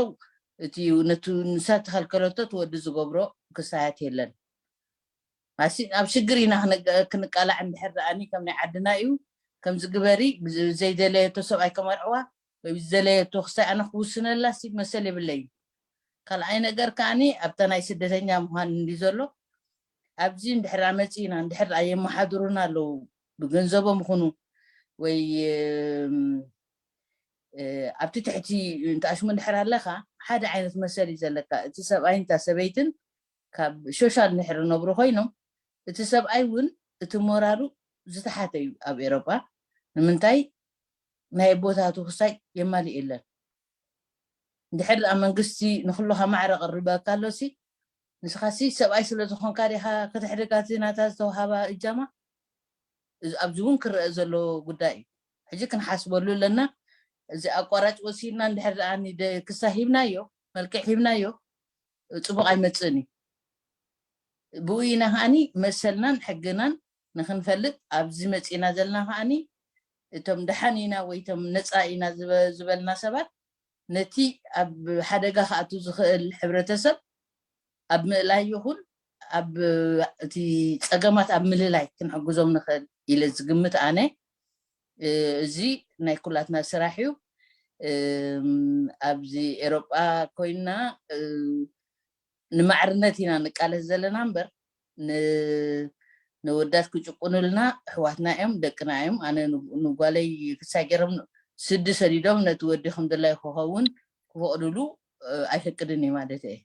እቲ ነቱ ንሳ ተኸልከለቶ ትወዲ ዝገብሮ ክሳያት የለን። ኣሲ ኣብ ሽግር ኢና ክንቃላዕ እንድሕር ደኣኒ ከም ናይ ዓድና እዩ። ከምዚ ግበሪ፣ ዘይደለየቶ ሰብኣይ ከመርዕዋ ወይ ዝደለየቶ ክሳይ ኣነ ክውስነላ ሲ መሰል የብለይ። ካልኣይ ነገር ከዓኒ ኣብታ ናይ ስደተኛ ምዃን እንዲ ዘሎ ኣብዚ እንድሕር መፂና እንድሕር የመሓድሩና ኣለዉ ብገንዘቦም ይኹኑ ወይ ኣብቲ ትሕቲ እንተኣሽሙ እንድሕር ኣለካ ሓደ ዓይነት መሰል እዩ ዘለካ። እቲ ሰብኣይ እንታ ሰበይትን ካብ ሾሻል እንድሕር ነብሩ ኮይኖም እቲ ሰብኣይ እውን እቲ ሞራሉ ዝተሓተ እዩ ኣብ ኤሮጳ። ንምንታይ ናይ ቦታቱ ክሳይ የማልእ የለን። እንድሕር ደኣ መንግስቲ ንኩልኻ ማዕረ ቀሪበካ ኣሎሲ ንስኻሲ ሰብኣይ ስለ ዝኾንካ ዲኻ ከተሕድጋ እቲ ናታ ዝተውሃባ እጃማ? ኣብዚ እውን ክረአ ዘሎ ጉዳይ እዩ። ሕጂ ክንሓስበሉ ኣለና። እዚ ኣቋራጭ ወሲድና እንድሕር ደኣ ክሳ ሂብናዮ፣ መልክዕ ሂብናዮ፣ ፅቡቕ ኣይመፅእን እዩ። ብኡ ኢና ከዓኒ መሰልናን ሕግናን ንክንፈልጥ ኣብዚ መፂና ዘለና ከዓኒ እቶም ደሓን ኢና ወይ እቶም ነፃ ኢና ዝበልና ሰባት ነቲ ኣብ ሓደጋ ክኣቱ ዝኽእል ሕብረተሰብ ኣብ ምእላይ ይኹን ኣብ እቲ ፀገማት ኣብ ምልላይ ክንሕግዞም ንኽእል ኢለ ዝግምት ኣነ። እዚ ናይ ኩላትና ስራሕ እዩ። ኣብዚ ኤሮጳ ኮይንና ንማዕርነት ኢና ንቃለስ ዘለና እምበር ንወዳት ክጭቁኑልና ኣሕዋትና እዮም ደቅና እዮም። ኣነ ንጓለይ ክሳይ ገይሮም ስዲ ሰዲዶም ነቲ ወዲ ከም ድላይ ክኸውን ክፈቕድሉ ኣይፈቅድን እዩ ማለት እየ።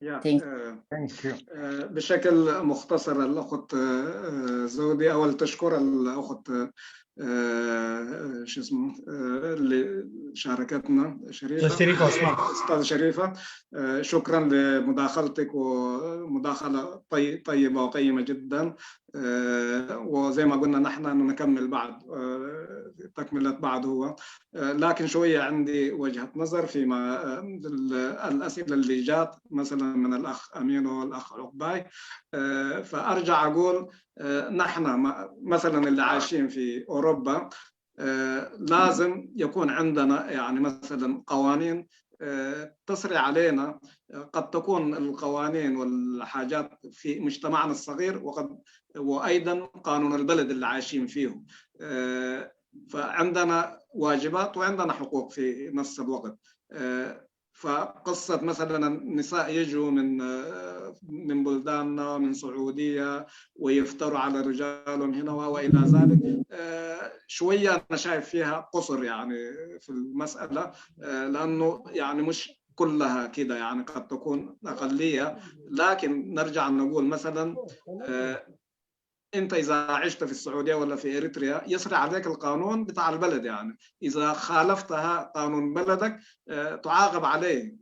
Yeah. بشكل مختصر الأخت زودي، أول تشكر الأخت شو اسمه اللي شاركتنا، شريفة. شريفة عثمان. أستاذ شريفة، شكرا لمداخلتك، ومداخلة طيبة وقيمة جدا. وزي ما قلنا نحن نكمل بعد، تكملة بعد هو. لكن شوية عندي وجهة نظر فيما الأسئلة اللي جات مثلا من الأخ أمينو والأخ عقباي. فأرجع أقول نحن مثلا اللي عايشين في أوروبا لازم يكون عندنا يعني مثلا قوانين تسري علينا. قد تكون القوانين والحاجات في مجتمعنا الصغير وقد وأيضا قانون البلد اللي عايشين فيه. فعندنا واجبات وعندنا حقوق في نفس الوقت. فقصة مثلا النساء يجوا من من بلداننا من سعودية ويفتروا على رجالهم هنا وإلى ذلك، شوية أنا شايف فيها قصر يعني في المسألة، لأنه يعني مش كلها كده، يعني قد تكون أقلية، لكن نرجع نقول مثلا انت اذا عشت في السعوديه ولا في اريتريا يسري عليك القانون بتاع البلد، يعني اذا خالفتها قانون بلدك تعاقب عليه.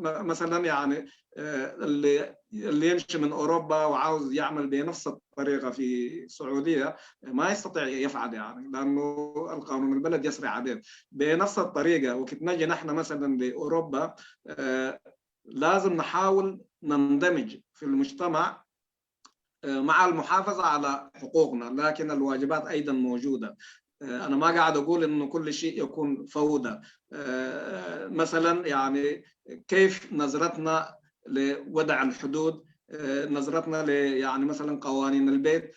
مثلا يعني اللي اللي يمشي من اوروبا وعاوز يعمل بنفس الطريقه في السعوديه ما يستطيع يفعل، يعني لانه القانون البلد يسري عليه. بنفس الطريقه وقت نجي نحن مثلا لاوروبا لازم نحاول نندمج في المجتمع مع المحافظة على حقوقنا، لكن الواجبات أيضا موجودة. أنا ما قاعد أقول إنه كل شيء يكون فوضى. مثلا يعني كيف نظرتنا لوضع الحدود، نظرتنا ل يعني مثلا قوانين البيت،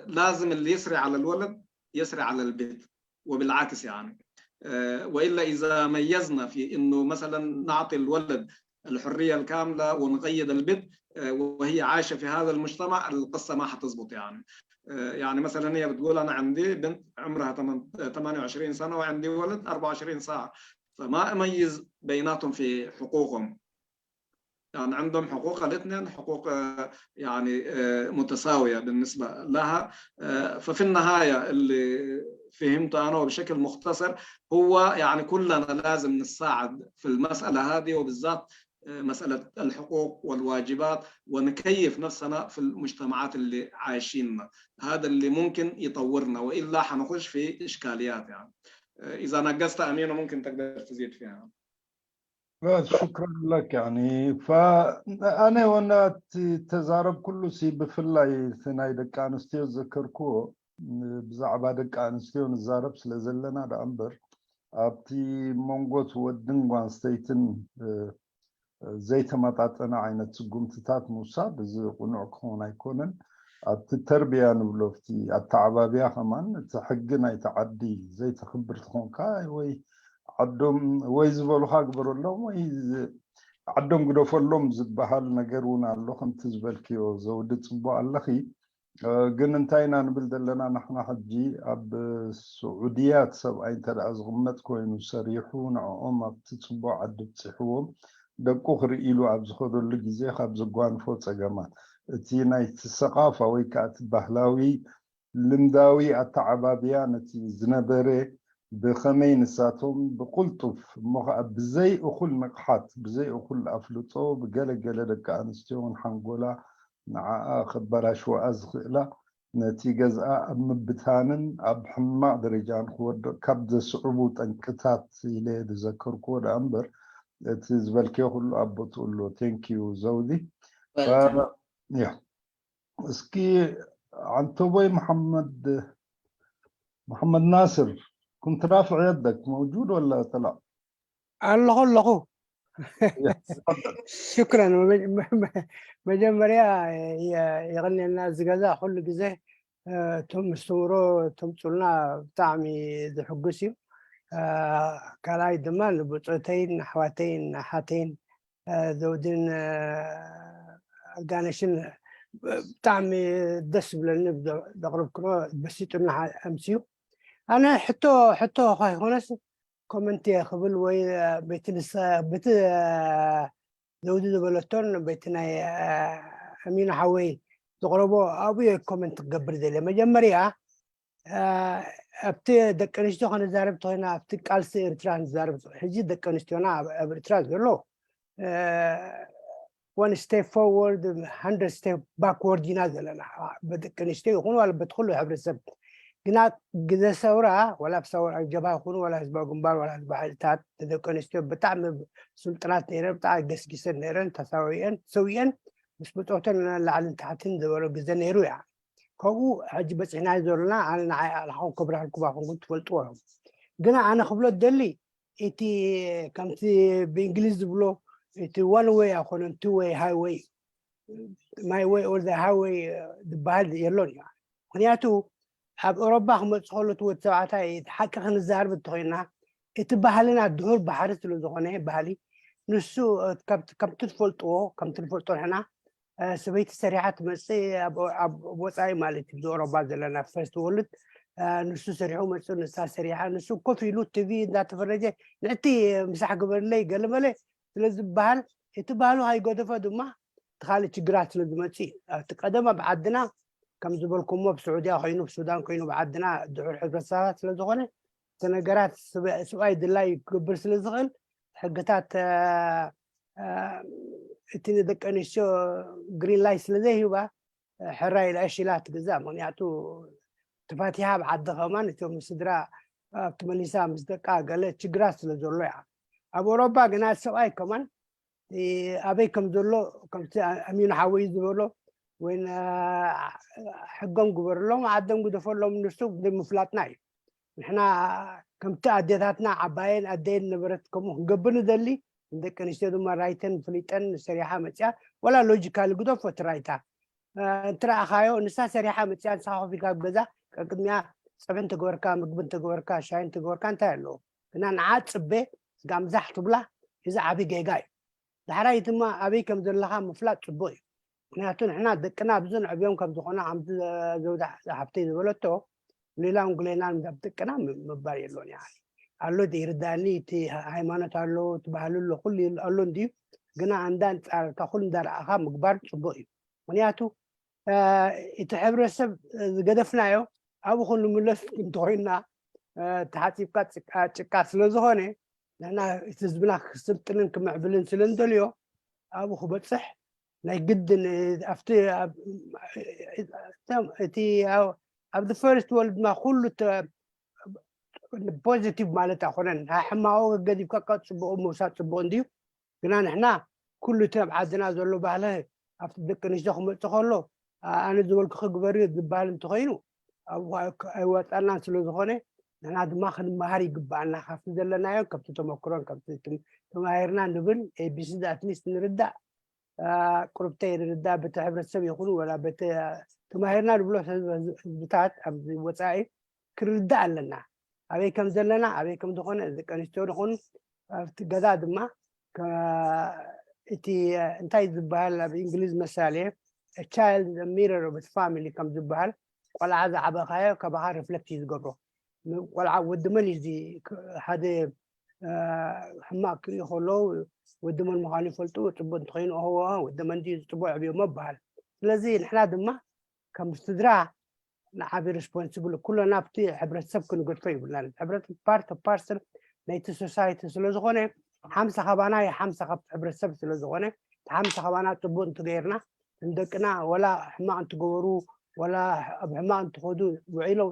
لازم اللي يسري على الولد يسري على البيت، وبالعكس يعني. وإلا إذا ميزنا في إنه مثلا نعطي الولد الحرية الكاملة ونقيد البنت، آه، وهي عايشة في هذا المجتمع، القصة ما حتزبط يعني. آه، يعني مثلًا هي بتقول: "أنا عندي بنت عمرها تمن-، آه، ثمانية وعشرين سنة وعندي ولد أربعة وعشرين ساعة." فما أميز بيناتهم في حقوقهم. يعني عندهم حقوق الاثنين، حقوق، آه، يعني، آه، متساوية بالنسبة لها. آه، ففي النهاية اللي فهمته أنا وبشكل مختصر هو يعني كلنا لازم نساعد في المسألة هذه، وبالذات، آه، مسألة الحقوق والواجبات، ونكيف نفسنا في المجتمعات اللي عايشيننا. هذا اللي ممكن يطورنا، وإلا حنخش في إشكاليات يعني. آه، إذا نقصت أمينة ممكن تقدر تزيد فيها. بس شكرا لك يعني. فأنا وانا تزارب كله سي بفلاي سناي دك أنستيو ذكركو بزعبا دك أنستيو نزارب سلزلنا دا أمبر أبتي مونغوت ودن وان ستيتن ዘይተመጣጠነ ዓይነት ስጉምትታት ምውሳድ እዚ ቅኑዕ ክኸውን ኣይኮነን። ኣብቲ ተርቢያ ንብሎ ኣብቲ ኣተዓባብያ ከማን እቲ ሕጊ ናይቲ ዓዲ ዘይተኽብር ትኾንካ ወይ ዓዶም ወይ ዝበሉኻ ግበረሎም ወይ ዓዶም ግደፈሎም ዝበሃል ነገር እውን ኣሎ። ከምቲ ዝበልክዮ ዘውዲ ፅቡቅ ኣለኺ። ግን እንታይ ኢና ንብል ዘለና ንሕና ሕጂ ኣብ ስዑድያት ሰብኣይ እንተ ደኣ ዝቕመጥ ኮይኑ ሰሪሑ ንዕኦም ኣብቲ ፅቡቅ ዓዲ ብፅሕዎም ደቁ ክርኢ ኢሉ ኣብ ዝኸደሉ ግዜ ካብ ዘጓንፎ ፀገማት እቲ ናይቲ ሰቓፋ ወይ ከዓ እቲ ባህላዊ ልምዳዊ ኣተዓባብያ ነቲ ዝነበረ ብኸመይ ንሳቶም ብቕልጡፍ እሞ ከዓ ብዘይ እኹል ንቕሓት ብዘይ እኹል ኣፍልጦ ብገለገለ ደቂ ኣንስትዮ እውን ሓንጎላ ንዓኣ ከበላሽወኣ ዝኽእላ ነቲ ገዝኣ ኣብ ምብታንን ኣብ ሕማቕ ደረጃ ንክወድቕ ካብ ዘስዕቡ ጠንቅታት ኢለ ዝዘከርክዎ ደኣ እምበር እቲ ዝበልክዮ ኩሉ ኣብ ቦትኡ ኣሎ። ቴንኪዩ ዘውዲ። ያ እስኪ ዓንተቦይ መሓመድ መሓመድ ናስር كنت رافع يدك موجود ولا طلع؟ ኣለኹ ኣለኹ። ሽክረን። መጀመርያ የቐንየልና እዚ ገዛ ኩሉ ግዜ እቶም ምስትምሮ ተምፁልና ብጣዕሚ ዝሕጉስ እዩ። ካልኣይ ድማ ንብፆተይን ኣሕዋተይን ኣሓተይን ዘውድን ኣልጋነሽን ብጣዕሚ ደስ ዝብለኒ ዘቕርብክሞ በሲጡና ኣምስዩ። ኣነ ሕቶ ሕቶ ከይኮነስ ኮመንት እየ ክብል ወይ በቲ ንስ በቲ ዘውዲ ዝበለቶን በቲ ናይ ኣሚኑ ሓወይ ዝቕረቦ ኣብኡ እየ ኮመንት ክገብር ዘለ። መጀመርያ ኣብቲ ደቂ ኣንስትዮ ከነዛረብ ተኮይና ኣብቲ ቃልሲ ኤርትራ ንዛረብ። ሕጂ ደቂ ኣንስትዮና ኣብ ኤርትራ ዘሎ one step forward hundred step backward ኢና ዘለና፣ በደቂ ኣንስትዮ ይኹን ዋላ በቲ ኩሉ ሕብረተሰብ። ግና ግዜ ሰውራ ዋላ ኣብ ሰውራ ጀብሃ ይኹን ዋላ ህዝባዊ ግንባር ዋላ ህዝባዊ ሓይልታት ደቂ ኣንስትዮ ብጣዕሚ ስልጡናት ነይረን፣ ብጣዕሚ ገስጊሰን ነይረን፣ ተሳዊአን ተሰዊአን ምስ ብፆተን ላዕልን ታሕትን ዝበሎ ግዜ ነይሩ እያ። ከምኡ ሕጂ በፂሕናዮ ዘለና ኣነ ንዓይ ኣልሓኹም ክብረሃልኩም ኣኹንኩም ትፈልጥዎ እዮም። ግና ኣነ ክብሎ ደሊ እቲ ከምቲ ብእንግሊዝ ዝብሎ እቲ one way ኣይኮነን፣ two way highway፣ my way or the highway ዝበሃል የሎን እዩ። ምክንያቱ ኣብ ኤውሮፓ ክመፅእ ከሎ እቲ ወዲ ተባዕታይ እቲ ሓቂ ክንዛርብ እንተኮይና እቲ ባህልና ድሁር ባሕሪ ስለ ዝኾነ ባህሊ ንሱ ከምቲ ትፈልጥዎ ከምቲ ንፈልጦ ንሕና ሰበይቲ ሰሪሓ ትመፅእ ኣብ ወፃኢ ማለት እዩ። ብዚ ኤውሮፓ ዘለና ፈርስት ወርልድ ንሱ ሰሪሑ መፅኡ ንሳ ሰሪሓ ንሱ ኮፍ ኢሉ ቲቪ እንዳተፈረጀ ንዕቲ ምሳሕ ግበርለይ ገለመለ ስለ ዝበሃል እቲ ባህሉ ሃይገደፎ ድማ እቲ ካልእ ችግራት ስለ ዝመፅእ ኣብቲ ቀደም ኣብ ዓድና ከም ዝበልኩሞ ኣብ ስዑድያ ኮይኑ ኣብ ሱዳን ኮይኑ ኣብ ዓድና ድሑር ሕብረተሰባት ስለ ዝኾነ እቲ ነገራት ስብኣይ ድላይ ክገብር ስለ ዝኽእል ሕግታት እቲ ንደቂ ኣንስትዮ ግሪን ላይት ስለ ዘይህባ ሕራይ ኢላ እሺ ኢላ ትግዛእ። ምክንያቱ ተፋቲሓ ኣብ ዓዲ ከማን እቶም ስድራ ኣብቲ መሊሳ ምስ ደቃ ገለ ችግራት ስለ ዘሎ እያ። ኣብ ኤውሮፓ ግና ሰብኣይ ከማን ኣበይ ከም ዘሎ ከምቲ ኣሚኑ ሓወይ ዝበሎ ወይ ሕጎም ግበርሎም ዓዶም ግደፈሎም ንሱ ዘይምፍላጥና እዩ። ንሕና ከምቲ ኣዴታትና ዓባየን ኣደየን ነበረት ከምኡ ክንገብር ንደሊ ንደቂ ኣንስትዮ ድማ ራይተን ፍሊጠን ሰሪሓ መፅያ ወላ ሎጂካሊ ግደፎ እቲ ራይታ እንትረኣኻዮ ንሳ ሰሪሓ መፅያ ንስኻ ኮፍ ኢልካ ኣብ ገዛ ቀቅድሚያ ፀብሒ እንተገበርካ ምግቢ እንተገበርካ ሻሂ እንተገበርካ እንታይ ኣለዎ ግና ንዓ ፅበ ስጋ ምዛሕ ትብላ እዚ ዓብዪ ጌጋ እዩ። ዳሕራይ ድማ ኣበይ ከም ዘለኻ ምፍላጥ ፅቡቅ እዩ። ምክንያቱ ንሕና ደቅና ኣብዚ ንዕብዮም ከም ዝኾነ ከምቲ ዘውዳ ሓብተይ ዝበለቶ ሌላውን ግሌናን ኣብ ደቅና ምባል የሎን። ያ ኣሎ ይርዳእኒ፣ እቲ ሃይማኖት ኣሎ፣ እቲ ባህሊ ኣሎ፣ ኩሉ ኣሎ እንድዩ። ግና ኣንዳ ንፃርካ ኩሉ እንዳረኣኻ ምግባር ፅቡቅ እዩ። ምክንያቱ እቲ ሕብረተሰብ ዝገደፍናዮ ኣብኡ ክንምለስ እንተኮይንና ተሓፂብካ ጭቃ ስለዝኮነ ንሕና እቲ ህዝብና ክስልጥንን ክምዕብልን ስለ ንደልዮ ኣብኡ ክበፅሕ ናይ ግድን ኣብቲ እቲ ኣብ the first world ድማ ኩሉ ፖዚቲቭ ማለት ኣይኮነን። ሕማቁ ገዲፍካ ካብ ፅቡቁ ምውሳድ ፅቡቅ እንድዩ። ግና ንሕና ኩሉ እቲ ኣብ ዓድና ዘሎ ባህሊ ኣብቲ ደቂ ኣንስትዮ ክመፅእ ከሎ ኣነ ዝበልኩ ክግበር እዩ ዝበሃል እንተኮይኑ ኣብኡ ኣይወፃናን ስለ ዝኾነ ንሕና ድማ ክንመሃር ይግባኣና ካብቲ ዘለናዮ ካብቲ ተመክሮን ካብቲ ተማሂርና ንብል ኤቢሲ ኣትሊስት ንርዳእ ቁርብተይ ንርዳእ በቲ ሕብረተሰብ ይኹን ወላ በቲ ተማሂርና ንብሎ ህዝብታት ኣብዚ ወፃኢ ክርዳእ ኣለና ኣበይ ከም ዘለና ኣበይ ከም ዝኾነ ደቂ ኣንስትዮ ዝኾኑ ኣብቲ ገዛ ድማ እቲ እንታይ ዝበሃል ኣብ እንግሊዝ መሳሌ child mirror of family ከም ዝበሃል ቆልዓ ዝዓበኻዮ ካባኻ ሪፍለክት እዩ ዝገብሮ ቆልዓ ወዲ መን እዩ ሓደ ሕማቅ ክርኢ ከለዉ ወዲ መን ምዃኑ ይፈልጡ ፅቡቅ እንተኮይኑ ኦሆ ወዲ መን ድዩ ፅቡቅ ዕብዮ መበሃል ስለዚ ንሕና ድማ ከም ስድራ ንዓቢ ሪስፖንስብል ኩሎና ኣብቲ ሕብረተሰብ ክንገድፎ ይብልናን ሕብረት ፓርት ፓርሰል ናይቲ ሶሳይቲ ስለዝኮነ ሓምሳ ካባና ሓምሳ ካብቲ ሕብረተሰብ ስለዝኮነ ሓምሳ ካባና ፅቡቅ እንትገይርና ንደቅና ወላ ሕማቅ እንትገበሩ ወላ ኣብ ሕማቅ እንትኸዱ ውዒሎም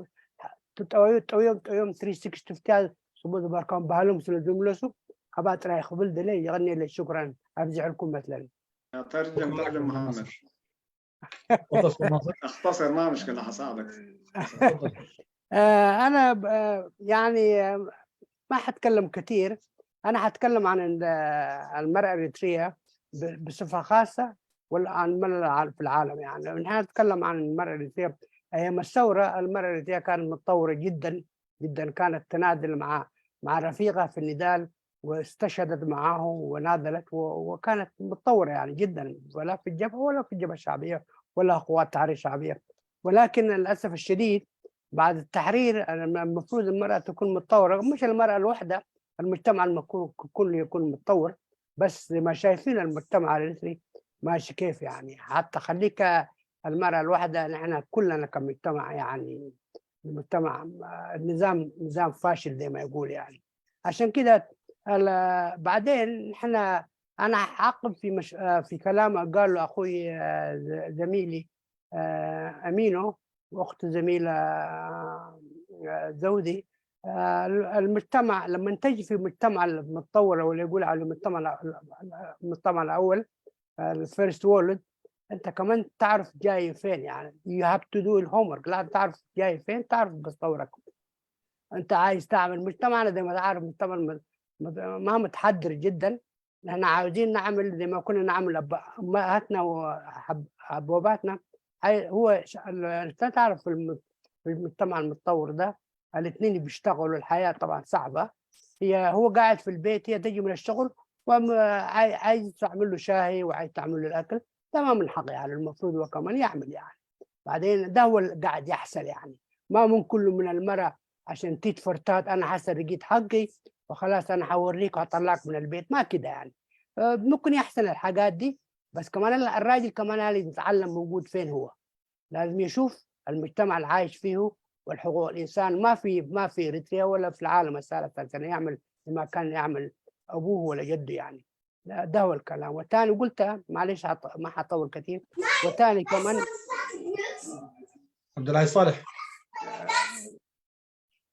ጠውዮም ጠውዮም ትሪ ስክስቲ ፍትያ ፅቡቅ ዝበርካም ባህሎም ስለ ዝምለሱ ኣብኣ ጥራይ ክብል ደለ የቀኒየለ ሽኩራን ኣብዚሕልኩም መስለኒ ترجم ترجم محمد تفضل استاذ ناصر اختصر ما مشكله حساعدك آه، انا ب- آه، يعني آه، ما حتكلم كثير. انا حتكلم عن ال- آه، المراه الاريتريه ب- بصفه خاصه، والان المراه الع- في العالم. يعني نحن نتكلم عن المراه الاريتريه ايام الثوره. المراه الاريتريه كانت متطوره جدا جدا، كانت تناضل مع مع رفيقها في النضال، واستشهدت معه وناضلت و- وكانت متطوره يعني جدا، ولا في الجبهه ولا في الجبهه الشعبيه ولا قوات التحرير الشعبيه. ولكن للاسف الشديد بعد التحرير المفروض المراه تكون متطوره، مش المراه الوحده، المجتمع المكو- كله يكون متطور. بس زي ما شايفين المجتمع الاريتري ماشي كيف، يعني حتى خليك المراه الوحده، نحن كلنا كمجتمع يعني المجتمع النظام نظام فاشل زي ما يقول يعني. عشان كده بعدين نحن انا اعقب في مش... في كلام قاله اخوي زميلي امينو واخت زميله زودي. المجتمع لما تجي في مجتمع متطور او يقول على المجتمع المجتمع الاول ال first world، انت كمان تعرف جاي فين، يعني you have to do ال homework، لازم تعرف جاي فين، تعرف بتطورك. انت عايز تعمل مجتمعنا زي ما تعرف مجتمع ما متحضر جدا. نحن عاوزين نعمل زي ما كنا نعمل امهاتنا وابواباتنا. هو انت تعرف في المجتمع المتطور ده الاثنين بيشتغلوا، الحياه طبعا صعبه. هي هو قاعد في البيت، هي تجي من الشغل وعايز تعمل له شاهي وعايز تعمل له الاكل، تمام الحق يعني المفروض هو كمان يعمل يعني. بعدين ده هو اللي قاعد يحصل يعني. ما ممكن له من المرأة عشان تيت فور تات انا حسب لقيت حقي وخلاص انا حوريك وهطلعك من البيت، ما كده يعني. ممكن يحصل الحاجات دي، بس كمان الراجل كمان لازم يتعلم موجود فين هو، لازم يشوف المجتمع اللي عايش فيه والحقوق الانسان. ما في ما في اريتريا ولا في العالم الثالث كان يعمل ما كان يعمل ابوه ولا جده يعني. ده هو الكلام. والثاني قلت معلش ما حطول كثير. والثاني كمان عبد العزيز صالح.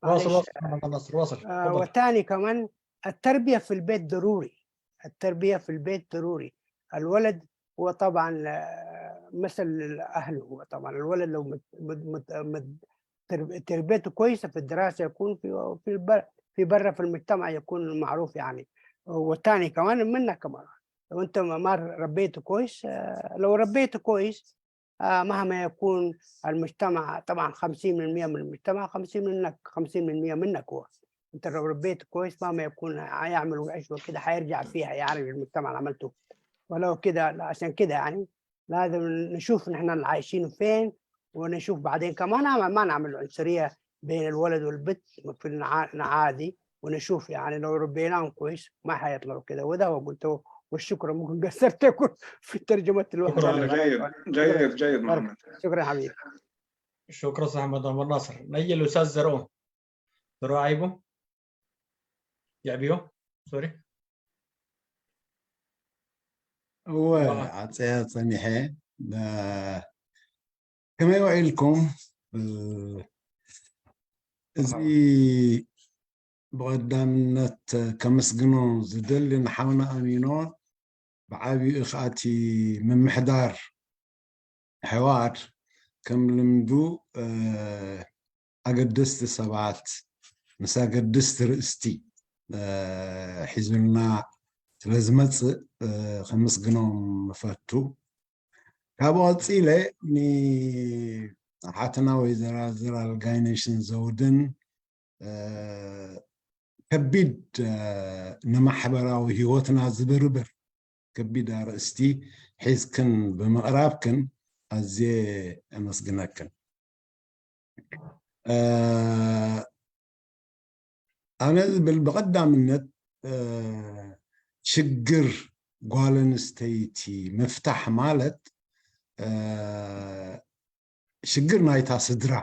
واصل واصل محمد نصر واصل. آه والثاني كمان التربيه في البيت ضروري. التربيه في البيت ضروري. الولد هو طبعا مثل اهله. هو طبعا الولد لو مت مت مت مت تربيته كويسه في الدراسه يكون في في في برا في المجتمع يكون معروف يعني. والثاني كمان منك كمان لو انت ما ربيته كويس، لو ربيته كويس مهما يكون المجتمع، طبعا خمسين من المية من المجتمع خمسين منك، خمسين من المية منك هو. انت لو ربيته كويس مهما يكون هيعمل ايش وكده هيرجع فيها يعني المجتمع اللي عملته. ولو كده، عشان كده يعني لازم نشوف نحن اللي عايشين فين، ونشوف بعدين كمان ما، ما نعمل عنصرية بين الولد والبت، المفروض نع-، نعادي ونشوف، يعني لو ربيناهم كويس ما حيطلعوا كده. وده هو قلته، والشكر. ممكن قصرت أكون في ترجمة الوحدة. شكرا، جيد جيد جيد محمد. شكرا حبيبي. شكرا أستاذ محمد عمر ناصر. نجي الأستاذ زرعون. زرعون عيبو؟ يعبيو؟ سوري. እወ፣ ዓፀያ ፀኒሐ። ብ-፣ ከመይ ውዒልኩም? ብ-፣ እዚ ብቐዳምነት ከመስግኖ ዝደሊ ንሓውና ኣሚኖ፣ ብዓቢኡ ከኣ እቲ ምምሕዳር ሕዋድ ከም ልምዱ፣ እ፣ ኣገደስቲ ሰባት ምስ ኣገደስቲ ርእስቲ፣ እ፣ ሒዙልና ስለ ዝመጽእ፣ እ፣ ከመስግኖም እፈቱ። ካብኡ ቀጺለ ንሓትና ወይዘራ ዘራል ጋይነሽን ዘውድን፣ እ፣ ከቢድ፣ እ፣ ንማሕበራዊ ህይወትና ዝብርብር ከቢድ ኣርእስቲ ሒዝክን ብምቕራብክን ኣዝየ ኣመስግነክን። እ፣ ኣነ ዝብል ብቐዳምነት፣ እ፣ ሽግር ጓል ኣንስተይቲ ምፍታሕ ማለት፣ እ፣ ሽግር ናይታ ስድራ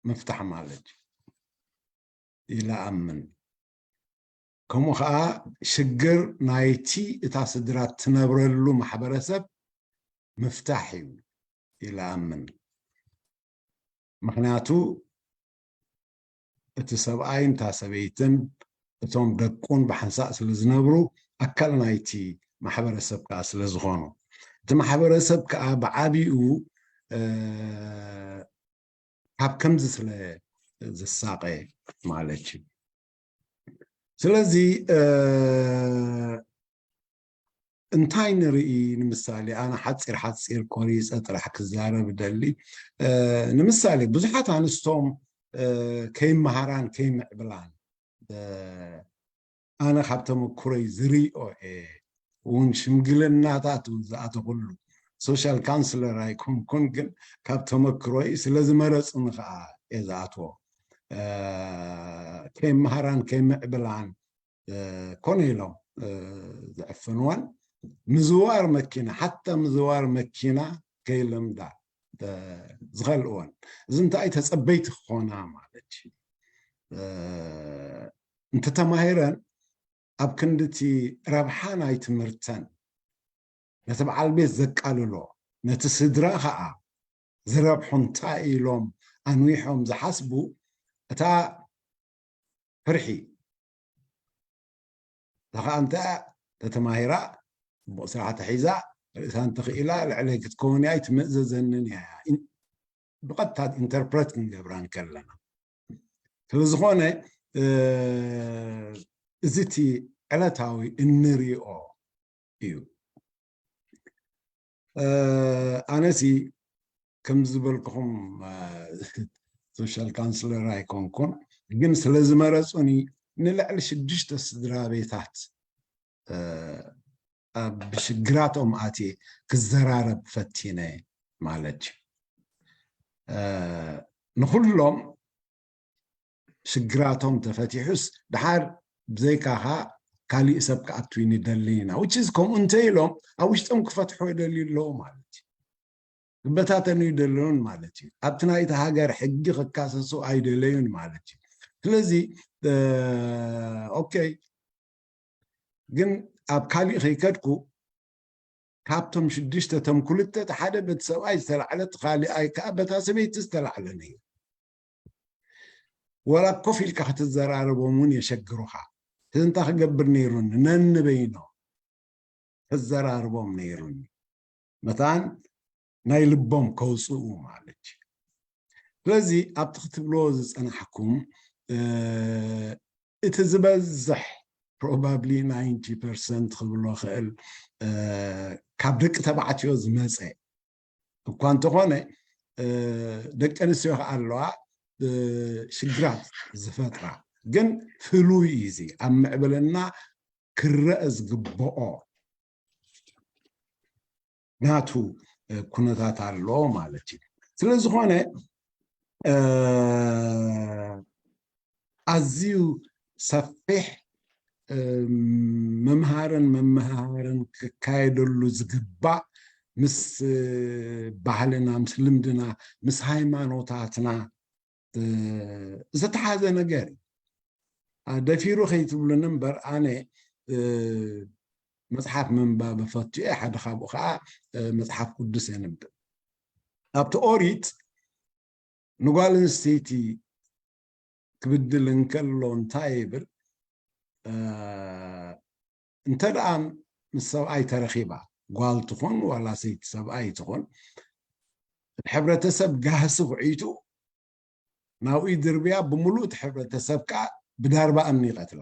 ምፍታሕ ማለት እዩ ኢለ ኣምን። ከምኡ ኸዓ ሽግር ናይቲ እታ ስድራ ትነብረሉ ማሕበረሰብ ምፍታሕ እዩ ኢለ ኣምን። ምኽንያቱ እቲ ሰብኣይን እታ ሰበይትን እቶም ደቁን ብሓንሳእ ስለ ዝነብሩ ኣካል ናይቲ ማሕበረሰብ ከዓ ስለ ዝኾኑ፣ እቲ ማሕበረሰብ ከዓ ብዓቢኡ፣ እ፣ ካብ ከምዚ ስለ ዝሳቐ ማለት እዩ። ስለዚ፣ እ፣ እንታይ ንርኢ? ንምሳሌ፣ ኣነ ሓፂር ሓፂር ቆሪፀ ጥራሕ ክዛረብ እደሊ። እ፣ ንምሳሌ፣ ብዙሓት ኣንስቶም፣ እ፣ ከይመሃራን ከይምዕብላን፣ እ፣ ኣነ ካብ ተመክሮይ ዝርእዮ እየ። እውን ሽምግልናታት እውን ዝኣተኹሉ፣ ሶሻል ካውንስለር ኣይኮንኩን፣ ግን ካብ ተመክሮይ ስለ ዝመረፁኒ ከዓ እየ ዝኣትዎ። እ፣ ከይመሃራን ከይምዕብላን፣ እ፣ ኮነ ኢሎም፣ እ፣ ዝዕፍንወን፣ ምዝዋር መኪና፣ ሓታ ምዝዋር መኪና ከይለምዳ፣ እ፣ ዝኸልእወን። እዚ እንታይ ተጸበይቲ ክኾና ማለት እዩ። እ፣ እንተተማሂረን ኣብ ክንዲ እቲ ረብሓ ናይ ትምህርተን ነቲ በዓል ቤት ዘቃልሎ፣ ነቲ ስድራ ኸዓ ዝረብሑ እንታይ ኢሎም ኣንዊሖም ዝሓስቡ፣ እታ ፍርሒ፣ እታ ኸዓ እንተ ተተማሂራ፣ ጽቡቕ ስራሕ ተሒዛ፣ ርእሳ እንተኽኢላ፣ ልዕለይ ክትከውን እያ፣ ኣይትምእዘዘንን እያ። ኢን-፣ ብቐጥታ ኢንተርፕረት ክንገብራ እንከለና። ስለ ዝኾነ፣ እ፣ እዚ እቲ ዕለታዊ እንሪኦ እዩ። እ፣ ኣነሲ ከም ዝበልኩኹም፣ እ፣ ሶሻል ካውንስለር ኣይኮንኩን፣ ግን ስለ ዝመረጹኒ ንልዕሊ ሽዱሽተ ስድራ ቤታት፣ እ፣ ኣብ ሽግራቶም ኣትየ ክዘራረብ ፈቲነ ማለት እዩ። እ፣ ንኹሎም ሽግራቶም ተፈቲሑስ፣ ድሓር ብዘይካኻ ካሊእ ሰብ ክኣቱ ንደሊ ኢና። Which is፣ ከምኡ እንተ ኢሎም ኣብ ውሽጦም ክፈትሑ ይደልዩ ኣለዉ ማለት እዩ። ክበታተኑ ይደልዩን ማለት እዩ። ኣብቲ ናይቲ ሃገር ሕጊ ክካሰሱ ኣይደለዩን ማለት እዩ። ስለዚ፣ እ፣ ኦኬ፣ ግን ኣብ ካሊእ ከይከድኩ፣ ካብቶም ሽዱሽተ፣ እቶም ክልተ፣ እቲ ሓደ በቲ ሰብኣይ ዝተላዕለ፣ እቲ ካሊኣይ ከዓ በታ ሰበይቲ ዝተላዕለ ነይሩ። ወላ ኮፍ ኢልካ ክትዘራረቦም እውን የሸግሩኻ። እዚ እንታይ ክገብር ነይሩኒ? ነንበይኖም ክዘራርቦም ነይሩኒ። መታን ናይ ልቦም ከውፅኡ ማለት እዩ። ስለዚ ኣብቲ ክትብልዎ ዝፀናሕኩም፣ እ፣ እቲ ዝበዝሕ፣ ፕሮባብሊ ናይንቲ ፐርሰንት ክብሎ ክእል፣ እ፣ ካብ ደቂ ተባዕትዮ ዝመፀ እኳ እንተኾነ፣ እ፣ ደቂ ኣንስትዮ ከዓ ኣለዋ፣ እ፣ ሽግራት ዝፈጥራ። ግን ፍሉይ እዩ እዚ ኣብ ምዕብልና ክረአ ዝግብኦ። ናቱ ኩነታት ኣሎ ማለት እዩ። ስለዝኾነ ኣዝዩ ሰፊሕ ምምሃርን መመሃርን ክካየደሉ ዝግባእ ምስ ባህልና፣ ምስ ልምድና፣ ምስ ሃይማኖታትና ዝተሓዘ ነገር እዩ። ደፊሩ ከይትብሉኒ እምበር ኣነ መፅሓፍ ምንባብ እፈቱ እየ። ሓደ ካብኡ ከዓ መፅሓፍ ቅዱስ የንብብ። ኣብቲ ኦሪት ንጓል ኣንስተይቲ ክብድል እንከሎ እንታይ ይብል? እንተ ደኣ ምስ ሰብኣይ ተረኺባ፣ ጓል ትኹን ዋላ ሰይቲ ሰብኣይ ትኹን፣ እቲ ሕብረተሰብ ጋህሲ ኩዒቱ ናብኡ ይድርብያ፣ ብምሉእ እቲ ሕብረተሰብ ከዓ ብዳርባ እምኒ ይቐትላ።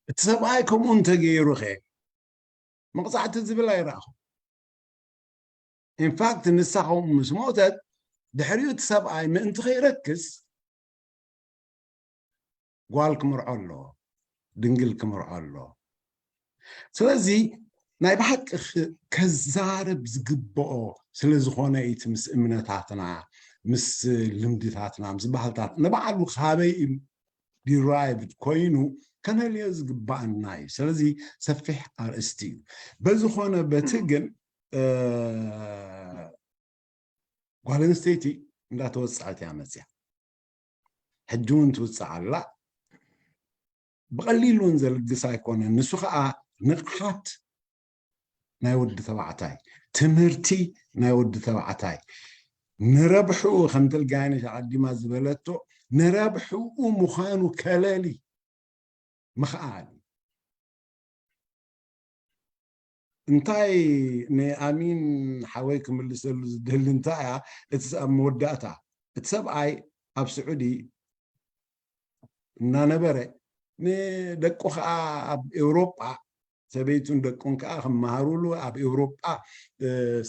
እቲ ሰብኣይ ከምኡ እንተገይሩ ኸ መቕፃዕቲ ዝብል ኣይረኣኹ። ኢንፋክት ንሳ ከምኡ ምስ ሞተት ድሕሪኡ እቲ ሰብኣይ ምእንቲ ከይረክስ ጓል ክምርዖ ኣለዎ፣ ድንግል ክምርዖ ኣለዎ። ስለዚ ናይ ብሓቂ ከዛርብ ዝግብኦ ስለ ዝኾነ እቲ ምስ እምነታትና ምስ ልምድታትና ምስ ባህልታት ንባዕሉ ካበይ ዲራይቭድ ኮይኑ ከነልዮ ዝግባኣና እዩ። ስለዚ ሰፊሕ ኣርእስቲ እዩ። በዝኾነ በቲ ግን ጓል ኣንስተይቲ እንዳተወፀዐት እያ መፅያ። ሕጂ እውን ትውፅእ ኣላ። ብቐሊሉ እውን ዘልግስ ኣይኮነን። ንሱ ከዓ ንቕሓት ናይ ወዲ ተባዕታይ፣ ትምህርቲ ናይ ወዲ ተባዕታይ፣ ንረብሕኡ ከምቲ ልጋይነሽ ኣቐዲማ ዝበለቶ ንረብሕኡ ምዃኑ ከለሊ ምኽኣል እዩ። እንታይ ንኣሚን ሓወይ ክምልሰሉ ዝደሊ እንታይ እያ? እቲ ኣብ መወዳእታ እቲ ሰብኣይ ኣብ ስዑዲ እናነበረ ንደቁ ከዓ ኣብ ኤውሮጳ ሰበይቱን ደቁን ከዓ ክመሃሩሉ ኣብ ኤውሮጳ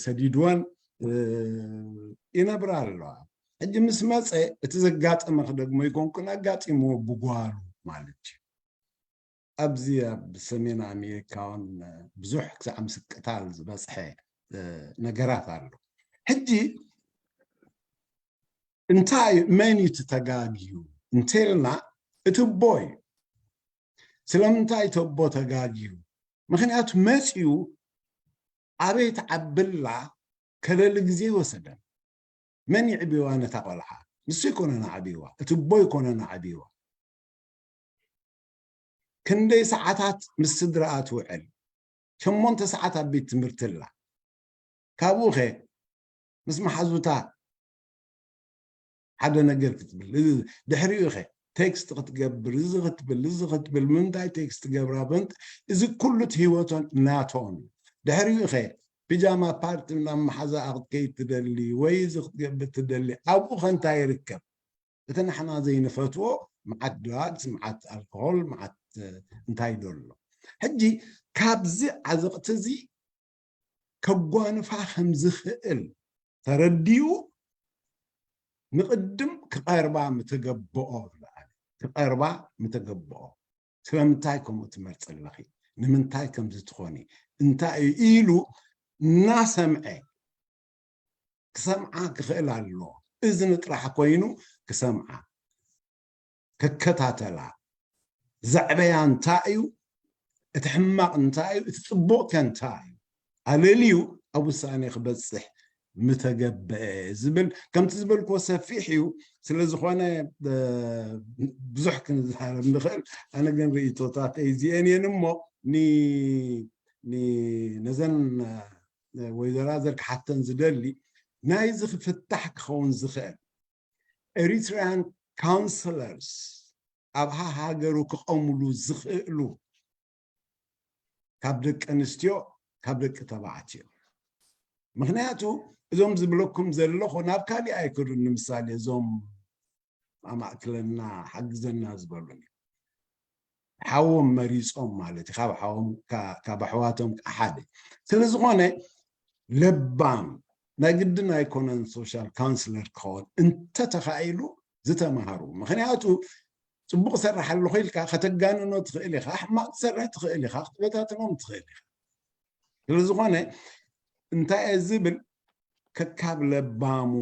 ሰዲድወን ይነብራ ኣለዋ። ሕጂ ምስ መፀ እቲ ዘጋጠመ ክደግሞ ይኮንኩን ኣጋጢምዎ ብጓሉ ማለት እዩ። ኣብዚ ኣብ ሰሜን ኣሜሪካ እውን ብዙሕ ክሳዕ ምስቅታል ዝበፅሐ ነገራት ኣሎ። ሕጂ እንታይ እዩ መን እዩ እቲ ተጋግዩ እንተልና እቲ ኣቦ እዩ። ስለምንታይ እቲ ኣቦ ተጋግዩ? ምክንያቱ መፅዩ ኣበይ ትዓብላ ከለሊ ግዜ ይወሰደን። መን ይዕብዋ ነታ ቆልዓ? ንሱ ይኮነን ዓብዋ፣ እቲ ኣቦ ይኮነን ዓብዋ። ክንደይ ሰዓታት ምስ ስድራኣ ትውዕል? ሸሞንተ ሰዓት ኣብ ቤት ትምህርቲ ኣላ። ካብኡ ኸ ምስ መሓዙታ ሓደ ነገር ክትብል ድሕሪኡ ኸ ቴክስት ክትገብር እዚ ክትብል እዚ ክትብል ምንታይ ቴክስት ገብራ በንት እዚ ኩሉት ህይወቶን ናቶም እዩ። ድሕሪኡ ኸ ፒጃማ ፓርቲ ናብ መሓዛኣ ክትከይድ ትደሊ ወይ እዚ ክትገብር ትደሊ ኣብኡ ኸ እንታይ ይርከብ? እቲ ንሕና ዘይንፈትዎ መዓት ድራግስ፣ መዓት ኣልኮሆል፣ መዓት እንታይ ዶ ኣሎ? ሕጂ ካብዚ ዓዘቕቲ እዚ ከጓንፋ ከም ዝኽእል ተረዲኡ ንቕድም ክቐርባ ምተገብኦ ክቐርባ ምተገብኦ። ስለምንታይ ከምኡ ትመርፂ ኣለኺ? ንምንታይ ከምዚ ትኾኒ? እንታይ እዩ ኢሉ እናሰምዐ ክሰምዓ ክኽእል ኣለዎ። እዝኒ ጥራሕ ኮይኑ ክሰምዓ፣ ክከታተላ፣ ዘዕበያ እንታይ እዩ፣ እቲ ሕማቕ እንታይ እዩ፣ እቲ ፅቡቕ ከ እንታይ እዩ፣ ኣለልዩ ኣብ ውሳኔ ክበፅሕ ምተገበአ ዝብል ከምቲ ዝበልክዎ ሰፊሕ እዩ። ስለ ዝኾነ ብዙሕ ክንዛረብ ንኽእል። ኣነ ግን ርእይቶታተይ እዚአን እየን እሞ ነዘን ወይዘራዘር ክሓተን ዝደሊ ናይዚ ክፍታሕ ክኸውን ዝኽእል ኤሪትራያን ካውንስለርስ ኣብ ሃገሩ ክቐምሉ ዝኽእሉ ካብ ደቂ ኣንስትዮ ካብ ደቂ ተባዕትዮ። ምክንያቱ እዞም ዝብለኩም ዘለኹ ናብ ካሊእ ኣይክዱን። ንምሳሌ እዞም ኣማእክለና ሓግዘና ዝበሉን ሓዎም መሪፆም ማለት እዩ። ካብ ሓዎም ካብ ኣሕዋቶም ሓደ ስለ ዝኾነ ለባም ናይ ግድን ኣይኮነን ሶሻል ካውንስለር ክኸውን እንተተኻኢሉ ዝተማሃሩ። ምክንያቱ ጽቡቕ ሰርሕ ኣለኹ ኢልካ ከተጋንኖ ትኽእል ኢኻ፣ ሕማቕ ትሰርሕ ትኽእል ኢኻ፣ ክትበታትኖም ትኽእል ኢኻ። ስለዝኾነ እንታይ እየ ዝብል፣ ከካብ ለባሙ፣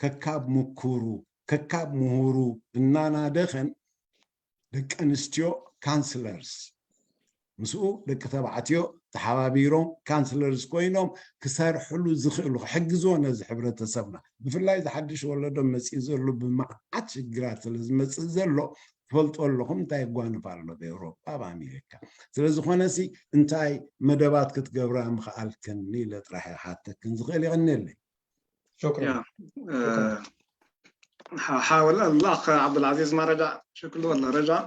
ከካብ ምኩሩ፣ ከካብ ምሁሩ እናናደኸን ደቂ ኣንስትዮ ካንስለርስ ምስኡ ደቂ ተባዕትዮ ተሓባቢሮም ካንስለርስ ኮይኖም ክሰርሕሉ ዝኽእሉ ክሕግዝዎ ነዚ ሕብረተሰብና፣ ብፍላይ ዝሓድሽ ወለዶ መፂኡ ዘሎ ብመዓት ሽግራት ስለ ዝመፅእ ዘሎ ትፈልጦ ኣለኹም እንታይ ይጓንፍ ኣሎ ብኤውሮጳ ብኣሜሪካ። ስለዝኾነ ሲ እንታይ መደባት ክትገብራ ምኽኣልክን ኢለ ጥራሕ ይሓተክን ዝኽእል ይቐንየለይ። شكرا يا آه، حاول الاخ عبد العزيز ما رجع، شكله ولا رجع؟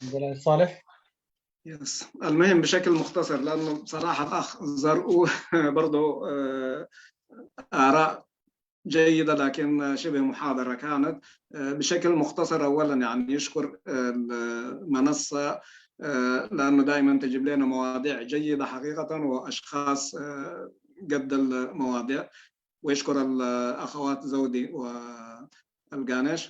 عبد العزيز صالح. يس، المهم بشكل مختصر لانه بصراحه الاخ زرقو برضه آه، اراء جيده لكن شبه محاضره كانت. آه، بشكل مختصر اولا يعني يشكر آه، المنصه آه، لانه دائما تجيب لنا مواضيع جيده حقيقه واشخاص آه، قد المواضيع، ويشكر الاخوات زودي والقانش.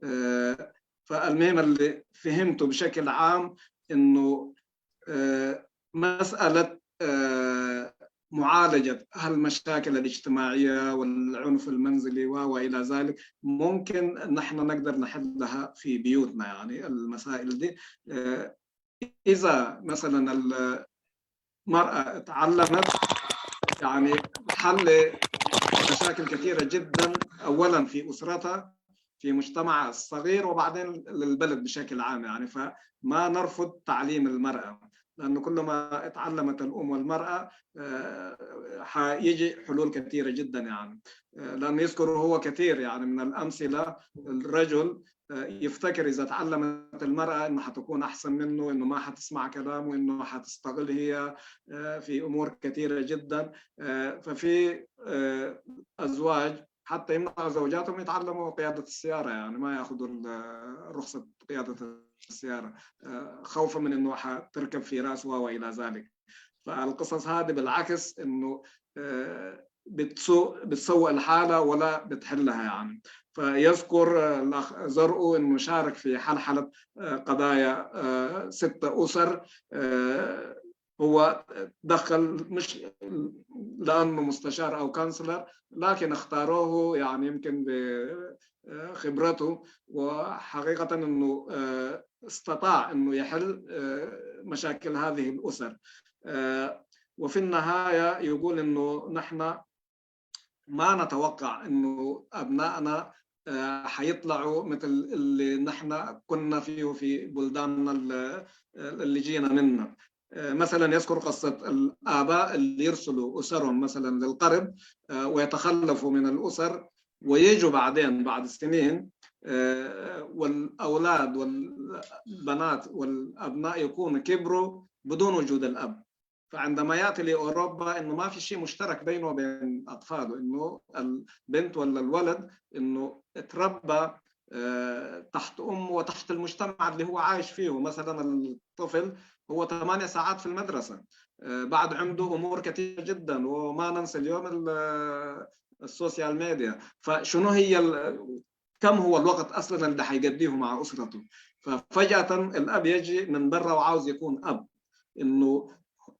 آه، فالمهم اللي فهمته بشكل عام انه آه، مساله آه، معالجه هالمشاكل الاجتماعيه والعنف المنزلي و والى ذلك ممكن نحن نقدر نحلها في بيوتنا، يعني المسائل دي آه، اذا مثلا المراه تعلمت يعني حل مشاكل كثيره جدا، اولا في اسرتها، في مجتمعها الصغير، وبعدين للبلد بشكل عام، يعني فما نرفض تعليم المراه، لانه كلما اتعلمت الام والمراه آه، حيجي حلول كثيره جدا يعني. آه، لانه يذكر هو كثير يعني من الامثله، الرجل آه، يفتكر اذا تعلمت المراه انه حتكون احسن منه، انه ما حتسمع كلامه، انه حتستغل هي آه، في امور كثيره جدا. آه، ففي آه، ازواج حتى يمنعوا زوجاتهم يتعلموا قياده السياره، يعني ما ياخذوا ال- رخصه قياده السياره آه، خوفا من انه حتركب في راس و والى ذلك. فالقصص هذه بالعكس انه آه، بتسوء بتسوء الحاله ولا بتحلها يعني. فيذكر آه، الاخ زرقو انه شارك في حلحله آه، قضايا آه، ست اسر. آه، هو دخل مش لانه مستشار او كونسلر، لكن اختاروه يعني يمكن بخبرته، وحقيقه انه آه، استطاع انه يحل آه، مشاكل هذه الاسر. آه، وفي النهايه يقول انه نحن ما نتوقع انه ابنائنا آه، حيطلعوا مثل اللي نحن كنا فيه في بلداننا اللي اللي جينا منها. آه، مثلا يذكر قصه الاباء اللي يرسلوا اسرهم مثلا للغرب آه، ويتخلفوا من الاسر، ويجوا بعدين بعد سنين آه، والاولاد والبنات والابناء يكونوا كبروا بدون وجود الاب. فعندما ياتي لاوروبا انه ما في شيء مشترك بينه وبين اطفاله، انه البنت ولا الولد انه اتربى آه، تحت امه وتحت المجتمع اللي هو عايش فيه. مثلا الطفل هو ثمانية ساعات في المدرسه، آه، بعد عنده امور كثيره جدا، وما ننسى اليوم ال- السوشيال ميديا. فشنو هي ال- كم هو الوقت اصلا اللي حيقضيه مع اسرته؟ ففجاه الاب يجي من برا وعاوز يكون اب، انه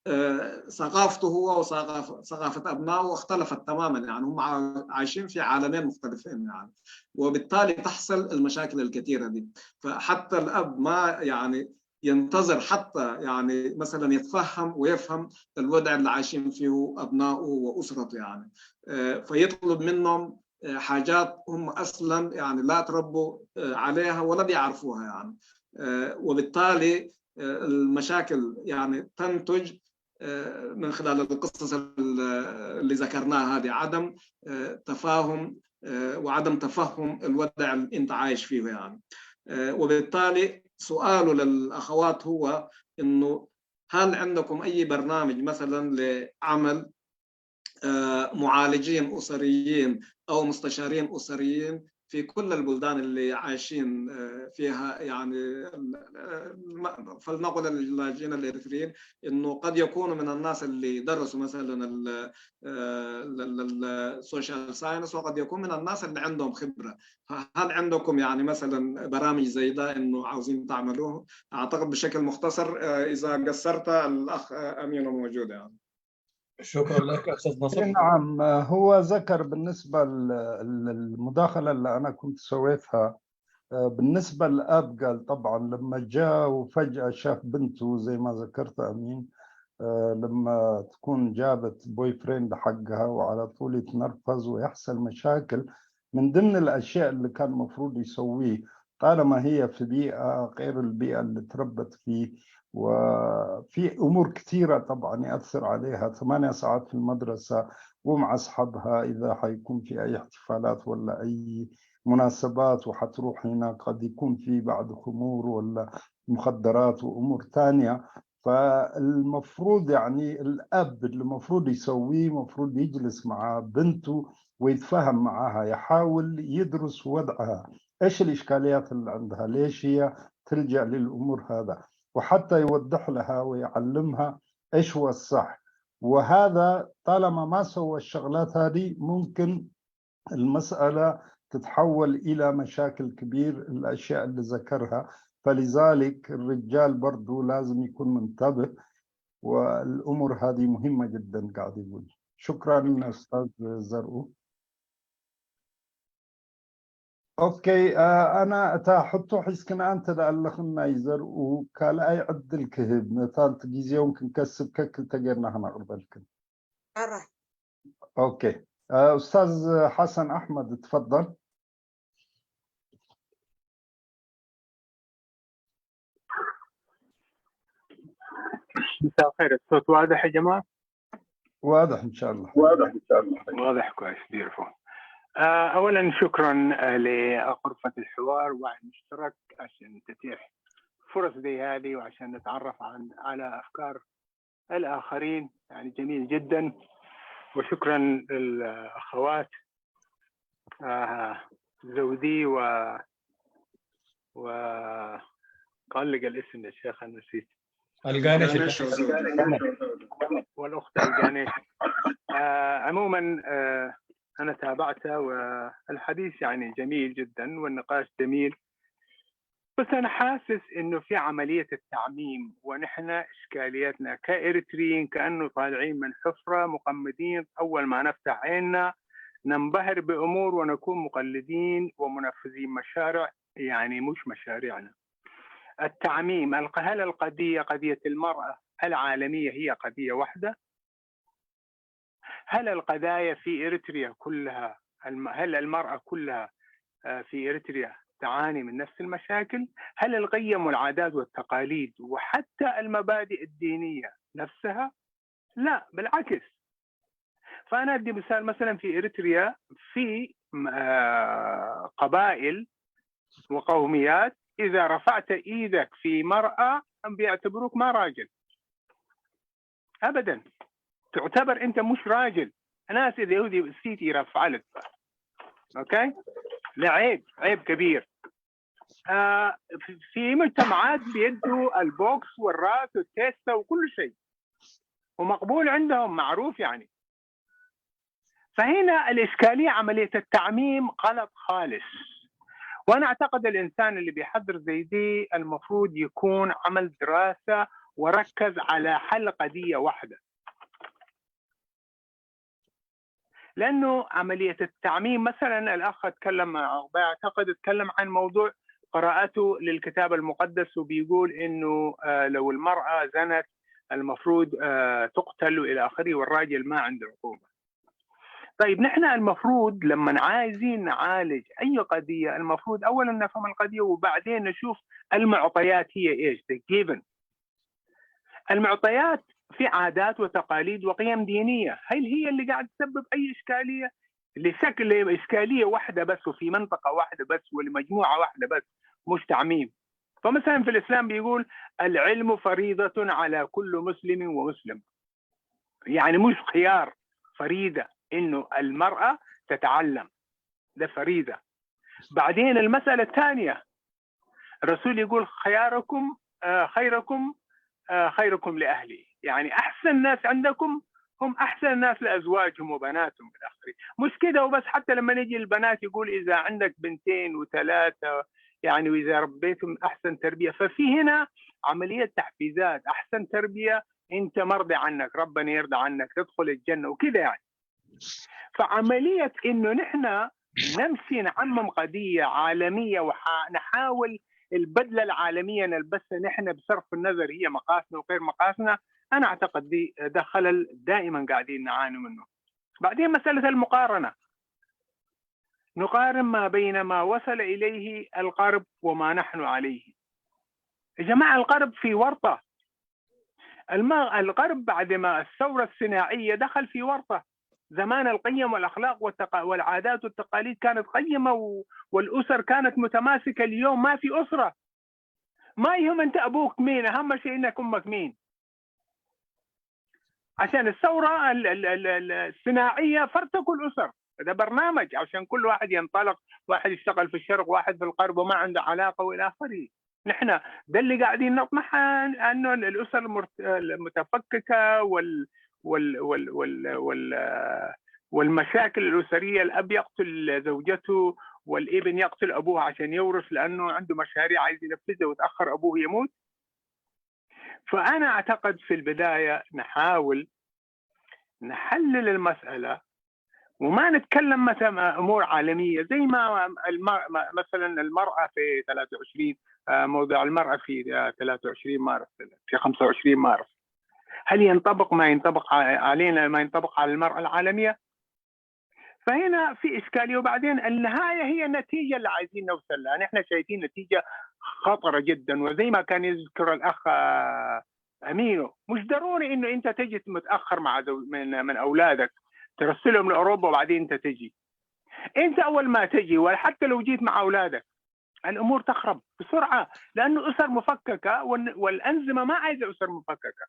آه، ثقافته هو وثقافة ثقافة أبنائه اختلفت تماما، يعني هم عا- عايشين في عالمين مختلفين يعني، وبالتالي تحصل المشاكل الكثيرة دي. فحتى الأب ما يعني ينتظر حتى يعني مثلا يتفهم ويفهم الوضع اللي عايشين فيه أبنائه وأسرته يعني، آه، فيطلب منهم آه، حاجات هم أصلا يعني لا تربوا آه، عليها ولا بيعرفوها يعني. آه، وبالتالي آه، المشاكل يعني تنتج آه، من خلال القصص ال- اللي ذكرناها هذه، عدم آه، تفاهم آه، وعدم تفهم الوضع اللي انت عايش فيه يعني. آه، وبالتالي سؤاله للاخوات هو انه هل عندكم اي برنامج مثلا لعمل آه، معالجين اسريين او مستشارين اسريين في كل البلدان اللي عايشين آه، فيها، يعني ال- آه، ما- فلنقل اللاجئين الإريتريين إنه قد يكونوا من الناس اللي درسوا مثلا ال- آه، ال- ال- ال- ال social science، وقد يكون من الناس اللي عندهم خبرة. ه- هل عندكم يعني مثلا برامج زي ده إنه عاوزين تعملوه؟ أعتقد بشكل مختصر، آه، إذا قصرت الأخ آه، أمينو موجود يعني. شكرا لك أستاذ نصر. نعم، هو ذكر بالنسبة للمداخلة اللي أنا كنت سويتها، بالنسبة للأب قال طبعا لما جاء وفجأة شاف بنته زي ما ذكرت أمين، لما تكون جابت boyfriend حقها وعلى طول يتنرفز ويحصل مشاكل. من ضمن الأشياء اللي كان مفروض يسويه، طالما هي في بيئة غير البيئة اللي تربت فيه، وفي أمور كثيرة طبعا يأثر عليها، ثمانية ساعات في المدرسة ومع أصحابها، إذا حيكون في أي احتفالات ولا أي مناسبات وحتروح هناك، قد يكون في بعض خمور ولا مخدرات وأمور تانية. فالمفروض يعني الأب اللي المفروض يسويه، مفروض يجلس مع بنته ويتفاهم معها، يحاول يدرس وضعها، إيش الإشكاليات اللي عندها، ليش هي تلجأ للأمور هذا، وحتى يوضح لها ويعلمها إيش هو الصح. وهذا طالما ما سوى الشغلات هذه، ممكن المسألة تتحول إلى مشاكل كبير، الأشياء اللي ذكرها. فلذلك الرجال برضو لازم يكون منتبه، والأمور هذه مهمة جدا قاعد يقول. شكرا أستاذ زرقو. Okay، ኣነ እታ ሕቶ ሒዝክን ኣንተ ደኣ ኣለኽን ናይ ዘርኡ ካልኣይ ዕድል ክህብ፣ ነታ ግዜውን ክንከስብ ከክልተ ጌርና ክነቕርበልክን። ሕራይ Okay، أستاذ حسن أحمد، تفضل. مساء الخير، الصوت واضح يا جماعة؟ واضح إن شاء الله. واضح كويس، beautiful. آه، أولا شكرا آه، لغرفة الحوار والمشترك عشان تتيح فرص زي هذه وعشان نتعرف عن على أفكار الآخرين، يعني جميل جدا. وشكرا للأخوات آه، زودي و و قلق الاسم يا شيخ، أنا نسيت. القانش القانش وزودي. والأخت القانش. آه، عموما آه، أنا تابعته والحديث يعني جميل جدا والنقاش جميل، بس أنا حاسس إنه في عملية التعميم، ونحن إشكاليتنا كإريتريين كأنه طالعين من حفرة مقمدين، أول ما نفتح عيننا ننبهر بأمور ونكون مقلدين ومنفذين مشارع، يعني مش مشاريعنا. التعميم، الق- هل القضية قضية المرأة العالمية هي قضية واحدة؟ هل القضايا في إريتريا كلها، الم- هل المرأة كلها آه، في إريتريا تعاني من نفس المشاكل؟ هل القيم والعادات والتقاليد وحتى المبادئ الدينية نفسها؟ لا، بالعكس. فأنا أدي مثال، مثلا في إريتريا في آه، قبائل وقوميات، إذا رفعت إيدك في مرأة بيعتبروك ما راجل أبدا، تعتبر أنت مش راجل. أنا أسئل يهودي سيتي رفعلت. أوكي؟ لا، عيب، عيب كبير. آه في- في مجتمعات بيدوا البوكس والراس والتيستا وكل شيء، ومقبول عندهم، معروف يعني. فهنا الإشكالية عملية التعميم غلط خالص. وأنا أعتقد الإنسان اللي بيحضر زي دي المفروض يكون عمل دراسة وركز على حل قضية واحدة، لأنه عملية التعميم، مثلا الأخ أتكلم، بعتقد أتكلم عن موضوع قراءته للكتاب المقدس، وبيقول إنه آه، لو المرأة زنت المفروض آه، تقتل وإلى آخره، والراجل ما عنده عقوبة. طيب، نحن المفروض لما عايزين نعالج أي قضية، المفروض أولا نفهم القضية وبعدين نشوف المعطيات هي إيش، the given. المعطيات في عادات وتقاليد وقيم دينية، هل هي اللي قاعد تسبب أي إشكالية؟ لشكل إشكالية واحدة بس وفي منطقة واحدة بس ولمجموعة واحدة بس، مش تعميم. فمثلا في الإسلام بيقول: العلم فريضة على كل مسلم ومسلم. يعني مش خيار، فريضة إنه المرأة تتعلم، ده فريضة. بعدين المسألة الثانية، الرسول يقول: خياركم، آه، خيركم، آه، خيركم لأهلي. يعني أحسن ناس عندكم هم أحسن ناس لأزواجهم وبناتهم إلى آخره. مش كده وبس، حتى لما نيجي البنات يقول: إذا عندك بنتين وثلاثة، يعني، وإذا ربيتهم أحسن تربية. ففي هنا عملية تحفيزات، أحسن تربية، أنت مرضي عنك، ربنا يرضى عنك، تدخل الجنة وكده، يعني. فعملية إنه نحن نمشي نعمم قضية عالمية ونحاول البدلة العالمية نلبسها نحن بصرف النظر هي مقاسنا وغير مقاسنا، أنا أعتقد دي، ده خلل دائما قاعدين نعاني منه. بعدين مسألة المقارنة، نقارن ما بين ما وصل إليه الغرب وما نحن عليه. يا جماعة، الغرب في ورطة. الم-، الغرب بعد ما الثورة الصناعية دخل في ورطة. زمان القيم والأخلاق والتق-، والعادات والتقاليد كانت قيمة و-، والأسر كانت متماسكة. اليوم ما في أسرة. ما يهم أنت أبوك مين، أهم شيء إنك أمك مين. عشان الثورة ال-، ال-، ال-، ال-، الصناعية فرتكوا الأسر. ده برنامج عشان كل واحد ينطلق، واحد يشتغل في الشرق، واحد في الغرب، وما عنده علاقة وإلى آخره. نحن ده اللي قاعدين نطمح، أن-، أنه الأسر المرت-، المتفككة وال-، وال-، وال-، وال-، وال-، والمشاكل الأسرية، الأب يقتل زوجته والابن يقتل أبوه عشان يورث، لأنه عنده مشاريع عايز ينفذها وتأخر أبوه يموت. فأنا أعتقد في البداية نحاول نحلل المسألة وما نتكلم مثلًا أمور عالمية زي ما المر-، ما-، مثلًا المرأة في ثلاثة وعشرين، آه، موضوع المرأة في، آه، ثلاثة وعشرين مارس، في خمسة وعشرين مارس. هل ينطبق ما ينطبق ع-، علينا ما ينطبق على المرأة العالمية؟ فهنا في إشكالية. وبعدين النهاية هي النتيجة اللي عايزين نوصل لها. نحن شايفين نتيجة خطرة جدًا، وزي ما كان يذكر الأخ، آه، أمينو، مش ضروري إنه أنت تجي متأخر مع زو-، من، من أولادك، ترسلهم لأوروبا وبعدين أنت تجي. أنت أول ما تجي، ولا حتى لو جيت مع أولادك، الأمور تخرب بسرعة، لأنه أسر مفككة وال-، والأنظمة ما عايزة أسر مفككة.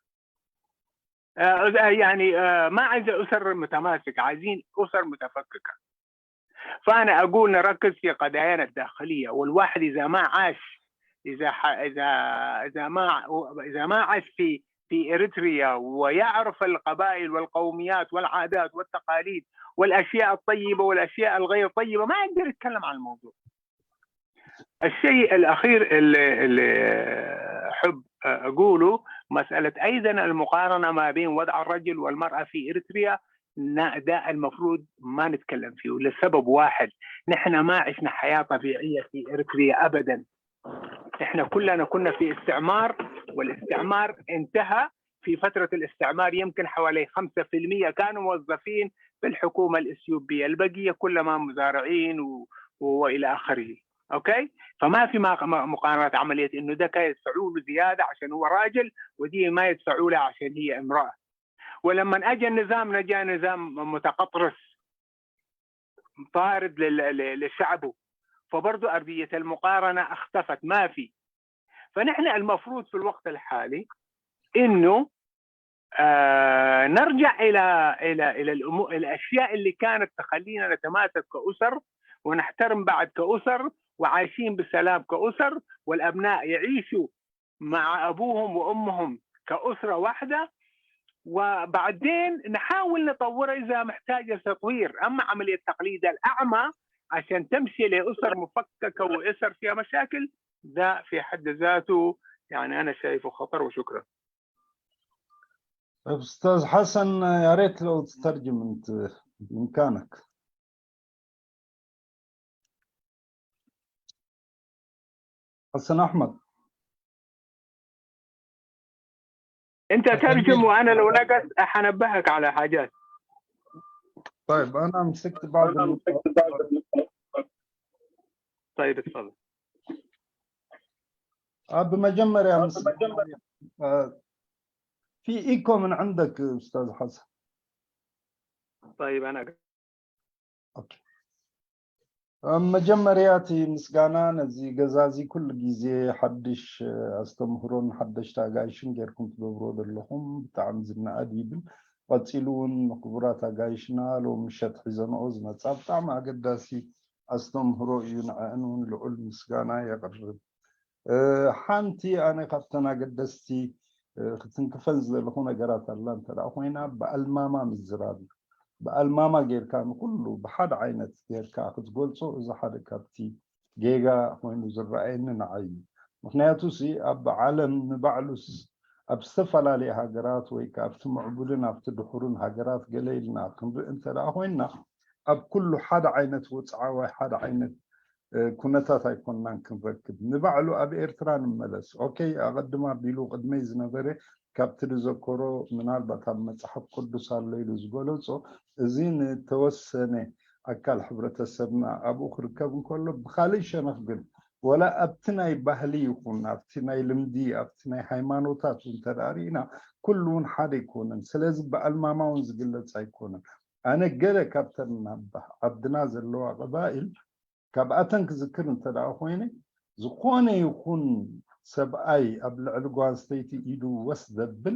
آه، يعني، آه، ما عايزة أسر متماسكة، عايزين أسر متفككة. فأنا أقول نركز في قضايانا الداخلية، والواحد إذا ما عاش، إذا ح-، إذا، إذا ما، إذا ما عاش في، في إريتريا ويعرف القبائل والقوميات والعادات والتقاليد والأشياء الطيبة والأشياء الغير طيبة، ما يقدر يتكلم عن الموضوع. الشيء الأخير اللي، اللي أحب أقوله، مسألة أيضًا المقارنة ما بين وضع الرجل والمرأة في إريتريا، نا-، ده المفروض ما نتكلم فيه لسبب واحد: نحن ما عشنا حياة طبيعية في إريتريا أبدًا. إحنا كلنا كنا في استعمار، والاستعمار انتهى. في فترة الاستعمار يمكن حوالي خمسة في المية كانوا موظفين في الحكومة الإثيوبية، البقية كلها ما مزارعين و-، و-، وإلى آخره. أوكي؟ فما في ما-، ما-، مقارنة عملية إنه ده كان يدفعوا له زيادة عشان هو راجل، ودي ما يدفعوا لها عشان هي امرأة. ولما أجى النظام، جاء نظام متقطرس، طارد لل-، ل-، لشعبه، فبرضو أرضية المقارنة اختفت، ما في. فنحن المفروض في الوقت الحالي إنه، آه، نرجع إلى، إلى، إلى الأمو-، الأشياء اللي كانت تخلينا نتماسك كأسر، ونحترم بعض كأسر، وعايشين بسلام كأسر، والأبناء يعيشوا مع أبوهم وأمهم كأسرة واحدة، وبعدين نحاول نطورها إذا محتاجة تطوير. أما عملية تقليد الأعمى عشان تمشي لأسر مفككة وأسر فيها مشاكل، ده في حد ذاته، يعني، أنا شايفه خطر. وشكرًا. أستاذ حسن، يا ريت لو تترجم أنت بإمكانك. حسن أحمد. أنت ترجم، وأنا لو نقص حنبهك على حاجات. طيب، أنا مسكت بعض النقاط. طيب، اتفضل. ኣብ መጀመርያ ምስ፣ እ፣ في إيكو من عندك أستاذ حسن؟ طيب، أنا ኦኬ። ኣብ መጀመርያ እቲ ምስጋና ነዚ ገዛ እዚ ኩሉ ግዜ ሓድሽ፣ እ፣ ኣስተምህሮን ሓደሽቲ ኣጋይሽን ጌርኩም ትገብርዎ ዘለኹም ብጣዕሚ ዝነኣድ እዩ ይብል። ቀጺሉ እውን ንክቡራት ኣጋይሽና ሎም ምሸት ሒዘንኦ ዝመጻ ብጣዕሚ ኣገዳሲ ኣስተምህሮ እዩ። ንዐእን እውን ልዑል ምስጋና የቕርብ። ሓንቲ ኣነ ካብተን ኣገደስቲ ክትንክፈን ዝደለኹ ነገራት ኣላ እንተ ኮይና፣ ብኣልማማ ምዝራብ እዩ። ብኣልማማ ጌርካ ንኩሉ ብሓደ ዓይነት ጌርካ ክትገልጾ፣ እዚ ሓደ ካብቲ ጌጋ ኮይኑ ዝረኣየኒ ንዓይ እዩ። ምክንያቱ ሲ ኣብ ዓለም ንባዕሉስ ኣብ ዝተፈላለየ ሃገራት ወይ ከዓ ኣብቲ ምዕቡልን ኣብቲ ድሑርን ሃገራት ገለ ኢልና ክንርኢ እንተ ኮይንና፣ ኣብ ኩሉ ሓደ ዓይነት ወፅዓዋይ ሓደ ዓይነት ኩነታት ኣይኮንናን ክንረክብ። ንባዕሉ ኣብ ኤርትራ ንመለስ። ኦኬ፣ ኣቐድም ኣቢሉ ቅድመይ ዝነበረ ካብቲ ዝዘከሮ፣ ምናልባት ኣብ መፅሓፍ ቅዱስ ኣሎ ኢሉ ዝገለጾ፣ እዚ ንተወሰነ ኣካል ሕብረተሰብና ኣብኡ ክርከብ እንከሎ፣ ብካልእ ሸነኽ ግን ወላ ኣብቲ ናይ ባህሊ ይኹን ኣብቲ ናይ ልምዲ ኣብቲ ናይ ሃይማኖታት እውን እንተ ርኢና፣ ኩሉ እውን ሓደ ኣይኮነን። ስለዚ ብኣልማማ እውን ዝግለጽ ኣይኮነን። ኣነ ገለ ካብተን ኣብ ዓድና ዘለዋ ቀባኢል ካብኣተን ክዝክር እንተ ደኣ ኮይነ፣ ዝኾነ ይኹን ሰብኣይ ኣብ ልዕሊ ጓል ኣንስተይቲ ኢዱ ወስ ዘብል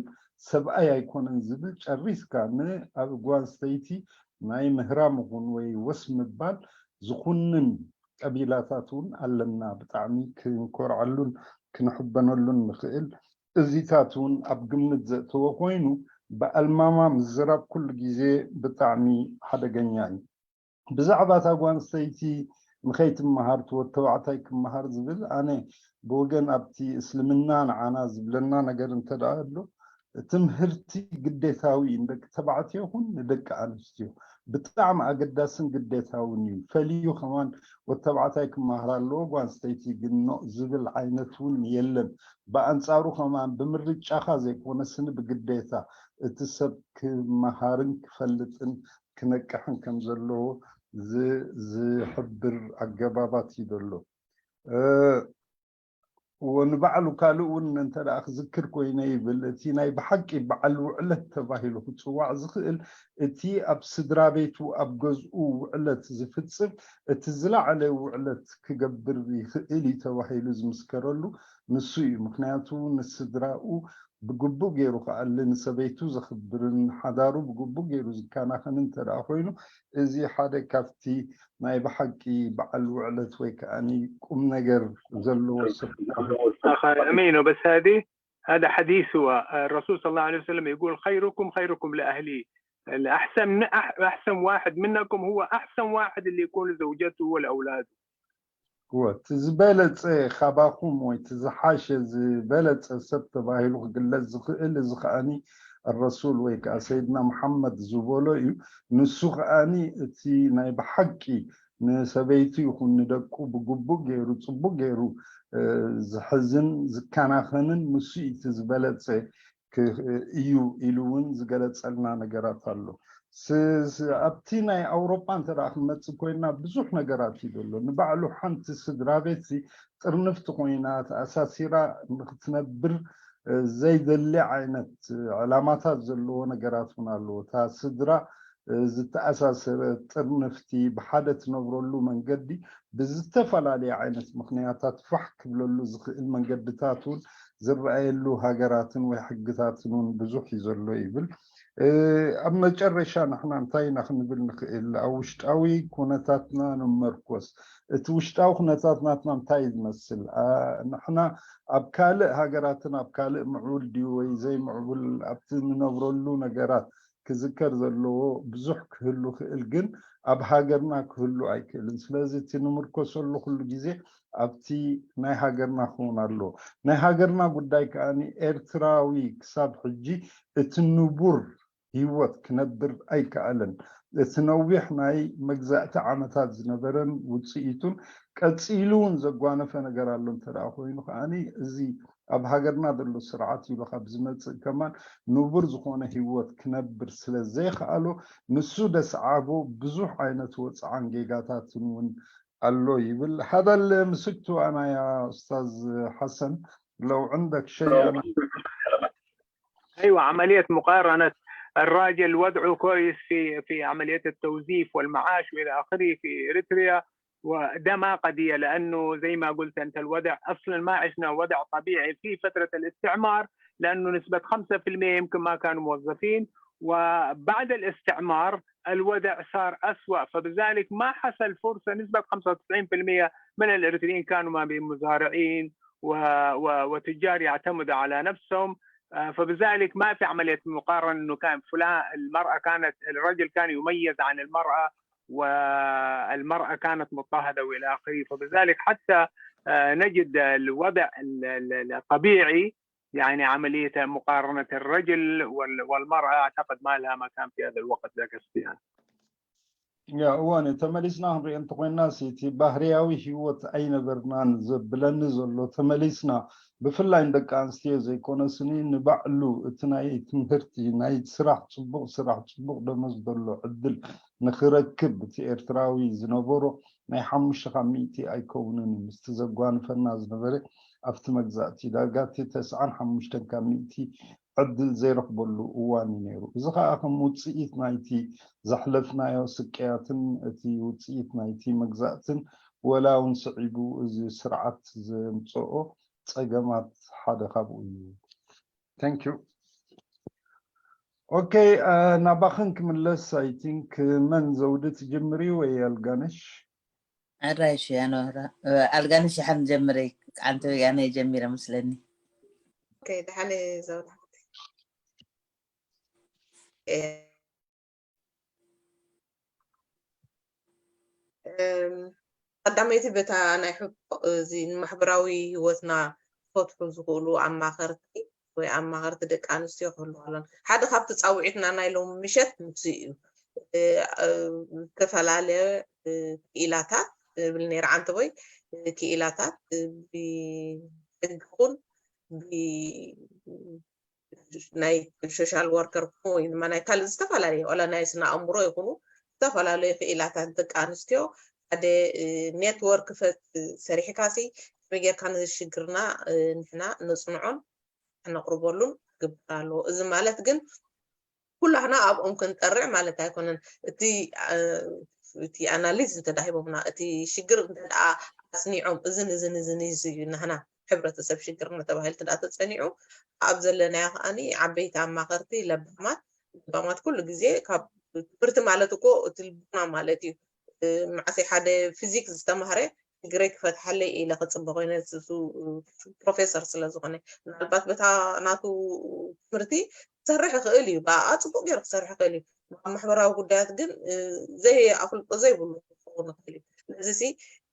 ሰብኣይ ኣይኮነን ዝብል ጨሪስካ ንኣብ ጓል ኣንስተይቲ ናይ ምህራም ይኹን ወይ ወስ ምባል ዝኹንን ቀቢላታት እውን ኣለና። ብጣዕሚ ክንኮርዓሉን ክንሕበነሉን ንኽእል። እዚታት እውን ኣብ ግምት ዘእተወ ኮይኑ ብኣልማማ ምዝራብ ኩሉ ግዜ ብጣዕሚ ሓደገኛ እዩ። ብዛዕባ እታ ጓል ኣንስተይቲ ንኸይትመሃር እቲ ወዲ ተባዕታይ ክመሃር ዝብል፣ ኣነ ብወገን ኣብቲ እስልምና ንዓና ዝብለና ነገር እንተ ደኣ ኣሎ፣ ትምህርቲ ግዴታዊ እዩ። ንደቂ ተባዕትዮ ይኹን ንደቂ ኣንስትዮ ብጣዕሚ ኣገዳስን ግዴታውን እዩ። ፈልዩ ከማን ወዲ ተባዕታይ ክመሃር ኣለዎ፣ ጓል ኣንስተይቲ ግን ኖእ ዝብል ዓይነት እውን የለን። ብኣንጻሩ ከማን ብምርጫኻ ዘይኮነ ስኒ ብግዴታ እቲ ሰብ ክመሃርን ክፈልጥን ክነቅሕን ከም ዘለዎ ዝ- ዝሕብር ኣገባባት እዩ ዘሎ። እ፣ ወንባዕሉ ካልእ እውን እንተ ደኣ ክዝክር ኮይነ ይብል፣ እቲ ናይ ብሓቂ በዓል ውዕለት ተባሂሉ ክጽዋዕ ዝኽእል፣ እቲ ኣብ ስድራ ቤቱ ኣብ ገዝኡ ውዕለት ዝፍጽም፣ እቲ ዝለዓለ ውዕለት ክገብር ይኽእል እዩ ተባሂሉ ዝምስከረሉ ንሱ እዩ። ምክንያቱ ንስድራኡ ብግቡእ ገይሩ ክኣሊ፣ ንሰበይቱ ዘኽብርን ሓዳሩ ብግቡእ ገይሩ ዝከናኸንን እንተ ደኣ ኮይኑ፣ እዚ ሓደ ካብቲ ናይ ብሓቂ በዓል ውዕለት ወይ ከኣኒ ቁም ነገር ዘለዎ ሰብ أخ أمينو، بس هذه هذا حديث هو. الرسول صلى الله عليه وسلم يقول: خيركم خيركم لأهله. الأحسن أح- أحسن واحد منكم هو أحسن واحد اللي يكون لزوجته ولأولاده. እወ፣ እቲ ዝበለጸ ካባኹም ወይ እቲ ዝሓሸ ዝበለጸ ሰብ ተባሂሉ ክግለጽ ዝኽእል፣ እዚ ከኣኒ ረሱል ወይ ከዓ ሰይድና መሓመድ ዝበሎ እዩ። ንሱ ከኣኒ እቲ ናይ ብሓቂ ንሰበይቱ ይኹን ንደቁ ብግቡእ ገይሩ ጽቡቅ ገይሩ እ፣ ዝሕዝን ዝከናኸንን ንሱ እዩ እቲ ዝበለጸ ክ- እዩ ኢሉ እውን ዝገለጸልና ነገራት ኣሎ። ስ- ስ- ኣብቲ ናይ ኣውሮጳ እንተ ደኣ ክንመጽእ ኮይና ብዙሕ ነገራት እዩ ዘሎ። ንባዕሉ ሓንቲ ስድራ ቤት ሲ ጥርንፍቲ ኮይና ተኣሳሲራ ንክትነብር እ፣ ዘይደሊ ዓይነት ዕላማታት ዘለዎ ነገራት እውን ኣለዎ። እታ ስድራ እ፣ ዝተኣሳሰረ ጥርንፍቲ ብሓደ ትነብረሉ መንገዲ ብዝተፈላለየ ዓይነት ምኽንያታት ፋሕ ክብለሉ ዝኽእል መንገድታት እውን ዝረኣየሉ ሃገራትን ወይ ሕግታትን እውን ብዙሕ እዩ ዘሎ ይብል። እ፣ ኣብ መጨረሻ ንሕና እንታይ ኢና ክንብል ንኽእል? ኣብ ውሽጣዊ ኩነታትና ንመርኮስ። እቲ ውሽጣዊ ኩነታት ናትና እንታይ እዩ ዝመስል? ኣ፣ ንሕና ኣብ ካልእ ሃገራትን ኣብ ካልእ ምዕቡል ድዩ ወይ ዘይምዕቡል ኣብቲ ንነብረሉ ነገራት ክዝከር ዘለዎ ብዙሕ ክህሉ ክእል፣ ግን ኣብ ሃገርና ክህሉ ኣይክእልን። ስለዚ እቲ ንምርኮሰሉ ኩሉ ግዜ ኣብቲ ናይ ሃገርና ክኸውን ኣለዎ። ናይ ሃገርና ጉዳይ ከኣ ኤርትራዊ ክሳብ ሕጂ እቲ ንቡር ህይወት ክነብር ኣይከኣለን። እቲ ነዊሕ ናይ መግዛእቲ ዓመታት ዝነበረን ውፅኢቱን ቀፂሉ እውን ዘጓነፈ ነገር ኣሎ እንተ ደኣ ኮይኑ ከኣ እዚ ኣብ ሃገርና ዘሎ ስርዓት ኢሉ ካብ ዝመፅእ ከማን ንቡር ዝኾነ ህይወት ክነብር ስለ ዘይከኣሎ ንሱ ደስዓቦ ብዙሕ ዓይነት ወፅዓን ጌጋታትን እውን ኣሎ ይብል። هذا اللي مسكته أنا يا أستاذ حسن، لو عندك شيء أنا ايوه، عمليه مقارنه الراجل وضعه كويس في في عمليه التوظيف والمعاش والى اخره في اريتريا، وده ما قضيه، لانه زي ما قلت انت الوضع اصلا ما عشنا وضع طبيعي في فتره الاستعمار، لانه نسبه خمسة في المية يمكن ما كانوا موظفين، وبعد الاستعمار الوضع صار أسوأ، فبذلك ما حصل فرصة. نسبة خمسة وتسعين بالمية من الإريتريين كانوا ما بين مزارعين و... و... وتجار يعتمدوا على نفسهم. آه، فبذلك ما في عملية مقارنة إنه كان فلان، المرأة كانت، الرجل كان يميز عن المرأة والمرأة كانت مضطهدة وإلى آخره. فبذلك حتى آه، نجد الوضع ال- ال- الطبيعي، يعني عملية مقارنة الرجل وال- والمرأة أعتقد ما لها مكان في هذا الوقت ذاك الصيام. ያ እዋን ተመሊስና ክንሪኦ እንተኮይና እቲ ባህርያዊ ህይወት ኣይነበርናን ዘብለኒ ዘሎ ተመሊስና ብፍላይ ንደቂ ኣንስትዮ ዘይኮነስኒ ንባዕሉ እቲ ናይ ትምህርቲ ናይ ስራሕ ፅቡቅ ስራሕ ፅቡቅ ደመዝ ዘሎ ዕድል ንክረክብ እቲ ኤርትራዊ ዝነበሮ ናይ ሓሙሽተ ካብ ሚእቲ ኣይከውንን እዩ ምስቲ ዘጓንፈና ዝነበረ ኣብቲ መግዛእቲ ዳርጋ እቲ ተስዓን ሓሙሽተን ካብ ሚእቲ ዕድል ዘይረኽበሉ እዋን እዩ ነይሩ። እዚ ከዓ ከም ውፅኢት ናይቲ ዘሕለፍናዮ ስቅያትን እቲ ውፅኢት ናይቲ መግዛእትን ወላ እውን ስዒቡ እዚ ስርዓት ዘምፀኦ ፀገማት ሓደ ካብኡ እዩ። Thank you. Okay, ናባኽን ክምለስ I think መን ዘውዲ ትጅምሪ ወይ ኣልጋነሽ? ኣራይሽ ያኖራ ኣልጋነሽ ሓን ጀምሪ። ኣንተ ያነ ጀሚረ መስለኒ። Okay, ደሓን ዘውዲ ሓፍተይ። ቀዳመይቲ በታ ናይ ሕቆ እዚ ንማሕበራዊ ህይወትና ክፈትሑ ዝኽእሉ ኣማኸርቲ ወይ ኣማኸርቲ ደቂ ኣንስትዮ ክህልዋ ኣለዎም። ሓደ ካብቲ ፃውዒትና ናይ ሎሚ ምሸት ንሱ እዩ። ዝተፈላለየ ክኢላታት እብል ነይረ ዓንተቦይ ክኢላታት ብሕጊ ይኹን ናይ social worker ወይ ድማ ናይ ካልእ ዝተፈላለዩ ዋላ ናይ ስነ ኣእምሮ ይኹኑ ዝተፈላለዩ ክኢላታት ደቂ ኣንስትዮ ሓደ network ሰሪሕካ ሲ ከመይ ጌርካ ነዚ ሽግርና ንሕና ነፅንዖን ክነቕርበሉን ክግበር ኣለዎ። እዚ ማለት ግን ኩላህና ኣብኦም ክንጠርዕ ማለት ኣይኮነን። እቲ እቲ ኣናሊዝ እንተዳሂቦምና እቲ ሽግር እንተ ኣስኒዖም እዝን እዝን እዝን እዩ ናህና ሕብረተሰብ ሽግር እናተባሂሉ እንተ ተፀኒዑ ኣብ ዘለናዮ ከዓኒ ዓበይቲ ኣማኸርቲ ለባማት ለባማት ኩሉ ግዜ ካብ ትምህርቲ ማለት እኮ እቲ ልቦና ማለት እዩ። መዓሰይ ሓደ ፊዚክስ ዝተማህረ ሽግረይ ክፈትሓለይ ኢለ ክፅበ ኮይነ ፕሮፌሰር ስለዝኮነ ምናልባት በታ ናቱ ትምህርቲ ክሰርሕ ይኽእል እዩ። ብኣ ፅቡቅ ገይሩ ክሰርሕ ይኽእል እዩ። ኣብ ማሕበራዊ ጉዳያት ግን ዘይኣፍልጦ ዘይብሉ ክኸውን ይኽእል እዩ። ነዚ ሲ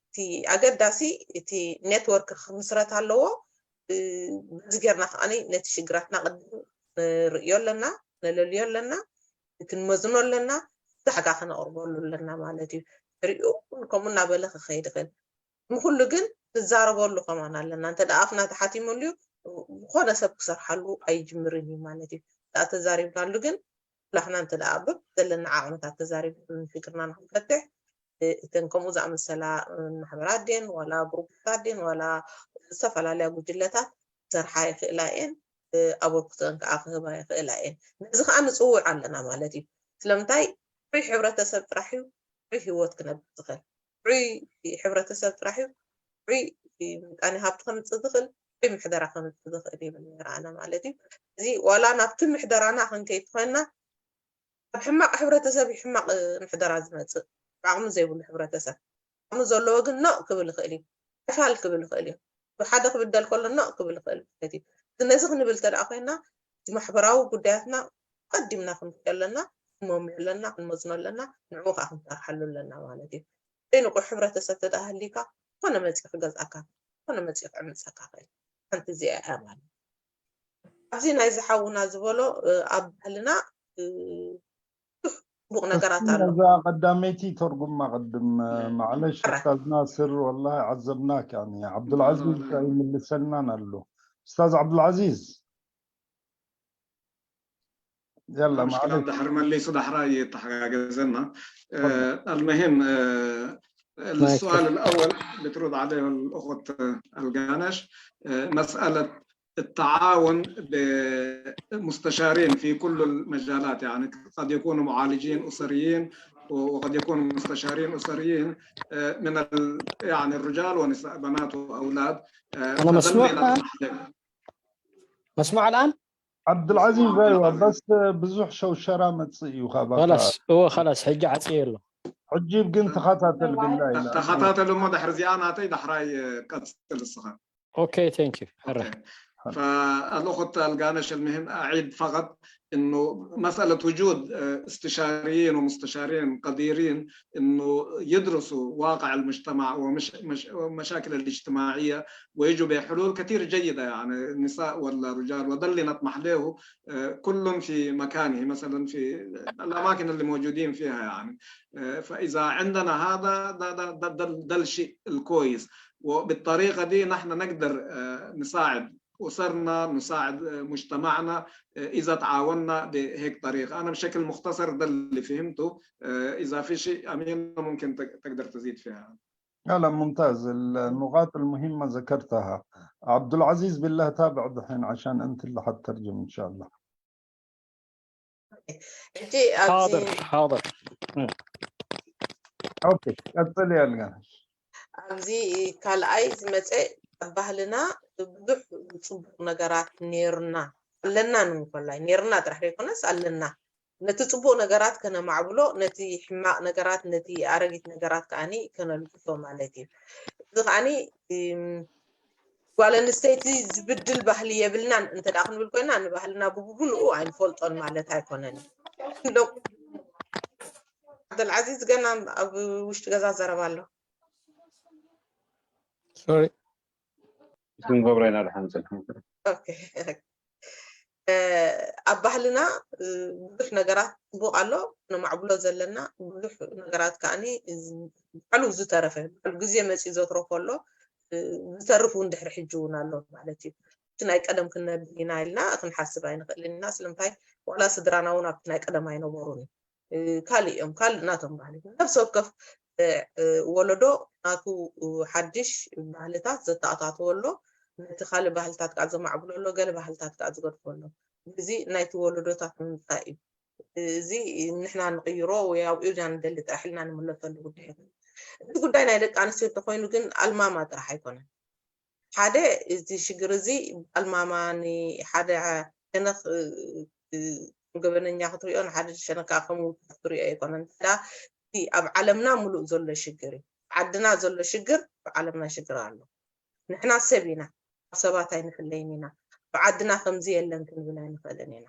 እቲ ኣገዳሲ እቲ ኔትወርክ ክምስረት ኣለዎ። በዚ ጌርና ከዓ ነቲ ሽግራትና ቅድም ንርእዮ ኣለና፣ ነለልዮ ኣለና፣ ክንመዝኖ ኣለና፣ ዛሕጋ ክነቕርበሉ ኣለና ማለት እዩ። ድሕሪኡ ከምኡ እናበለ ክኸይድ ይኽእል። ንኩሉ ግን ንዛረበሉ ከማን ኣለና። እንተ ደኣ ኣፍና ተሓቲመሉ ዝኾነ ሰብ ክሰርሓሉ ኣይጅምርን እዩ ማለት እዩ። ደኣ ተዛሪብናሉ ግን ኩላህና እንተ ደኣ ብብ ዘለና ዓቕምታት ተዛሪብና ሽግርና ንክንፈትሕ እተን ከምኡ ዝኣመሰላ ማሕበራት ድየን ዋላ ግሩፕታት ድየን ዋላ ዝተፈላለያ ጉጅለታት ክሰርሓ ይኽእላ እየን። ኣበርክቶን ከዓ ክህባ ይኽእላ እየን። ነዚ ከዓ ንፅውዕ ኣለና ማለት እዩ። ስለምንታይ ዑይ ሕብረተሰብ ጥራሕ እዩ ዑይ ህይወት ክነብር ዝኽእል። ዑይ ሕብረተሰብ ጥራሕ እዩ ዑይ ምጣኔ ሃብቲ ከምፅእ ዝኽእል ዑይ ምሕደራ ከምፅእ ዝኽእል ይብል ነይረ ኣነ ማለት እዩ። እዚ ዋላ ናብቲ ምሕደራና ክንከይድ ኮይንና ካብ ሕማቕ ሕብረተሰብ እዩ ሕማቕ ምሕደራ ዝመፅእ። ዓቕሚ ዘይብሉ ሕብረተሰብ ዓቕሚ ዘለዎ ግን ኖእ ክብል ይኽእል እዩ። ሕፋል ክብል ይኽእል እዩ። ብሓደ ክብደል ከሎ ኖእ ክብል ይኽእል ማለት እዩ። ነዚ ክንብል እንተ ደኣ ኮይንና እቲ ማሕበራዊ ጉዳያትና ቀዲምና ክንሪኦ ኣለና፣ ክንመምዮ ኣለና፣ ክንመዝኖ ኣለና፣ ንዕኡ ከዓ ክንሰርሓሉ ኣለና ማለት እዩ። ዘይንቑሕ ሕብረተሰብ ተደኣ ሃሊካ ኮነ መፂኡ ክገዝኣካ ኮነ መፂኡ ክዕምፀካ ክእል ሓንቲ እዚኣ እያ ማለት ኣብዚ ናይ ዝሓውና ዝበሎ ኣብ ባህልና ብዙሕ ፅቡቅ ነገራት ኣሎ። እዛ ቀዳመይቲ ተርጉማ ቅድም ማዕለሽ ኡስታዝ ናስር ወላሂ ዓዘብናክ ያኒ ዓብዱልዓዚዝ ኣይምልሰልናን ኣሎ ኡስታዝ ዓብዱልዓዚዝ يلا معلش. دحر ملي صدح رأي تحقق زنا المهم السؤال الأول بترد عليه الأخت القانش مسألة التعاون بمستشارين في كل المجالات يعني قد يكونوا معالجين أسريين وقد يكونوا مستشارين أسريين من يعني الرجال ونساء بنات وأولاد أنا مسموع الآن؟ مسموع الآن؟ ዓብዱልዓዚዝ፣ ኣይዋ፣ በስ ብዙሕ ሸውሸራ መጽእ እዩ ካባካ። خلاص እወ خلاص ሕጂ ዓጽየ ኣሎ። ሕጂ ግን ተኸታተል ግላ ኢላ። ተኸታተል እሞ ድሕሪ እዚኣ ናተይ ዳሕራይ ቀጽል እስኻ። Okay, thank you. ሕረ فالأخت القانش، المهم أعيد فقط إنه مسألة وجود استشاريين ومستشارين قديرين إنه يدرسوا واقع المجتمع ومش مش والمشاكل الاجتماعية ويجوا بحلول كثير جيدة، يعني النساء والرجال، وده اللي نطمح له، آه، كل في مكانه، مثلا في الأماكن اللي موجودين فيها، يعني. آه، فإذا عندنا هذا، ده، ده، ده، ده، ده الشيء الكويس. وبالطريقة دي نحن نقدر، آه، نساعد أسرنا، نساعد، آه، مجتمعنا، آه، إذا تعاوننا بهيك طريقة. أنا بشكل مختصر ده اللي فهمته. آه، إذا في شيء، أمينة، ممكن تق- تقدر تزيد فيها. لا، لا، ممتاز. النقاط المهمة ذكرتها. عبد العزيز، بالله تابع دحين عشان أنت اللي حتترجم إن شاء الله. ሕጂ ኣብዚ حاضر حاضر أوكي، ቀጽል ያልጋነሽ። ኣብዚ ካልኣይ ዝመፀ ኣብ ባህልና ብዙሕ ፅቡቅ ነገራት ነይርና ኣለና ንምኮላይ ነይርና ጥራሕ ዘይኮነስ ኣለና። ነቲ ፅቡቅ ነገራት ከነማዕብሎ፣ ነቲ ሕማቅ ነገራት፣ ነቲ ኣረጊት ነገራት ከዓኒ ከነልግሶ ማለት እዩ። እዚ ከዓኒ እም፣ ጓል ኣንስተይቲ ዝብድል ባህሊ የብልናን እንተ ደኣ ክንብል ኮይና፣ ንባህልና ብምሉኡ ኣይንፈልጦን ማለት ኣይኮነን። ዓብደልዓዚዝ ገና ኣብ ውሽጢ ገዛ ዘረባ ኣሎ። Sorry. ክንገብሮ ኢና ድሓን ዘለና። ኦኬ። እ፣ ኣብ ባህልና እ፣ ብዙሕ ነገራት ፅቡቅ ኣሎ፣ ነማዕብሎ ዘለና ብዙሕ ነገራት ከዓኒ እዚ ባዕሉ ዝተረፈ ባዕሉ ግዜ መፂኡ ዘትረፎ ኣሎ። እ፣ ዝተርፍ እውን ድሕሪ ሕጂ እውን ኣሎ ማለት እዩ። እቲ ናይ ቀደም ክንነብር ኢና ኢልና ክንሓስብ ኣይንኽእልን ኢና። ስለምንታይ ዋላ ስድራና እውን ኣብቲ ናይ ቀደም ኣይነበሩን እዩ። እ፣ ካልእ እዮም ካልእ ናቶም ባህሊ ነፍሲ ወከፍ እ፣ እ፣ ወለዶ ናቱ እ፣ ሓድሽ ባህልታት ዘተኣታተወሎ ነቲ ካልእ ባህልታት ከዓ ዘማዕብለሎ ገለ ባህልታት ከዓ ዝገድፈሎ እዚ ናይቲ ወለዶታት ምምፃእ እዩ። እዚ ንሕና ንቕይሮ ወይ ኣብኡ ኢና ንደሊ ጥራሕ ኢልና ንምለሰሉ ጉዳይ ኣይኮነን። እቲ ጉዳይ ናይ ደቂ ኣንስትዮ እንተኮይኑ ግን ኣልማማ ጥራሕ ኣይኮነን። ሓደ እዚ ሽግር እዚ ኣልማማ ንሓደ ሸነኽ እ፣ እ፣ ገበነኛ ክትሪኦ ንሓደ ሸነካ ከም ውግእ ክትሪኦ ኣይኮነን። እንተ እቲ ኣብ ዓለምና ሙሉእ ዘሎ ሽግር እዩ። ዓድና ዘሎ ሽግር ብዓለምና ሽግር ኣሎ። ንሕና ሰብ ኢና፣ ኣብ ሰባት ኣይንፍለይን ኢና። ኣብ ዓድና ከምዚ የለን ክንብል ኣይንኽእልን ኢና።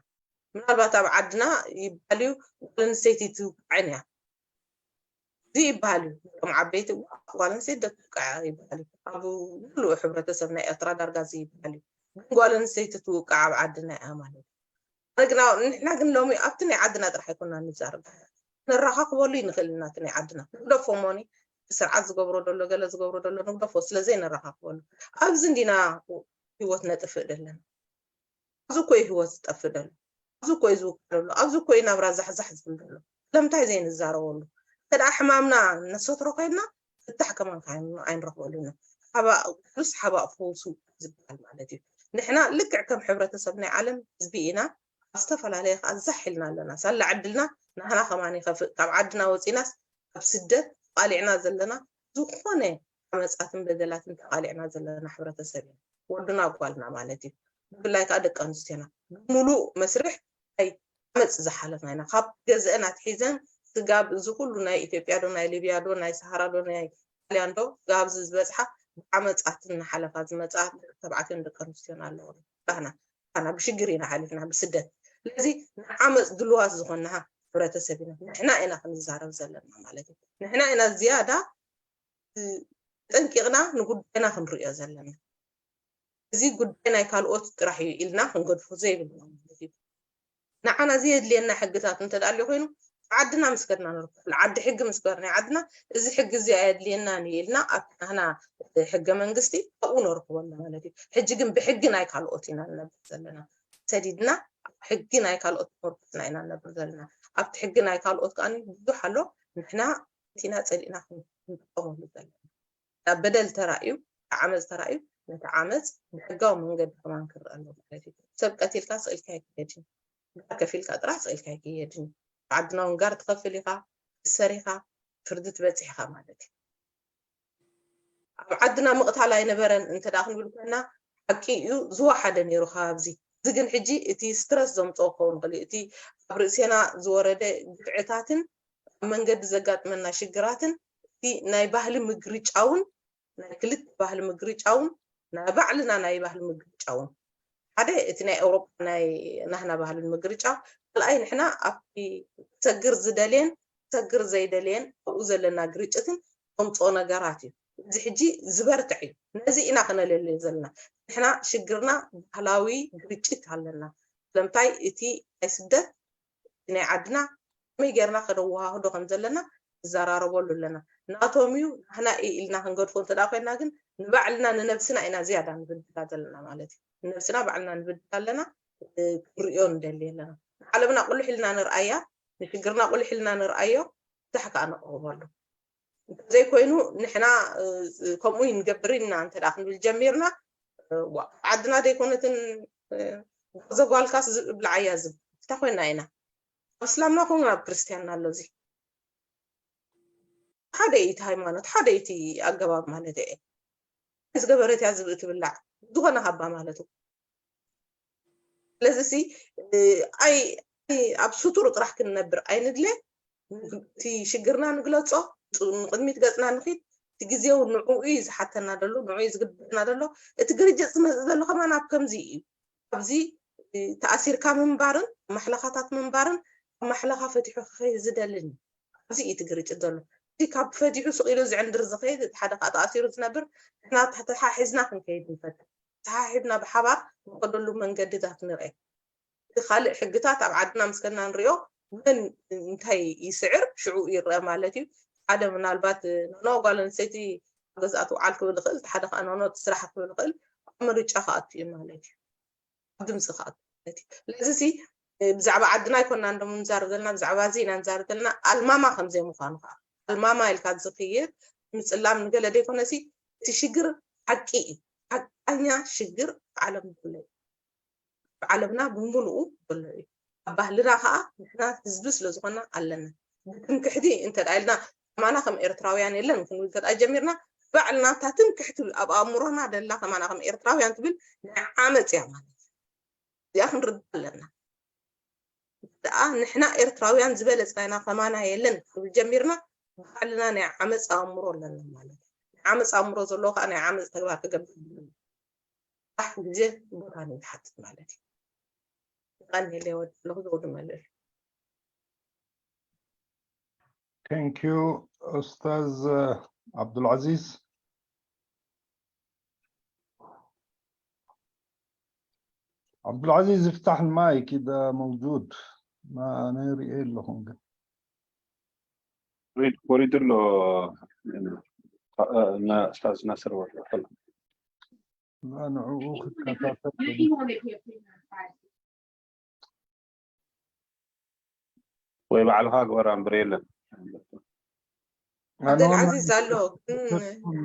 ምናልባት ኣብ ዓድና ይበሃል እዩ ጓል ኣንስተይቲ ትውቃዕን እያ እዚ ይበሃል እዩ። ከም ዓበይቲ ጓል ኣንስተይቲ ዶ ትውቃዕ ይበሃል እዩ። ኣብ ሙሉእ ሕብረተሰብ ናይ ኤርትራ ዳርጋ እዚ ይበሃል እዩ። ግን ጓል ኣንስተይቲ ትውቃዕ ኣብ ዓድና እያ ማለት እዩ። ኣነ ግና ንሕና ግን ሎሚ ኣብቲ ናይ ዓድና ጥራሕ ኣይኮና ንዛረብ። ነራኻኽበሉ ይንኽእል ኢና እቲ ናይ ዓድና ንግደፎ ሞኒ ስርዓት ዝገብሮ ደሎ ገለ ዝገብሮ ደሎ ንግደፎ ስለዘይ ነራኻኽበሉ ኣብዚ እንዲና ህይወት ነጥፍእ ደለና። ኣብዚ እኮ እዩ ህይወት ዝጠፍእ ዘሎ። ኣብዚ እኮ እዩ ዝውቃዕ ዘሎ። ኣብዚ እኮ እዩ ናብራ ዛሕዛሕ ዝብል ዘሎ። ስለምንታይ ዘይንዛረበሉ? እንተ ደኣ ሕማምና ነሰትሮ ኮይንና ፍታሕ ከማን ኣይንረኽበሉን። ሓባእ ቅዱስ ሓባእ ፈውሱ ዝበሃል ማለት እዩ። ንሕና ልክዕ ከም ሕብረተሰብ ናይ ዓለም ህዝቢ ኢና። ኣብ ዝተፈላለየ ከዓ ዛሕ ኢልና ኣለና። ሳላ ዕድልና ናህና ከማን ይኸፍእ። ካብ ዓድና ወፂናስ ኣብ ስደት ተቓሊዕና ዘለና ዝኾነ ዓመፃትን በደላትን ተቓሊዕና ዘለና ሕብረተሰብ ኢና። ወድና ጓልና ማለት እዩ። ብፍላይ ከዓ ደቂ ኣንስትዮና ብምሉእ መስርሕ ናይ ዓመፅ ዝሓለፍና ኢና። ካብ ገዝአን ኣትሒዘን ስጋብ እዚ ኩሉ ናይ ኢትዮጵያ ዶ ናይ ሊብያ ዶ ናይ ሰሃራ ዶ ናይ ጣልያን ዶ ስጋብ እዚ ዝበፅሓ ብዓመፃትን እናሓለፋ ዝመፃ ደቂ ተባዕትዮን ደቂ ኣንስትዮን ኣለዉ። ባህና ባህና ብሽግር ኢና ሓሊፍና ብስደት። ስለዚ ንዓመፅ ድልዋት ዝኾንና ሕብረተሰብ ኢና። ንሕና ኢና ክንዛረብ ዘለና ማለት እዩ። ንሕና ኢና ዝያዳ ጠንቂቕና ንጉዳይና ክንርእዮ ዘለና። እዚ ጉዳይ ናይ ካልኦት ጥራሕ እዩ ኢልና ክንገድፎ ዘይብልና ማለት እዩ። ንዓና ዘየድልየና ሕግታት እንተ ደኣ ኣሎ ኮይኑ ዓድና ምስ ከድና ንረክበሉ ዓዲ ሕጊ ምስ ገርና ዓድና እዚ ሕጊ እዚ ኣየድልየናን እዩ ኢልና ኣብቲ ናህና ሕገ መንግስቲ ኣብኡ ነርክበሉ ማለት እዩ። ሕጂ ግን ብሕጊ ናይ ካልኦት ኢና ንነብር ዘለና። ሰዲድና ኣብ ሕጊ ናይ ካልኦት ተመርኩስና ኢና ንነብር ዘለና። ኣብቲ ሕጊ ናይ ካልኦት ከዓ ብዙሕ ኣሎ። ንሕና ነቲና ፀሊእና ክንጥቀመሉ ዘለና። በደል ተራእዩ ዓመፅ ተራእዩ ነቲ ዓመፅ ብሕጋዊ መንገዲ ከማን ክረአ ኣለዎ ማለት እዩ። ሰብ ቀቲልካ ስእልካ ኣይክየድን። ጋር ከፊልካ ጥራሕ ስእልካ ኣይክየድን። ዓድና እውን ጋር ትኸፍል ኢኻ፣ ትእሰር ኢኻ፣ ፍርዲ ትበፅሕ ኢኻ ማለት እዩ። ኣብ ዓድና ምቕታል ኣይነበረን እንተ ደኣ ክንብል ኮይና ሓቂ እዩ ዝወሓደ ነይሩ ከባብዚ እዚ ግን ሕጂ እቲ ስትረስ ዘምፅኦ ክኸውን ይኽእል እዩ። እቲ ኣብ ርእሴና ዝወረደ ግፍዕታትን ኣብ መንገዲ ዘጋጥመና ሽግራትን እቲ ናይ ባህሊ ምግርጫውን ናይ ክልተ ባህሊ ምግርጫውን ናይ ባዕልና ናይ ባህሊ ምግርጫውን ሓደ እቲ ናይ ኤውሮጳ ናይ ናህና ባህልን ምግርጫ ካልኣይ ንሕና ኣብቲ ክሰግር ዝደልየን ክሰግር ዘይደልየን ኣብኡ ዘለና ግርጭትን ከምፅኦ ነገራት እዩ። እዚ ሕጂ ዝበርትዕ እዩ። ነዚ ኢና ክነለልዮ ዘለና። ንሕና ሽግርና ባህላዊ ግርጭት ኣለና። ስለምንታይ እቲ ናይ ስደት ናይ ዓድና ከመይ ጌርና ከነወሃህዶ ከም ዘለና ንዘራረበሉ ኣለና። ናቶም እዩ ናህና እዩ ኢልና ክንገድፎ እንተ ኮይና ግን ንባዕልና ንነብስና ኢና ዝያዳ ንብድላ ዘለና ማለት እዩ። ንነብስና ባዕልና ንብድላ ኣለና። ክንሪኦ ንደሊ ኣለና። ንዓለምና ቁልሕ ኢልና ንርኣያ፣ ንሽግርና ቁልሕ ኢልና ንርኣዮ፣ ፍታሕ ከዓ ነቕርበሉ። እንተዘይኮይኑ ንሕና ከምኡ ንገብር ኢና እንተ ክንብል ጀሚርና ዓድና ዘይኮነትን ዘጓልካስ ዝብላዓያ ዝብ እንታ ኮይና ኢና ኣብ እስላምና ኮኑ ኣብ ክርስትያንና ኣሎ እዚ ሓደ እዩ እቲ ሃይማኖት ሓደ እዩ እቲ ኣገባብ ማለት እየ ዝገበረት እያ ዝብእ ትብላዕ ዝኾነ ሃባ ማለት እዩ ስለዚ ሲ ኣይ ኣብ ስቱር ጥራሕ ክንነብር ኣይንድለ እቲ ሽግርና ንግለፆ ንቅድሚት ገፅና ንኺድ እቲ ግዜው ንዕኡ እዩ ዝሓተና ዘሎ ንዕኡ እዩ ዝግድና ዘሎ እቲ ግርጅት ዝመፅእ ዘሎ ከማን ኣብ ከምዚ እዩ ኣብዚ ተኣሲርካ ምንባርን ማሕለኻታት ምንባርን ማሕለኻ ፈቲሑ ክኸይ ዝደልን ኣብዚ እዩ እቲ ግርጭት ዘሎ እቲ ካብ ፈቲሑ ስቕ ኢሉ ዝዕንድር ዝኸይድ እቲ ሓደ ከዓ ተኣሲሩ ዝነብር ንሕና ተሓሒዝና ክንከይድ ንፈትን ተሓሒዝና ብሓባር ንኸደሉ መንገድታት ንርአ እቲ ካልእ ሕግታት ኣብ ዓድና ምስ ከድና ንሪኦ መን እንታይ ይስዕር ሽዑ ይረአ ማለት እዩ ሓደ ምናልባት ኖኖ ጓል ኣንስተይቲ ኣብ ገዝኣ ትውዓል ክብል ይኽእል እቲ ሓደ ከዓ ኖኖ ስራሕ ክብል ይኽእል ኣብ ምርጫ ክኣቱ እዩ ማለት እዩ ኣብ ድምፂ ክኣቱ ማለት እዩ ስለዚ ሲ ብዛዕባ ዓድና ኣይኮና እንዶ ምንዛር ዘለና ብዛዕባ እዚ ኢና ንዛር ዘለና ኣልማማ ከም ዘይምኳኑ ከዓ ኣልማማ ኢልካ ዝኽይር ምፅላም ንገለ ዘይኮነሲ እቲ ሽግር ሓቂ እዩ ሓቀኛ ሽግር ዓለም ብኩለይ ብዓለምና ብምሉኡ ዘሎ እዩ ኣብ ባህልና ከዓ ንሕና ህዝቢ ስለዝኮና ኣለና ብትምክሕቲ እንተ ኢልና ከማና ከም ኤርትራውያን የለን ክንብል እንተ ጀሚርና ባዕልና እታ ትምክሕቲ ኣብ ኣእምሮና ደላ ከማና ከም ኤርትራውያን ትብል ናይ ዓመፅ እያ ማለት እዚኣ ክንርዳእ ኣለና ደኣ ንሕና ኤርትራውያን ዝበለፅናይና ከማና የለን ክንብል ጀሚርና ባዕልና ናይ ዓመፅ ኣእምሮ ኣለና ማለት ናይ ዓመፅ ኣእምሮ ዘለዎ ከዓ ናይ ዓመፅ ተግባር ክገብር ኣለና ብዙሕ ግዜ ቦታ ንዝሓትት ማለት እዩ። የቐንየለይ ወዲ ኣለኹ ዘውዲ መልእል። Thank you ኡስታዝ ዓብዱልዓዚዝ። ዓብዱልዓዚዝ ይፍታሕ ማይክ ኢዛ መውጁድ ኣነ ሪኤ ኣለኹ ግን ወሪዱ ኣሎ ኡስታዝ ናስር ወሪዱ ኣሎ ንዕኡ ክትከታተል ወይ ባዕልኻ ግበራ እምበር የለን ዓብደልዓዚዝ ኣሎ ግን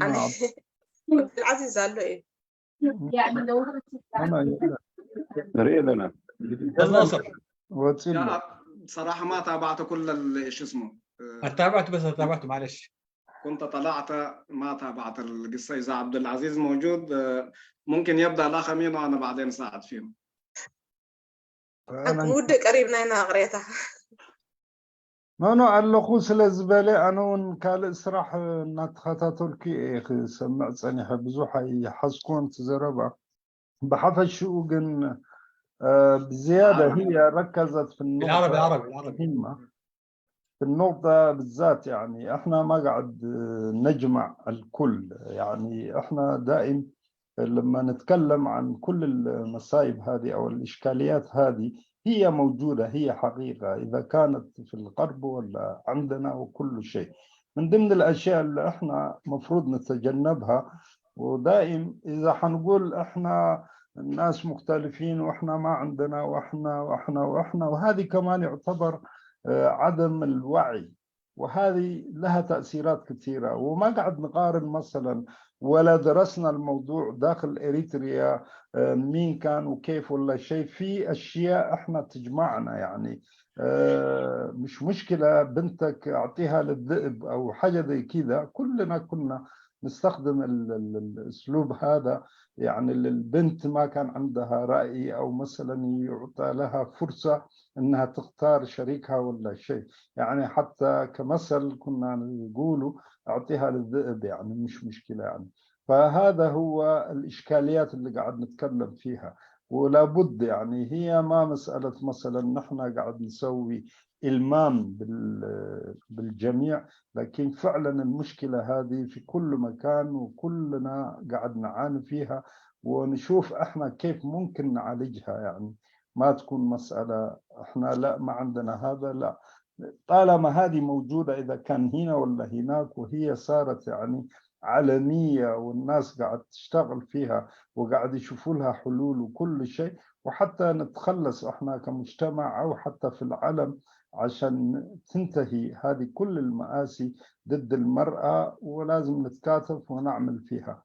ዓብደልዓዚዝ ኣሎ እዩ ንርኢ ኣለና ናስር ወፂሉ صراحة ما تابعت كل ال- شو اسمه التابعت بس التابعت معلش كنت طلعت ما تابعت القصة إذا عبد العزيز موجود آه، ممكن يبدأ الأخ أمين وأنا بعدين أساعد فيهم ክንውድእ ቀሪብና ኢና ቅሬታ ኖኖ ኣለኹ ስለ ዝበለ ኣነ እውን ካልእ ስራሕ እናተኸታተልኩ እየ ክሰምዕ ፀኒሐ ብዙሕ ኣይሓዝኩዎን እቲ ዘረባ ብሓፈሽኡ ግን ብዝያደ هي ركزت في بالعربي النقطة العربي العربي مهمة في النقطة بالذات يعني احنا ما قاعد نجمع الكل يعني احنا دائم لما نتكلم عن كل المصايب هذه او الاشكاليات هذه هي موجودة هي حقيقة اذا كانت في الغرب ولا عندنا وكل شيء من ضمن الاشياء اللي احنا مفروض نتجنبها ودائم اذا حنقول احنا الناس مختلفين واحنا ما عندنا واحنا واحنا واحنا وهذه كمان يعتبر عدم الوعي وهذه لها تأثيرات كثيرة وما قاعد نقارن مثلا ولا درسنا الموضوع داخل إريتريا مين كان وكيف ولا شيء في أشياء إحنا تجمعنا يعني مش مشكلة بنتك أعطيها للذئب أو حاجة زي كذا كلنا كنا نستخدم ال- ال- الأسلوب هذا، يعني البنت ما كان عندها رأي، أو مثلا يعطى لها فرصة أنها تختار شريكها ولا شيء. يعني حتى كمثل كنا نقوله: أعطيها للذئب، يعني مش مشكلة يعني. فهذا هو الإشكاليات اللي قاعد نتكلم فيها. ولا بد، يعني هي ما مسألة مثلا نحن قاعد نسوي إلمام بال- بالجميع، لكن فعلا المشكلة هذه في كل مكان، وكلنا قاعد نعاني فيها، ونشوف احنا كيف ممكن نعالجها. يعني ما تكون مسألة احنا لا، ما عندنا هذا، لا. طالما هذه موجودة، إذا كان هنا ولا هناك، وهي صارت يعني علنية والناس قاعد تشتغل فيها وقاعد يشوفوا لها حلول وكل شيء، وحتى نتخلص احنا كمجتمع أو حتى في العالم عشان تنتهي هذه كل المآسي ضد المرأة، ولازم نتكاتف ونعمل فيها.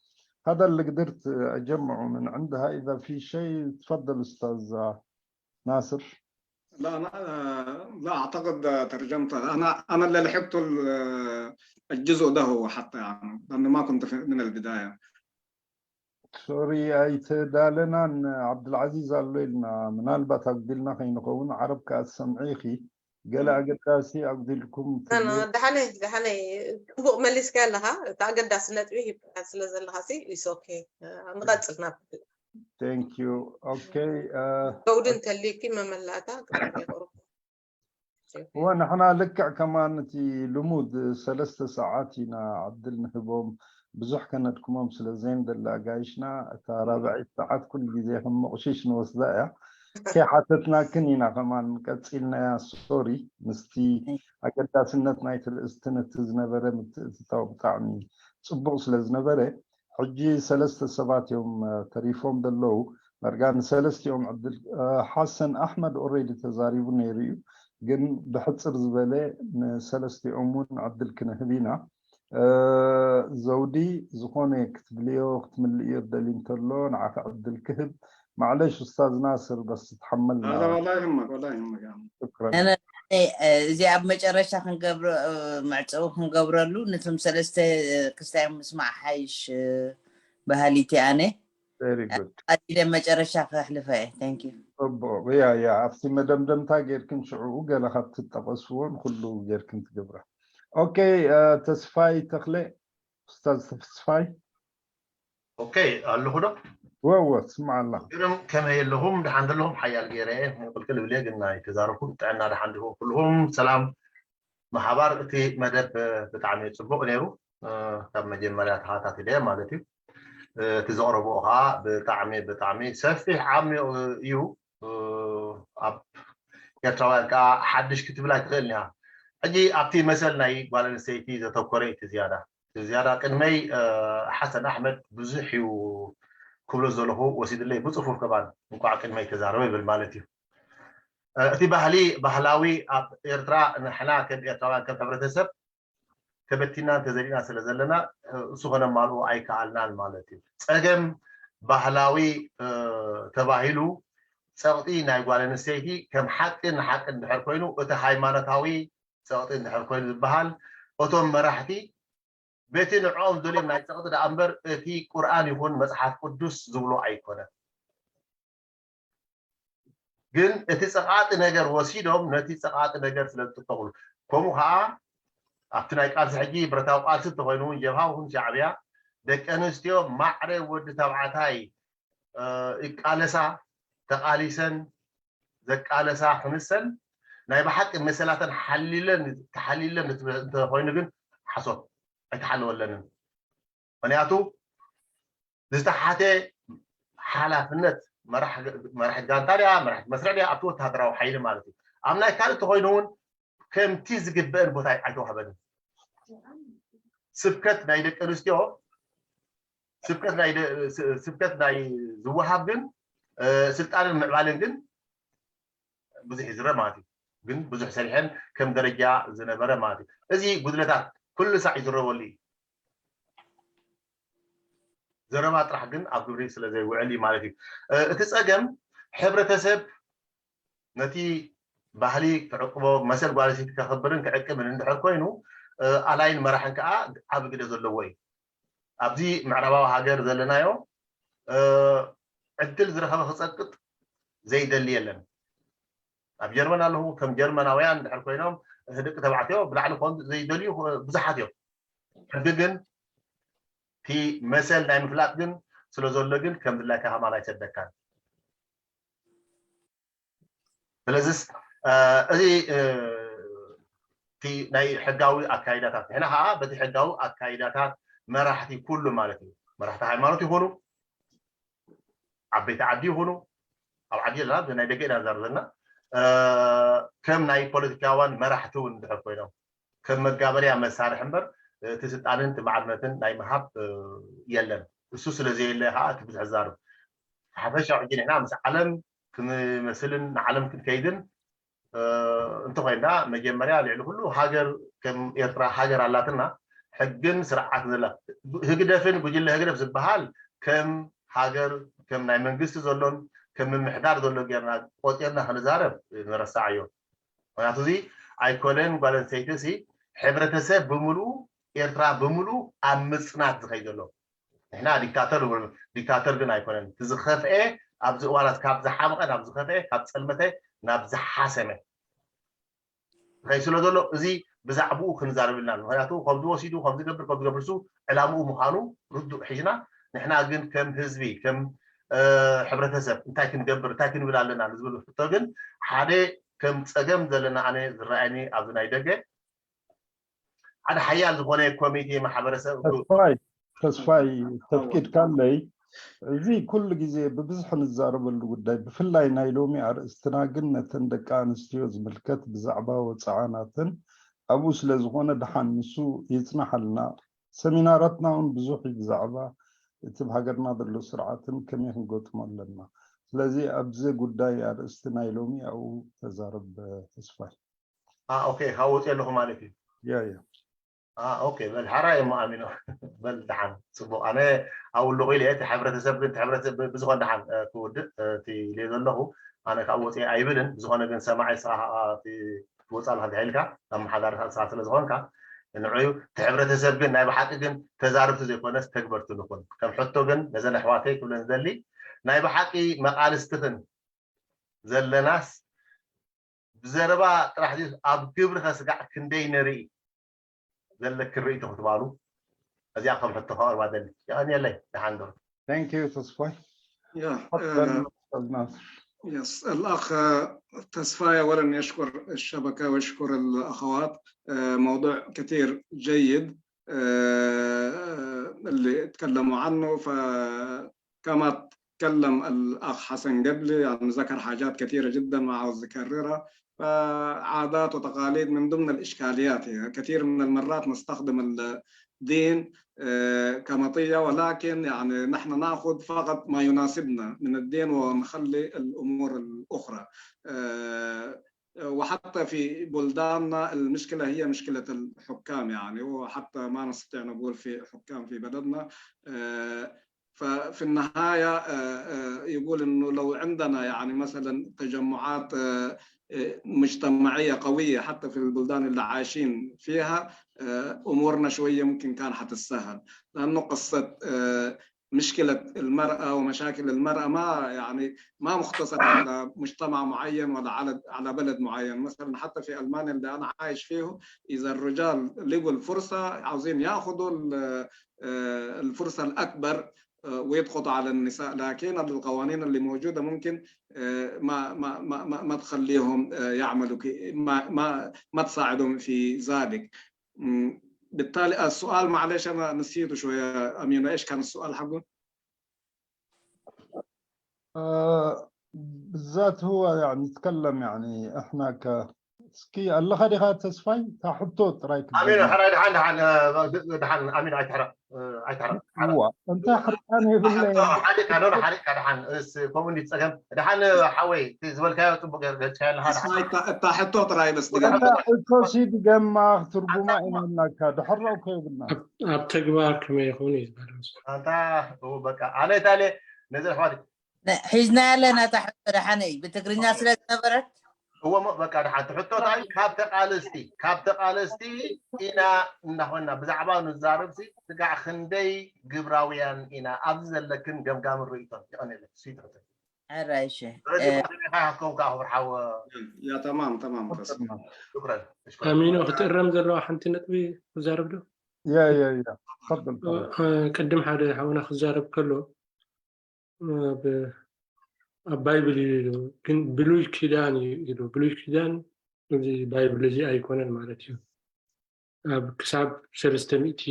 هذا اللي قدرت أجمعه من عندها. إذا في شيء، تفضل أستاذ ناصر. لا، أنا لا أعتقد ترجمت. أنا أنا اللي لحقت الجزء ده هو حتى، يعني، لأنه ما كنت في من البداية. ሶሪ ኣይተዳለናን። ዓብዱልዓዚዝ ኣሎ ኢልና ምናልባት ኣጉዲልና ከይንኸውን። ዓረብ ከኣ ትሰምዒ ኢኺ። ገለ ኣገዳሲ ኣጉዲልኩም ትብሊ? ደሓነይ ደሓነይ፣ ጽቡቕ መሊስካ ኣለኻ። እቲ ኣገዳሲ ነጥቢ ሂብካ ስለ ዘለኻ ሲ ኢስ ኦኬ። ንቐጽል ናብ Thank you. Okay. ዘውዲ እንተልዩኪ መመላእታ ክቕርብ ይቕርብ። እወ፣ ንሕና ልክዕ ከማን እቲ ልሙድ ሰለስተ ሰዓት ኢና ዕድል ንህቦም። ብዙሕ ከነድክሞም ስለ ዘይንደሊ ኣጋይሽና፣ እታ ራብዐይቲ ሰዓት ኩሉ ግዜ ከም መቑሽሽ ንወስዳ እያ። ከይሓተትናክን ኢና ከማን ቀጺልናያ። ሶሪ፣ ምስቲ ኣገዳስነት ናይቲ ርእስትን እቲ ዝነበረ ምትእትታው ብጣዕሚ ጽቡቕ ስለ ዝነበረ፣ ሕጂ ሰለስተ ሰባት እዮም ተሪፎም ዘለዉ። መርጋ ንሰለስቲኦም ዕድል፣ ሓሰን ኣሕመድ ኦሬዲ ተዛሪቡ ነይሩ እዩ፣ ግን ብሕፅር ዝበለ ንሰለስቲኦም እውን ዕድል ክንህብ ኢና። ዘውዲ፣ ዝኾነ ክትብልዮ ክትምልእዮ ትደሊ እንተሎ ንዓኺ ዕድል ክህብ። ማዕለሽ ኡስታዝ ናስር፣ በስ ትሓመልና። لا، ولا يهمك، ولا يهمك يا عم. ሽክረን። እዚ ኣብ መጨረሻ ክንገብሮ፣ መዕፀዊ ክንገብረሉ፣ ነቶም ሰለስተ ክስታዮም ምስማዕ ሓይሽ በሃሊቲ ኣነ። Very good. ኣዲደ መጨረሻ ከሕልፈ እየ። Thank you. ጽቡቕ። ያ፣ ያ፣ ኣብቲ መደምደምታ ጌርክን ሽዕኡ ገለ ካብቲ ትጠቐስዎን ኩሉ ጌርክን ትገብራ። ኦኬ። ተስፋይ ተኽለ፣ ኡስታዝ ተስፋይ። ኦኬ፣ ኣለኹ ዶ? ወወ፣ ትስማዕ ኣላ። ግርም፣ ከመይ ኣለኹም? ደሓን ዘለኹም? ሓያል ገይረ እየ ቅልቅል እብል እየ፣ ግን ናይ ተዛረብኩም ጥዕና ደሓን ዲኹም ኩልኹም? ሰላም መሓባር፣ እቲ መደብ ብጣዕሚ ጽቡቕ ነይሩ። ካብ መጀመርያ ተኸታቲለ ማለት እዩ። እቲ ዘቕረብኦ ከዓ ብጣዕሚ ብጣዕሚ ሰፊሕ ዓሚቕ እዩ። ኣብ ኤርትራውያን ከዓ ሓድሽ ክትብል ኣይትኽእልን እያ። ሕጂ ኣብቲ መሰል ናይ ጓል ኣንስተይቲ ዘተኮረ እዩ እቲ ዝያዳ። እቲ ዝያዳ ቅድመይ ሓሰን ኣሕመድ ብዙሕ እዩ ክብሎ ዘለኹ ወሲድለይ ብፅፉፍ ከማን እንኳዕ ቅድመይ ተዛረበ ይብል ማለት እዩ። እቲ ባህሊ ባህላዊ ኣብ ኤርትራ ንሕና ከም ኤርትራውያን ከም ሕብረተሰብ ተበቲና ተዘሪእና ስለ ዘለና እሱ ከነማልኦ ኣይከኣልናን ማለት እዩ። ፀገም ባህላዊ ተባሂሉ ፀቕጢ ናይ ጓል ኣንስተይቲ ከም ሓቂ ንሓቂ እንድሕር ኮይኑ እቲ ሃይማኖታዊ ፀቕጢ እንድሕር ኮይኑ ዝበሃል እቶም መራሕቲ በቲ ንዕኦም ዝደልዮም ናይ ፀቕጢ ደኣ እምበር እቲ ቁርኣን ይኹን መፅሓፍ ቅዱስ ዝብሎ ኣይኮነን። ግን እቲ ፀቓጢ ነገር ወሲዶም ነቲ ፀቓጢ ነገር ስለ ዝጥቀምሉ፣ ከምኡ ከዓ ኣብቲ ናይ ቃልሲ ሕጂ ብረታዊ ቃልሲ እንተኮይኑ እውን ጀብሃ ይኹን ሻዕብያ ደቂ ኣንስትዮ ማዕረ ወዲ ተባዕታይ ይቃለሳ፣ ተቃሊሰን ዘቃለሳ ክምሰል ናይ ብሓቂ መሰላተን ሓሊለን ተሓሊለን እንተኮይኑ ግን ሓሶት ኣይተሓለወለንን። ምክንያቱ ዝተሓተ ሓላፍነት መራሒ ጋንታ ድያ መራሒ መስርዕ ድያ ኣብቲ ወተሃደራዊ ሓይሊ ማለት እዩ። ኣብ ናይ ካልእ ተኮይኑ እውን ከምቲ ዝግበአን ቦታ ኣይተዋህበንን። ስብከት ናይ ደቂ ኣንስትዮ ስብከት ናይ ስብከት ናይ ዝወሃብ ግን ስልጣንን ምዕባለን ግን ብዙሕ ይዝረ ማለት እዩ። ግን ብዙሕ ሰሪሐን ከም ደረጃ ዝነበረ ማለት እዩ። እዚ ጉድለታት ኩሉ ሳዕ ይዝረበሉ እዩ። ዘረባ ጥራሕ ግን ኣብ ግብሪ ስለ ዘይውዕል እዩ ማለት እዩ። እቲ ፀገም ሕብረተሰብ ነቲ ባህሊ ክዕቅቦ መሰል ጓል ኣንስተይቲ ከኽብርን ክዕቅብን እንድሕር ኮይኑ ኣላይን መራሕን ከዓ ዓብ ግደ ዘለዎ እዩ። ኣብዚ ምዕራባዊ ሃገር ዘለናዮ ዕድል ዝረኸበ ክፀቅጥ ዘይደሊ የለን። ኣብ ጀርመን ኣለኹ፣ ከም ጀርመናውያን ድሕር ኮይኖም ደቂ ተባዕትዮ ብላዕሊ ክኾኑ ዘይደልዩ ብዙሓት እዮም። ሕጊ ግን እቲ መሰል ናይ ምፍላጥ ግን ስለ ዘሎ ግን ከም ድላይካ ከማን ኣይሰደካን። ስለዚስ እዚ እቲ ናይ ሕጋዊ ኣካይዳታት ንሕና ከዓ በቲ ሕጋዊ ኣካይዳታት መራሕቲ ኩሉ ማለት እዩ፣ መራሕቲ ሃይማኖት ይኹኑ፣ ዓበይቲ ዓዲ ይኹኑ፣ ኣብ ዓዲ ኣለና ናይ ደገ ኢና ንዛረብ ዘለና፣ ከም ናይ ፖለቲካውያን መራሕቲ እውን እንድሕር ኮይኖም ከም መጋበርያ መሳርሒ እምበር እቲ ስልጣንን እቲ ማዕርነትን ናይ ምሃብ የለን። እሱ ስለ ዘየለ ከዓ እቲ ብዙሕ ዛርብ ሓፈሻ ሕጂ ንሕና ምስ ዓለም ክንመስልን ንዓለም ክንከይድን እንተኮይንና መጀመርያ ልዕሊ ኩሉ ሃገር ከም ኤርትራ ሃገር ኣላትና ሕግን ስርዓት ዘላ ህግደፍን ጉጅለ ህግደፍ ዝበሃል ከም ሃገር ከም ናይ መንግስቲ ዘሎን ከም ምምሕዳር ዘሎ ጌርና ቆፂርና ክንዛረብ ንረሳዓዮ። ምክንያቱ እዚ ኣይኮነን ጓል ኣንስተይቲ ሲ ሕብረተሰብ ብምሉኡ ኤርትራ ብምሉኡ ኣብ ምፅናት ዝኸይ ዘሎ ንሕና ዲክታተር ዲክታተር ግን ኣይኮነን። ዝኸፍኤ ኣብዚ እዋናት ካብ ዝሓመቐ ናብ ዝኸፍኤ ካብ ፀልመተ ናብ ዝሓሰመ ዝኸይ ስለ ዘሎ እዚ ብዛዕባኡ ክንዛረብ ኢልና ምክንያቱ ከምዚ ወሲዱ ከምዚ ገብር ከምዚ ገብር ሱ ዕላምኡ ምዃኑ ርዱእ ሒዝና ንሕና ግን ከም ህዝቢ ከም ሕብረተሰብ እንታይ ክንገብር እንታይ ክንብል ኣለና ንዝብል ሕቶ ግን ሓደ ከም ፀገም ዘለና ኣነ ዝረኣየኒ ኣብዚ ናይ ደገ ሓደ ሓያል ዝኾነ ኮሚቴ ማሕበረሰብ ተስፋይ ተስፋይ ተፍቂድካለይ እዚ ኩሉ ግዜ ብብዝሒ ንዛረበሉ ጉዳይ ብፍላይ ናይ ሎሚ ኣርእስትና ግን ነተን ደቂ ኣንስትዮ ዝምልከት ብዛዕባ ወፅዓናተን ኣብኡ ስለ ዝኾነ ደሓን ንሱ ይፅናሓልና ሰሚናራትና እውን ብዙሕ እዩ ብዛዕባ እቲ ብሃገርና ዘሎ ስርዓትን ከመይ ክንገጥሞ ኣለና ስለዚ ኣብዚ ጉዳይ ኣርእስቲ ናይ ሎሚ ኣብኡ ተዛረብ ተስፋይ ኦኬ ካብ ወፂ ኣለኹ ማለት እዩ ያ ያ ኦኬ በል ሓራይ እሞ ኣሚኖ በል ደሓን ፅቡቅ ኣነ ኣብኡ ኣለኹ ኢለ እቲ ሕብረተሰብ ግን ሕብረተሰብ ብዝኾን ደሓን ክውድእ እቲ ኢለ ዘለኹ ኣነ ካብ ወፂ ኣይብልን ብዝኾነ ግን ሰማዒ ስኻ ክትወፃ ኣለካ ተሒልካ ኣመሓዳሪ ስኻ ስለ ዝኾንካ ንዕዩ እቲ ሕብረተሰብ ግን ናይ ብሓቂ ግን ተዛርብቲ ዘይኮነስ ተግበርቲ ንኹን ከም ሕቶ ግን ነዘን ኣሕዋተይ ክብለን ዝደሊ ናይ ብሓቂ መቃልስትኽን ዘለናስ ብዘረባ ጥራሕ ድዩ ኣብ ግብሪ ከስጋዕ ክንደይ ንርኢ ዘለኪ ርእይቶ ክትባሉ እዚኣ ከም ሕቶ ከቕርባ ደሊ የቐንየለይ ደሓን ዶ Thank you ተስፋይ يا تفضل أستاذ ناصر يس الأخ تسفاي أولا يشكر الشبكة ويشكر الأخوات موضوع كثير جيد اللي تكلموا عنه فكما تكلم الأخ حسن قبلي يعني ذكر حاجات كثيرة جدا ما عاوز أكررها فعادات وتقاليد من ضمن الإشكاليات يعني كثير من المرات نستخدم الدين كمطية ولكن يعني نحن نأخذ فقط ما يناسبنا من الدين ونخلي الأمور الأخرى وحتى في بلداننا المشكلة هي مشكلة الحكام يعني وحتى ما نستطيع نقول في حكام في بلدنا ففي النهاية يقول إنه لو عندنا يعني مثلا تجمعات مجتمعية قوية حتى في البلدان اللي عايشين فيها أمورنا شوية ممكن كان حتتسهل لأنه قصة مشكلة المرأة ومشاكل المرأة ما يعني ما مختصرة على مجتمع معين ولا على على بلد معين مثلا حتى في ألمانيا اللي أنا عايش فيه إذا الرجال لقوا الفرصة عاوزين يأخذوا الفرصة الأكبر ويضغطوا على النساء لكن القوانين اللي موجودة ممكن ما ما ما ما, ما تخليهم يعملوا ما ما ما تساعدهم في ذلك بالتالي السؤال معلش انا نسيته شويه امينه ايش كان السؤال حقه؟ بالذات هو يعني تكلم يعني احنا ك እስኪ ኣለኻ ዲኻ ተስፋይ እታ ሕቶ ጥራይ ኣሚን ሕራይ ድሓን ድሓን ድሓን ኣሚን ኣይትሕረቕ ኣይትሕረቕ እዋ እንተ ሕርቃን የብለይ ሓሪካ ዶ ሓሪካ ድሓን ከምኡ እንዲ ፀገም ድሓን ሓወይ ዝበልካዮ ፅቡቅ ገርገፅካዮ ኣለካ እታ ሕቶ ጥራይ በስ እቶሲ ድገማ ክትርጉማ ኢና ኢልናካ ድሕረው ከይብልና ኣብ ተግባር ከመይ ይኹን እዩ ዝበለ ኣንታ በቃ ኣነ ታለ ነዚ ኣሕዋት ሒዝና ኣለና እታ ሕቶ ደሓነይ ብትግርኛ ስለ ዝነበረት እዎ እሞ በቃ ደሓን ትሕቶ እንታይ ካብ ተቃለስቲ ካብ ተቃለስቲ ኢና እናኾንና ብዛዕባ ንዛረብ ሲ ስጋዕ ክንደይ ግብራውያን ኢና ኣብዚ ዘለክን ገምጋምን ርእይቶን ይቐንየለይ እሱ ትሕቶ ሕራይሸ ስለዚ ባትሪኻ ከውን ከዓ ክብር ሓወ ያ ተማም ተማም ቀስ ሽክረን ሽክረን ኣሚኖ ክትእረም ዘለዋ ሓንቲ ነጥቢ ክዛረብ ዶ يا يا يا تفضل تفضل ቅድም ሓደ ሓውና ክዛረብ ከሎ ኣብ ኣብ ባይብል እዩ ኢሉ ግን ብሉይ ኪዳን እዩ ኢሉ ብሉይ ኪዳን እዚ ባይብል እዚ ኣይኮነን ማለት እዩ ኣብ ክሳብ ሰለስተ ሚእቲ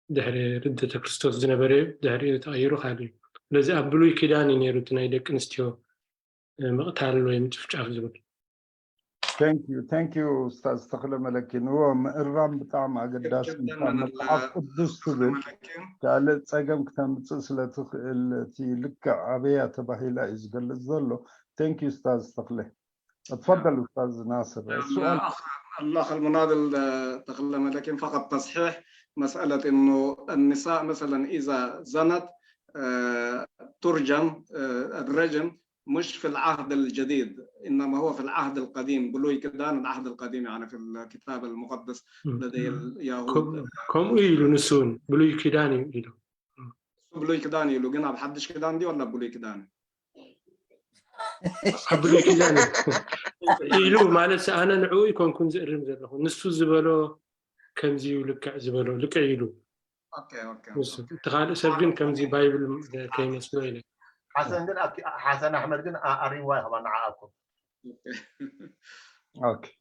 ድሕሪ ልደተ ክርስቶስ ዝነበረ እዩ ድሕሪኡ ተቐይሩ ካልእ እዩ ስለዚ ኣብ ብሉይ ኪዳን እዩ ነይሩ እቲ ናይ ደቂ ኣንስትዮ ምቕታል ወይ ምጭፍጫፍ ዝብል Thank you, thank you ኡስታዝ ተኽለ መለኪ። ንዎ ምእራም ብጣዕሚ ኣገዳሲ እዩ። ካብ መጽሓፍ ቅዱስ ትብል ካልእ ጸገም ክተምጽእ ስለ ትኽእል እቲ ልክዕ ኣበያ ተባሂላ እዩ ዝገልጽ ዘሎ። Thank you ኡስታዝ ተኽለ። اتفضل ኡስታዝ ናስር። السؤال الأخ الأخ المناضل تخلى لكن فقط تصحيح مسألة إنه النساء مثلا إذا زنت آه، ترجم آه، الرجم مش في العهد الجديد إنما هو في العهد القديم ብሉይ ኪዳን العهد القديم يعني في الكتاب المقدس لدي اليهود ከምኡ ኢሉ ንሱ እውን ብሉይ ኪዳን እዩ ኢሉ ብሉይ ኪዳን ኢሉ ግን ኣብ ሓድሽ ኪዳን ድዩ ወላ ብሉይ ኪዳን ኣብ ብሉይ ኪዳን ኢሉ ማለት ኣነ ንዕኡ ይኮንኩን ዝእርም ዘለኹ ንሱ ዝበሎ ከምዚ እዩ ልክዕ ዝበሎ ልክዕ ኢሉ ኦኬ ኦኬ ንሱ እቲ ካልእ ሰብ ግን ከምዚ ባይብል ከይመስሎ ኢለ ሓሰን ግን ኣብቲ ሓሰን ኣሕመድ ግን ኣሪምዋ ይኸባ ንዓኣኩም اوكي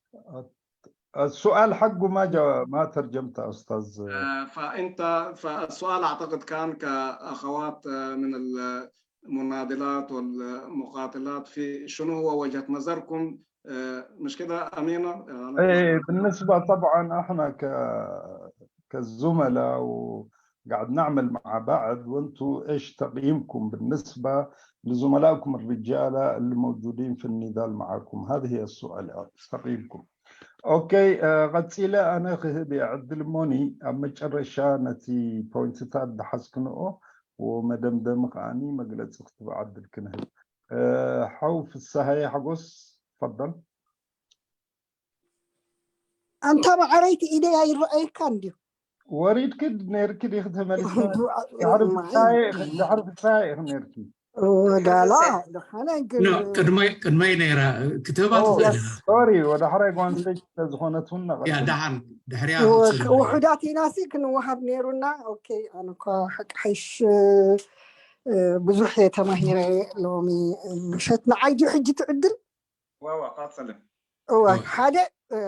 السؤال حقه ما جا ما ترجمته استاذ آه، فانت فالسؤال اعتقد كان كاخوات آه، من المناضلات والمقاتلات في شنو هو وجهة نظركم آه، مش كده امينه؟ آه، أنا- ايه بالنسبه طبعا احنا ك كالزملاء وقاعد نعمل مع بعض وانتم ايش تقييمكم بالنسبه لزملائكم الرجاله اللي موجودين في النضال معكم؟ هذا هي السؤال تقييمكم. اوكي آه، ቀጺለ ኣነ ክህብ እየ ዕድል እሞኒ ኣብ መጨረሻ ነቲ ፖይንትታት ዝሓዝክንኦ ወመደምደሚ ከዓኒ መግለፂ ክትብ ዕድል ክንህብ። ሓው ፍስሃየ ሓጎስ ፈደል። ኣንታ ማዕረይቲ ኢደይ ኣይረኣየካ እንድዩ። ወሪድኪ ነርኪ ዲኺ ተመሊስና? ድሕሪ ፍስሃየ ኢኺ- ድሕሪ ፍስሃየ ኢኺ ነርኪ። ወዳላ ደሓነ ግን ኖ፣ ቅድመይ ቅድመይ ነይራ ክትህባ ትኽእል ኢኻ። ሶሪ ወደ ሕራይ ጓንሰች ስለዝኾነት እውን ያ ነቐድም። ደሓን ድሕሪያ ወ- ክትስእል። ውሑዳት ኢና ሲ ክንወሃብ ነይሩና። ኦኬ ኣነ እኳ ሓቂ ሓይሽ እ፣ ብዙሕ እየ ተማሂረ ሎሚ ምሸት። ንዓይ ድዩ ሕጂ ትዕድል? واو قاتل እወ ሓደ እ፣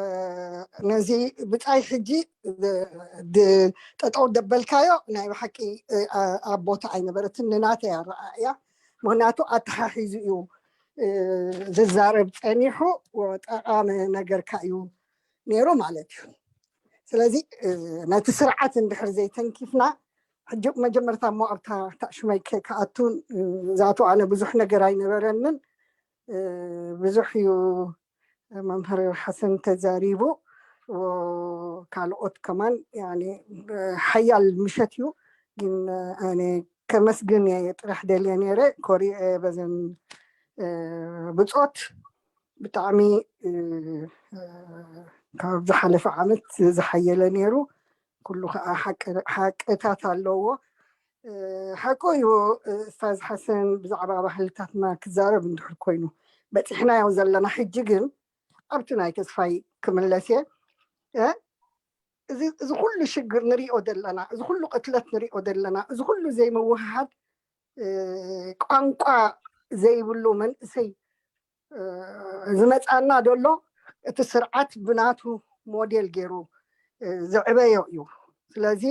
ነዚ ብጻይ ሕጂ እ፣ ድ- ጠጠው ደበልካዮ ናይ ብሓቂ እ፣ ኣ- ኣብ ቦታ ኣይነበረትን ንናተይ ኣረኣእያ። ምክንያቱ ኣተሓሒዙ እዩ እ፣ ዝዛረብ ጸኒሑ ጠቃሚ ነገርካ እዩ ነይሩ ማለት እዩ። ስለዚ እ፣ ነቲ ስርዓት እንድሕር ዘይተንኪፍና ሕጂ መጀመርታ እሞ ኣብታ ታሽመይ ከ- ክኣቱ እ፣ ዛቱ ኣነ ብዙሕ ነገር ኣይነበረንን እ፣ ብዙሕ እዩ መምህር ሓሰን ተዛሪቡ ካልኦት ከማን ያኒ ሓያል ምሸት እዩ ግን ኣነ ከመስግን እየ ጥራሕ ደልየ ነይረ ኮሪዐ በዘን ብፆት ብጣዕሚ ካብ ዝሓለፈ ዓመት ዝሓየለ ነይሩ ኩሉ ከዓ ሓቅታት ኣለዎ ሓቁ እዩ እስታዝ ሓሰን ብዛዕባ ባህልታትና ክዛረብ እንድሕር ኮይኑ በፂሕናዮ ዘለና ሕጂ ግን ኣብቲ ናይ ተስፋይ ክምለስ እየ እዚ ኩሉ ሽግር ንሪኦ ዘለና እዚ ኩሉ ቅትለት ንሪኦ ዘለና እዚ ኩሉ ዘይምውሃሃድ ቋንቋ ዘይብሉ መንእሰይ ዝመፃና ደሎ እቲ ስርዓት ብናቱ ሞዴል ገይሩ ዘዕበዮ እዩ ስለዚ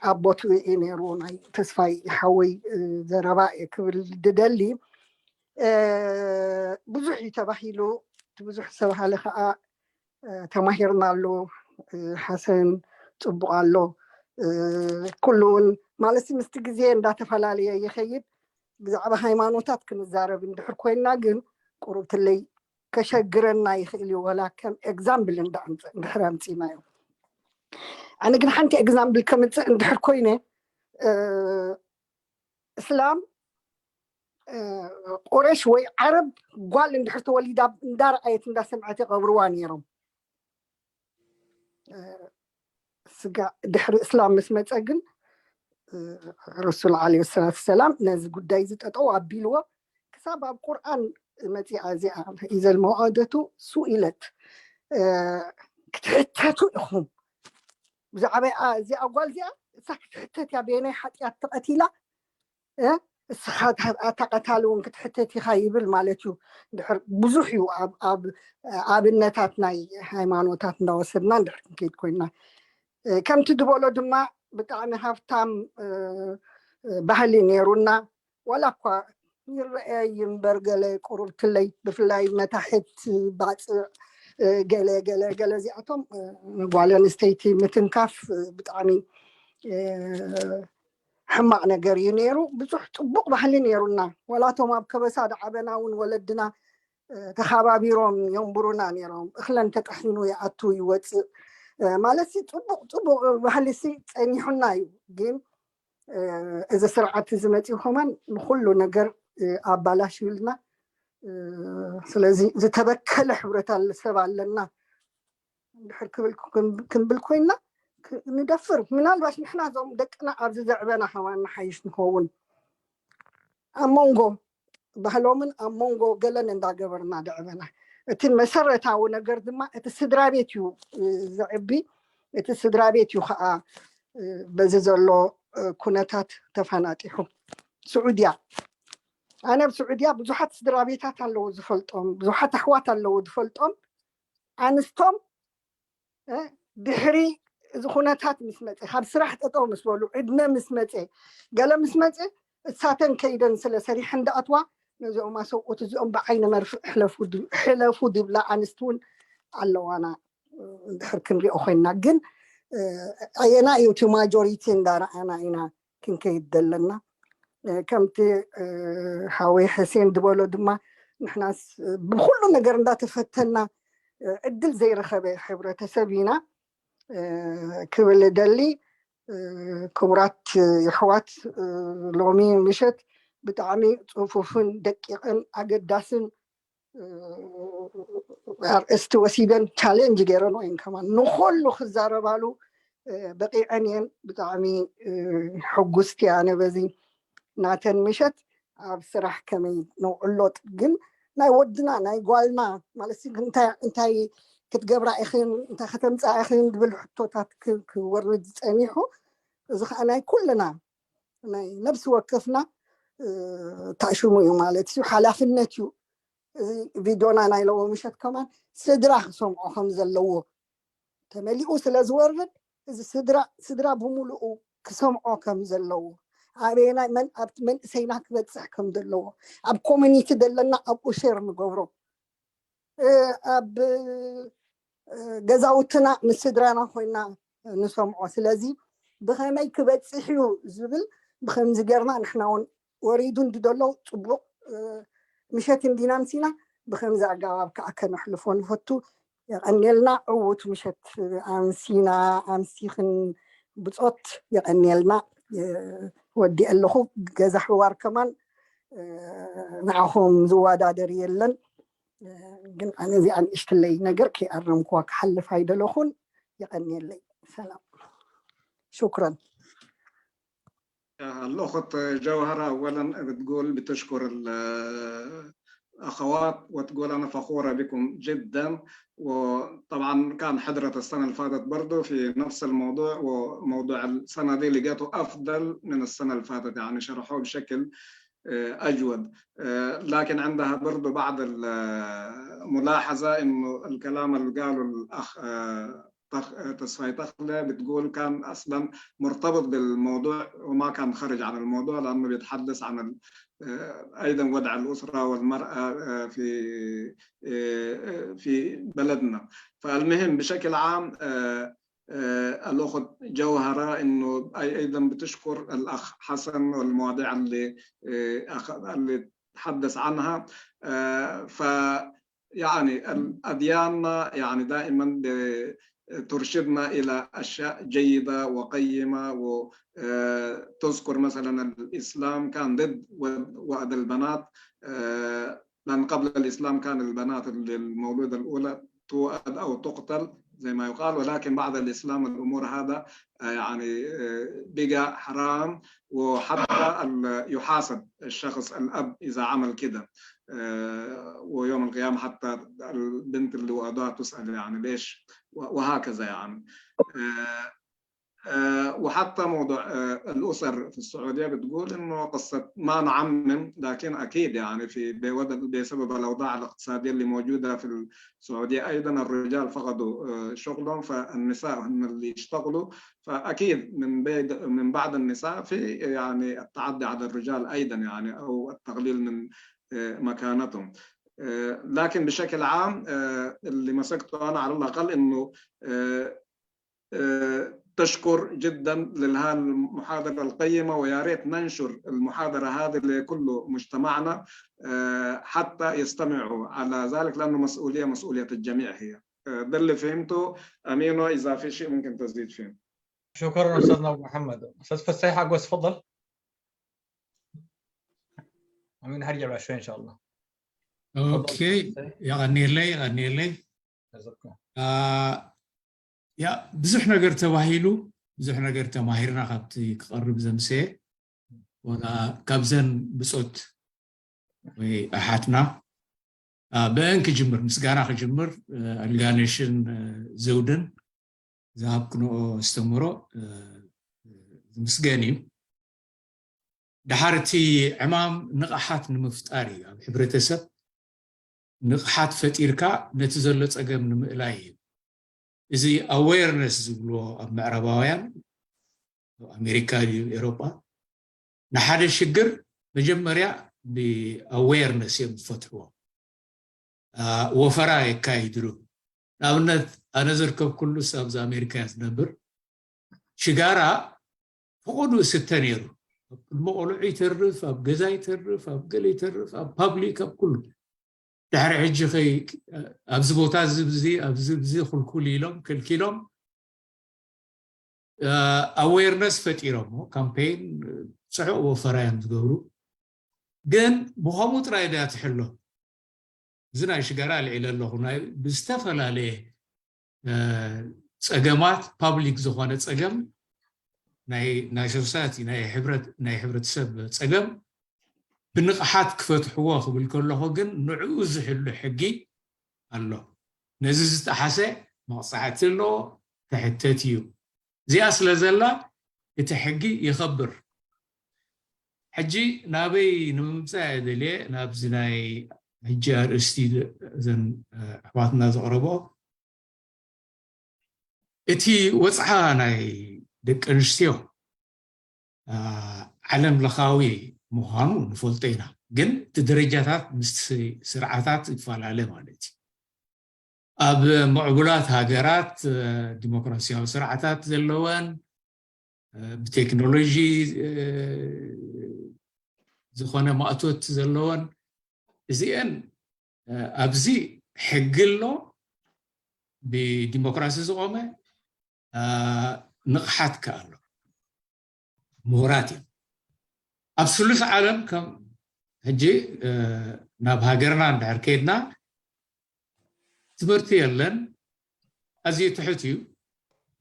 ኣብ ቦትኡ እዩ ነይሩ ናይ ተስፋይ ሓወይ ዘረባ እየ ክብል ድደሊ ብዙሕ እዩ ተባሂሉ እቲ ብዙሕ ዝተባሃለ ከዓ ተማሂርናሉ ሓሰን ፅቡቅ ኣሎ ኩሉ እውን ማለት ምስቲ ግዜ እንዳተፈላለየ ይኸይድ ብዛዕባ ሃይማኖታት ክንዛረብ እንድሕር ኮይና ግን ቁሩብ ትለይ ከሸግረና ይኽእል እዩ ወላ ከም ኤግዛምብል እንድሕር ኣምፂናዮ ኣነ ግን ሓንቲ ኤግዛምብል ከምፅእ እንድሕር ኮይነ እስላም ቁረሽ ወይ ዓረብ ጓል እንድሕር ተወሊዳ እንዳረኣየት እንዳሰምዐት ይቐብርዋ ነይሮም። ስጋ ድሕሪ እስላም ምስ መፀ ግን ረሱል ዓለይሂ ሰላቱ ሰላም ነዚ ጉዳይ እዚ ጠጠው ኣቢልዎ። ክሳብ ኣብ ቁርኣን መፂኣ እዚኣ ኢዘል መውዓደቱ ሱኢለት ክትሕተቱ ኢኹም ብዛዕባ እዚኣ ጓል እዚኣ እሳ ክትሕተት እያ በየናይ ሓጢኣት ተቐቲላ እስኻ ኣታ ቀታሊ እውን ክትሕተት ኢኻ ይብል ማለት እዩ። ድሕር ብዙሕ እዩ ኣብ ኣብነታት ናይ ሃይማኖታት እንዳወሰድና እንድሕር ክንከይድ ኮይና ከምቲ ዝበሎ ድማ ብጣዕሚ ሃብታም ባህሊ ነይሩና። ዋላ እኳ ይረአይ እምበር ገለ ቁሩብ ክለይ ብፍላይ መታሕት ባፅዕ ገለ ገለ ገለ እዚኣቶም ጓል ኣንስተይቲ ምትንካፍ ብጣዕሚ ሕማቕ ነገር እዩ ነይሩ። ብዙሕ ፅቡቕ ባህሊ ነይሩና። ዋላቶም ኣብ ከበሳ ዝዓበና እውን ወለድና ተኻባቢሮም የንብሩና ነይሮም። እኽለን ተጠሒኑ ይኣቱ ይወፅእ ማለት ሲ ፅቡቕ ፅቡቕ ባህሊ ሲ ፀኒሑና እዩ። ግን እዚ ስርዓት እዚ መፂኡ ከማን ንኩሉ ነገር ኣባላሽዩልና። ስለዚ ዝተበከለ ሕብረተሰብ ሰብ ኣለና እንድሕር ክብል ክንብል ኮይና ንደፍር ምናልባሽ ንሕና እዞም ደቅና ኣብዚ ዘዕበና ከማን ንሓይሽ ንኸውን ኣብ መንጎ ባህሎምን ኣብ መንጎ ገለን እንዳገበርና ደዕበና። እቲ መሰረታዊ ነገር ድማ እቲ ስድራ ቤት እዩ ዘዕቢ። እቲ ስድራ ቤት እዩ ከዓ በዚ ዘሎ ኩነታት ተፈናጢሑ። ስዑድያ ኣነ ኣብ ስዑድያ ብዙሓት ስድራ ቤታት ኣለዉ ዝፈልጦም፣ ብዙሓት ኣሕዋት ኣለዉ ዝፈልጦም ኣንስቶም ድሕሪ እዚ ኩነታት ምስ መፀ ካብ ስራሕ ጠጠው ምስ በሉ ዕድመ ምስ መፀ ገለ ምስ መፀ እሳተን ከይደን ስለ ሰሪሐን ዳኣትዋ ነዚኦም ኣሰብኡት እዚኦም ብዓይኒ መርፍእ ሕለፉ ድብላ ኣንስቲ እውን ኣለዋና። እንድሕር ክንሪኦ ኮይና ግን ኣየና እዩ እቲ ማጆሪቲ እንዳረኣና ኢና ክንከይድ ዘለና። ከምቲ ሓወይ ሕሴን ዝበሎ ድማ ንሕናስ ብኩሉ ነገር እንዳተፈተና ዕድል ዘይረኸበ ሕብረተሰብ ኢና ክብል ደሊ። ክቡራት የሕዋት ሎሚ ምሸት ብጣዕሚ ፅፉፍን ደቂቕን ኣገዳስን ኣርእስቲ ወሲደን ቻሌንጅ ገይረን ወይን ከማን ንኮሉ ክዛረባሉ በቂዐን እየን። ብጣዕሚ ሕጉስቲ ኣነ በዚ ናተን ምሸት ኣብ ስራሕ ከመይ ነውዕሎ ግን ናይ ወድና ናይ ጓልና ማለት እንታይ ክትገብራ ኢኽን እንታይ ከተምፃ ኢኽን ዝብል ሕቶታት ክወርድ ዝፀኒሑ እዚ ከዓ ናይ ኩልና ናይ ነብሲ ወከፍና ታሽሙ እዩ ማለት እዩ ሓላፍነት እዩ። እዚ ቪድዮና ናይ ለዎ ምሸት ከማን ስድራ ክሰምዖ ከም ዘለዎ ተመሊኡ ስለ ዝወርድ እዚ ስድራ ስድራ ብምሉኡ ክሰምዖ ከም ዘለዎ ኣበየናይ መን ኣብቲ መንእሰይና ክበፅሕ ከም ዘለዎ ኣብ ኮሚኒቲ ዘለና ኣብኡ ሸር ንገብሮ ኣብ ገዛውትና ምስ ስድራና ኮይና ንሰምዖ። ስለዚ ብኸመይ ክበፅሕ እዩ ዝብል ብከምዚ ጌርና ንሕና እውን ወሪዱ እንድደሎ ፅቡቕ ምሸት እንዲና ምሲና ብከምዚ ኣገባብ ከዓ ከነሕልፎ ንፈቱ። የቐንየልና። ዕዉት ምሸት ኣምሲና ኣምሲኽን ብፆት የቐንየልና። ወዲ ኣለኹ ገዛ ሕዋር ከማን ንዓኹም ዝወዳደር የለን። ግን ኣነ እዚኣ ንእሽትለይ ነገር ከይኣረምኩዋ ክሓልፍ ኣይደለኹን። የቐንየለይ። ሰላም። شكرا. الأخت جوهرة أولا بتقول بتشكر الأخوات وتقول أنا فخورة بكم جدا. وطبعا كان حضرت السنة اللي فاتت برضو في نفس الموضوع، وموضوع السنة دي لقيته أفضل من السنة اللي فاتت، يعني شرحوه بشكل أجود. لكن عندها برضو بعض الملاحظة إنه الكلام اللي قاله الأخ تصفية تخلة بتقول كان أصلا مرتبط بالموضوع وما كان خارج عن الموضوع، لأنه بيتحدث عن أيضا وضع الأسرة والمرأة في في بلدنا. فالمهم بشكل عام الأخت جوهرة إنه أيضا بتشكر الأخ حسن والمواضيع اللي اللي تحدث عنها. ف يعني أدياننا يعني دائما ترشدنا إلى أشياء جيدة وقيمة، وتذكر مثلا الإسلام كان ضد وعد البنات، لأن قبل الإسلام كان البنات المولودة الأولى توأد أو تقتل زي ما يقال، ولكن بعد الإسلام الأمور هذا يعني بقى حرام، وحتى يحاسب الشخص الأب إذا عمل كده، ويوم القيامة حتى البنت اللي وأدوها تسأل يعني ليش، وهكذا يعني. وحتى موضوع الأسر في السعودية بتقول إنه قصة، ما نعمم، لكن أكيد يعني في بسبب الأوضاع الاقتصادية اللي موجودة في السعودية أيضا الرجال فقدوا شغلهم، فالنساء هم اللي يشتغلوا، فأكيد من بيد من بعض النساء في يعني التعدي على الرجال أيضا يعني أو التقليل من مكانتهم. لكن بشكل عام اللي مسكته أنا على الأقل إنه تشكر جدا لهذه المحاضرة القيمة، ويا ريت ننشر المحاضرة هذه لكل مجتمعنا حتى يستمعوا على ذلك، لأنه مسؤولية، مسؤولية الجميع هي. ده اللي فهمته. أمينو، إذا في شيء ممكن تزيد فيه. شكرا أستاذنا أبو محمد. أستاذ فسيح عقوس، تفضل. أمين، هرجع بعد شوي إن شاء الله. ኦኬ፣ የቐንየለይ፣ የቐንየለይ። ያ ብዙሕ ነገር ተባሂሉ፣ ብዙሕ ነገር ተማሂርና ካብቲ ክቐርብ ዘምሰየ፣ ወላ ካብዘን ብጾት ወይ ኣሓትና ብአን ክጅምር፣ ምስጋና ክጅምር፣ ኣልጋነሽን ዘውድን ዝሃብክንኦ ኣስተምህሮ ዝምስገን እዩ። ደሓር እቲ ዕማም ንቕሓት ንምፍጣር እዩ። ኣብ ሕብረተሰብ ንቕሓት ፈጢርካ ነቲ ዘሎ ጸገም ንምእላይ እዩ። እዚ ኣዌርነስ ዝብልዎ ኣብ ምዕራባውያን፣ ኣብ ኣሜሪካ ድዩ ኤሮጳ፣ ንሓደ ሽግር መጀመርያ ብኣዌርነስ እዮም ዝፈትሕዎ። ወፈራ የካይድሉ። ንኣብነት ኣነ ዘርከብኩሉስ ኣብዚ ኣሜሪካ እያ ዝነብር። ሽጋራ ፈቐዱ እስተ ነይሩ። ኣብ ቅድሚ ቆልዑ ይተርፍ፣ ኣብ ገዛ ይተርፍ፣ ኣብ ገለ ይተርፍ፣ ኣብ ፓብሊክ፣ ኣብ ኩሉ። ድሕሪ ሕጂ ኸይ ኣብዚ ቦታ እዚ ኣብዚ ክልኩል ኢሎም ከልኪሎም ኣዌርነስ ፈጢሮሞ ካምፔን ጽዑቕ ወፈራ እዮም ዝገብሩ። ግን ብኸምኡ ጥራይ ድያ ትሕሎ? እዚ ናይ ሽጋራ ኣልዒለ ኣለኹ። ናይ ብዝተፈላለየ ጸገማት፣ ፓብሊክ ዝኾነ ጸገም፣ ናይ ሶሳይቲ፣ ናይ ሕብረተሰብ ጸገም ብንቕሓት ክፈትሕዎ ክብል ከለኹ ግን ንዕኡ ዝሕሉ ሕጊ ኣሎ። ነዚ ዝጠሓሰ መቕፃዕቲ ኣለዎ፣ ክሕተት እዩ። እዚኣ ስለ ዘላ እቲ ሕጊ ይኸብር። ሕጂ ናበይ ንምምፃእ እየ ደልየ፣ ናብዚ ናይ ሕጂ ኣርእስቲ እዘን ኣሕዋትና ዘቕረቦ፣ እቲ ወፅዓ ናይ ደቂ ኣንስትዮ ዓለም ለኻዊ ምዃኑ ንፈልጦ ኢና፣ ግን እቲ ደረጃታት ምስ ስርዓታት ይፈላለ ማለት እዩ። ኣብ ምዕቡላት ሃገራት ዲሞክራሲያዊ ስርዓታት ዘለወን ብቴክኖሎጂ ዝኾነ ማእቶት ዘለወን እዚአን ኣብዚ ሕጊ ኣሎ፣ ብዲሞክራሲ ዝቆመ ንቕሓት ከ ኣሎ። ምሁራት እዮም። ኣብ ስሉስ ዓለም ከም ሕጂ ናብ ሃገርና እንድሕር ከይድና ትምህርቲ የለን፣ ኣዝዩ ትሑት እዩ።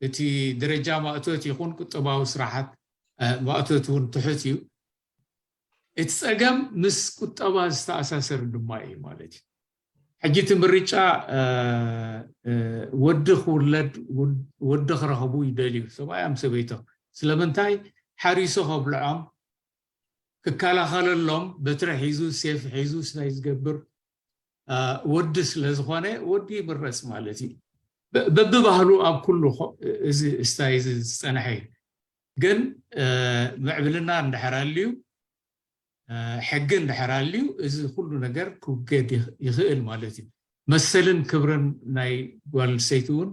እቲ ደረጃ ማእቶት ይኹን ቁጠባዊ ስራሓት ማእቶት እውን ትሑት እዩ። እቲ ጸገም ምስ ቁጠባ ዝተኣሳሰር ድማ እዩ ማለት እዩ። ሕጂ እቲ ምርጫ ወዲ ክውለድ ወዲ ክረኽቡ ይደልዩ ሰብኣይ ኣም ሰበይቶም። ስለምንታይ? ሓሪሱ ከብልዖም፣ ክከላኸለሎም፣ በትሪ ሒዙ፣ ሴፍ ሒዙ ስታይ ዝገብር ወዲ ስለ ዝኾነ ወዲ ይምረጽ ማለት እዩ። በብባህሉ ኣብ ኩሉ እዚ ስታይ እዚ ዝጸንሐ እዩ። ግን ምዕብልና እንድሕር ኣልዩ፣ ሕጊ እንድሕር ኣልዩ፣ እዚ ኩሉ ነገር ክውገድ ይኽእል ማለት እዩ። መሰልን ክብርን ናይ ጓል ኣንስተይቲ እውን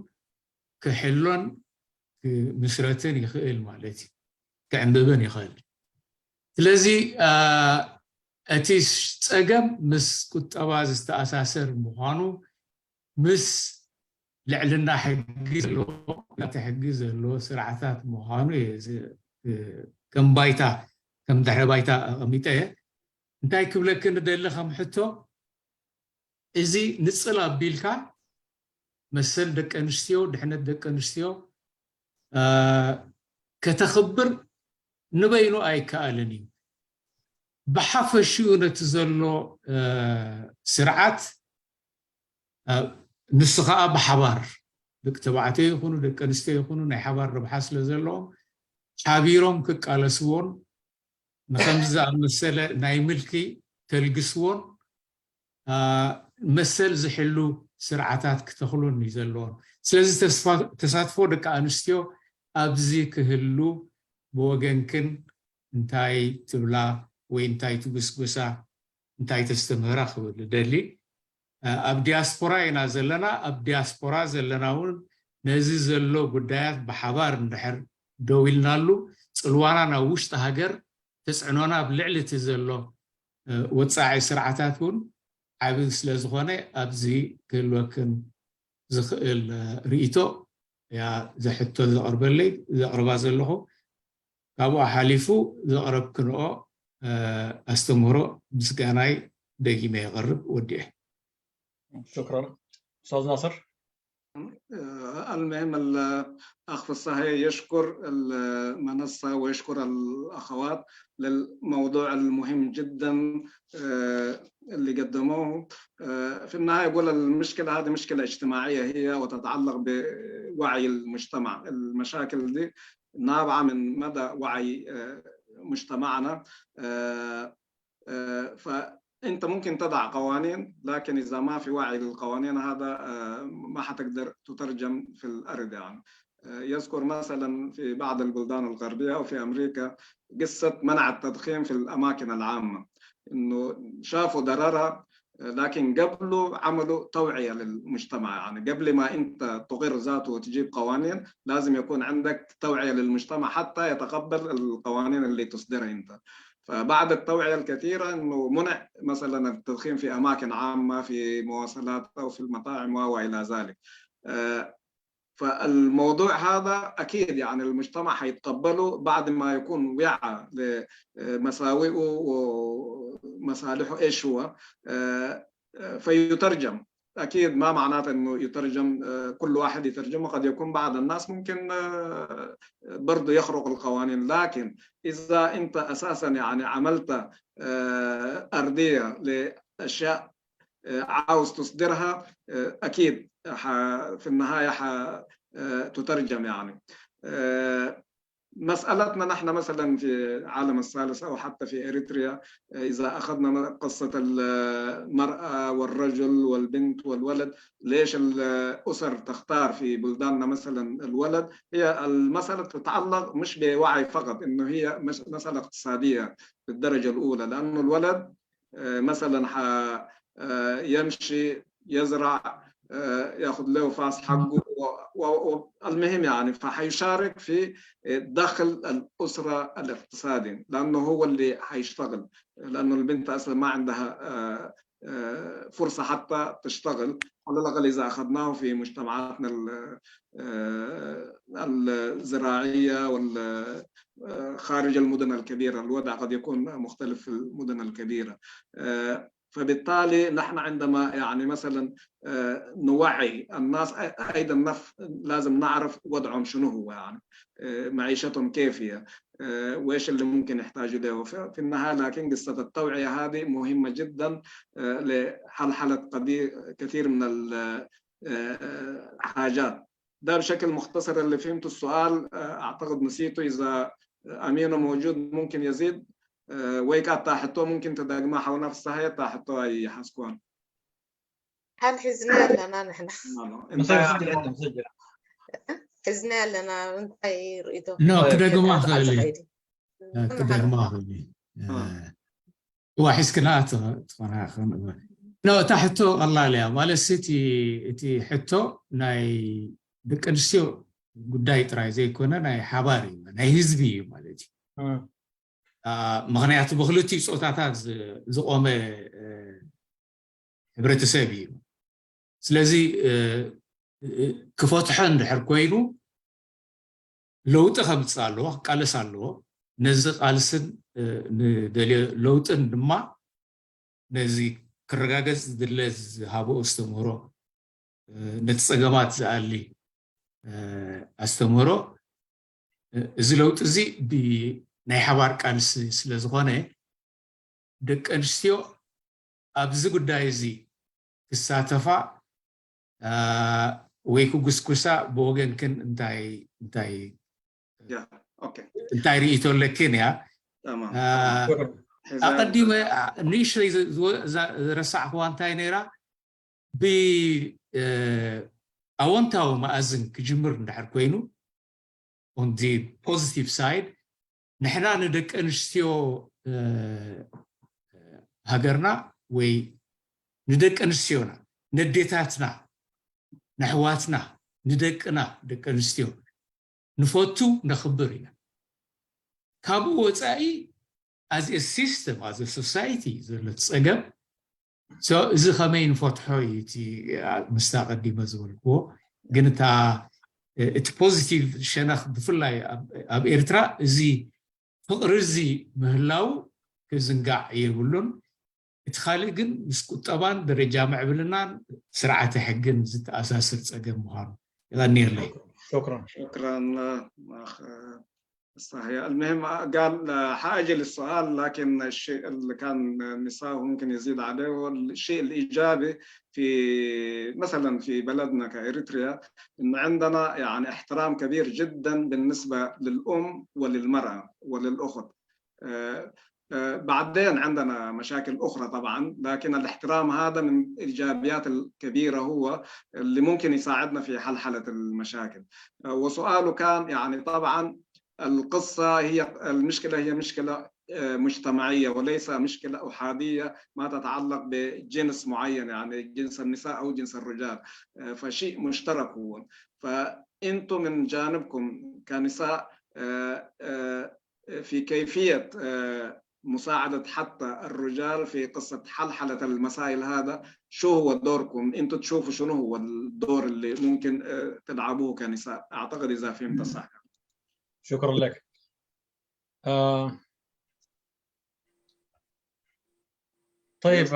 ክሕሎን ክምስረትን ይኽእል ማለት እዩ። ክዕምብብን ይኽእል። ስለዚ እቲ ጸገም ምስ ቁጠባ ዝተኣሳሰር ምዃኑ፣ ምስ ልዕልና ሕጊ ዘለዎ፣ ናቲ ሕጊ ዘለዎ ስርዓታት ምዃኑ እየ ዝ- እ፣ ከም ባይታ፣ ከም ድሕረ ባይታ ኣቐሚጠ እየ። እንታይ ክብለኪ ንደሊ ከም ሕቶ፣ እዚ ንጽል ኣቢልካ መሰል ደቂ ኣንስትዮ፣ ድሕነት ደቂ ኣንስትዮ እ፣ ከተኽብር ንበይኑ ኣይከኣልን እዩ። ብሓፈሽኡ ነቲ ዘሎ እ፣ ስርዓት እ፣ ንሱ ኸኣ ብሓባር ደቂ ተባዕትዮ ይኹኑ ደቂ ኣንስትዮ ይኹኑ ናይ ሓባር ረብሓ ስለ ዘለዎም ሓቢሮም ክቃለስዎን ንኸምዚ ዝኣመሰለ ናይ ምልኪ ከልግስዎን እ፣ መሰል ዝሕሉ ስርዓታት ክተኽሉን እዩ ዘለዎም። ስለዚ ተስፋ- ተሳትፎ ደቂ ኣንስትዮ ኣብዚ ክህሉ ብወገንክን እንታይ ትብላ ወይ እንታይ ትጉስጉሳ እንታይ ተስተምህራ ክብል ደሊ ኣብ ዲያስፖራ ኢና ዘለና። ኣብ ዲያስፖራ ዘለና እውን ነዚ ዘሎ ጉዳያት ብሓባር እንድሕር ደው ኢልናሉ ጽልዋና ናብ ውሽጢ ሃገር ተፅዕኖና ኣብ ልዕሊ እቲ ዘሎ ወፃዒ ስርዓታት እውን ዓብይ ስለ ዝኾነ ኣብዚ ክህልወክን ዝኽእል ርእይቶ ያ ዘሕቶ ዘቕርበለይ ዘቕርባ ዘለኹ ካብኡ ሓሊፉ ዘቕረብክንኦ ኣስተምህሮ ምስጋናይ ደጊመ የቕርብ። ወዲኤ። شكرا. أستاذ ناصر. المهم الأخ فصاحي يشكر المنصة ويشكر الأخوات للموضوع المهم جدا اللي قدموه. في النهاية يقول المشكلة هذه مشكلة اجتماعية هي وتتعلق بوعي المجتمع. المشاكل دي نابعة من مدى وعي مجتمعنا. فأنت ممكن تضع قوانين، لكن إذا ما في وعي للقوانين هذا ما حتقدر تترجم في الأرض يعني. يذكر مثلا في بعض البلدان الغربية أو في أمريكا قصة منع التدخين في الأماكن العامة، إنه شافوا ضررها، لكن قبله عملوا توعية للمجتمع. يعني قبل ما أنت تقر ذاته وتجيب قوانين لازم يكون عندك توعية للمجتمع حتى يتقبل القوانين اللي تصدرها أنت. فبعد التوعية الكثيرة إنه منع مثلا التدخين في أماكن عامة، في مواصلات أو في المطاعم وإلى ذلك. فالموضوع هذا أكيد يعني المجتمع حيتقبله بعد ما يكون وعى لمساوئه ومصالحه إيش هو، فيترجم. أكيد ما معناته إنه يترجم كل واحد يترجمه، قد يكون بعض الناس ممكن برضو يخرق القوانين، لكن إذا أنت أساسا يعني عملت أرضية لأشياء عاوز تصدرها، أكيد في النهاية تترجم يعني. مسألتنا نحن مثلا في العالم الثالث أو حتى في إريتريا، إذا أخذنا قصة المرأة والرجل والبنت والولد، ليش الأسر تختار في بلداننا مثلا الولد؟ هي المسألة تتعلق مش بوعي فقط، إنه هي مسألة اقتصادية بالدرجة الأولى، لأنه الولد مثلا ح يمشي يزرع، ياخذ له فاس حقه. المهم يعني فحيشارك في دخل الاسره الاقتصادي لانه هو اللي حيشتغل، لانه البنت اصلا ما عندها فرصه حتى تشتغل، على الاقل اذا اخذناه في مجتمعاتنا الزراعيه وال خارج المدن الكبيره. الوضع قد يكون مختلف في المدن الكبيره. فبالتالي نحن عندما يعني مثلا نوعي الناس، ايضا لازم نعرف وضعهم شنو هو، يعني معيشتهم كيف هي، وايش اللي ممكن يحتاجوا له. في النهايه لكن قصه التوعيه هذه مهمه جدا لحلحله كثير من الحاجات. ده بشكل مختصر اللي فهمته السؤال. اعتقد نسيته، اذا امينه موجود ممكن يزيد. ويكا تاحتو ممكن تدقما حو نفسها هي تاحتو اي حسكون. هل حزنا لنا نحن؟ مسجل عندنا مسجل. حزنا لنا انت رئيتو. نو كدقما خلي. كدقما خلي. እዋ ሒዝክና ትኾና ኖ እታ ሕቶ ቀላል እያ ማለት እቲ እቲ ሕቶ ናይ ደቂ ኣንስትዮ ጉዳይ ጥራይ ዘይኮነ ናይ ሓባር እዩ ናይ ህዝቢ እዩ ማለት እዩ። ምክንያቱ ብክልቲኡ ፆታታት ዝቆመ ሕብረተሰብ እዩ። ስለዚ ክፈትሖ እንድሕር ኮይኑ ለውጢ ከምፅእ ኣለዎ፣ ክቃለስ ኣለዎ። ነዚ ቃልስን ንደልዮ ለውጥን ድማ ነዚ ክረጋገፅ ዝድለ ዝሃቦ ኣስተምህሮ፣ ነቲ ፀገማት ዝኣሊ ኣስተምህሮ፣ እዚ ለውጢ እዚ ብናይ ሓባር ቃልሲ ስለ ዝኾነ ደቂ ኣንስትዮ ኣብዚ ጉዳይ እዚ ክሳተፋ ወይ ክጉስጉሳ ብወገንክን እንታይ እንታይ እንታይ ርእቶ ኣለክን እያ? ኣቀዲመ ንእሽተይ ዝረሳዕክዋ እንታይ ነይራ? ብኣወንታዊ መኣዝን ክጅምር እንድሕር ኮይኑ on the positive side ንሕና ንደቂ ኣንስትዮ ሃገርና ወይ ንደቂ ኣንስትዮና ነዴታትና ነሕዋትና ንደቅና ደቂ ኣንስትዮ ንፈቱ ነኽብር ኢና። ካብኡ ወፃኢ as a system as a society ዘሎ ፀገም እዚ ከመይ ንፈትሖ እዩ እቲ ምስታ ቀዲመ ዝበልክዎ። ግን እታ እቲ positive ሸነኽ ብፍላይ ኣብ ኤርትራ እዚ ፍቕሪ እዚ ምህላው ክዝንጋዕ የብሉን። እቲ ካልእ ግን ምስ ቁጠባን ደረጃ ምዕብልናን ስርዓተ ሕግን ዝተኣሳስር ፀገም ምዃኑ። የቐንየለይ። شكرا. شكرا. صحيح. المهم قال حأجل السؤال، لكن الشيء اللي كان نساء ممكن يزيد عليه هو الشيء الإيجابي في مثلا في بلدنا كإريتريا، إن عندنا يعني احترام كبير جدا بالنسبة للأم وللمرأة وللأخت. بعدين عندنا مشاكل أخرى طبعا، لكن الاحترام هذا من الإيجابيات الكبيرة، هو اللي ممكن يساعدنا في حلحلة المشاكل. وسؤاله كان يعني طبعا القصة هي المشكلة هي مشكلة مجتمعية وليس مشكلة أحادية ما تتعلق بجنس معين، يعني جنس النساء أو جنس الرجال، فشيء مشترك هو. فأنتم من جانبكم كنساء في كيفية مساعدة حتى الرجال في قصة حلحلة المسائل هذا، شو هو دوركم؟ انتوا تشوفوا شنو هو الدور اللي ممكن تلعبوه كنساء؟ اعتقد اذا فهمت صح. شكرا لك. آه. طيب،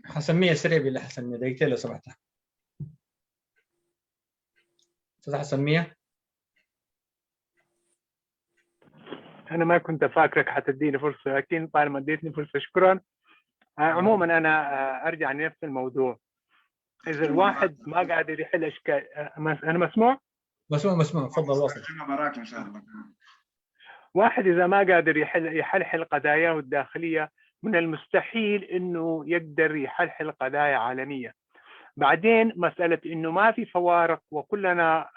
حسمية سريع بلا حسمية دقيقتين لو سمحت. استاذ حسمية. انا ما كنت فاكرك حتديني فرصه، لكن طالما اديتني فرصه شكرا. عموما انا ارجع لنفس الموضوع. اذا الواحد ما قادر يحل اشكال، انا مسموع؟ مسموع مسموع، تفضل واصل. براك ان شاء الله. واحد اذا ما قادر يحل يحلحل قضاياه الداخليه، من المستحيل انه يقدر يحلحل قضايا عالميه. بعدين مساله انه ما في فوارق وكلنا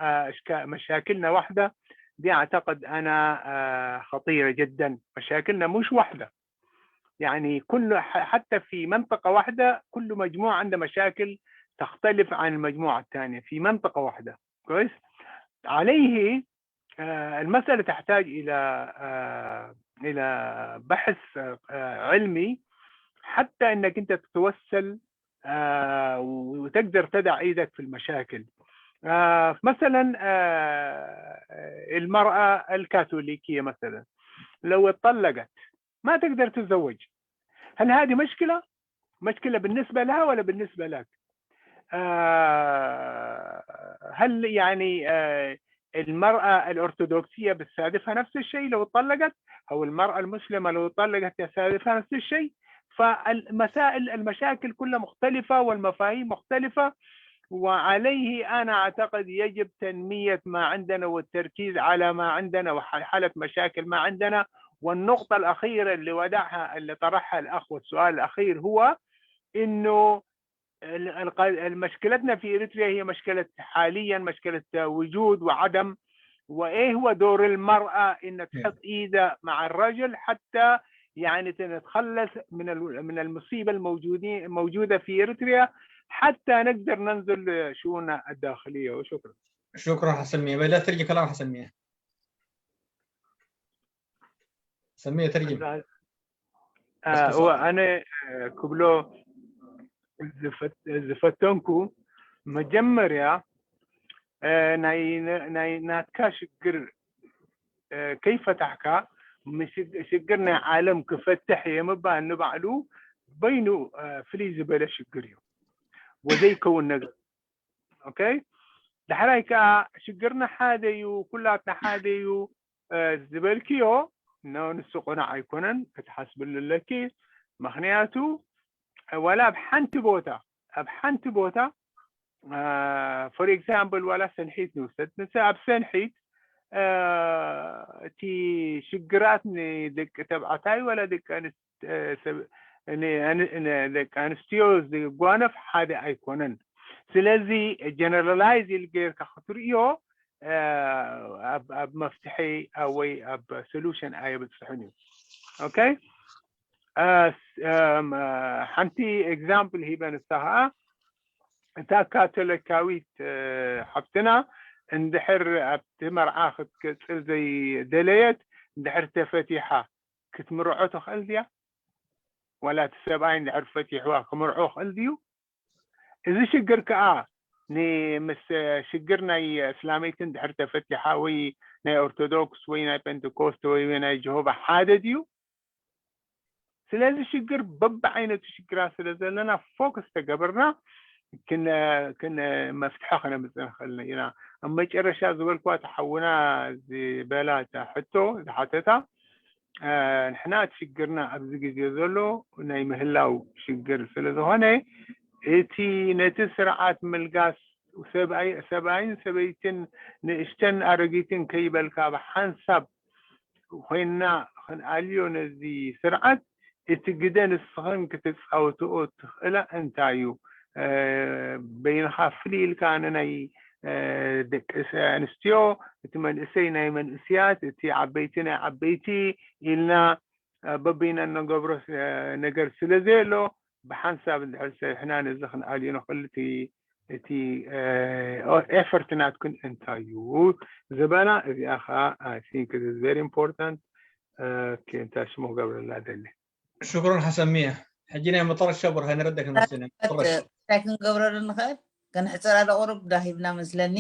مشاكلنا واحده، دي اعتقد انا خطيره جدا. مشاكلنا مش واحده، يعني كل حتى في منطقه واحده كل مجموعه عنده مشاكل تختلف عن المجموعه الثانيه في منطقه واحده. كويس؟ عليه المساله تحتاج الى الى بحث علمي حتى انك انت تتوسل وتقدر تدع ايدك في المشاكل. مثلا المراه الكاثوليكيه مثلا لو اتطلقت ما تقدر تتزوج، هل هذه مشكله؟ مشكله بالنسبه لها ولا بالنسبه لك؟ هل يعني المرأة الأرثوذكسية بتستهدفها نفس الشيء لو اتطلقت، أو المرأة المسلمة لو اتطلقت تستهدفها نفس الشيء. فالمسائل المشاكل كلها مختلفة والمفاهيم مختلفة، وعليه أنا أعتقد يجب تنمية ما عندنا والتركيز على ما عندنا وحلحلة مشاكل ما عندنا. والنقطة الأخيرة اللي وضعها اللي طرحها الأخ والسؤال الأخير هو إنه مشكلتنا في إريتريا هي مشكلة حاليا مشكلة وجود وعدم، وإيه هو دور المرأة إن تحط إيدها مع الرجل حتى يعني نتخلص من من المصيبة الموجودين موجودة في إريتريا حتى نقدر ننزل شؤوننا الداخلية. وشكرا. شكرا حسمية. بلا ترجي كلام حسمية. حسمية ترجم. እወ፣ ኣነ ክብሎ ዝፈተንኩ፣ መጀመርያ እ፣ ናይ ናይ ናትካ ሽግር እ፣ ከይፈታሕካ፣ ምሽ- ሽግር ናይ ዓለም ክፈትሕ እየ ምባል ንባዕሉ በይኑ እ፣ ፍልይ ዝበለ ሽግር እዩ ወዘይከውን ነገር። ኦኬ፣ ዳሕራይ ከዓ ሽግርና ሓደ እዩ፣ ኩላትና ሓደ እዩ እ፣ ዝበልክዮ ኖ፣ ንሱ ቅኑዕ ኣይኮነን ክትሓስብሉ ኣለኪ። ምክንያቱ ዋላ ኣብ ሓንቲ ቦታ ኣብ ሓንቲ ቦታ for example ዋላ ሰንሒት ንውሰድ። ንስ ኣብ ሰንሒት እቲ ሽግራት ንደቂ ተባዕታይ ዋላ ደቂ ኣንስ- ሰብ- ን- ን- ን- ደቂ ኣንስትዮ ዝጓነፍ ሓደ ኣይኮነን። ስለዚ ጀነራላይዝ ኢል ጌርካ ክትርእዮ ኣብ መፍትሒ ወይ ኣብ ሶሉሽን ኣየብፅሕን እዩ። ኦኬ፣ ሓንቲ ኤግዛምፕል ሂበ፣ ንሳ ከዓ እታ ካቶሊካዊት ሓፍትና እንድሕር ኣብቲ መርዓ ክትቅፅል ዘይደለየት እንድሕር ተፈቲሓ ክትምርዖ ትኽእል ድያ? ዋላ እቲ ሰብኣይ እንድሕር ፈቲሕዋ ክምርዖ ክኽእል ድዩ? እዚ ሽግር ከዓ ንምስ ሽግር ናይ እስላመይቲ እንድሕር ተፈቲሓ ወይ ናይ ኦርቶዶክስ ወይ ናይ ፔንቴኮስት ወይ ናይ ጀሆባ ሓደ ድዩ? ስለዚ ሽግር በብዓይነቱ ሽግራት ስለ ዘለና ፎከስ ተገበርና ክን ክን መፍትሒ ከነምፅእ ንኽእል ኢና። ኣብ መጨረሻ ዝበልክዋ ተሓውና ዝበላ እታ ሕቶ ዝሓተታ ንሕና እቲ ሽግርና ኣብዚ ግዜ ዘሎ ናይ ምህላው ሽግር ስለ ዝኾነ እቲ ነቲ ስርዓት ምልጋስ ሰብኣይን ሰበይትን ንእሽተን ኣረጊትን ከይበልካ ብሓንሳብ ኮይንና ክንኣልዮ ነዚ ስርዓት እቲ ግደ ንስኽን ክትፃወትኦ ትኽእላ እንታይ እዩ? በይንኻ ፍልይ ኢልካ ንናይ ደቂ ኣንስትዮ እቲ መንእሰይ ናይ መንእስያት እቲ ዓበይቲ ናይ ዓበይቲ ኢልና በበይና እንገብሮ ነገር ስለ ዘየሎ ብሓንሳብ እንድሕር ሰሪሕና ነዚ ክንኣልዮ ንኽእል እቲ እቲ ኤፈርት ናትክን እንታይ እዩ ዝበላ እዚኣ ከዓ I think it is very important። እንታይ ሽሙ ክገብረላ ደሊ ሽክሮን ሓሰሚያ ሕጂ ናይ መጠረሻ ብርሃን ረደ ክንወስድ ናይ መጠረሻ እንታይ ክንገብረሉ ንኽእል? ከነሕፅራ ዶ ቁሩብ ዳሂብና መስለኒ።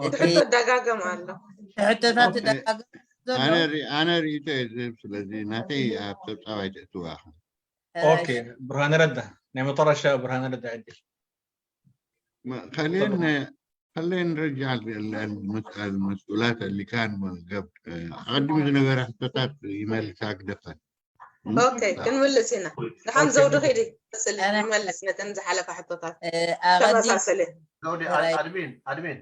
ሕቶ ደጋገም ኣሎ። ሕቶታት ደጋገም ዘሎ ኣነ ሪ- ኣነ ርእይቶ እየ ዝህብ። ስለዚ ናተይ ኣብ ፀብፃብ ኣይተእትዋ ኢኹም። ኦኬ ብርሃነ ረዳ ናይ መጠረሻ ብርሃነ ረዳ ዕድል خلينا خلينا نرجع للمسؤولات اللي كان قبل. أقدم ዝነበረ ሕቶታት ይመልስ ኣግደፈን ኦኬ ክንምልስ ኢና። ንሓን ዘውዲ ኺዲ ስል ይመልስ ነተን ዝሓለፋ ሕቶታት ተመሳሰለ። ዘውዲ ኣድሚን ኣድሚን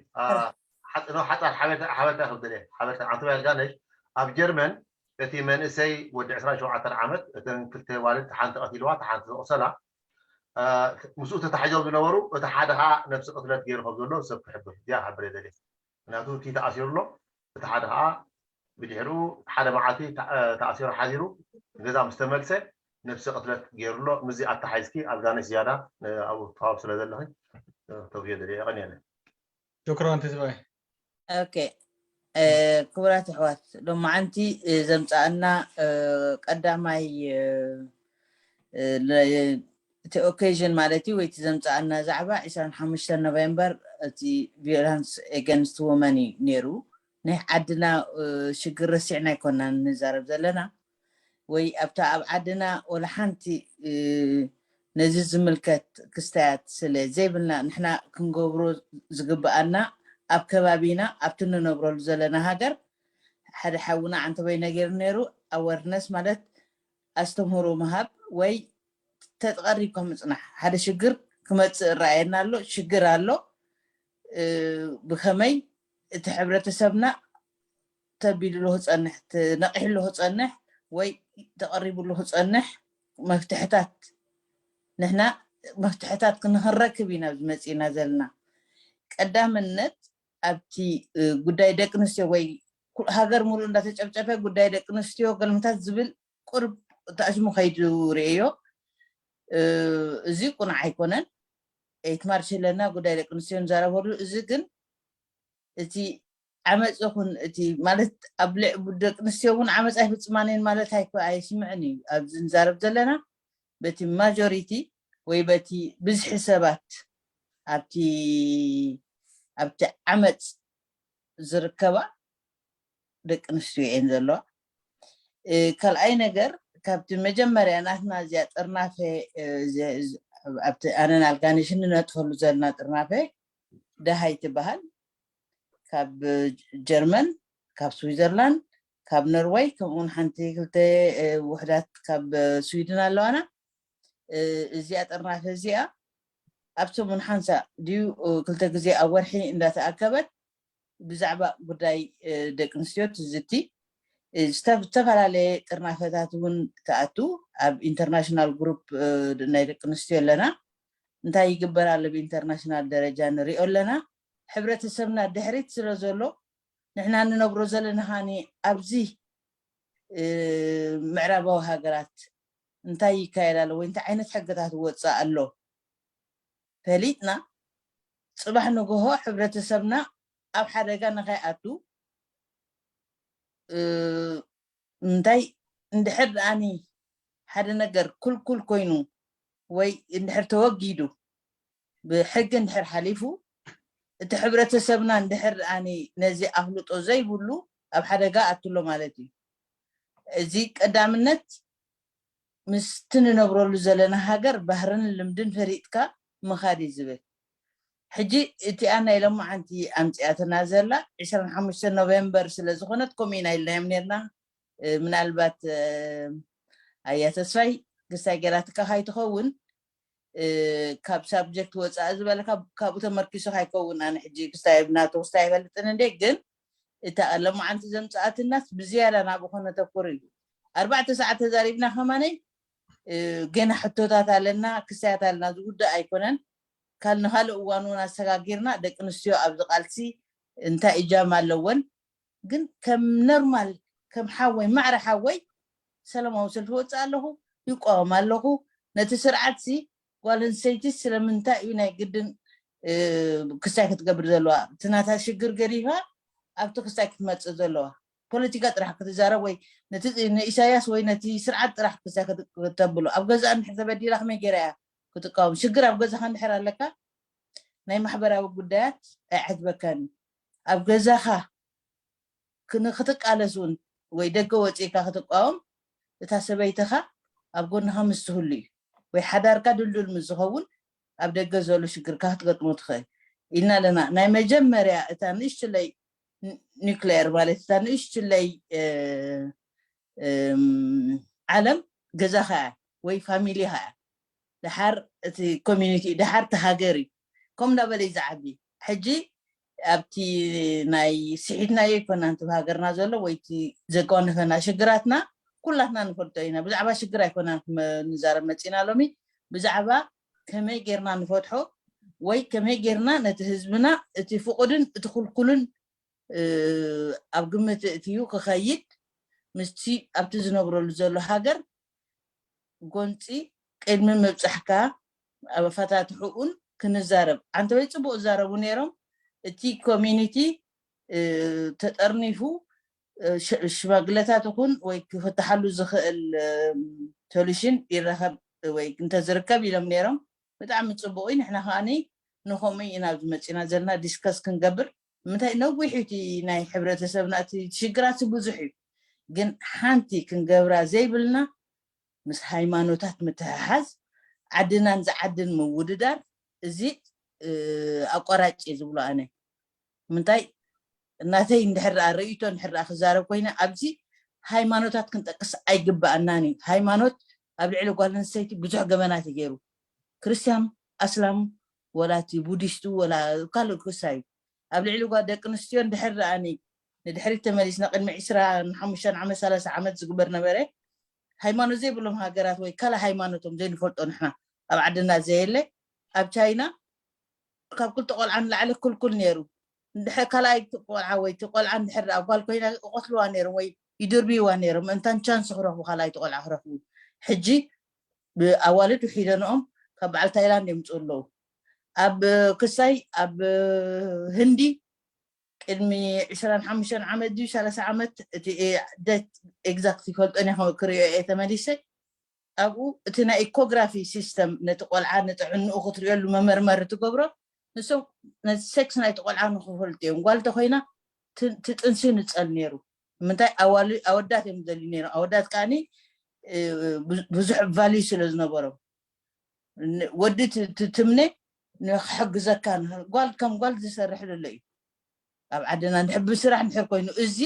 ሓፃር ሓበርታ ክብደለ ሓበርታ ኣንቶቢያ ልጋነሽ ኣብ ጀርመን እቲ መንእሰይ ወዲ ዕስራን ሸውዓተን ዓመት እተን ክልተ ዋልድ ሓንቲ ቀቲልዋ ሓንቲ ዝቆሰላ ምስኡ ተታሒዞም ዝነበሩ እቲ ሓደ ከዓ ነብሲ ቅትለት ገይሩ ከም ዘሎ ሰብ ክሕብር እዚኣ ክሕብር የደልየ ምክንያቱ እቲ ተኣሲሩ ኣሎ እቲ ሓደ ከዓ ብድሕሪኡ ሓደ መዓልቲ ተኣሲሩ ሓዲሩ ገዛ ምስ ተመልሰ ነብሲ ቅትለት ገይሩ ኣሎ ምስዚ ኣተሓሒዝኪ ኣልጋነሽ ዝያዳ ኣብኡ ትሃብ ስለ ዘለኺ ተውዮ ደልየ የቀንየለን ሹክራን ተስፋይ ኦኬ ክቡራት ኣሕዋት ሎማዓንቲ ዘምፃኣና ቀዳማይ እቲ ኦኬዥን ማለት እዩ ወይቲ ዘምፃኣና ዛዕባ ዕስራን ሓሙሽተን ኖቬምበር እቲ ቪዮላንስ ኤገንስት ወመን እዩ ነይሩ ናይ ዓድና ሽግር ረሲዕና ኣይኮናን ንዛረብ ዘለና ወይ ኣብታ ኣብ ዓድና ወላ ሓንቲ ነዚ ዝምልከት ክስተያት ስለ ዘይብልና ንሕና ክንገብሮ ዝግብኣና ኣብ ከባቢና ኣብቲ ንነብረሉ ዘለና ሃገር ሓደ ሓውና ዓንተቦይ ነጊሩ ነይሩ ኣወርነስ ማለት ኣስተምህሮ ምሃብ ወይ ተቐሪብካ ምፅናሕ ሓደ ሽግር ክመፅእ እረኣየና ኣሎ ሽግር ኣሎ ብከመይ እቲ ሕብረተሰብና ተቢሉሉ ክፀንሕ ነቂሕሉ ክፀንሕ ወይ ተቐሪቡሉ ክፀንሕ መፍትሕታት ንሕና መፍትሕታት ክንረክብ ኢና ዝመፅእና ዘለና ቀዳምነት ኣብቲ ጉዳይ ደቂ ኣንስትዮ ወይ ሃገር ሙሉእ እንዳተጨብጨፈ ጉዳይ ደቂ ኣንስትዮ ገልምታት ዝብል ቁርብ ተኣሽሙ ከይዱ ርእዮ እዚ ቁኑዕ ኣይኮነን ኤትማርሽ ኣለና ጉዳይ ደቂ ኣንስትዮ ንዛረበሉ እዚ ግን እቲ ዓመፅ ይኹን እቲ ማለት ኣብ ልዕ ደቂ ኣንስትዮ እውን ዓመፅ ኣይፍፅማን እየን ማለት ኣይኮ ኣይስምዕን እዩ ኣብዚ ንዛረብ ዘለና በቲ ማጆሪቲ ወይ በቲ ብዝሒ ሰባት ኣብቲ ኣብቲ ዓመፅ ዝርከባ ደቂ ኣንስትዮ እየን ዘለዋ። ካልኣይ ነገር፣ ካብቲ መጀመርያ ናትና እዚኣ ጥርናፈ ኣብቲ ኣነን ኣልጋነሽን ንነጥፈሉ ዘለና ጥርናፈ ደሃይ ትበሃል፣ ካብ ጀርመን፣ ካብ ስዊዘርላንድ፣ ካብ ኖርወይ፣ ከምኡውን ሓንቲ ክልተ ውሕዳት ካብ ስዊድን ኣለዋና። እዚኣ ጥርናፈ እዚኣ ኣብ ሰሙን ሓንሳ ድዩ ክልተ ግዜ ኣብ ወርሒ እንዳተኣከበት ብዛዕባ ጉዳይ ደቂ ኣንስትዮ ትዝቲ፣ ዝተፈላለየ ጥርናፈታት እውን ትኣቱ። ኣብ ኢንተርናሽናል ግሩፕ ናይ ደቂ ኣንስትዮ ኣለና። እንታይ ይግበር ኣሎ ብኢንተርናሽናል ደረጃ ንሪኦ ኣለና። ሕብረተሰብና ድሕሪት ስለ ዘሎ ንሕና ንነብሮ ዘለና ሃኒ ኣብዚ ምዕራባዊ ሃገራት እንታይ ይካየድ ኣሎ ወይ እንታይ ዓይነት ሕግታት ይወፅእ ኣሎ ፈሊጥና፣ ፅባሕ ንግሆ ሕብረተሰብና ኣብ ሓደጋ ንኸይኣቱ፣ እንታይ እንድሕር ደኣኒ ሓደ ነገር ክልኩል ኮይኑ ወይ እንድሕር ተወጊዱ፣ ብሕጊ እንድሕር ሓሊፉ፣ እቲ ሕብረተሰብና እንድሕር ደኣኒ ነዚ ኣፍልጦ ዘይብሉ ኣብ ሓደጋ ኣትሎ ማለት እዩ። እዚ ቀዳምነት ምስቲ ንነብረሉ ዘለና ሃገር ባህርን ልምድን ፈሊጥካ ምኻድ እዩ ዝብል። ሕጂ እቲኣ ናይ ሎማዓንቲ ኣምፅኣትና ዘላ ዕስራን ሓሙሽተን ኖቬምበር ስለ ዝኾነት ከምኡ ኢና ኢልናዮም ነርና። ምናልባት ኣያ ተስፋይ ክስታይ ገይራትካ ካይትኸውን፣ ካብ ሳብጀክት ወፃኢ ዝበለ ካብኡ ተመርኪሱ ካይከውን፣ ኣነ ሕጂ ክስታይ ናቱ ክስታይ ኣይፈልጥን እንዴ። ግን እታ ሎማዓንቲ ዘምፅኣትናስ ብዝያዳ ናብኡ ከነተኩር እዩ። ኣርባዕተ ሰዓት ተዛሪብና ከማነይ ገና ሕቶታት ኣለና፣ ክስታያት ኣለና፣ ዝውዳእ ኣይኮነን። ካል ንካልእ እዋን እውን ኣሰጋጊርና ደቂ ኣንስትዮ ኣብዚ ቃልሲ እንታይ እጃም ኣለወን። ግን ከም ኖርማል ከም ሓወይ ማዕረ ሓወይ ሰላማዊ ሰልፊ ወፅእ ኣለኹ፣ ይቋወም ኣለኹ። ነቲ ስርዓት ሲ ጓል ኣንስተይቲ ስለምንታይ እዩ ናይ ግድን ክስታይ ክትገብር ዘለዋ? እቲ ናታ ሽግር ገዲፋ ኣብቲ ክስታይ ክትመፅእ ዘለዋ? ፖለቲካ ጥራሕ ክትዛረብ ወይ ነቲ ንኢሳያስ ወይ ነቲ ስርዓት ጥራሕ ክስታይ ክተብሎ? ኣብ ገዛኣ እንድሕር ተበዲላ ከመይ ገይራ እያ ክትቃወም? ሽግር ኣብ ገዛኻ እንድሕር ኣለካ ናይ ማሕበራዊ ጉዳያት ኣይዓጅበካን እዩ። ኣብ ገዛኻ ንክትቃለስ እውን ወይ ደገ ወፂእካ ክትቃወም እታ ሰበይትኻ ኣብ ጎንኻ ምስ ትህሉ እዩ። ወይ ሓዳርካ ድልዱል ምስ ዝኸውን ኣብ ደገ ዘሎ ሽግርካ ክትገጥሞ ትኽእል ኢልና ኣለና። ናይ መጀመርያ እታ ንእሽትለይ ኒክሌር ማለት እታ ንእሽትለይ ዓለም ገዛኻ እያ ወይ ፋሚሊኻ እያ። ድሓር እቲ ኮሚኒቲ እዩ፣ ድሓር እቲ ሃገር እዩ። ከምኡ እንዳበለ እዩ ዝዓቢ። ሕጂ ኣብቲ ናይ ስሒትናዮ ኣይኮናን እቲ ሃገርና ዘሎ ወይ እቲ ዘጓነፈና ሽግራትና ኩላትና ንፈልጦ ኢና። ብዛዕባ ሽግር ኣይኮናን ንዛረብ መፂና ሎሚ፣ ብዛዕባ ከመይ ጌርና ንፈትሖ ወይ ከመይ ጌርና ነቲ ህዝብና እቲ ፍቁድን እቲ ክልኩልን ኣብ ግምት እትዩ ክኸይድ ምስቲ ኣብቲ ዝነብረሉ ዘሎ ሃገር ጎንፂ ቅድሚ ምብፃሕካ ኣብ ኣፈታትሕኡን ክንዛረብ። ዓንተወይ ፅቡቅ ዝዛረቡ ነይሮም። እቲ ኮሚኒቲ ተጠርኒፉ ሽማግለታት ይኹን ወይ ክፍትሓሉ ዝኽእል ሶሉሽን ይረኸብ ወይ እንተዝርከብ ኢሎም ነይሮም። ብጣዕሚ ፅቡቅ እዩ። ንሕና ከዓኒ ንኸምኡ ኢና ኣብዚ መፂና ዘለና ዲስከስ ክንገብር። ምንታይ ነዊሕ እዩ እቲ ናይ ሕብረተሰብና እቲ ሽግራት ብዙሕ እዩ። ግን ሓንቲ ክንገብራ ዘይብልና ምስ ሃይማኖታት ምትሕሓዝ፣ ዓድናን ዝዓድን ምውድዳር፣ እዚ ኣቋራጭ እየ ዝብሎ ኣነ። ምንታይ እናተይ እንድሕር ርእይቶ እንድሕር ክዛረብ ኮይነ ኣብዚ ሃይማኖታት ክንጠቅስ ኣይግባኣናን እዩ። ሃይማኖት ኣብ ልዕሊ ጓል ኣንስተይቲ ብዙሕ ገበናት ይገይሩ። ክርስትያን፣ ኣስላም፣ ወላ እቲ ቡዲስቱ ወላ ካልእ ክሳ እዩ። ኣብ ልዕሊ ጓል ደቂ ኣንስትዮ እንድሕር ደኣኒ ንድሕሪት ተመሊስና ቅድሚ ዕስራን ሓሙሽተን ዓመት ሰላሳ ዓመት ዝግበር ነበረ። ሃይማኖት ዘይብሎም ሃገራት ወይ ካልእ ሃይማኖቶም ዘይንፈልጦ ንሕና ኣብ ዓድና ዘየለ ኣብ ቻይና ካብ ክልተ ቆልዓ ንላዕሊ ክልኩል ነይሩ። እንድሕር ካልኣይ ቆልዓ ወይ እቲ ቆልዓ እንድሕር ደኣ ጓል ኮይና ይቆትልዋ ነይሮም ወይ ይድርብይዋ ነይሮም። እንታን ቻንስ ክረኽቡ ካልኣይቲ ቆልዓ ክረኽቡ። ሕጂ ብኣዋልድ ውሒደንኦም ካብ በዓል ታይላንድ የምፅኡ ኣለዉ። ኣብ ክሳይ ኣብ ህንዲ ቅድሚ ዕስራን ሓሙሽተን ዓመት ድዩ ሰላሳ ዓመት እቲ ደት ኤግዛክት ይፈልጦን እየ ክሪኦ እየ ተመሊሰ። ኣብኡ እቲ ናይ ኢኮግራፊ ሲስተም ነቲ ቆልዓ ንጥዕንኡ ክትሪኦሉ መመርመሪ ትገብሮ ንሶም ነቲ ሴክስ ናይቲ ቆልዓ ንክፈልጡ እዮም። ጓል እንተኮይና ት- ትጥንሲ ንፀል ነይሩ። ንምንታይ ኣዋል ኣወዳት እዮም ዝደልዩ ነይሮም። ኣወዳት ከዓኒ እ፣ ብዙ- ብዙሕ ቫልዩ ስለ ዝነበሮም ን- ወዲ ት- ት- ትምነ ንክሕግዘካ ንክ- ጓል ከም ጓል ዝሰርሕ ዘሎ እዩ። ኣብ ዓድና እንድሕር ብስራሕ እንድሕር ኮይኑ እዚ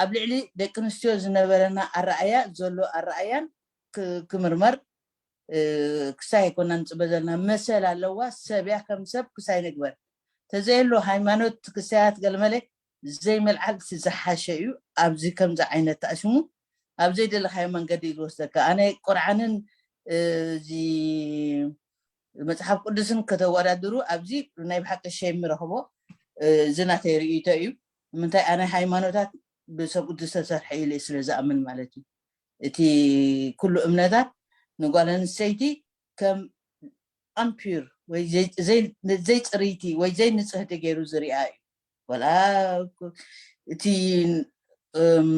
ኣብ ልዕሊ ደቂ ኣንስትዮ ዝነበረና ኣረኣያ ዘሎ ኣረኣያን ክ- ክምርመር እ፣ ክሳይ ኣይኮና ንፅበ ዘለና መሰል ኣለዋ። ሰብ እያ ከም ሰብ ክሳይ ንግበር ተዘየሎ ሃይማኖት ክሳያት ገለመለ ዘይመልዓል እቲ ዝሓሸ እዩ። ኣብዚ ከምዚ ዓይነት ተኣሽሙ ኣብ ዘይደለካዮ መንገዲ እዩ ዝወስደካ። ኣነ ቁርዓንን እ፣ እዚ መፅሓፍ ቅዱስን ከተወዳድሩ ኣብዚ ናይ ብሓቂ ሸም ረኽቦ እ፣ እዚ ናተይ ርእይቶ እዩ። ንምንታይ ኣነ ሃይማኖታት ብሰብ ቅዱስ ዝተሰርሐ ኢለ ስለ ዝኣምን ማለት እዩ። እቲ ኩሉ እምነታት ንጓል ኣንስተይቲ ከም ኣምፒር ወይ ዘይ- ዘይ- ዘይፅርይቲ ወይ ዘይንፅህቲ ገይሩ ዝሪኣ እዩ። ወላ እኮ እቲ እም፣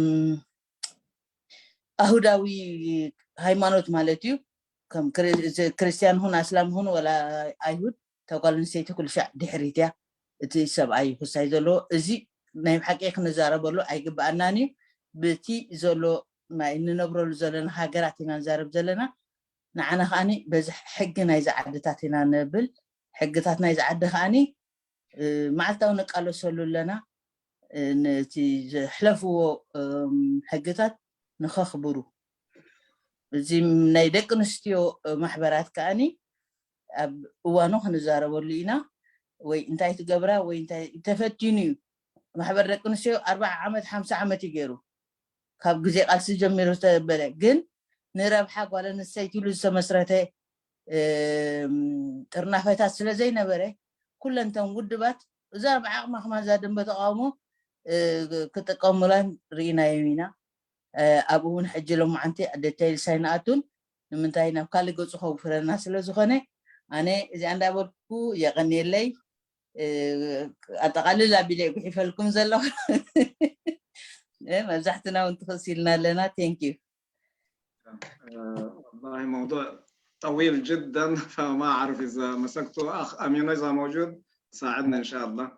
ኣሁዳዊ ሃይማኖት ማለት እዩ። ከም ክሪ- እዚ ክርስቲያን ሁን ኣስላም ሁን ወላ ኣይሁድ እታ ጓል ኣንስተይቲ ኩሉ ሻዕ ድሕሪት እያ። እቲ ሰብኣይ ክሳይ ዘለዎ እዚ ናይ ብሓቂ ክንዛረበሉ ኣይግበኣናን እዩ። ብቲ ዘሎ ናይ እንነብረሉ ዘለና ሃገራት ኢና ንዛረብ ዘለና። ንዓና ከዓኒ በዚ ሕጊ ናይዚ ዓድታት ኢና ነብል። ሕግታት ናይዚ ዓዲ ከዓኒ እ፣ መዓልታዊ ንቃለሰሉ ኣለና። እ፣ ነቲ ዘሕለፍዎ እም፣ ሕግታት ንኸኽብሩ እዚ ናይ ደቂ ኣንስትዮ እ፣ ማሕበራት ከዓኒ ኣብ እዋኑ ክንዛረበሉ ኢና። ወይ እንታይ ትገብራ ወይ እንታይ ተፈቲኑ እዩ። ማሕበር ደቂ ኣንስትዮ ኣርባዓ ዓመት ሓምሳ ዓመት እዩ ገይሩ ካብ ግዜ ቃልሲ ጀሚሩ ዝተበለ ግን ንረብሓ ጓል ኣንስተይቲ ኢሉ ዝተመስረተ እም፣ ጥርናፈታት ስለ ዘይነበረ ኩለንተን ውድባት እዛ ብዓቕማ ክማን እዛ ደንበ ተቃውሞ እ፣ ክጥቀሙላን ርኢናዮም ኢና። እ፣ ኣብኡ እውን ሕጂ ሎማዓንቲ ኣደተይ ልሳይ ንኣቱን ንምንታይ ናብ ካልእ ገፁ ከውፍረና ስለ ዝኾነ ኣነ እዚኣ እንዳበልኩ የቐንየለይ። እ፣ ኣጠቓልል ኣቢለ ጉሒፈልኩም ዘለኹ እ፣ መብዛሕትና እውን ትኽእስ ኢልና ኣለና። Thank you. آه، والله موضوع طويل جدا، فما أعرف إذا مسكته. أخ أمين إذا موجود ساعدنا إن شاء الله.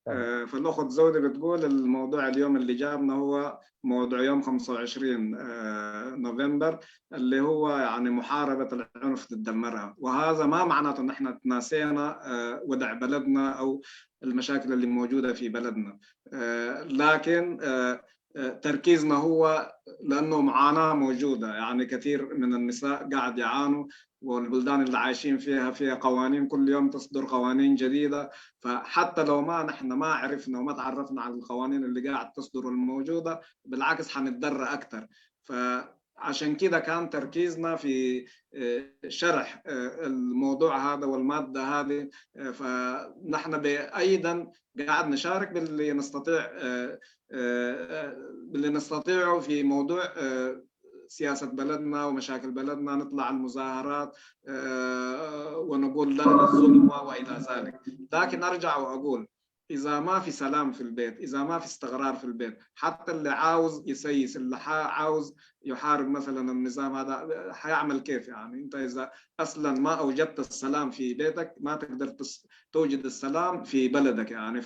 آه، فالأخت زودة بتقول الموضوع اليوم اللي جابنا هو موضوع يوم خمسة وعشرين، آه، نوفمبر، اللي هو يعني محاربة العنف ضد المرأة. وهذا ما معناته نحن تناسينا، آه، وضع بلدنا أو المشاكل اللي موجودة في بلدنا. آه، لكن، آه، آه، تركيزنا هو لأنه معاناة موجودة، يعني كثير من النساء قاعد يعانوا، والبلدان اللي عايشين فيها فيها قوانين، كل يوم تصدر قوانين جديدة. فحتى لو ما نحن ما عرفنا وما تعرفنا على القوانين اللي قاعد تصدر والموجودة، بالعكس حنتضرر أكتر. فعشان كده كان تركيزنا في آه، شرح آه، الموضوع هذا والمادة هذه. آه، فنحن ب- أيضا قاعد نشارك باللي نستطيع، آه، آه، آه، باللي نستطيعه في موضوع آه، سياسة بلدنا ومشاكل بلدنا، نطلع المظاهرات آه، ونقول لا للظلم و- وإلى ذلك. لكن أرجع وأقول، إذا ما في سلام في البيت، إذا ما في استقرار في البيت، حتى اللي عاوز يسيس، اللي حا- عاوز يحارب مثلا النظام هذا، حيعمل كيف؟ يعني أنت إذا أصلا ما أوجدت السلام في بيتك، ما تقدر تس- توجد السلام في بلدك. يعني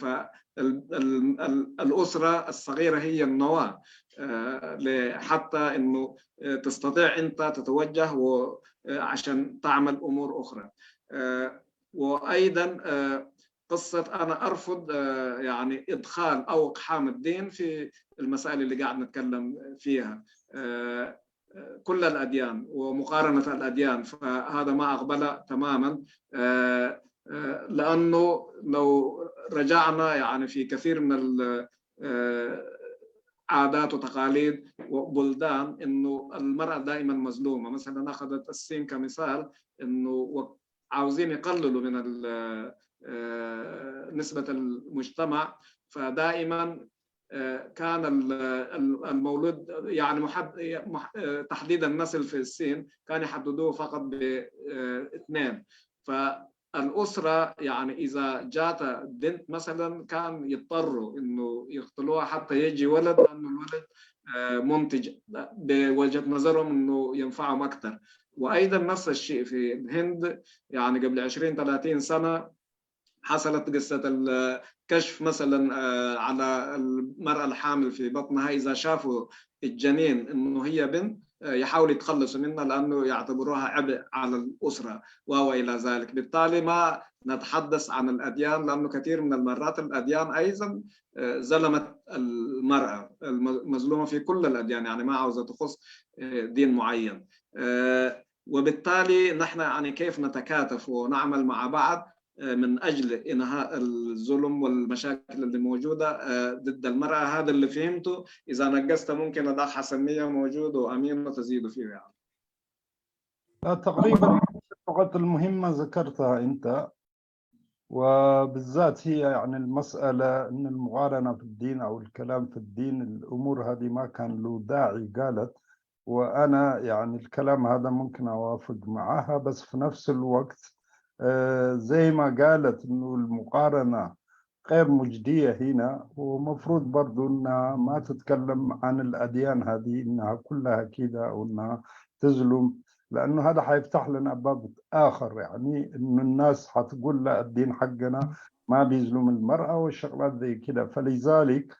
فالأسرة الصغيرة هي النواة، آه، ل- حتى إنه آه، تستطيع أنت تتوجه و- آه، عشان تعمل أمور أخرى. آه، وأيضا آه، قصة أنا أرفض آه، يعني إدخال أو إقحام الدين في المسائل اللي قاعد نتكلم فيها. آه، آه، كل الأديان ومقارنة الأديان، فهذا ما أقبله تماما. آه، آه، لأنه لو رجعنا يعني في كثير من ال- آه، عادات وتقاليد وبلدان إنه المرأة دائما مظلومة. مثلا أخذت الصين كمثال، إنه و- عاوزين يقللوا من ال- آه، نسبة المجتمع، فدائما آه، كان ال- ال- المولود يعني محد مح- آه، تحديد النسل في الصين كان يحددوه فقط باثنين. فالأسرة يعني إذا جات بنت مثلا كان يضطروا إنه يقتلوها حتى يجي ولد، لأنه الولد آه، منتج بوجهة نظرهم إنه ينفعهم أكثر. وأيضا نفس الشيء في الهند، يعني قبل عشرين ثلاثين سنة حصلت قصة الكشف مثلا على المرأة الحامل في بطنها، إذا شافوا الجنين إنه هي بنت يحاولوا يتخلصوا منها لأنه يعتبروها عبء على الأسرة وإلى ذلك. بالتالي ما نتحدث عن الأديان، لأنه كثير من المرات الأديان أيضا ظلمت المرأة، المظلومة في كل الأديان، يعني ما عاوزة تخص دين معين. وبالتالي نحن يعني كيف نتكاتف ونعمل مع بعض من أجل إنهاء الظلم والمشاكل اللي موجودة ضد المرأة. هذا اللي فهمته. إذا نقصت ممكن الأخ حسن مية موجود وأمين وتزيد فيه يعني. لا، تقريبا النقط المهمة ذكرتها أنت، وبالذات هي يعني المسألة أن المقارنة في الدين أو الكلام في الدين، الأمور هذه ما كان له داعي قالت. وأنا يعني الكلام هذا ممكن أوافق معها، بس في نفس الوقت زي ما قالت أنه المقارنة غير مجدية هنا، ومفروض برضو أنها ما تتكلم عن الأديان هذه أنها كلها كده أو أنها تظلم، لأنه هذا حيفتح لنا باب آخر، يعني أنه الناس حتقول لا، الدين حقنا ما بيظلم المرأة والشغلات زي كده. فلذلك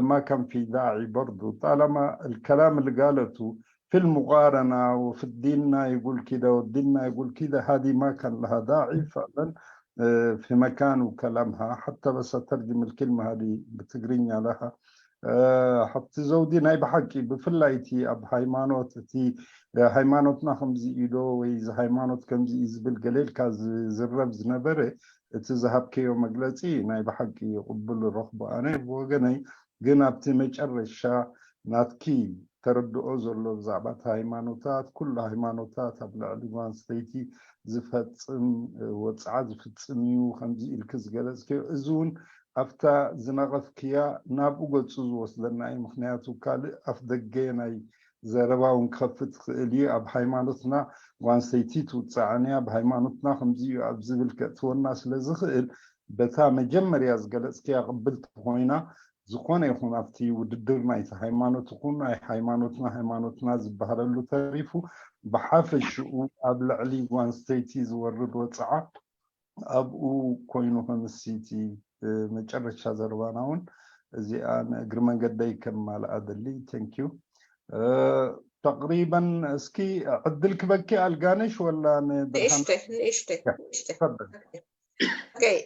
ما كان في داعي برضو، طالما الكلام اللي قالته في المقارنة وفي الديننا يقول كده والديننا يقول كده، هذه ما كان لها داعي فعلا في مكان وكلامها. حتى بس أترجم الكلمة هذه بتقريني لها. حتى زودي ناي بحقي بفلايتي أب هايمانوت تي ሃይማኖትና ከምዚ ኢዶ ወይ እዚ ሃይማኖት ከምዚ እዩ ዝብል ገለ ኢልካ ዝዝረብ ዝነበረ እቲ ዝሃብከዮ መግለፂ ናይ ብሓቂ ቅቡል ረኽቦ ኣነ ብወገነይ። ግን ኣብቲ መጨረሻ ናትኪ ተረድኦ ዘሎ ብዛዕባ እቲ ሃይማኖታት፣ ኩሉ ሃይማኖታት ኣብ ልዕሊ ጓል ኣንስተይቲ ዝፈፅም ወፅዓ ዝፍፅም እዩ፣ ከምዚ ኢልኪ ዝገለፅክዮ፣ እዚ እውን ኣብታ ዝነቐፍክያ ናብኡ ገፁ ዝወስደና እዩ። ምክንያቱ ካልእ ኣፍ ደገ ናይ ዘረባ እውን ክኸፍት ክኽእል እዩ። ኣብ ሃይማኖትና ጓል ኣንስተይቲ ትውፃዕን እያ፣ ኣብ ሃይማኖትና ከምዚ እዩ ኣብ ዝብል ከእትወና ስለ ዝኽእል፣ በታ መጀመርያ ዝገለፅክያ ቅብልቲ ኮይና፣ ዝኾነ ይኹን ኣብቲ ውድድር ናይቲ ሃይማኖት ይኹን ናይ ሃይማኖትና ሃይማኖትና ዝበሃለሉ ተሪፉ፣ ብሓፈሽኡ ኣብ ልዕሊ ጓል ኣንስተይቲ ዝወርድ ወፅዓ ኣብኡ ኮይኑ ከምስቲ መጨረሻ ዘረባና እውን እዚኣ ንእግሪ መንገደይ ከማልኣ ደሊ። Thank you። ተቅሪበን እስኪ ዕድል ክበኪ ኣልጋነሽ ወላ ንብርሃን? ንእሽተ ንእሽተ ንእሽተ። Okay፣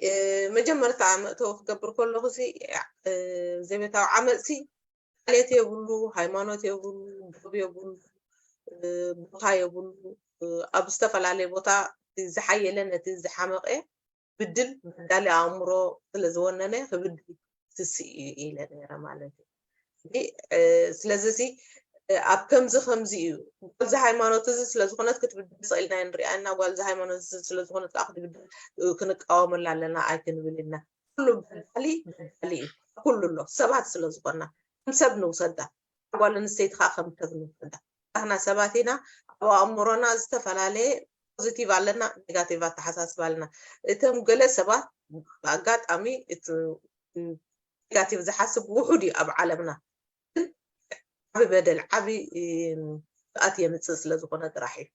መጀመርታ መእተዊ ክገብር ከለኹ ሲ ዘቤታዊ ዓመፅሲ ዓሌት የብሉ፣ ሃይማኖት የብሉ፣ ዶብ የብሉ፣ ቦታ የብሉ። ኣብ ዝተፈላለየ ቦታ ዝሓየለ ነቲ ዝሓመቐ ብድል በዳሊ ኣእምሮ ስለ ዝወነነ ክብድል ትስእ እዩ ኢለ ነይረ ማለት እዩ። ስለዚ ሲ ኣብ ከምዚ ከምዚ እዩ ጓልዚ ሃይማኖት እዚ ስለዝኾነት ክትብድል ስቕ ኢልና ንሪኣ እና ጓልዚ ሃይማኖት እዚ ስለዝኾነት ከዓ ክትብድል ክንቃወመላ ኣለና ኣይክንብል ኢና። ኩሉ በዳሊ በዳሊ እዩ። ኩሉ ኣሎ ሰባት ስለዝኾና ከም ሰብ ንውሰዳ። ጓል ኣንስተይቲ ከዓ ከም ሰብ ንውሰዳ። ንሕና ሰባት ኢና። ኣብ ኣእምሮና ዝተፈላለየ ፖዚቲቭ ኣለና፣ ኔጋቲቭ ኣተሓሳስባ ኣለና። እቶም ገለ ሰባት ብኣጋጣሚ እቲ ኔጋቲቭ ዝሓስብ ውሑድ እዩ ኣብ ዓለምና። ግን ዓቢ በደል ዓቢ ጉድኣት የምፅእ ስለዝኾነ ጥራሕ እዩ።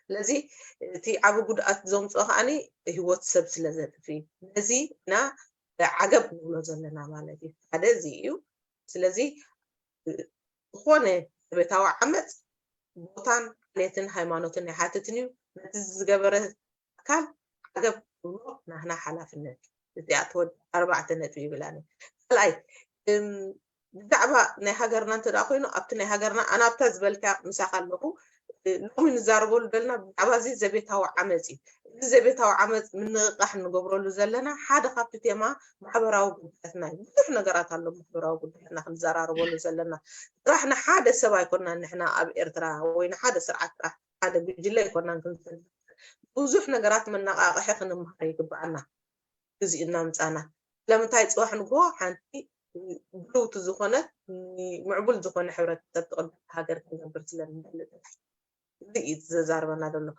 ስለዚ እቲ ዓቢ ጉድኣት ዘምፅኦ ከዓኒ ህይወት ሰብ ስለዘጥፍ እዩ። ነዚ ኢና ዓገብ ንብሎ ዘለና ማለት እዩ። ሓደ እዚ እዩ። ስለዚ ዝኾነ ዘቤታዊ ዓመፅ ቦታን ዓሌትን ሃይማኖትን ኣይሓትትን እዩ። ነቲ ዝገበረ ኣካል ዓገብ ንብሎ ናህና ሓላፍነት። እዚኣ ትወድ ኣርባዕተ ነጥቢ ይብላኒ። ካልኣይ ብዛዕባ ናይ ሃገርና እንተ ኮይኑ ኣብቲ ናይ ሃገርና ኣናብታ ዝበልካ ምሳኻ ኣለኹ። ሎሚ ንዛረበሉ ዘለና ብዛዕባ እዚ ዘቤታዊ ዓመፅ እዩ። እዚ ዘቤታዊ ዓመፅ ምንቕቃሕ እንገብረሉ ዘለና ሓደ ካብቲ ቴማ ማሕበራዊ ጉዳያትና እዩ። ብዙሕ ነገራት ኣሎ ማሕበራዊ ጉዳያትና ክንዘራረበሉ ዘለና። ጥራሕ ንሓደ ሰብ ኣይኮናን ንሕና ኣብ ኤርትራ ወይ ንሓደ ስርዓት ጥራሕ ሓደ ጉጅለ ኣይኮናን ክንዘ ብዙሕ ነገራት መነቓቕሒ ክንምሃር ይግብኣና። ግዜኡ እናምፃና ስለምንታይ ፅባሕ ንግሆ ሓንቲ ብልውቲ ዝኾነት ምዕቡል ዝኾነ ሕብረተሰብ ትቕበል ሃገር ክንገብር ስለንደሊ ጥራሕ። እዚ እዩ ዘዛርበና ዘሎ።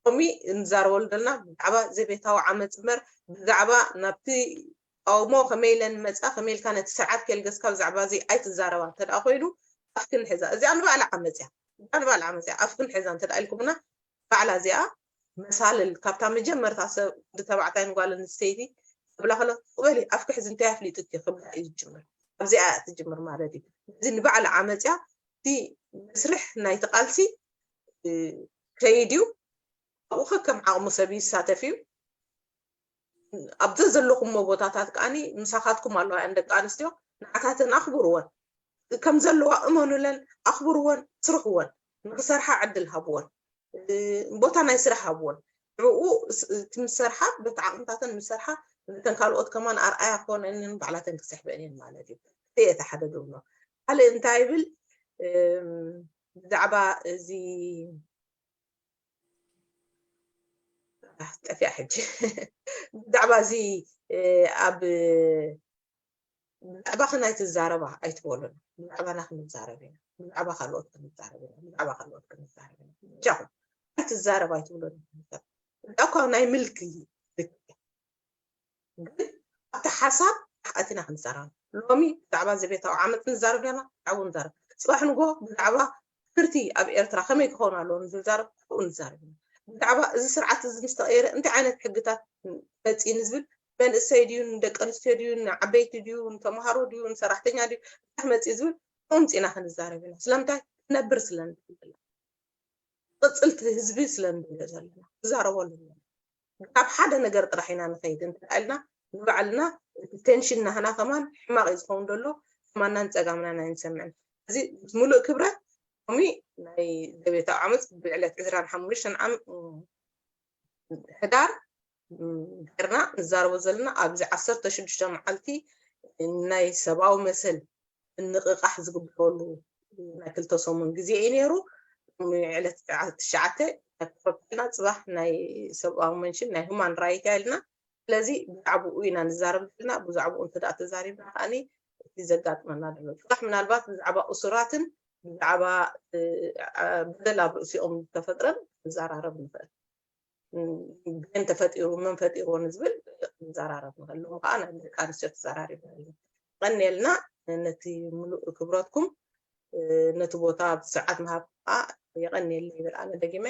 ሎሚ እንዛረበሉ ዘለና ብዛዕባ ዘቤታዊ ዓመፅ እምበር ብዛዕባ ናብቲ ተቃውሞ ከመይ ኢለን መፃ ከመይ ኢልካ ነቲ ስርዓት ከልገስካ ብዛዕባ እዚ ኣይትዛረባ እንተ ኮይኑ ኣፍክን ሕዛ እዚኣ ንባዕላ ዓመፅ እያ። እዚኣ ንባዕላ ዓመፅ እያ ኣፍክን ሕዛ እንተ ኢልኩምና ባዕላ እዚኣ መሳልል ካብታ መጀመርታ ሰብ ወዲ ተባዕታይ ንጓል ኣንስተይቲ ክብላ ከሎ፣ "ቅበሊ፣ ኣፍኪ ሕዚ እንታይ ኣፍሊጡኪ?" ክብላ እዩ ዝጅምር። ኣብዚኣ እያ ትጅምር ማለት እዩ። እዚ ንባዕላ ዓመጽያ እቲ መስርሕ ናይቲ ቃልሲ፣ እ፣ ከይድ እዩ። ኣብኡ ከከም ዓቕሙ ሰብ ይሳተፍ እዩ። ኣብ ዘዘለኹሞ ቦታታት ከኣኒ ምሳኻትኩም ኣለዋ እየን ደቂ ኣንስትዮ፣ ንዓታተን ኣኽብርወን። ከም ዘለዋ እመኑለን፣ ኣኽብርወን፣ ስርሕወን፣ ንኽሰርሓ ዕድል ሃብወን፣ እ፣ ቦታ ናይ ስራሕ ሃብወን። ንዕኡ ስ-፣ እቲ ምስ ሰርሓ፣ በቲ ዓቕምታተን ምስ ሰርሓ፣ ነተን ካልኦት ከማን ኣርኣያ ክኾነንን ባዕላተን ክስሕበን እየን ማለት እዩ። እቲ እቲ ሓደ ዝብሎ። ካልእ እንታይ ይብል? እም፣ ብዛዕባ እዚ ጠፊኣ ሕጂ። ብዛዕባ እዚ፣ እ፣ ኣብ ብዛዕባኽን ኣይትዛረባ ኣይትበሉን። ብዛዕባና ክንዛረብ ኢና። ብዛዕባ ካልኦት ክንዛረብ ኢና። ብዛዕባ ካልኦት ክንዛረብ ኢና። ብጃኹም ኣይትዛረባ ኣይትብሉን። እኳ ናይ ምልኪ ልክዕ። ግን ኣብቲ ሓሳብ ኣቲና ክንዛረብ። ሎሚ ብዛዕባ ዘቤታዊ ዓመፅ ንዛረብ ዲና? ኣብኡ ንዛረብ። ጽባሕ ንጎ ብዛዕባ ትምህርቲ ኣብ ኤርትራ ከመይ ክኸውን ኣለዎ ንዝዛረብ፣ ኣብኡ ንዛረብ ኢና። ብዛዕባ እዚ ስርዓት እዚ ምስ ተቐየረ እንታይ ዓይነት ሕግታት መፅኢ ንዝብል፣ መንእሰይ ድዩ፣ ንደቂ ኣንስትዮ ድዩ፣ ንዓበይቲ ድዩ፣ ንተምሃሮ ድዩ፣ ንሰራሕተኛ ድዩ፣ እንታይ መፅኢ ዝብል፣ ከምኡ ምፂና ክንዛረብ ኢና። ስለምንታይ? ክነብር ስለ ንደሊ ዘለና። ቅፅልቲ ህዝቢ ስለ ንደሊ ዘለና። ክዛረቦ ኣለዎ። ኣብ ሓደ ነገር ጥራሕ ኢና ንኸይድ እንተልና፣ ንባዕልና እቲ ቴንሽን ናህና ከማን ሕማቕ እዩ ዝኸውን ዘሎ፣ ከማናን ጸጋምናን ኣይንሰምዕን። እዚ ምስ ሙሉእ ክብረት፣ ሎሚ ናይ ዘቤታዊ ዓመፅ ብዕለት ዕስራን ሓሙሽተን ዓም-፣ ሕዳር፣ ም፣ ጌርና ንዛረቦ ዘለና ኣብዚ ዓሰርተ ሽዱሽተ መዓልቲ ናይ ሰብኣዊ መሰል ምንቕቓሕ ዝግበረሉ ናይ ክልተ ሰሙን ግዜ እዩ ነይሩ። ሎሚ ዕለት ትሽዓተ ናይ ፕሮቶኮልና፣ ጽባሕ ናይ ሰብኣዊ መንሽን ናይ ሁማን ራይት ኢልና። ስለዚ ብዛዕባኡ ኢና ንዛረብ ዘለና። ብዛዕባኡ እንተ ደኣ ተዛሪብና ከኣኒ እቲ ዘጋጥመና ዘሎ ጽባሕ ምናልባት ብዛዕባ እሱራትን ብዛዕባ፣ እ፣ እ፣ በደል ኣብ ርእሲኦም ዝተፈጥረን ክንዘራረብ ንኽእል። ም፣ ግን ተፈጢሩ፣ መን ፈጢርዎ ንዝብል ክንዘራረብ ንኽእል። ሎም ከኣ ናይ ደቂ ኣንስትዮ ተዘራሪብና ኣለና። የቐንየልና ነቲ ምሉእ ክብረትኩም፣ እ፣ ነቲ ቦታ ብስርዓት ምሃብ ከኣ የቐንየልና ይብል። ኣነ ደጊመ፣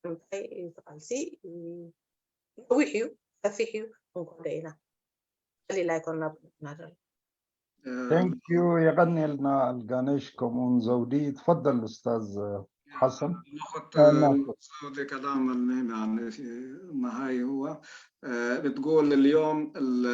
እንታይ እቲ ቃልሲ፣ እ፣ ነዊሕ እዩ፣ ሰፊሕ እዩ፣ ክንከዶ ኢና። ቀሊል ኣይኮንና ብና ዘሎ። ثانك يو. የቐንየልና ኣልጋነሽ ከምኡውን ዘውዲ። ትፈደል ኡስታዝ ሓሰን። ناخذ ناخذ. زودي كلام المهم، يعني في النهاية هو، آه، بتقول اليوم ال-،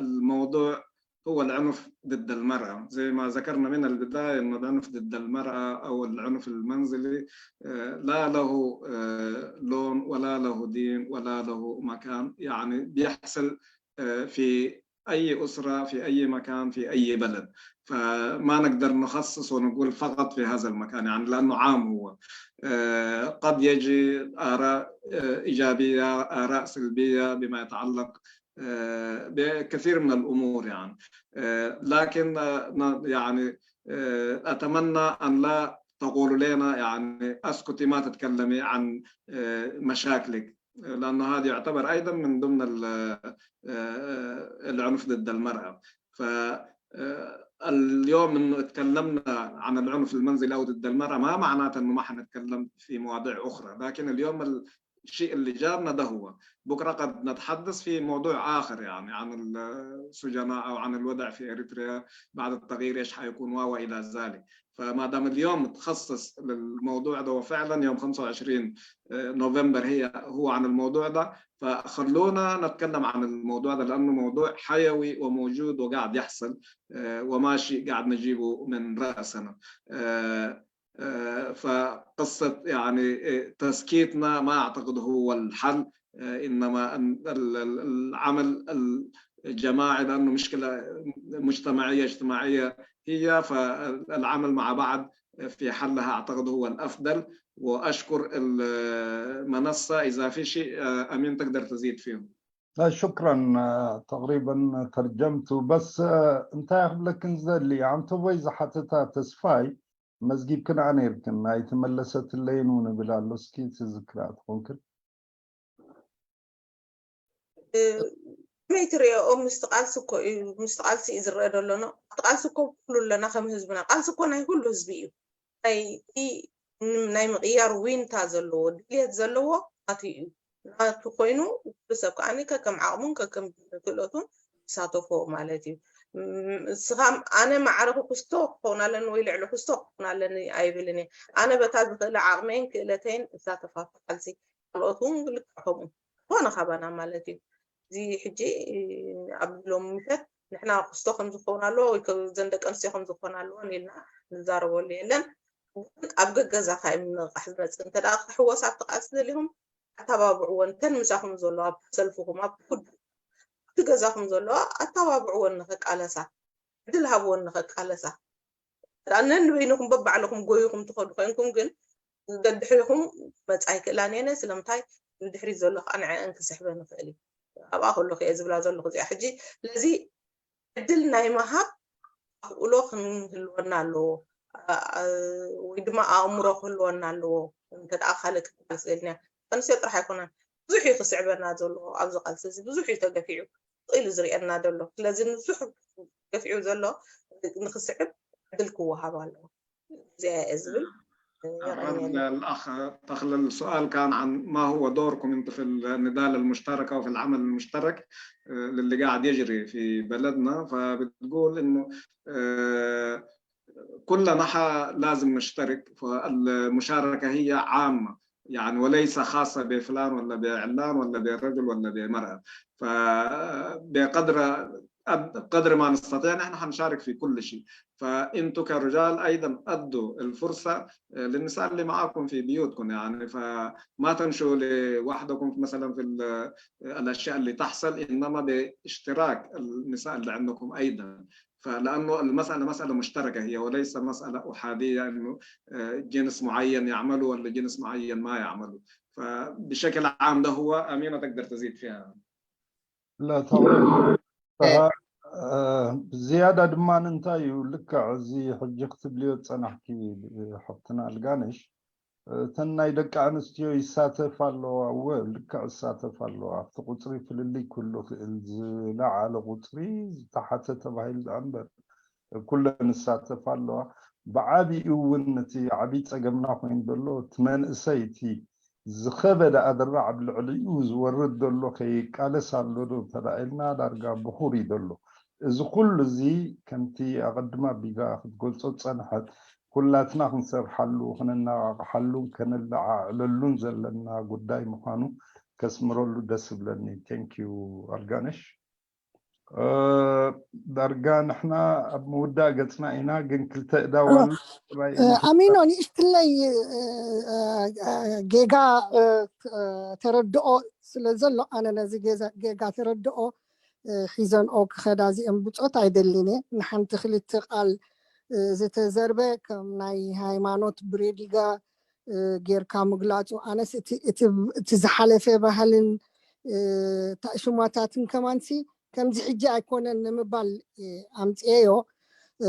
الموضوع هو العنف ضد المرأة، زي ما ذكرنا من البداية إنه العنف ضد المرأة أو العنف المنزلي، آه، لا له، آه، لون ولا له دين ولا له مكان، يعني بيحصل، آه، في أي أسرة، في أي مكان، في أي بلد. فما نقدر نخصص ونقول فقط في هذا المكان، يعني لأنه عام هو. آه، قد يجي آراء، آه، إيجابية، آراء سلبية بما يتعلق، آه، بكثير من الأمور يعني. آه، لكن، آه، ن-، يعني، آه، أتمنى أن لا تقولوا لنا يعني اسكتي ما تتكلمي عن، آه، مشاكلك، لأنه هذا يعتبر أيضا من ضمن ال-، آه، العنف ضد المرأة. ف، آه، اليوم إنه اتكلمنا عن العنف المنزلي أو ضد المرأة ما معناته إنه ما حنتكلم في مواضيع أخرى، لكن اليوم الشيء اللي جابنا ده هو، بكرة قد نتحدث في موضوع آخر يعني عن السجناء أو عن الوضع في إريتريا بعد التغيير إيش حيكون و، وإلى ذلك. فما دام اليوم متخصص للموضوع ده، وفعلا يوم خمسة وعشرين نوفمبر هي، هو عن الموضوع ده، فخلونا نتكلم عن الموضوع ده لأنه موضوع حيوي وموجود وقاعد يحصل، آه، وماشي قاعد نجيبه من رأسنا. آه، آه، فقصة يعني، آه، تسكيتنا ما أعتقد هو الحل، آه، إنما أن ال-، ال-، العمل الجماعي، لأنه مشكلة مجتمعية اجتماعية هي، فالعمل مع بعض في حلها أعتقد هو الأفضل. وأشكر المنصة، إذا في شيء، آه، أمين تقدر تزيد فيهم. لا، شكرا. آه، تقريبا ترجمت، بس، آه، እንታይ ክብለክን ዝደሊ፣ ኣንተ ወይ ዝሓተታ ተስፋይ መዝጊብክን ኣነ ይርክን ኣይተመለሰትለይን እውን እብል ኣሎ። እስኪ ትዝክራ ትኾንክን? እ፣ ከመይ ትሪኦ? ምስቲ ቃልሲ እኮ እዩ፣ ምስቲ ቃልሲ እዩ ዝረአ ዘሎ። ኖ፣ ኣብቲ ቃልሲ እኮ ኩሉ ኣለና ከም ህዝብና። ቃልሲ እኮ ናይ ኩሉ ህዝቢ እዩ። ናይ፣ እቲ ን-፣ ናይ ምቕያር ዊንታ ዘለዎ፣ ድልየት ዘለዎ ናቱ እዩ። ናቱ ኮይኑ፣ ኩሉ ሰብ ከዓኒ ከከም ዓቕሙን ከከም ክእለቱን ይሳተፎ ማለት እዩ። ም-፣ ንስኻ ኣነ ማዕረ ክስቶ ክኸውን ኣለኒ ወይ ልዕሊ ክስቶ ክኸውን ኣለኒ ኣይብልን እየ። ኣነ በታ ዝኽእለ ዓቕመይን ክእለተይን እሳተፍ ኣብቲ ቃልሲ፣ ካልኦት እውን ልክዕ ከምኡ፣ ዝኾነ ካባና ማለት እዩ። እዚ ሕጂ ኣብ ሎም ምሸት ንሕና ክስቶ ከም ዝኸውን ኣለዎ ወይ ከ-፣ ዘን ደቂ ኣንስትዮ ከም ዝኮን ኣለዎን ኢልና ንዛረበሉ የለን። ግን ኣብ ገገዛኻ እዩ ምንቕቃሕ ዝመፅእ። እንተ ደኣ ክሕወስ ኣብቲ ቃልሲ ደሊኹም ኣተባብዕወን፣ እተን ምሳኹም ዘለዋ ኣብ ሰልፍኹም፣ ኣብ ኩሉ ኣብቲ ገዛኹም ዘለዋ ኣተባብዕወን ንኸቃለሳ፣ ዕድል ሃብወን ንኸቃለሳ። ደኣ ነንበይንኹም በባዕልኹም ጎይኹም ትኸዱ ኮይንኩም ግን ደድሕሪኹም መጻ ኣይክእላን እየን። ስለምንታይ ንድሕሪት ዘሎ ከዓ ንዕአን ክስሕበን ይኽእል እዩ። ኣብኣ ከለኹ እየ ዝብላ ዘለኹ እዚኣ። ሕጂ ስለዚ ዕድል ናይ ምሃብ ኣኽእሎ ክንህልወና ኣለዎ። ኣ-፣ ኣ-፣ ወይ ድማ ኣእምሮ ክህልወና ኣለዎ። እንተ ደኣ ካልእ ክበሃል ስለ ኢልና፣ ኣንስትዮ ጥራሕ ኣይኮነን። ብዙሕ እዩ ክስዕበና ዘሎ ኣብዚ ቃልሲ እዚ፣ ብዙሕ እዩ ተገፊዑ፣ ስቕ ኢሉ ዝርእየና ዘሎ። ስለዚ ንብዙሕ ገፊዑ ዘሎ ንክስዕብ ዕድል ክወሃብ ኣለዎ። እዚኣ እየ ዝብል። የቐንየለይ። الأخ تخلل، السؤال كان عن ما هو دوركم أنتم في النضال المشترك أو في العمل المشترك، آه، للي قاعد يجري في بلدنا. فبتقول إنه، آه، كلنا ح-، لازم نشترك، فالمشاركة هي عامة، يعني، وليس خاصة بفلان ولا بعلان ولا برجل ولا بمرأة. فبقدر، قدر ما نستطيع نحن حنشارك في كل شيء. فأنتوا كرجال أيضًا أدوا الفرصة للنساء اللي معاكم في بيوتكم، يعني، فما تمشوا لوحدكم مثلًا في ال-، الأشياء اللي تحصل، إنما باشتراك النساء اللي عندكم أيضًا. فلأنه المسألة مسألة مشتركة هي، وليس مسألة أحادية إنه، آه، جنس معين يعملوا ولا جنس معين ما يعملوا. فبشكل عام ده هو، أمينة تقدر تزيد فيها. لا، تمام. ዝያዳ ድማ እንታይ እዩ፣ ልክዕ እዚ ሕጂ ክትብልዮ ዝጸናሕኪ ሓፍትና ኣልጋነሽ፣ እተን ናይ ደቂ ኣንስትዮ ይሳተፋ ኣለዋ። እወ፣ ልክዕ ይሳተፋ ኣለዋ። ኣብቲ ቁጽሪ ፍልልይ ክህሉ ይኽእል፣ ዝለዓለ ቁጽሪ፣ ዝተሓተ ተባሂሉ ደኣ እምበር ኩለን ይሳተፋ ኣለዋ። ብዓቢኡ እውን እቲ ዓቢ ጸገምና ኮይኑ ዘሎ እቲ መንእሰይ፣ እቲ ዝኸበደ ኣደራዕ ኣብ ልዕሊኡ ዝወርድ ዘሎ ከይቃለስ ኣሎ ዶ እንተ ደኣ ኢልና ዳርጋ ብኹር እዩ ዘሎ። እዚ ኩሉ እዚ ከምቲ ኣቐድማ ቢጋ ክትገልጾ ዝጸንሐት ኩላትና ክንሰርሓሉ፣ ክነነቓቕሓሉን ከነለዓዕለሉን ዘለና ጉዳይ ምዃኑ ከስምረሉ ደስ ይብለኒ። Thank you ኣልጋነሽ። እ፣ ዳርጋ ንሕና ኣብ ምውዳእ ገጽና ኢና፣ ግን ክልተ እዳው ኣሎ። ጥራይ እ፣ ኣሚኖ ንእሽትለይ እ፣ እ፣ እ፣ ጌጋ እ፣ እ፣ ተረድኦ ስለ ዘሎ ኣነ ነዚ ጌዛ- ጌጋ ተረድኦ እ፣ ሒዘንኦ ክኸዳ እዚአን ብጾት ኣይደልን እየ። ንሓንቲ ክልተ ቃል እ፣ ዝተዘርበ ከም ናይ ሃይማኖት ብሬዲጋ እ፣ ጌርካ ምግላጹ ኣነስ እቲ እቲ እቲ ዝሓለፈ ባህልን እ፣ ታእሽማታትን ከማንሲ ከምዚ ሕጂ ኣይኮነን ንምባል እ፣ ኣምጽኤዮ። እ፣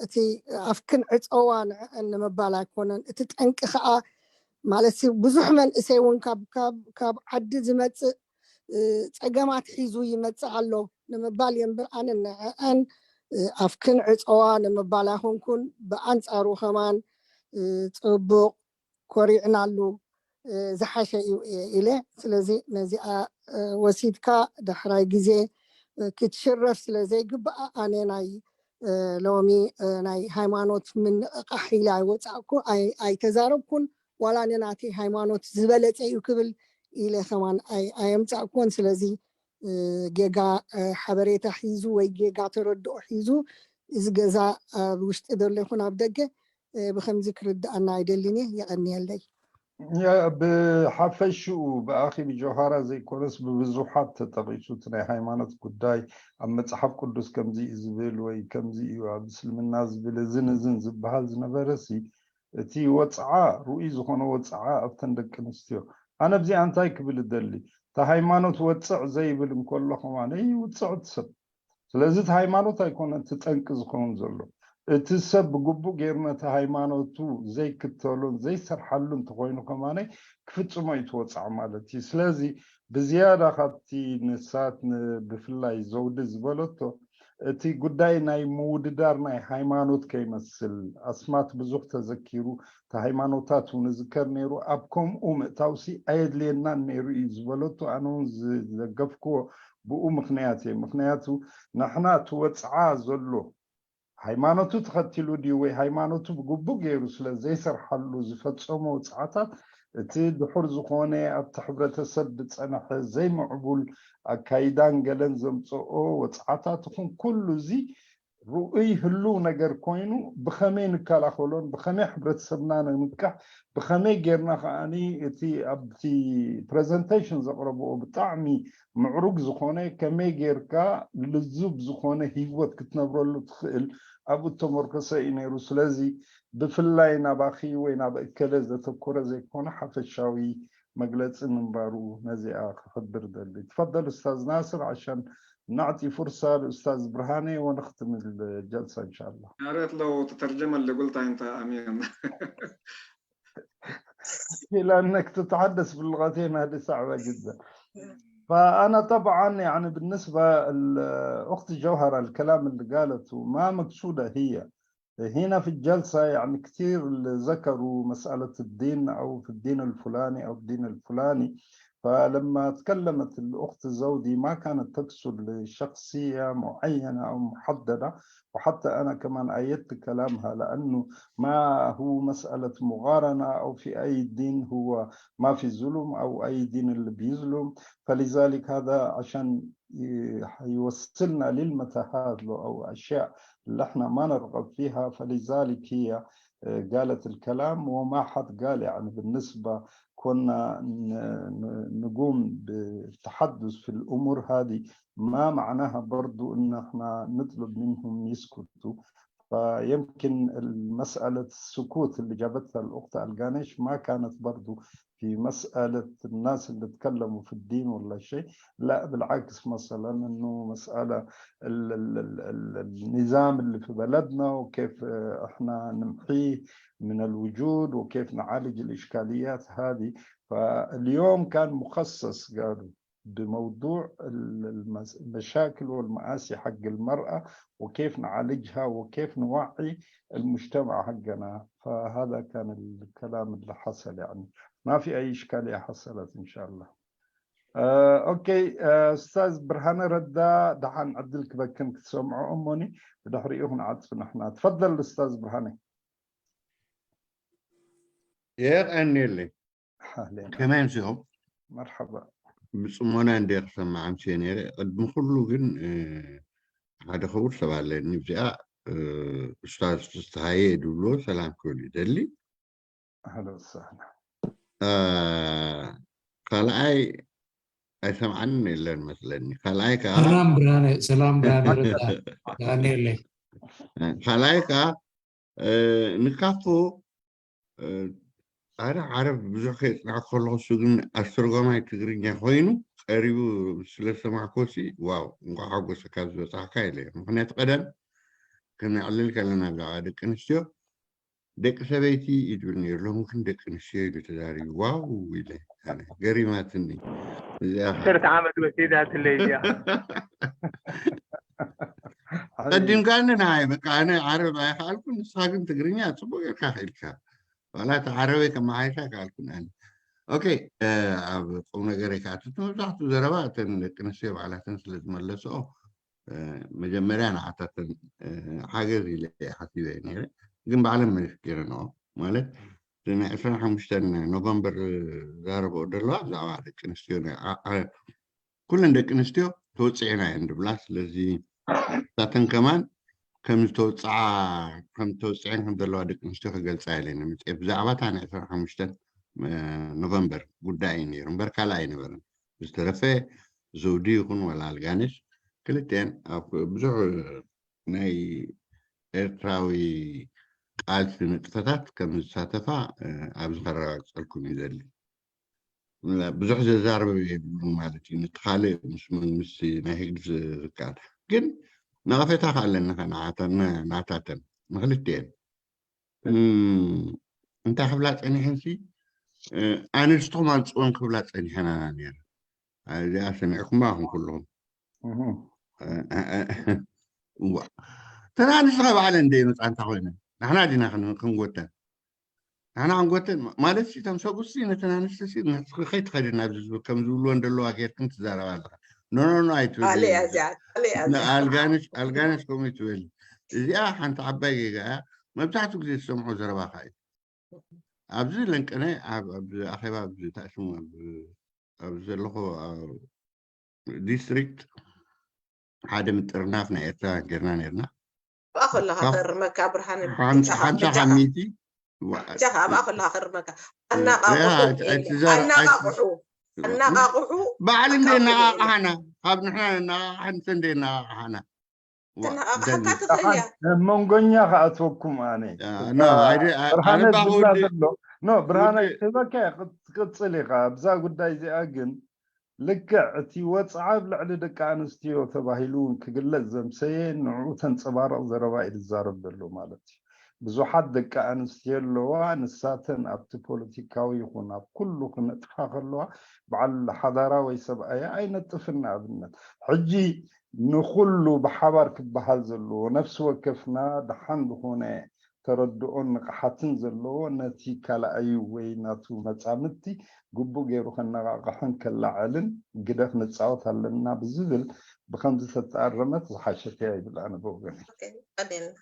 እቲ ኣፍክን ዕጸዋ ንዕአን ንምባል ኣይኮነን። እቲ ጠንቂ ከኣ ማለት ብዙሕ መንእሰይ እውን ካብ ካብ ካብ ዓዲ ዝመጽእ እ፣ ጸገማት ሒዙ ይመጽእ ኣሎ ንምባል እየ እምበር ኣነ ንዕአን እ፣ ኣፍክን ዕጸዋ ንምባል ኣይኮንኩን። ብኣንጻሩ ከማን እ፣ ጽቡቕ ኮሪዕናሉ እ፣ ዝሓሸ እዩ እየ ኢለ። ስለዚ ነዚኣ እ፣ ወሲድካ ዳሕራይ ግዜ እ፣ ክትሽረፍ ስለ ዘይግብኣ ኣነ ናይ እ፣ ሎሚ እ፣ ናይ ሃይማኖት ምንቕቓሕ ኢለ ኣይወጻእኩ ኣይ- ኣይተዛረብኩን። ዋላ ንናተይ ሃይማኖት ዝበለጸ እዩ ክብል ኢለ ከማን ኣይ- ኣየምጻእኩዎን። ስለዚ እ፣ ጌጋ እ፣ ሓበሬታ ሒዙ ወይ ጌጋ ተረድኦ ሒዙ እዚ ገዛ ኣብ ውሽጢ ዘሎ ይኹን ኣብ ደገ እ፣ ብኸምዚ ክርድኣና ኣይደልን እየ። የቐንየለይ። ያ፣ ብሓፈሽኡ ብኣኺ ብጆሃራ ዘይኮነስ ብብዙሓት ተጠቒሱ እቲ ናይ ሃይማኖት ጉዳይ ኣብ መጽሓፍ ቅዱስ ከምዚ እዩ ዝብል ወይ ከምዚ እዩ ኣብ እስልምና ዝብል እዝን እዝን ዝበሃል ዝነበረ ሲ እቲ ወጽዓ ርኡይ ዝኾነ ወጽዓ ኣብተን ደቂ ኣንስትዮ ኣነ ኣብዚኣ እንታይ ክብል እደሊ እታ ሃይማኖት ወጽዕ ዘይብል እንከሎ ከማነ ይውጽዕ እቲ ሰብ ስለዚ እቲ ሃይማኖት ኣይኮነ እቲ ጠንቂ ዝኸውን ዘሎ እቲ ሰብ ብግቡእ ገይሩ ነቲ ሃይማኖቱ ዘይክተሉን ዘይሰርሓሉ እንተኮይኑ ከማነ ክፍጽሞ እዩ ትወፅዓ ማለት እዩ ስለዚ ብዝያዳ ካብቲ ንሳት ብፍላይ ዘውዲ ዝበለቶ እቲ ጉዳይ ናይ ምውድዳር ናይ ሃይማኖት ከይመስል፣ ኣስማት ብዙሕ ተዘኪሩ፣ እቲ ሃይማኖታት እውን ይዝከር ነይሩ። ኣብ ከምኡ ምእታውሲ ኣየድልየናን ነይሩ እዩ ዝበለቱ፣ ኣነ እውን ዝደገፍክዎ ብኡ ምኽንያት እየ። ምኽንያቱ ንሕና እቲ ወፅዓ ዘሎ ሃይማኖቱ ተኸቲሉ ድዩ ወይ ሃይማኖቱ ብግቡእ ገይሩ ስለ ዘይሰርሓሉ ዝፈፀሞ ወፅዓታት፣ እቲ ድሑር ዝኾነ ኣብቲ ሕብረተሰብ ዝፀንሐ ዘይምዕቡል ኣካይዳን ገለን ዘምፀኦ ወፅዓታት ይኹን ኩሉ እዚ ርኡይ ህሉው ነገር ኮይኑ ብኸመይ ንከላኸሎን ብኸመይ ሕብረተሰብና ንምንቃሕ ብኸመይ ጌርና ከዓኒ እቲ ኣብቲ ፕረዘንቴሽን ዘቕረብኦ ብጣዕሚ ምዕሩግ ዝኾነ ከመይ ጌርካ ልዙብ ዝኾነ ህይወት ክትነብረሉ ትኽእል ኣብኡ እተመርኮሰ እዩ ነይሩ። ስለዚ ብፍላይ ናባኺ ወይ ናብ እከለ ዘተኮረ ዘይኮነ ሓፈሻዊ መግለፂ ምንባሩ ነዚኣ ክሕብር ደሊ። ትፈደል ኡስታዝ ናስር ዓሻን ናዕጢ ፍርሳ ልኡስታዝ ብርሃነ ወንኽትም ልጀልሳ እንሻላ። يا ريت لو تترجم لي قلت انت امين لأنك تتحدث باللغتين، هذه صعبة جدا. فأنا طبعا يعني بالنسبة لأخت جوهرة الكلام اللي قالته ما مقصودة هي. هنا في الجلسة يعني كثير اللي ذكروا مسألة الدين أو في الدين الفلاني أو الدين الفلاني. فلما تكلمت الأخت زودي ما كانت تقصد لشخصية معينة أو محددة، وحتى أنا كمان أيدت كلامها، لأنه ما هو مسألة مقارنة أو في أي دين هو ما في ظلم أو أي دين اللي بيظلم. فلذلك هذا عشان ي- حيوصلنا للمتاهات أو أشياء اللي احنا ما نرغب فيها. فلذلك هي آه، قالت الكلام وما حد قال، يعني بالنسبة كنا ن- ن- نقوم بالتحدث في الأمور هذه، ما معناها برضو إن احنا نطلب منهم يسكتوا. فيمكن مسألة السكوت اللي جابتها الأخت ألقانيش ما كانت برضو في مسألة الناس اللي اتكلموا في الدين ولا شيء. لا، بالعكس، مثلا إنه مسألة ال ال ال ال النظام اللي في بلدنا وكيف آه، احنا نمحيه من الوجود وكيف نعالج الإشكاليات هذه. فاليوم كان مخصص، قالوا، بموضوع ال- المس- المشاكل والمآسي حق المرأة وكيف نعالجها وكيف نوعي المجتمع حقنا. فهذا كان الكلام اللي حصل، يعني ما في أي إشكالية حصلت إن شاء الله. آه، أوكي، آه، أستاذ برهان ردا، دحان عدل كبكن كتسمعوا أموني، بدحري يكون عطف نحنا. تفضل أستاذ برهاني. የቐንየለይ። أهلين. ከመይ ኣምሲኹም? مرحبا. ብፅሞና እንደ ክሰማዕ ኣምስየ ነይረ። ቅድሚ ኩሉ ግን እ፣ ሓደ ክቡር ሰብ ኣለኒ። እዚኣ እ፣ ኡስታዝ ፍስሃየ ድብልዎ ሰላም ክብል ይደሊ። أهلا وسهلا. እ፣ ካልኣይ ኣይሰምዓንን የለን መስለኒ። ካልኣይ ከዓ ሰላም ብርሃነ፣ ሰላም ብርሃነ ረዳ። የቐንየለይ። ካልኣይ ከዓ እ፣ ንካፎ እ፣ ኣረ ዓረብ ብዙሕ ከየፅናዕኩ ከለኹ እሱ ግን ኣስተርጓማይ ትግርኛ ኮይኑ ቀሪቡ ስለ ዝሰማዕኩሲ ዋው እንኳዕ ሓጎሰካ ዝበፃሕካ ኢለ። ምክንያቱ ቀደም ከነዕልል ከለና ብዛዕባ ደቂ ኣንስትዮ ደቂ ሰበይቲ እዩ ዝብል ነይሩ። ሎሚ ግን ደቂ ኣንስትዮ ኢሉ ተዛሪቡ። ዋው ኢለ ኣነ ገሪማትኒ እዚኣ። ዓሰርተ ዓመት ወሲዳትለይ እዚኣ። ቀዲምካኒ ንዓይ በቃ ኣነ ዓረብ ኣይከኣልኩን፣ ንስኻ ግን ትግርኛ ፅቡቅ ጌርካ ክኢልካ። ዋላ እቲ ዓረበይ ከመሓይሽ ኣይከኣልኩን ኣነ። ኦኬ፣ ኣብ ቁም ነገር ይከኣትት መብዛሕትኡ ዘረባ እተን ደቂ ኣንስትዮ ባዕላተን ስለ ዝመለስኦ መጀመርያ ንዓታተን ሓገዝ ኢለ ሓሲበ ነይረ። ግን ባዕለን መሊስ ገይረንኦ ማለት ናይ ዕስራን ሓሙሽተን ኖቨምበር ዛረብኦ ዘለዋ ብዛዕባ ደቂ ኣንስትዮ ኩለን ደቂ ኣንስትዮ ተወፅዕና እየን ዝብላ። ስለዚ እሳተን ከማን ከም ዝተወፅዓ ከም ተወፅዐን ከም ዘለዋ ደቂ ኣንስትዮ ክገልፃ ኢለን እየ መፅኤ። ብዛዕባ እታ ናይ ዕስራን ሓሙሽተን ኖቨምበር ጉዳይ እዩ ነይሩ እምበር ካልእ ኣይነበረን። ብዝተረፈ ዘውዲ ይኹን ዋላ ኣልጋነሽ ክልቲኤን ኣብ ብዙሕ ናይ ኤርትራዊ ቃልሲ ንጥፈታት ከም ዝሳተፋ ኣብዚ ከረጋግፀልኩም እዩ ዘድሊ። ብዙሕ ዘዛርብ የብሉን ማለት እዩ። ነቲ ካልእ ምስ መንግስቲ ናይ ህግድፍ ዝከኣል ግን ነቐፌታ ከ ኣለኒ ከ ንዓተን ናታተን ንክልቲኤን እንታይ ክብላ ፀኒሐንሲ ኣንስትኹም ኣምፅወን ክብላ ፀኒሐን ኣና ነይረ። እዚኣ ሰሚዕኩማ ኣኹም ኩልኹም እዋ፣ ተናንስ ኸ ባዕለን እንደ መፃ እንታ ኮይነን ንሕና ዲና ክን- ክንጎተን ንሕና ክንጎተን ማ- ማለት ሲ እቶም ሰብኡሲ ነተን ኣንስቲ ሲ ንስኺ ከይትኸድን ኣብዚ ዝብል ከም ዝብልዎ እንደለዋ ጌርክን ትዛረባ ኣለኻ። ኖኖኖ ኣይትበል። ካልእ እያ እዚኣ፣ ካልእ እያ እዚኣ። ኣልጋነሽ ኣልጋነሽ ከምኡ ትበል። እዚኣ ሓንቲ ዓባይ ጌጋ እያ። መብዛሕትኡ ግዜ ዝሰምዖ ዘረባኻ እዩ። ኣብዚ ለንቀነ ኣብ ኣብዚ ኣኼባ ኣብዚ ታሽሙ ኣብ ኣብዚ ዘለኹ ኣብ ዲስትሪክት ሓደ ምጥርናፍ ናይ ኤርትራውያን ጌርና ነርና። ኣብኣ ከለኻ ከርመካ ብርሃነ ሓምሳ ሓምሳ ሓሚቲ ቻኻ ኣብኣ ከለኻ ከርመካ ኣናቃቁሑ ኣናቃቁሑ ኣናቃቁሑ ባዕል እንደ እናቃቃሓና ካብ ንሕና እናቃቃሓ ንሰ እንደ እናቃቃሓና ተናቃቃሓካ ትኽእል እያ። መንጎኛ ከኣትወኩም ኣነ ብርሃነ ዝብላ ዘሎ ኖ ብርሃነ ክበካ ክቅፅል ኢኻ ኣብዛ ጉዳይ እዚኣ ግን ልክዕ እቲ ወፅዓ ኣብ ልዕሊ ደቂ ኣንስትዮ ተባሂሉ እውን ክግለፅ ዘምሰየ ንዕኡ ተንፀባረቕ ዘረባ እዩ ዝዛረብ ዘሎ ማለት እዩ። ብዙሓት ደቂ ኣንስትዮ ኣለዋ ንሳተን ኣብቲ ፖለቲካዊ ይኹን ኣብ ኩሉ ክነጥፋ ከለዋ በዓል ሓዳራ ወይ ሰብኣያ ኣይነጥፍን ንኣብነት ሕጂ ንኹሉ ብሓባር ክበሃል ዘለዎ ነፍሲ ወከፍና ደሓን ዝኾነ ተረድኦን ንቕሓትን ዘለዎ ነቲ ካልኣዩ ወይ ናቱ መጻምድቲ ግቡእ ገይሩ ከነቓቕሖን ከላዕልን ግደ ክንጻወት ኣለና ብዝብል ብኸምዚ ተተኣረመት ዝሓሸት እያ ይብል ኣነ ብወገነይ። ቀደልና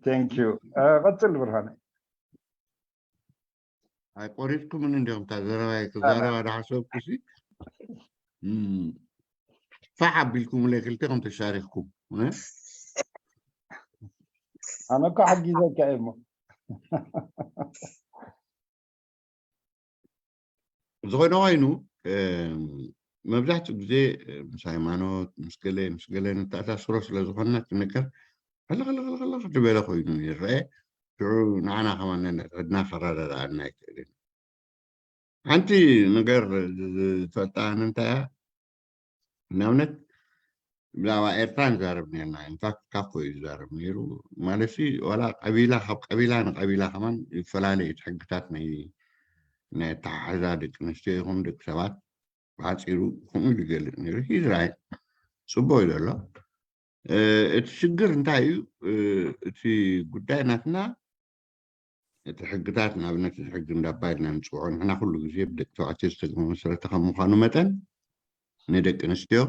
Thank you። ቀጽል ብርሃነ። ኣይቆሪጥኩምን እንዲኹም እታ ዘረባይ ክዛረባ ዳሓሰብኩ ሲ ፋሕ ኣቢልኩምለይ ክልቴኹም ተሻሪኽኩም ኣነ እኮ ሓጊዘካ እየ እሞ ዝኾነ ኮይኑ መብዛሕትኡ ግዜ ምስ ሃይማኖት ምስ ገለ ምስ ገለ ንተኣሳስሮ ስለ ዝኾንና እቲ ነገር ሕልኽልኽልኽልኽ ዝበለ ኮይኑ ይረአ ሽዑ ንዓና ከማን ነንሕድሕድና ከረዳድኣና ኣይክእልን ሓንቲ ነገር ዝፈልጣ እንታይ እያ ንኣብነት ብዛዕባ ኤርትራ ንዛረብ ነርና ኢንፋክት ካኮ እዩ ዝዛረብ ነይሩ ማለት ዋላ ቀቢላ ካብ ቀቢላ ንቀቢላ ከማን ይፈላለ እዩ ሕግታት ናይ ናይ ኣተሓሕዛ ደቂ ኣንስትዮ ይኹን ደቂ ሰባት ብሓፂሩ ከምኡ ዝገልፅ ነይሩ ሂዝራይ ፅቡቅ እዩ ዘሎ እቲ ሽግር እንታይ እዩ እቲ ጉዳይ ናትና እቲ ሕግታት ንኣብነት እዚ ሕጊ እንዳባ ኢልና ንፅውዖ ንሕና ኩሉ ግዜ ብደቂ ተባዕትዮ ዝተመሰረተ ከም ምኳኑ መጠን ንደቂ ኣንስትዮ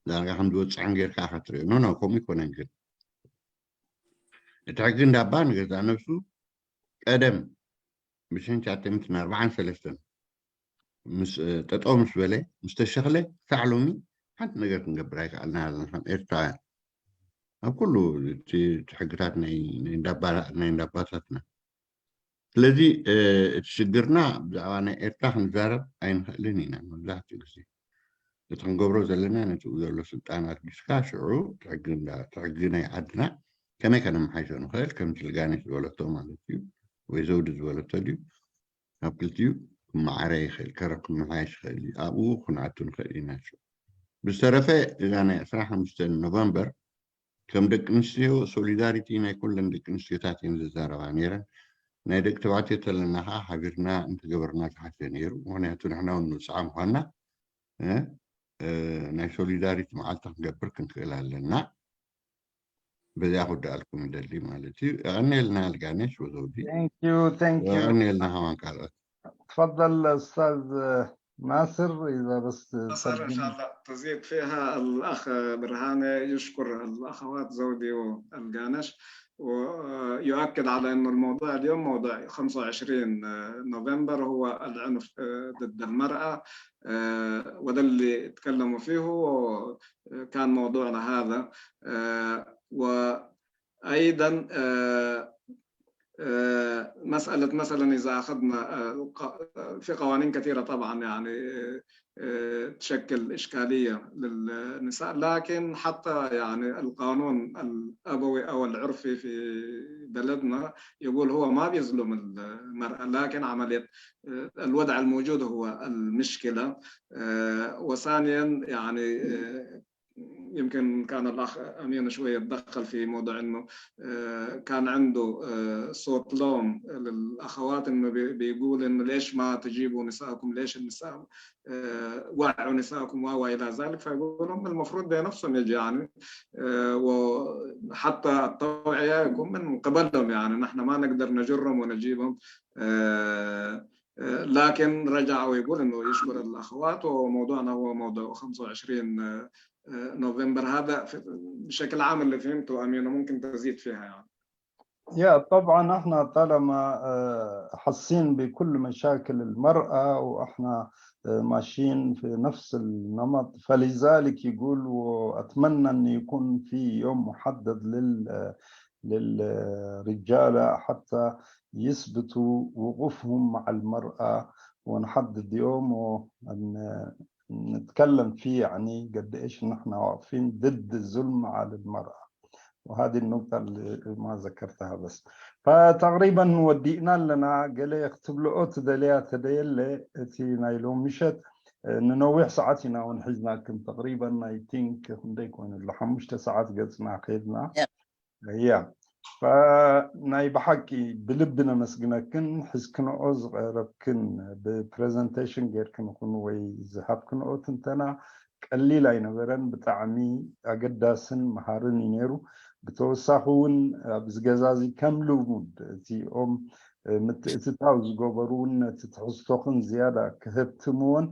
ዳርጋ ከም ዝወፅዐን ጌርካ ኢካ ትሪኦ ኖ ኖ ከምኡ ይኮነን ግን እቲ ሕጊ እንዳባ ንገዛ ነብሱ ቀደም ብሽሕን ትሽዓተ ሚእትን ኣርባዓን ሰለስተን ምስ ጠጠው ምስ በለ ምስ ተሸኽለ ክሳዕ ሎሚ ሓንቲ ነገር ክንገብር ኣይከኣልና ኣለና ከም ኤርትራውያን ኣብ ኩሉ እቲ ሕግታት ናይ እንዳባታትና ስለዚ እቲ ሽግርና ብዛዕባ ናይ ኤርትራ ክንዛረብ ኣይንኽእልን ኢና መብዛሕትኡ ግዜ እቲ ክንገብሮ ዘለና ነቲ ዘሎ ስልጣን ኣልጊስካ ሽዑ ሕጊ ናይ ዓድና ከመይ ከነመሓይሾ ንኽእል ከምቲ ልጋኔሽ ዝበለቶ ማለት እዩ ወይ ዘውዲ ዝበለቶ ድዩ ኣብ ክልቲኡ ክመዓረ ይኽእል ከረብ ክመሓየሽ ይኽእል እዩ ኣብኡ ክንኣቱ ንኽእል ኢና ብዝተረፈ እዛ ናይ ዕስራ ሓሙሽተ ኖቨምበር ከም ደቂ ኣንስትዮ ሶሊዳሪቲ ናይ ኩለን ደቂ ኣንስትዮታት እየን ዝዛረባ ነይረን ናይ ደቂ ተባዕትዮ ተለና ከዓ ሓቢርና እንተገበርና ዝሓሸ ነይሩ ምክንያቱ ንሕና እውን ንውፅዓ ምኳንና ናይ ሶሊዳሪቲ መዓልቲ ክንገብር ክንክእል ኣለና በዚኣ ክወድኣልኩም ይደሊ ማለት እዩ። የቐንየልና ልጋኔሽ ወዘውዲ። የቐንየልና ከማን ካልኦት። تفضل أستاذ ناصر إذا بس نصر إن شاء الله تزيد فيها الأخ برهانة يشكر الأخوات زودي والقانش ويؤكد على أنه الموضوع اليوم موضوع خمسة وعشرين نوفمبر هو العنف ضد المرأة وده اللي تكلموا فيه كان موضوعنا هذا وأيضا مسألة مثلا إذا أخذنا في قوانين كثيرة طبعا يعني تشكل إشكالية للنساء لكن حتى يعني القانون الأبوي أو العرفي في بلدنا يقول هو ما بيظلم المرأة لكن عملية الوضع الموجود هو المشكلة وثانيا يعني يمكن كان الأخ أمين شوية تدخل في موضوع إنه، آه، كان عنده، آه، صوت لوم للأخوات، إنه بي-، بيقول إنه: "ليش ما تجيبوا نساءكم؟ ليش النساء، آه، وعوا نساءكم؟" و، وإلى ذلك. فيقولون المفروض بنفسهم يجي، يعني، آه، وحتى التوعية يكون من قبلهم، يعني، نحن ما نقدر نجرهم ونجيبهم. آه، آه، لكن رجع ويقول إنه يشكر الأخوات، وموضوعنا هو موضوع خمسة وعشرين، آه، آه، نوفمبر. هذا في-، بشكل عام اللي فهمته، أمينة، ممكن تزيد فيها، يعني. يا طبعا احنا طالما، آه، حاسين بكل مشاكل المرأة، واحنا، آه، ماشيين في نفس النمط، فلذلك يقول: "واتمنى ان يكون في يوم محدد لل-، للرجالة حتى يثبتوا وقوفهم مع المرأة، ونحدد يوم ون-، نتكلم فيه، يعني، قد ايش نحن واقفين ضد الظلم على المرأة." وهذه النقطة اللي ما ذكرتها بس. فتقريبا ودينا لنا قال يختب له أوت دليا تديل، أتي نايلو مشت، ننوح ساعتنا ونحزنا كم تقريبا، I think، خندي كون اللي حمشت ساعات قلتنا خيدنا. يب. هي. فناي بحكي بلبنا مسجنكن، حزكن أوز غيركن، ب presentation غيركن خن وي ذهبكن أوت انتنا، ቀሊል ኣይነበረን። ብጣዕሚ ኣገዳስን መሃርን እዩ ነይሩ። ብተወሳኺ እውን ኣብዚ ገዛ እዚ ከም ልሙድ እቲኦም፣ እ፣ ምትእትታው ዝገበሩ እውን ነቲ ትሕዝቶኽን ዝያዳ ክህብትምዎን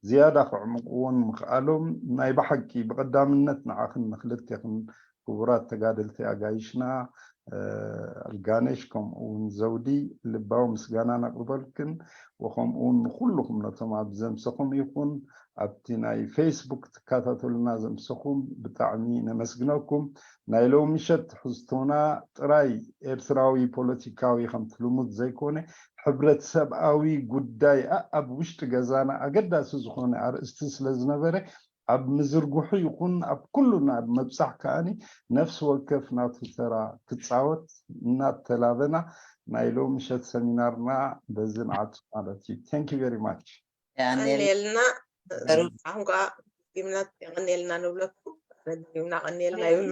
ዝያዳ ከዕምቕዎን ምኽኣሎም ናይ ብሓቂ ብቐዳምነት ንዓኽን ንኽልቴኽን ክቡራት ተጋደልቲ ኣጋይሽና፣ እ፣ ኣልጋነሽ ከምኡ እውን ዘውዲ ልባዊ ምስጋና ነቕርበልክን፣ ወከምኡ እውን ንኹልኹም ነቶም ኣብ ዘምሰኹም ይኹን ኣብቲ ናይ ፌስቡክ ትከታተሉና ዘምሰኹም ብጣዕሚ ነመስግነኩም። ናይ ሎሚ ምሸት ትሕዝቶና ጥራይ ኤርትራዊ ፖለቲካዊ ከምቲ ልሙድ ዘይኮነ፣ ሕብረተሰብኣዊ ጉዳይ ኣኣብ ውሽጢ ገዛና ኣገዳሲ ዝኾነ ኣርእስቲ ስለ ዝነበረ፣ ኣብ ምዝርግሑ ይኹን ኣብ ኩሉ ናብ ምብጻሕ ከኣኒ ነፍሲ ወከፍ ናቱ ተራ ክጻወት እናተላበና ናይ ሎሚ ምሸት ሰሚናርና በዚ ንዓጹ ማለት እዩ። Thank you very much። የቐንየልና። ሩት ኣሁን ከዓ ዲምና የቐንየልና ንብለኩም። ዲምና ቀንየልና ይብሉ።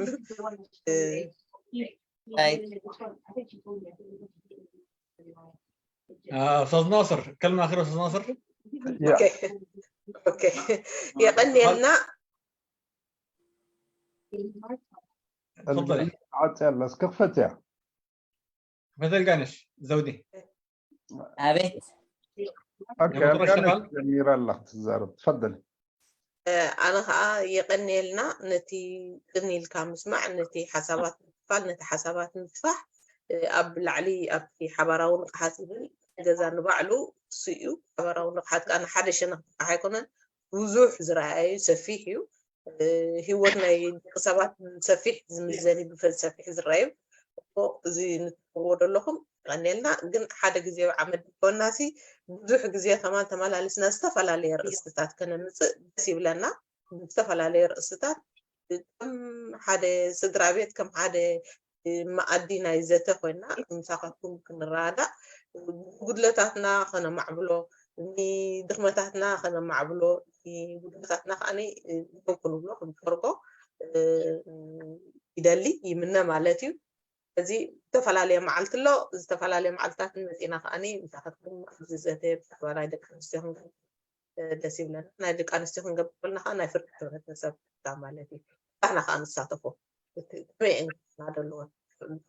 ራይት። آه، أستاذ ناصر، كلمة أخيرة أستاذ ناصر. يا. ኦኬ ኦኬ የቐንየልና። تفضلي. عاد يلا اسكت فتح. مثل قانش زودي. ኣቤት። اوكي يا مطرش ألقانش شغال. جميلة الله تزارب، تفضلي. ኣነ ከዓ የቐንየልና ነቲ ቅን ኢልካ ምስማዕ፣ ነቲ ሓሳባት ምክፋል፣ ነቲ ሓሳባት ምስፋሕ። ኣብ ላዕሊ ኣብቲ ሓባራዊ ንቕሓት ዝብል ገዛ ንባዕሉ እሱ እዩ። ሓባራዊ ንቕሓት ከዓ ንሓደ ሸነኽ ጥራሕ ኣይኮነን፣ ብዙሕ ዝረኣየ እዩ፣ ሰፊሕ እዩ። ህይወት ናይ ደቂ ሰባት ብሰፊሕ ዝምዘን እዩ፣ ብሰፊሕ ዝረኣዩ። እሞ እዚ ንትብልዎ ዘለኹም የቐንየልና። ግን ሓደ ግዜ ኣብ ዓመት ድኮናሲ ብዙሕ ግዜ ከማን ተመላልስና ዝተፈላለየ ርእስትታት ከነምፅእ ደስ ይብለና። ዝተፈላለየ ርእስትታት ከም ሓደ ስድራ ቤት፣ ከም ሓደ መኣዲ ናይ ዘተ ኮይና ምሳኻትኩም ክንረዳእ፣ ጉድለታትና ከነማዕብሎ፣ ንድኽመታትና ከነማዕብሎ፣ ንጉድለታትና ከዓ ደው ክንብሎ ክንጠርጎ ይደሊ ይምነ ማለት እዩ። እዚ ዝተፈላለየ መዓልቲ ኣሎ። ዝተፈላለየ መዓልትታት መፂና ከዓ ምሳኻትኩም ኣብዚ ዘተ ብዛዕባ ናይ ደቂ ኣንስትዮ ክንገብር ደስ ይብለና። ናይ ደቂ ኣንስትዮ ክንገብር ከለና ከዓ ናይ ፍርቂ ሕብረተሰብ ማለት እዩ። ንሕና ከዓ ንሳተፎ። እቲ ከመይ እየን ክኾና ዘለወን?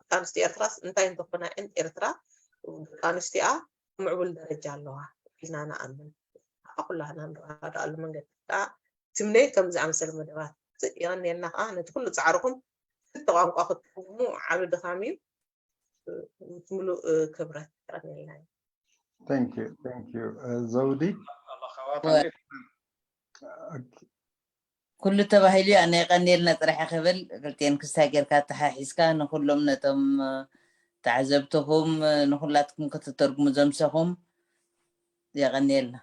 ደቂ ኣንስትዮ ኤርትራስ እንታይ እንተኾና እየን ኤርትራ ደቂ ኣንስትዮኣ ኣብ ምዕቡል ደረጃ ኣለዋ ኢልና ንኣምን? ከዓ ኩላህና ንረዳድኣሉ መንገዲ ከዓ ትምነዩ። ከምዚ ኣመሰለ መደባት የቐንየልና። ከዓ ነቲ ኩሉ ጻዕርኹም ክልተ ቋንቋ ክትትርጉሙ ዓቢ ድኻም እዩ። ምስ ምሉእ ክብረት የቐንየልና እዩ። Thank you, thank you. ዘውዲ ኩሉ ተባሂሉ እዩ። ኣነ የቐንየልና ጥራሕ ክብል፣ ክልቴን ክስታይ ጌርካ ኣተሓሒዝካ ንኹሎም ነቶም ተዓዘብትኹም ንኹላትኩም ክትተርጉሙ ዘምሰኹም የቐንየልና።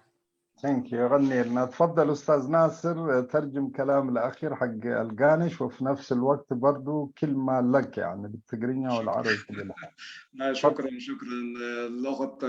Thank you. የቐንየልና። تفضل أستاذ ناصر، ترجم كلام الأخير حق ألقانش، وفي نفس الوقت برضو كلمة لك، يعني، بالتقرينيا والعربي كلها. لا، شكرا، شكرا. الأخت،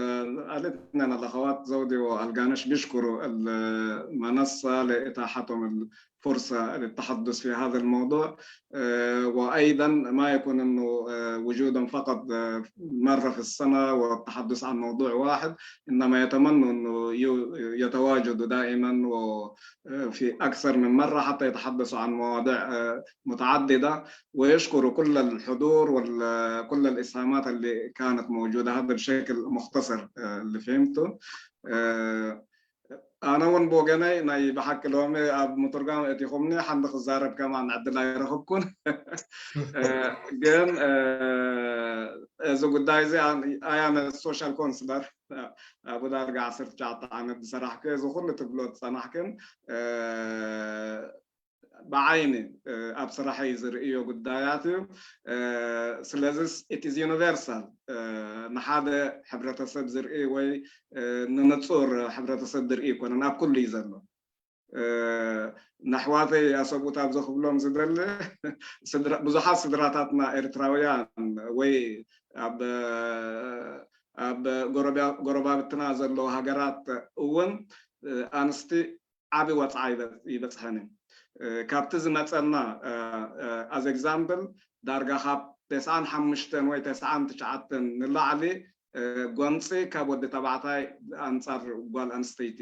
الأخوات زودي وألقانش بيشكروا المنصة لإتاحتهم فرصة للتحدث في هذا الموضوع. آه، وأيضًا ما يكون أنه، آه، وجودهم فقط، آه، مرة في السنة والتحدث عن موضوع واحد، إنما يتمنوا أنه يو-، يتواجدوا دائمًا وفي أكثر من مرة حتى يتحدثوا عن مواضيع، آه، متعددة، ويشكروا كل الحضور وكل الإسهامات اللي كانت موجودة. هذا بشكل مختصر، آه، اللي فهمته. آه، ኣነ እውን ብወገነይ ናይ ብሓቂ ሎሚ ኣብ ምትርጓም እቲኹምኒ ሓንቲ ክዛረብ ከማን ዕድል ኣይረኽብኩን። ግን እዚ ጉዳይ እዚ ኣያመ ሶሻል ኮንስለር ኣብ ዳርጋ ዓሰርተ ትሽዓተ ዓመት ዝሰራሕኩ እዚ ኩሉ ትብሎ ዝፀናሕክን ብዓይኒ ኣብ ስራሐይ ዝርእዮ ጉዳያት እዩ። ስለዚስ ኢትዝ ዩኒቨርሳል ንሓደ ሕብረተሰብ ዝርኢ ወይ ንንጹር ሕብረተሰብ ዝርኢ ይኮነን ኣብ ኩሉ እዩ ዘሎ። ነሕዋተይ ኣሰብኡት ኣብዚ ክብሎም ዝደሊ ብዙሓት ስድራታትና ኤርትራውያን ወይ ኣብ ኣብ ጎረባብትና ዘለዉ ሃገራት እውን ኣንስቲ ዓቢ ወጽዓ ይበጽሐን እዩ። ካብቲ ዝመጸና as example ዳርጋ ካብ ተስዓን ሓሙሽተን ወይ ተስዓን ትሽዓተን ንላዕሊ ጎንፂ ካብ ወዲ ተባዕታይ ኣንፃር ጓል ኣንስተይቲ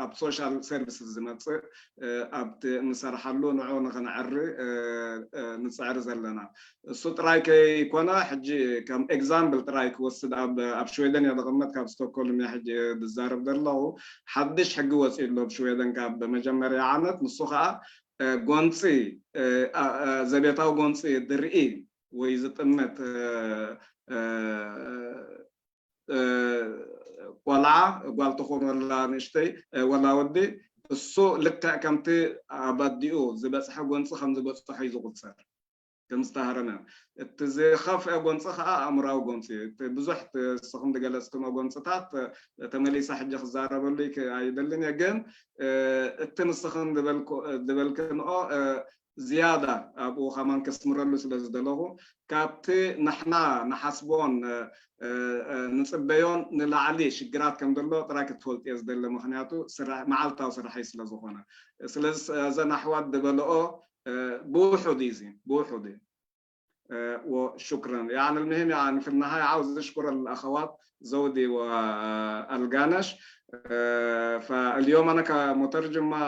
ኣብ social services ዝመፅእ ኣብቲ እንሰርሓሉ ንዑ ንክንዕሪ ንፅዕሪ ዘለና። እሱ ጥራይ ከይኮነ ሕጂ ከም example ጥራይ ክወስድ ኣብ ሽወደን እየ ዝቕመጥ ካብ ስቶኮልም እየ ሕጂ ዝዛረብ ዘለኹ። ሓድሽ ሕጊ ወፂኡ ኣሎ ኣብ ሽወደን ካብ መጀመርያ ዓመት ንሱ ከዓ ጎንፂ ዘቤታዊ ጎንፂ ድርኢ ወይ ዝጥመት ቆልዓ ጓል ትኹን ወላ ንእሽተይ ወላ ወዲ እሱ ልክዕ ከምቲ ኣብ ኣዲኡ ዝበፅሐ ጎንፂ ከም ዝበፅሖ እዩ ዝቁፀር ከም ዝተሃረመ። እቲ ዝኸፍአ ጎንፂ ከዓ ኣእምራዊ ጎንፂ እዩ። ብዙሕ ስኹም ዝገለፅክኖ ጎንፅታት ተመሊሳ ሕጂ ክዛረበሉ ኣይደልን እየ ግን እቲ ንስኽን ዝበልክንኦ ዝያዳ ኣብኡ ከማን ከስምረሉ ስለ ዝደለኹ ካብቲ ንሕና ንሓስቦን ንፅበዮን ንላዕሊ ሽግራት ከም ዘሎ ጥራይ ክትፈልጥ እየ ዝደለ ምክንያቱ መዓልታዊ ስራሐይ ስለ ዝኾነ ስለዚ እዘን ኣሕዋት ዝበለኦ ብውሑድ እዩ ብውሑድ እዩ وشكرا يعني المهم يعني في النهاية عاوز أشكر الأخوات زودي والقانش فاليوم أنا كمترجم ما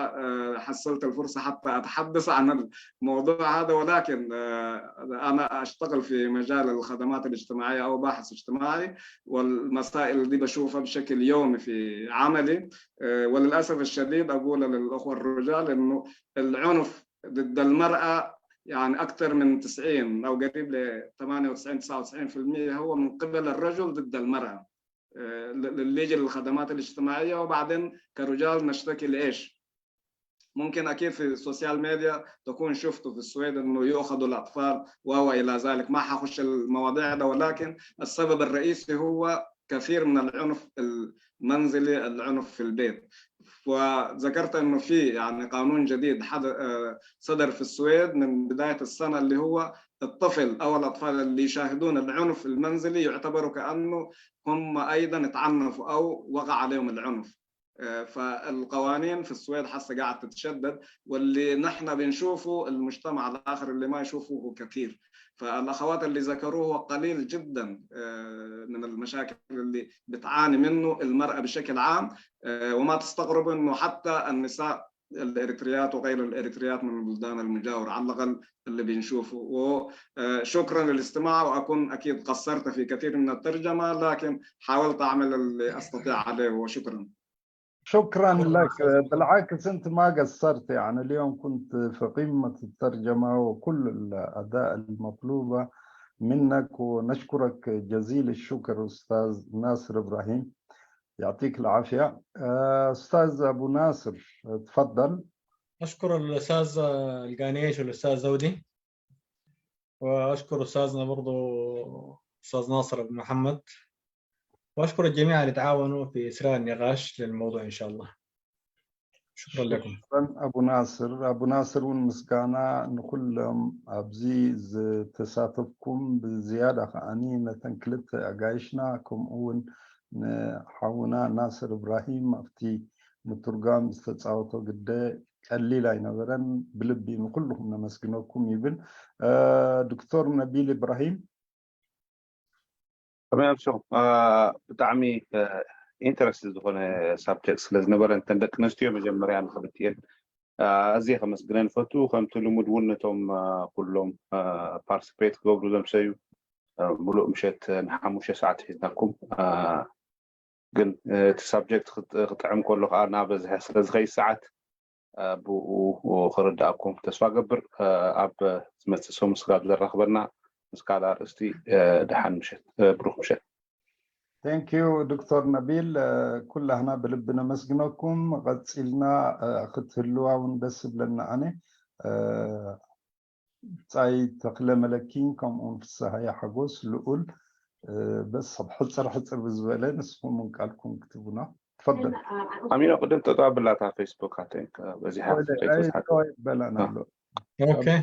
حصلت الفرصة حتى أتحدث عن الموضوع هذا ولكن أنا أشتغل في مجال الخدمات الاجتماعية أو باحث اجتماعي والمسائل دي بشوفها بشكل يومي في عملي وللأسف الشديد أقول للأخوة الرجال إنه العنف ضد المرأة يعني أكثر من تسعين أو قريب ل ثمانية وتسعين تسعة وتسعين في المية هو من قبل الرجل ضد المرأة اللي يجي للخدمات الاجتماعية وبعدين كرجال نشتكي لإيش؟ ممكن أكيد في السوشيال ميديا تكون شفتوا في السويد إنه يؤخذوا الأطفال و إلى ذلك ما حخش المواضيع ده ولكن السبب الرئيسي هو كثير من العنف المنزلي العنف في البيت وذكرت انه في يعني قانون جديد صدر في السويد من بدايه السنه اللي هو الطفل او الاطفال اللي يشاهدون العنف المنزلي يعتبروا كانه هم ايضا اتعنفوا او وقع عليهم العنف. فالقوانين في السويد حاسه قاعد تتشدد واللي نحن بنشوفه المجتمع الاخر اللي ما يشوفه كثير. فالاخوات اللي ذكروه قليل جدا من المشاكل اللي بتعاني منه المراه بشكل عام. وما تستغرب انه حتى النساء الاريتريات وغير الاريتريات من البلدان المجاوره على الاقل اللي بنشوفه وشكرا للاستماع واكون اكيد قصرت في كثير من الترجمه لكن حاولت اعمل اللي استطيع عليه وشكرا. شكرا لك بالعكس انت ما قصرت يعني اليوم كنت في قمه الترجمه وكل الاداء المطلوبه منك ونشكرك جزيل الشكر استاذ ناصر ابراهيم. يعطيك العافية. أستاذ أبو ناصر، تفضل. أشكر الأستاذ القانيش والأستاذ زودي، وأشكر أستاذنا برضو أستاذ ناصر بن محمد، وأشكر الجميع اللي تعاونوا في إسراء النقاش للموضوع إن شاء الله. شكرا لكم. شكرا أبو ناصر. أبو ناصر ون مسكانا نخلهم أبزي تساتفكم بزيادة خاني نتنكلت أقايشنا كم أون ንሓውና ናስር እብራሂም ኣብቲ ምትርጓም ዝተፃወቶ ግደ ቀሊል ኣይነበረን። ብልቢ ንኩልኹም ነመስግነኩም ይብል። ዶክተር ነቢል ኢብራሂም። ከመይ ኣምሲኹም? ብጣዕሚ ኢንተረስት ዝኾነ ሳብጀክት ስለ ዝነበረ፣ እንተን ደቂ ኣንስትዮ መጀመርያ ንክልቲኤን ኣዝየ ከመስግነን ፈቱ። ከምቲ ልሙድ እውን ነቶም ኩሎም ፓርቲስፔት ክገብሩ ዘምሰዩ፣ ሙሉእ ምሸት ንሓሙሽተ ሰዓት ሒዝናኩም። ግን እቲ ሳብጀክት ክጥዕም ከሎ ከዓ እናበዝሐ ስለ ዝኸይድ ሰዓት ብኡ ክርዳእኩም ተስፋ ገብር። ኣብ ዝመፅእ ሰሙን ስጋብ ዘራኽበና ምስ ካልእ ኣርእስቲ፣ ደሓን ምሸት፣ ብሩኽ ምሸት። Thank you ዶክተር ነቢል፣ ኩላህና ብልቢ ነመስግነኩም። ቀፂልና ክትህልዋ እውን ደስ ይብለና። ኣነ ብጻይ ተኽለ መለኪን ከምኡውን ፍስሃየ ሓጎስ ልኡል፣ በስ ኣብ ሕፅር ሕፅር ብዝበለ ንስኹም እውን ቃልኩም ክትቡና ትፈደል። ኣሚኖ ቅድም ጠጠው ኣብላታ ፌስቡክ ኣቴንክ በዚሓ ከይተስሓት ይበላን ኣሎ። Okay.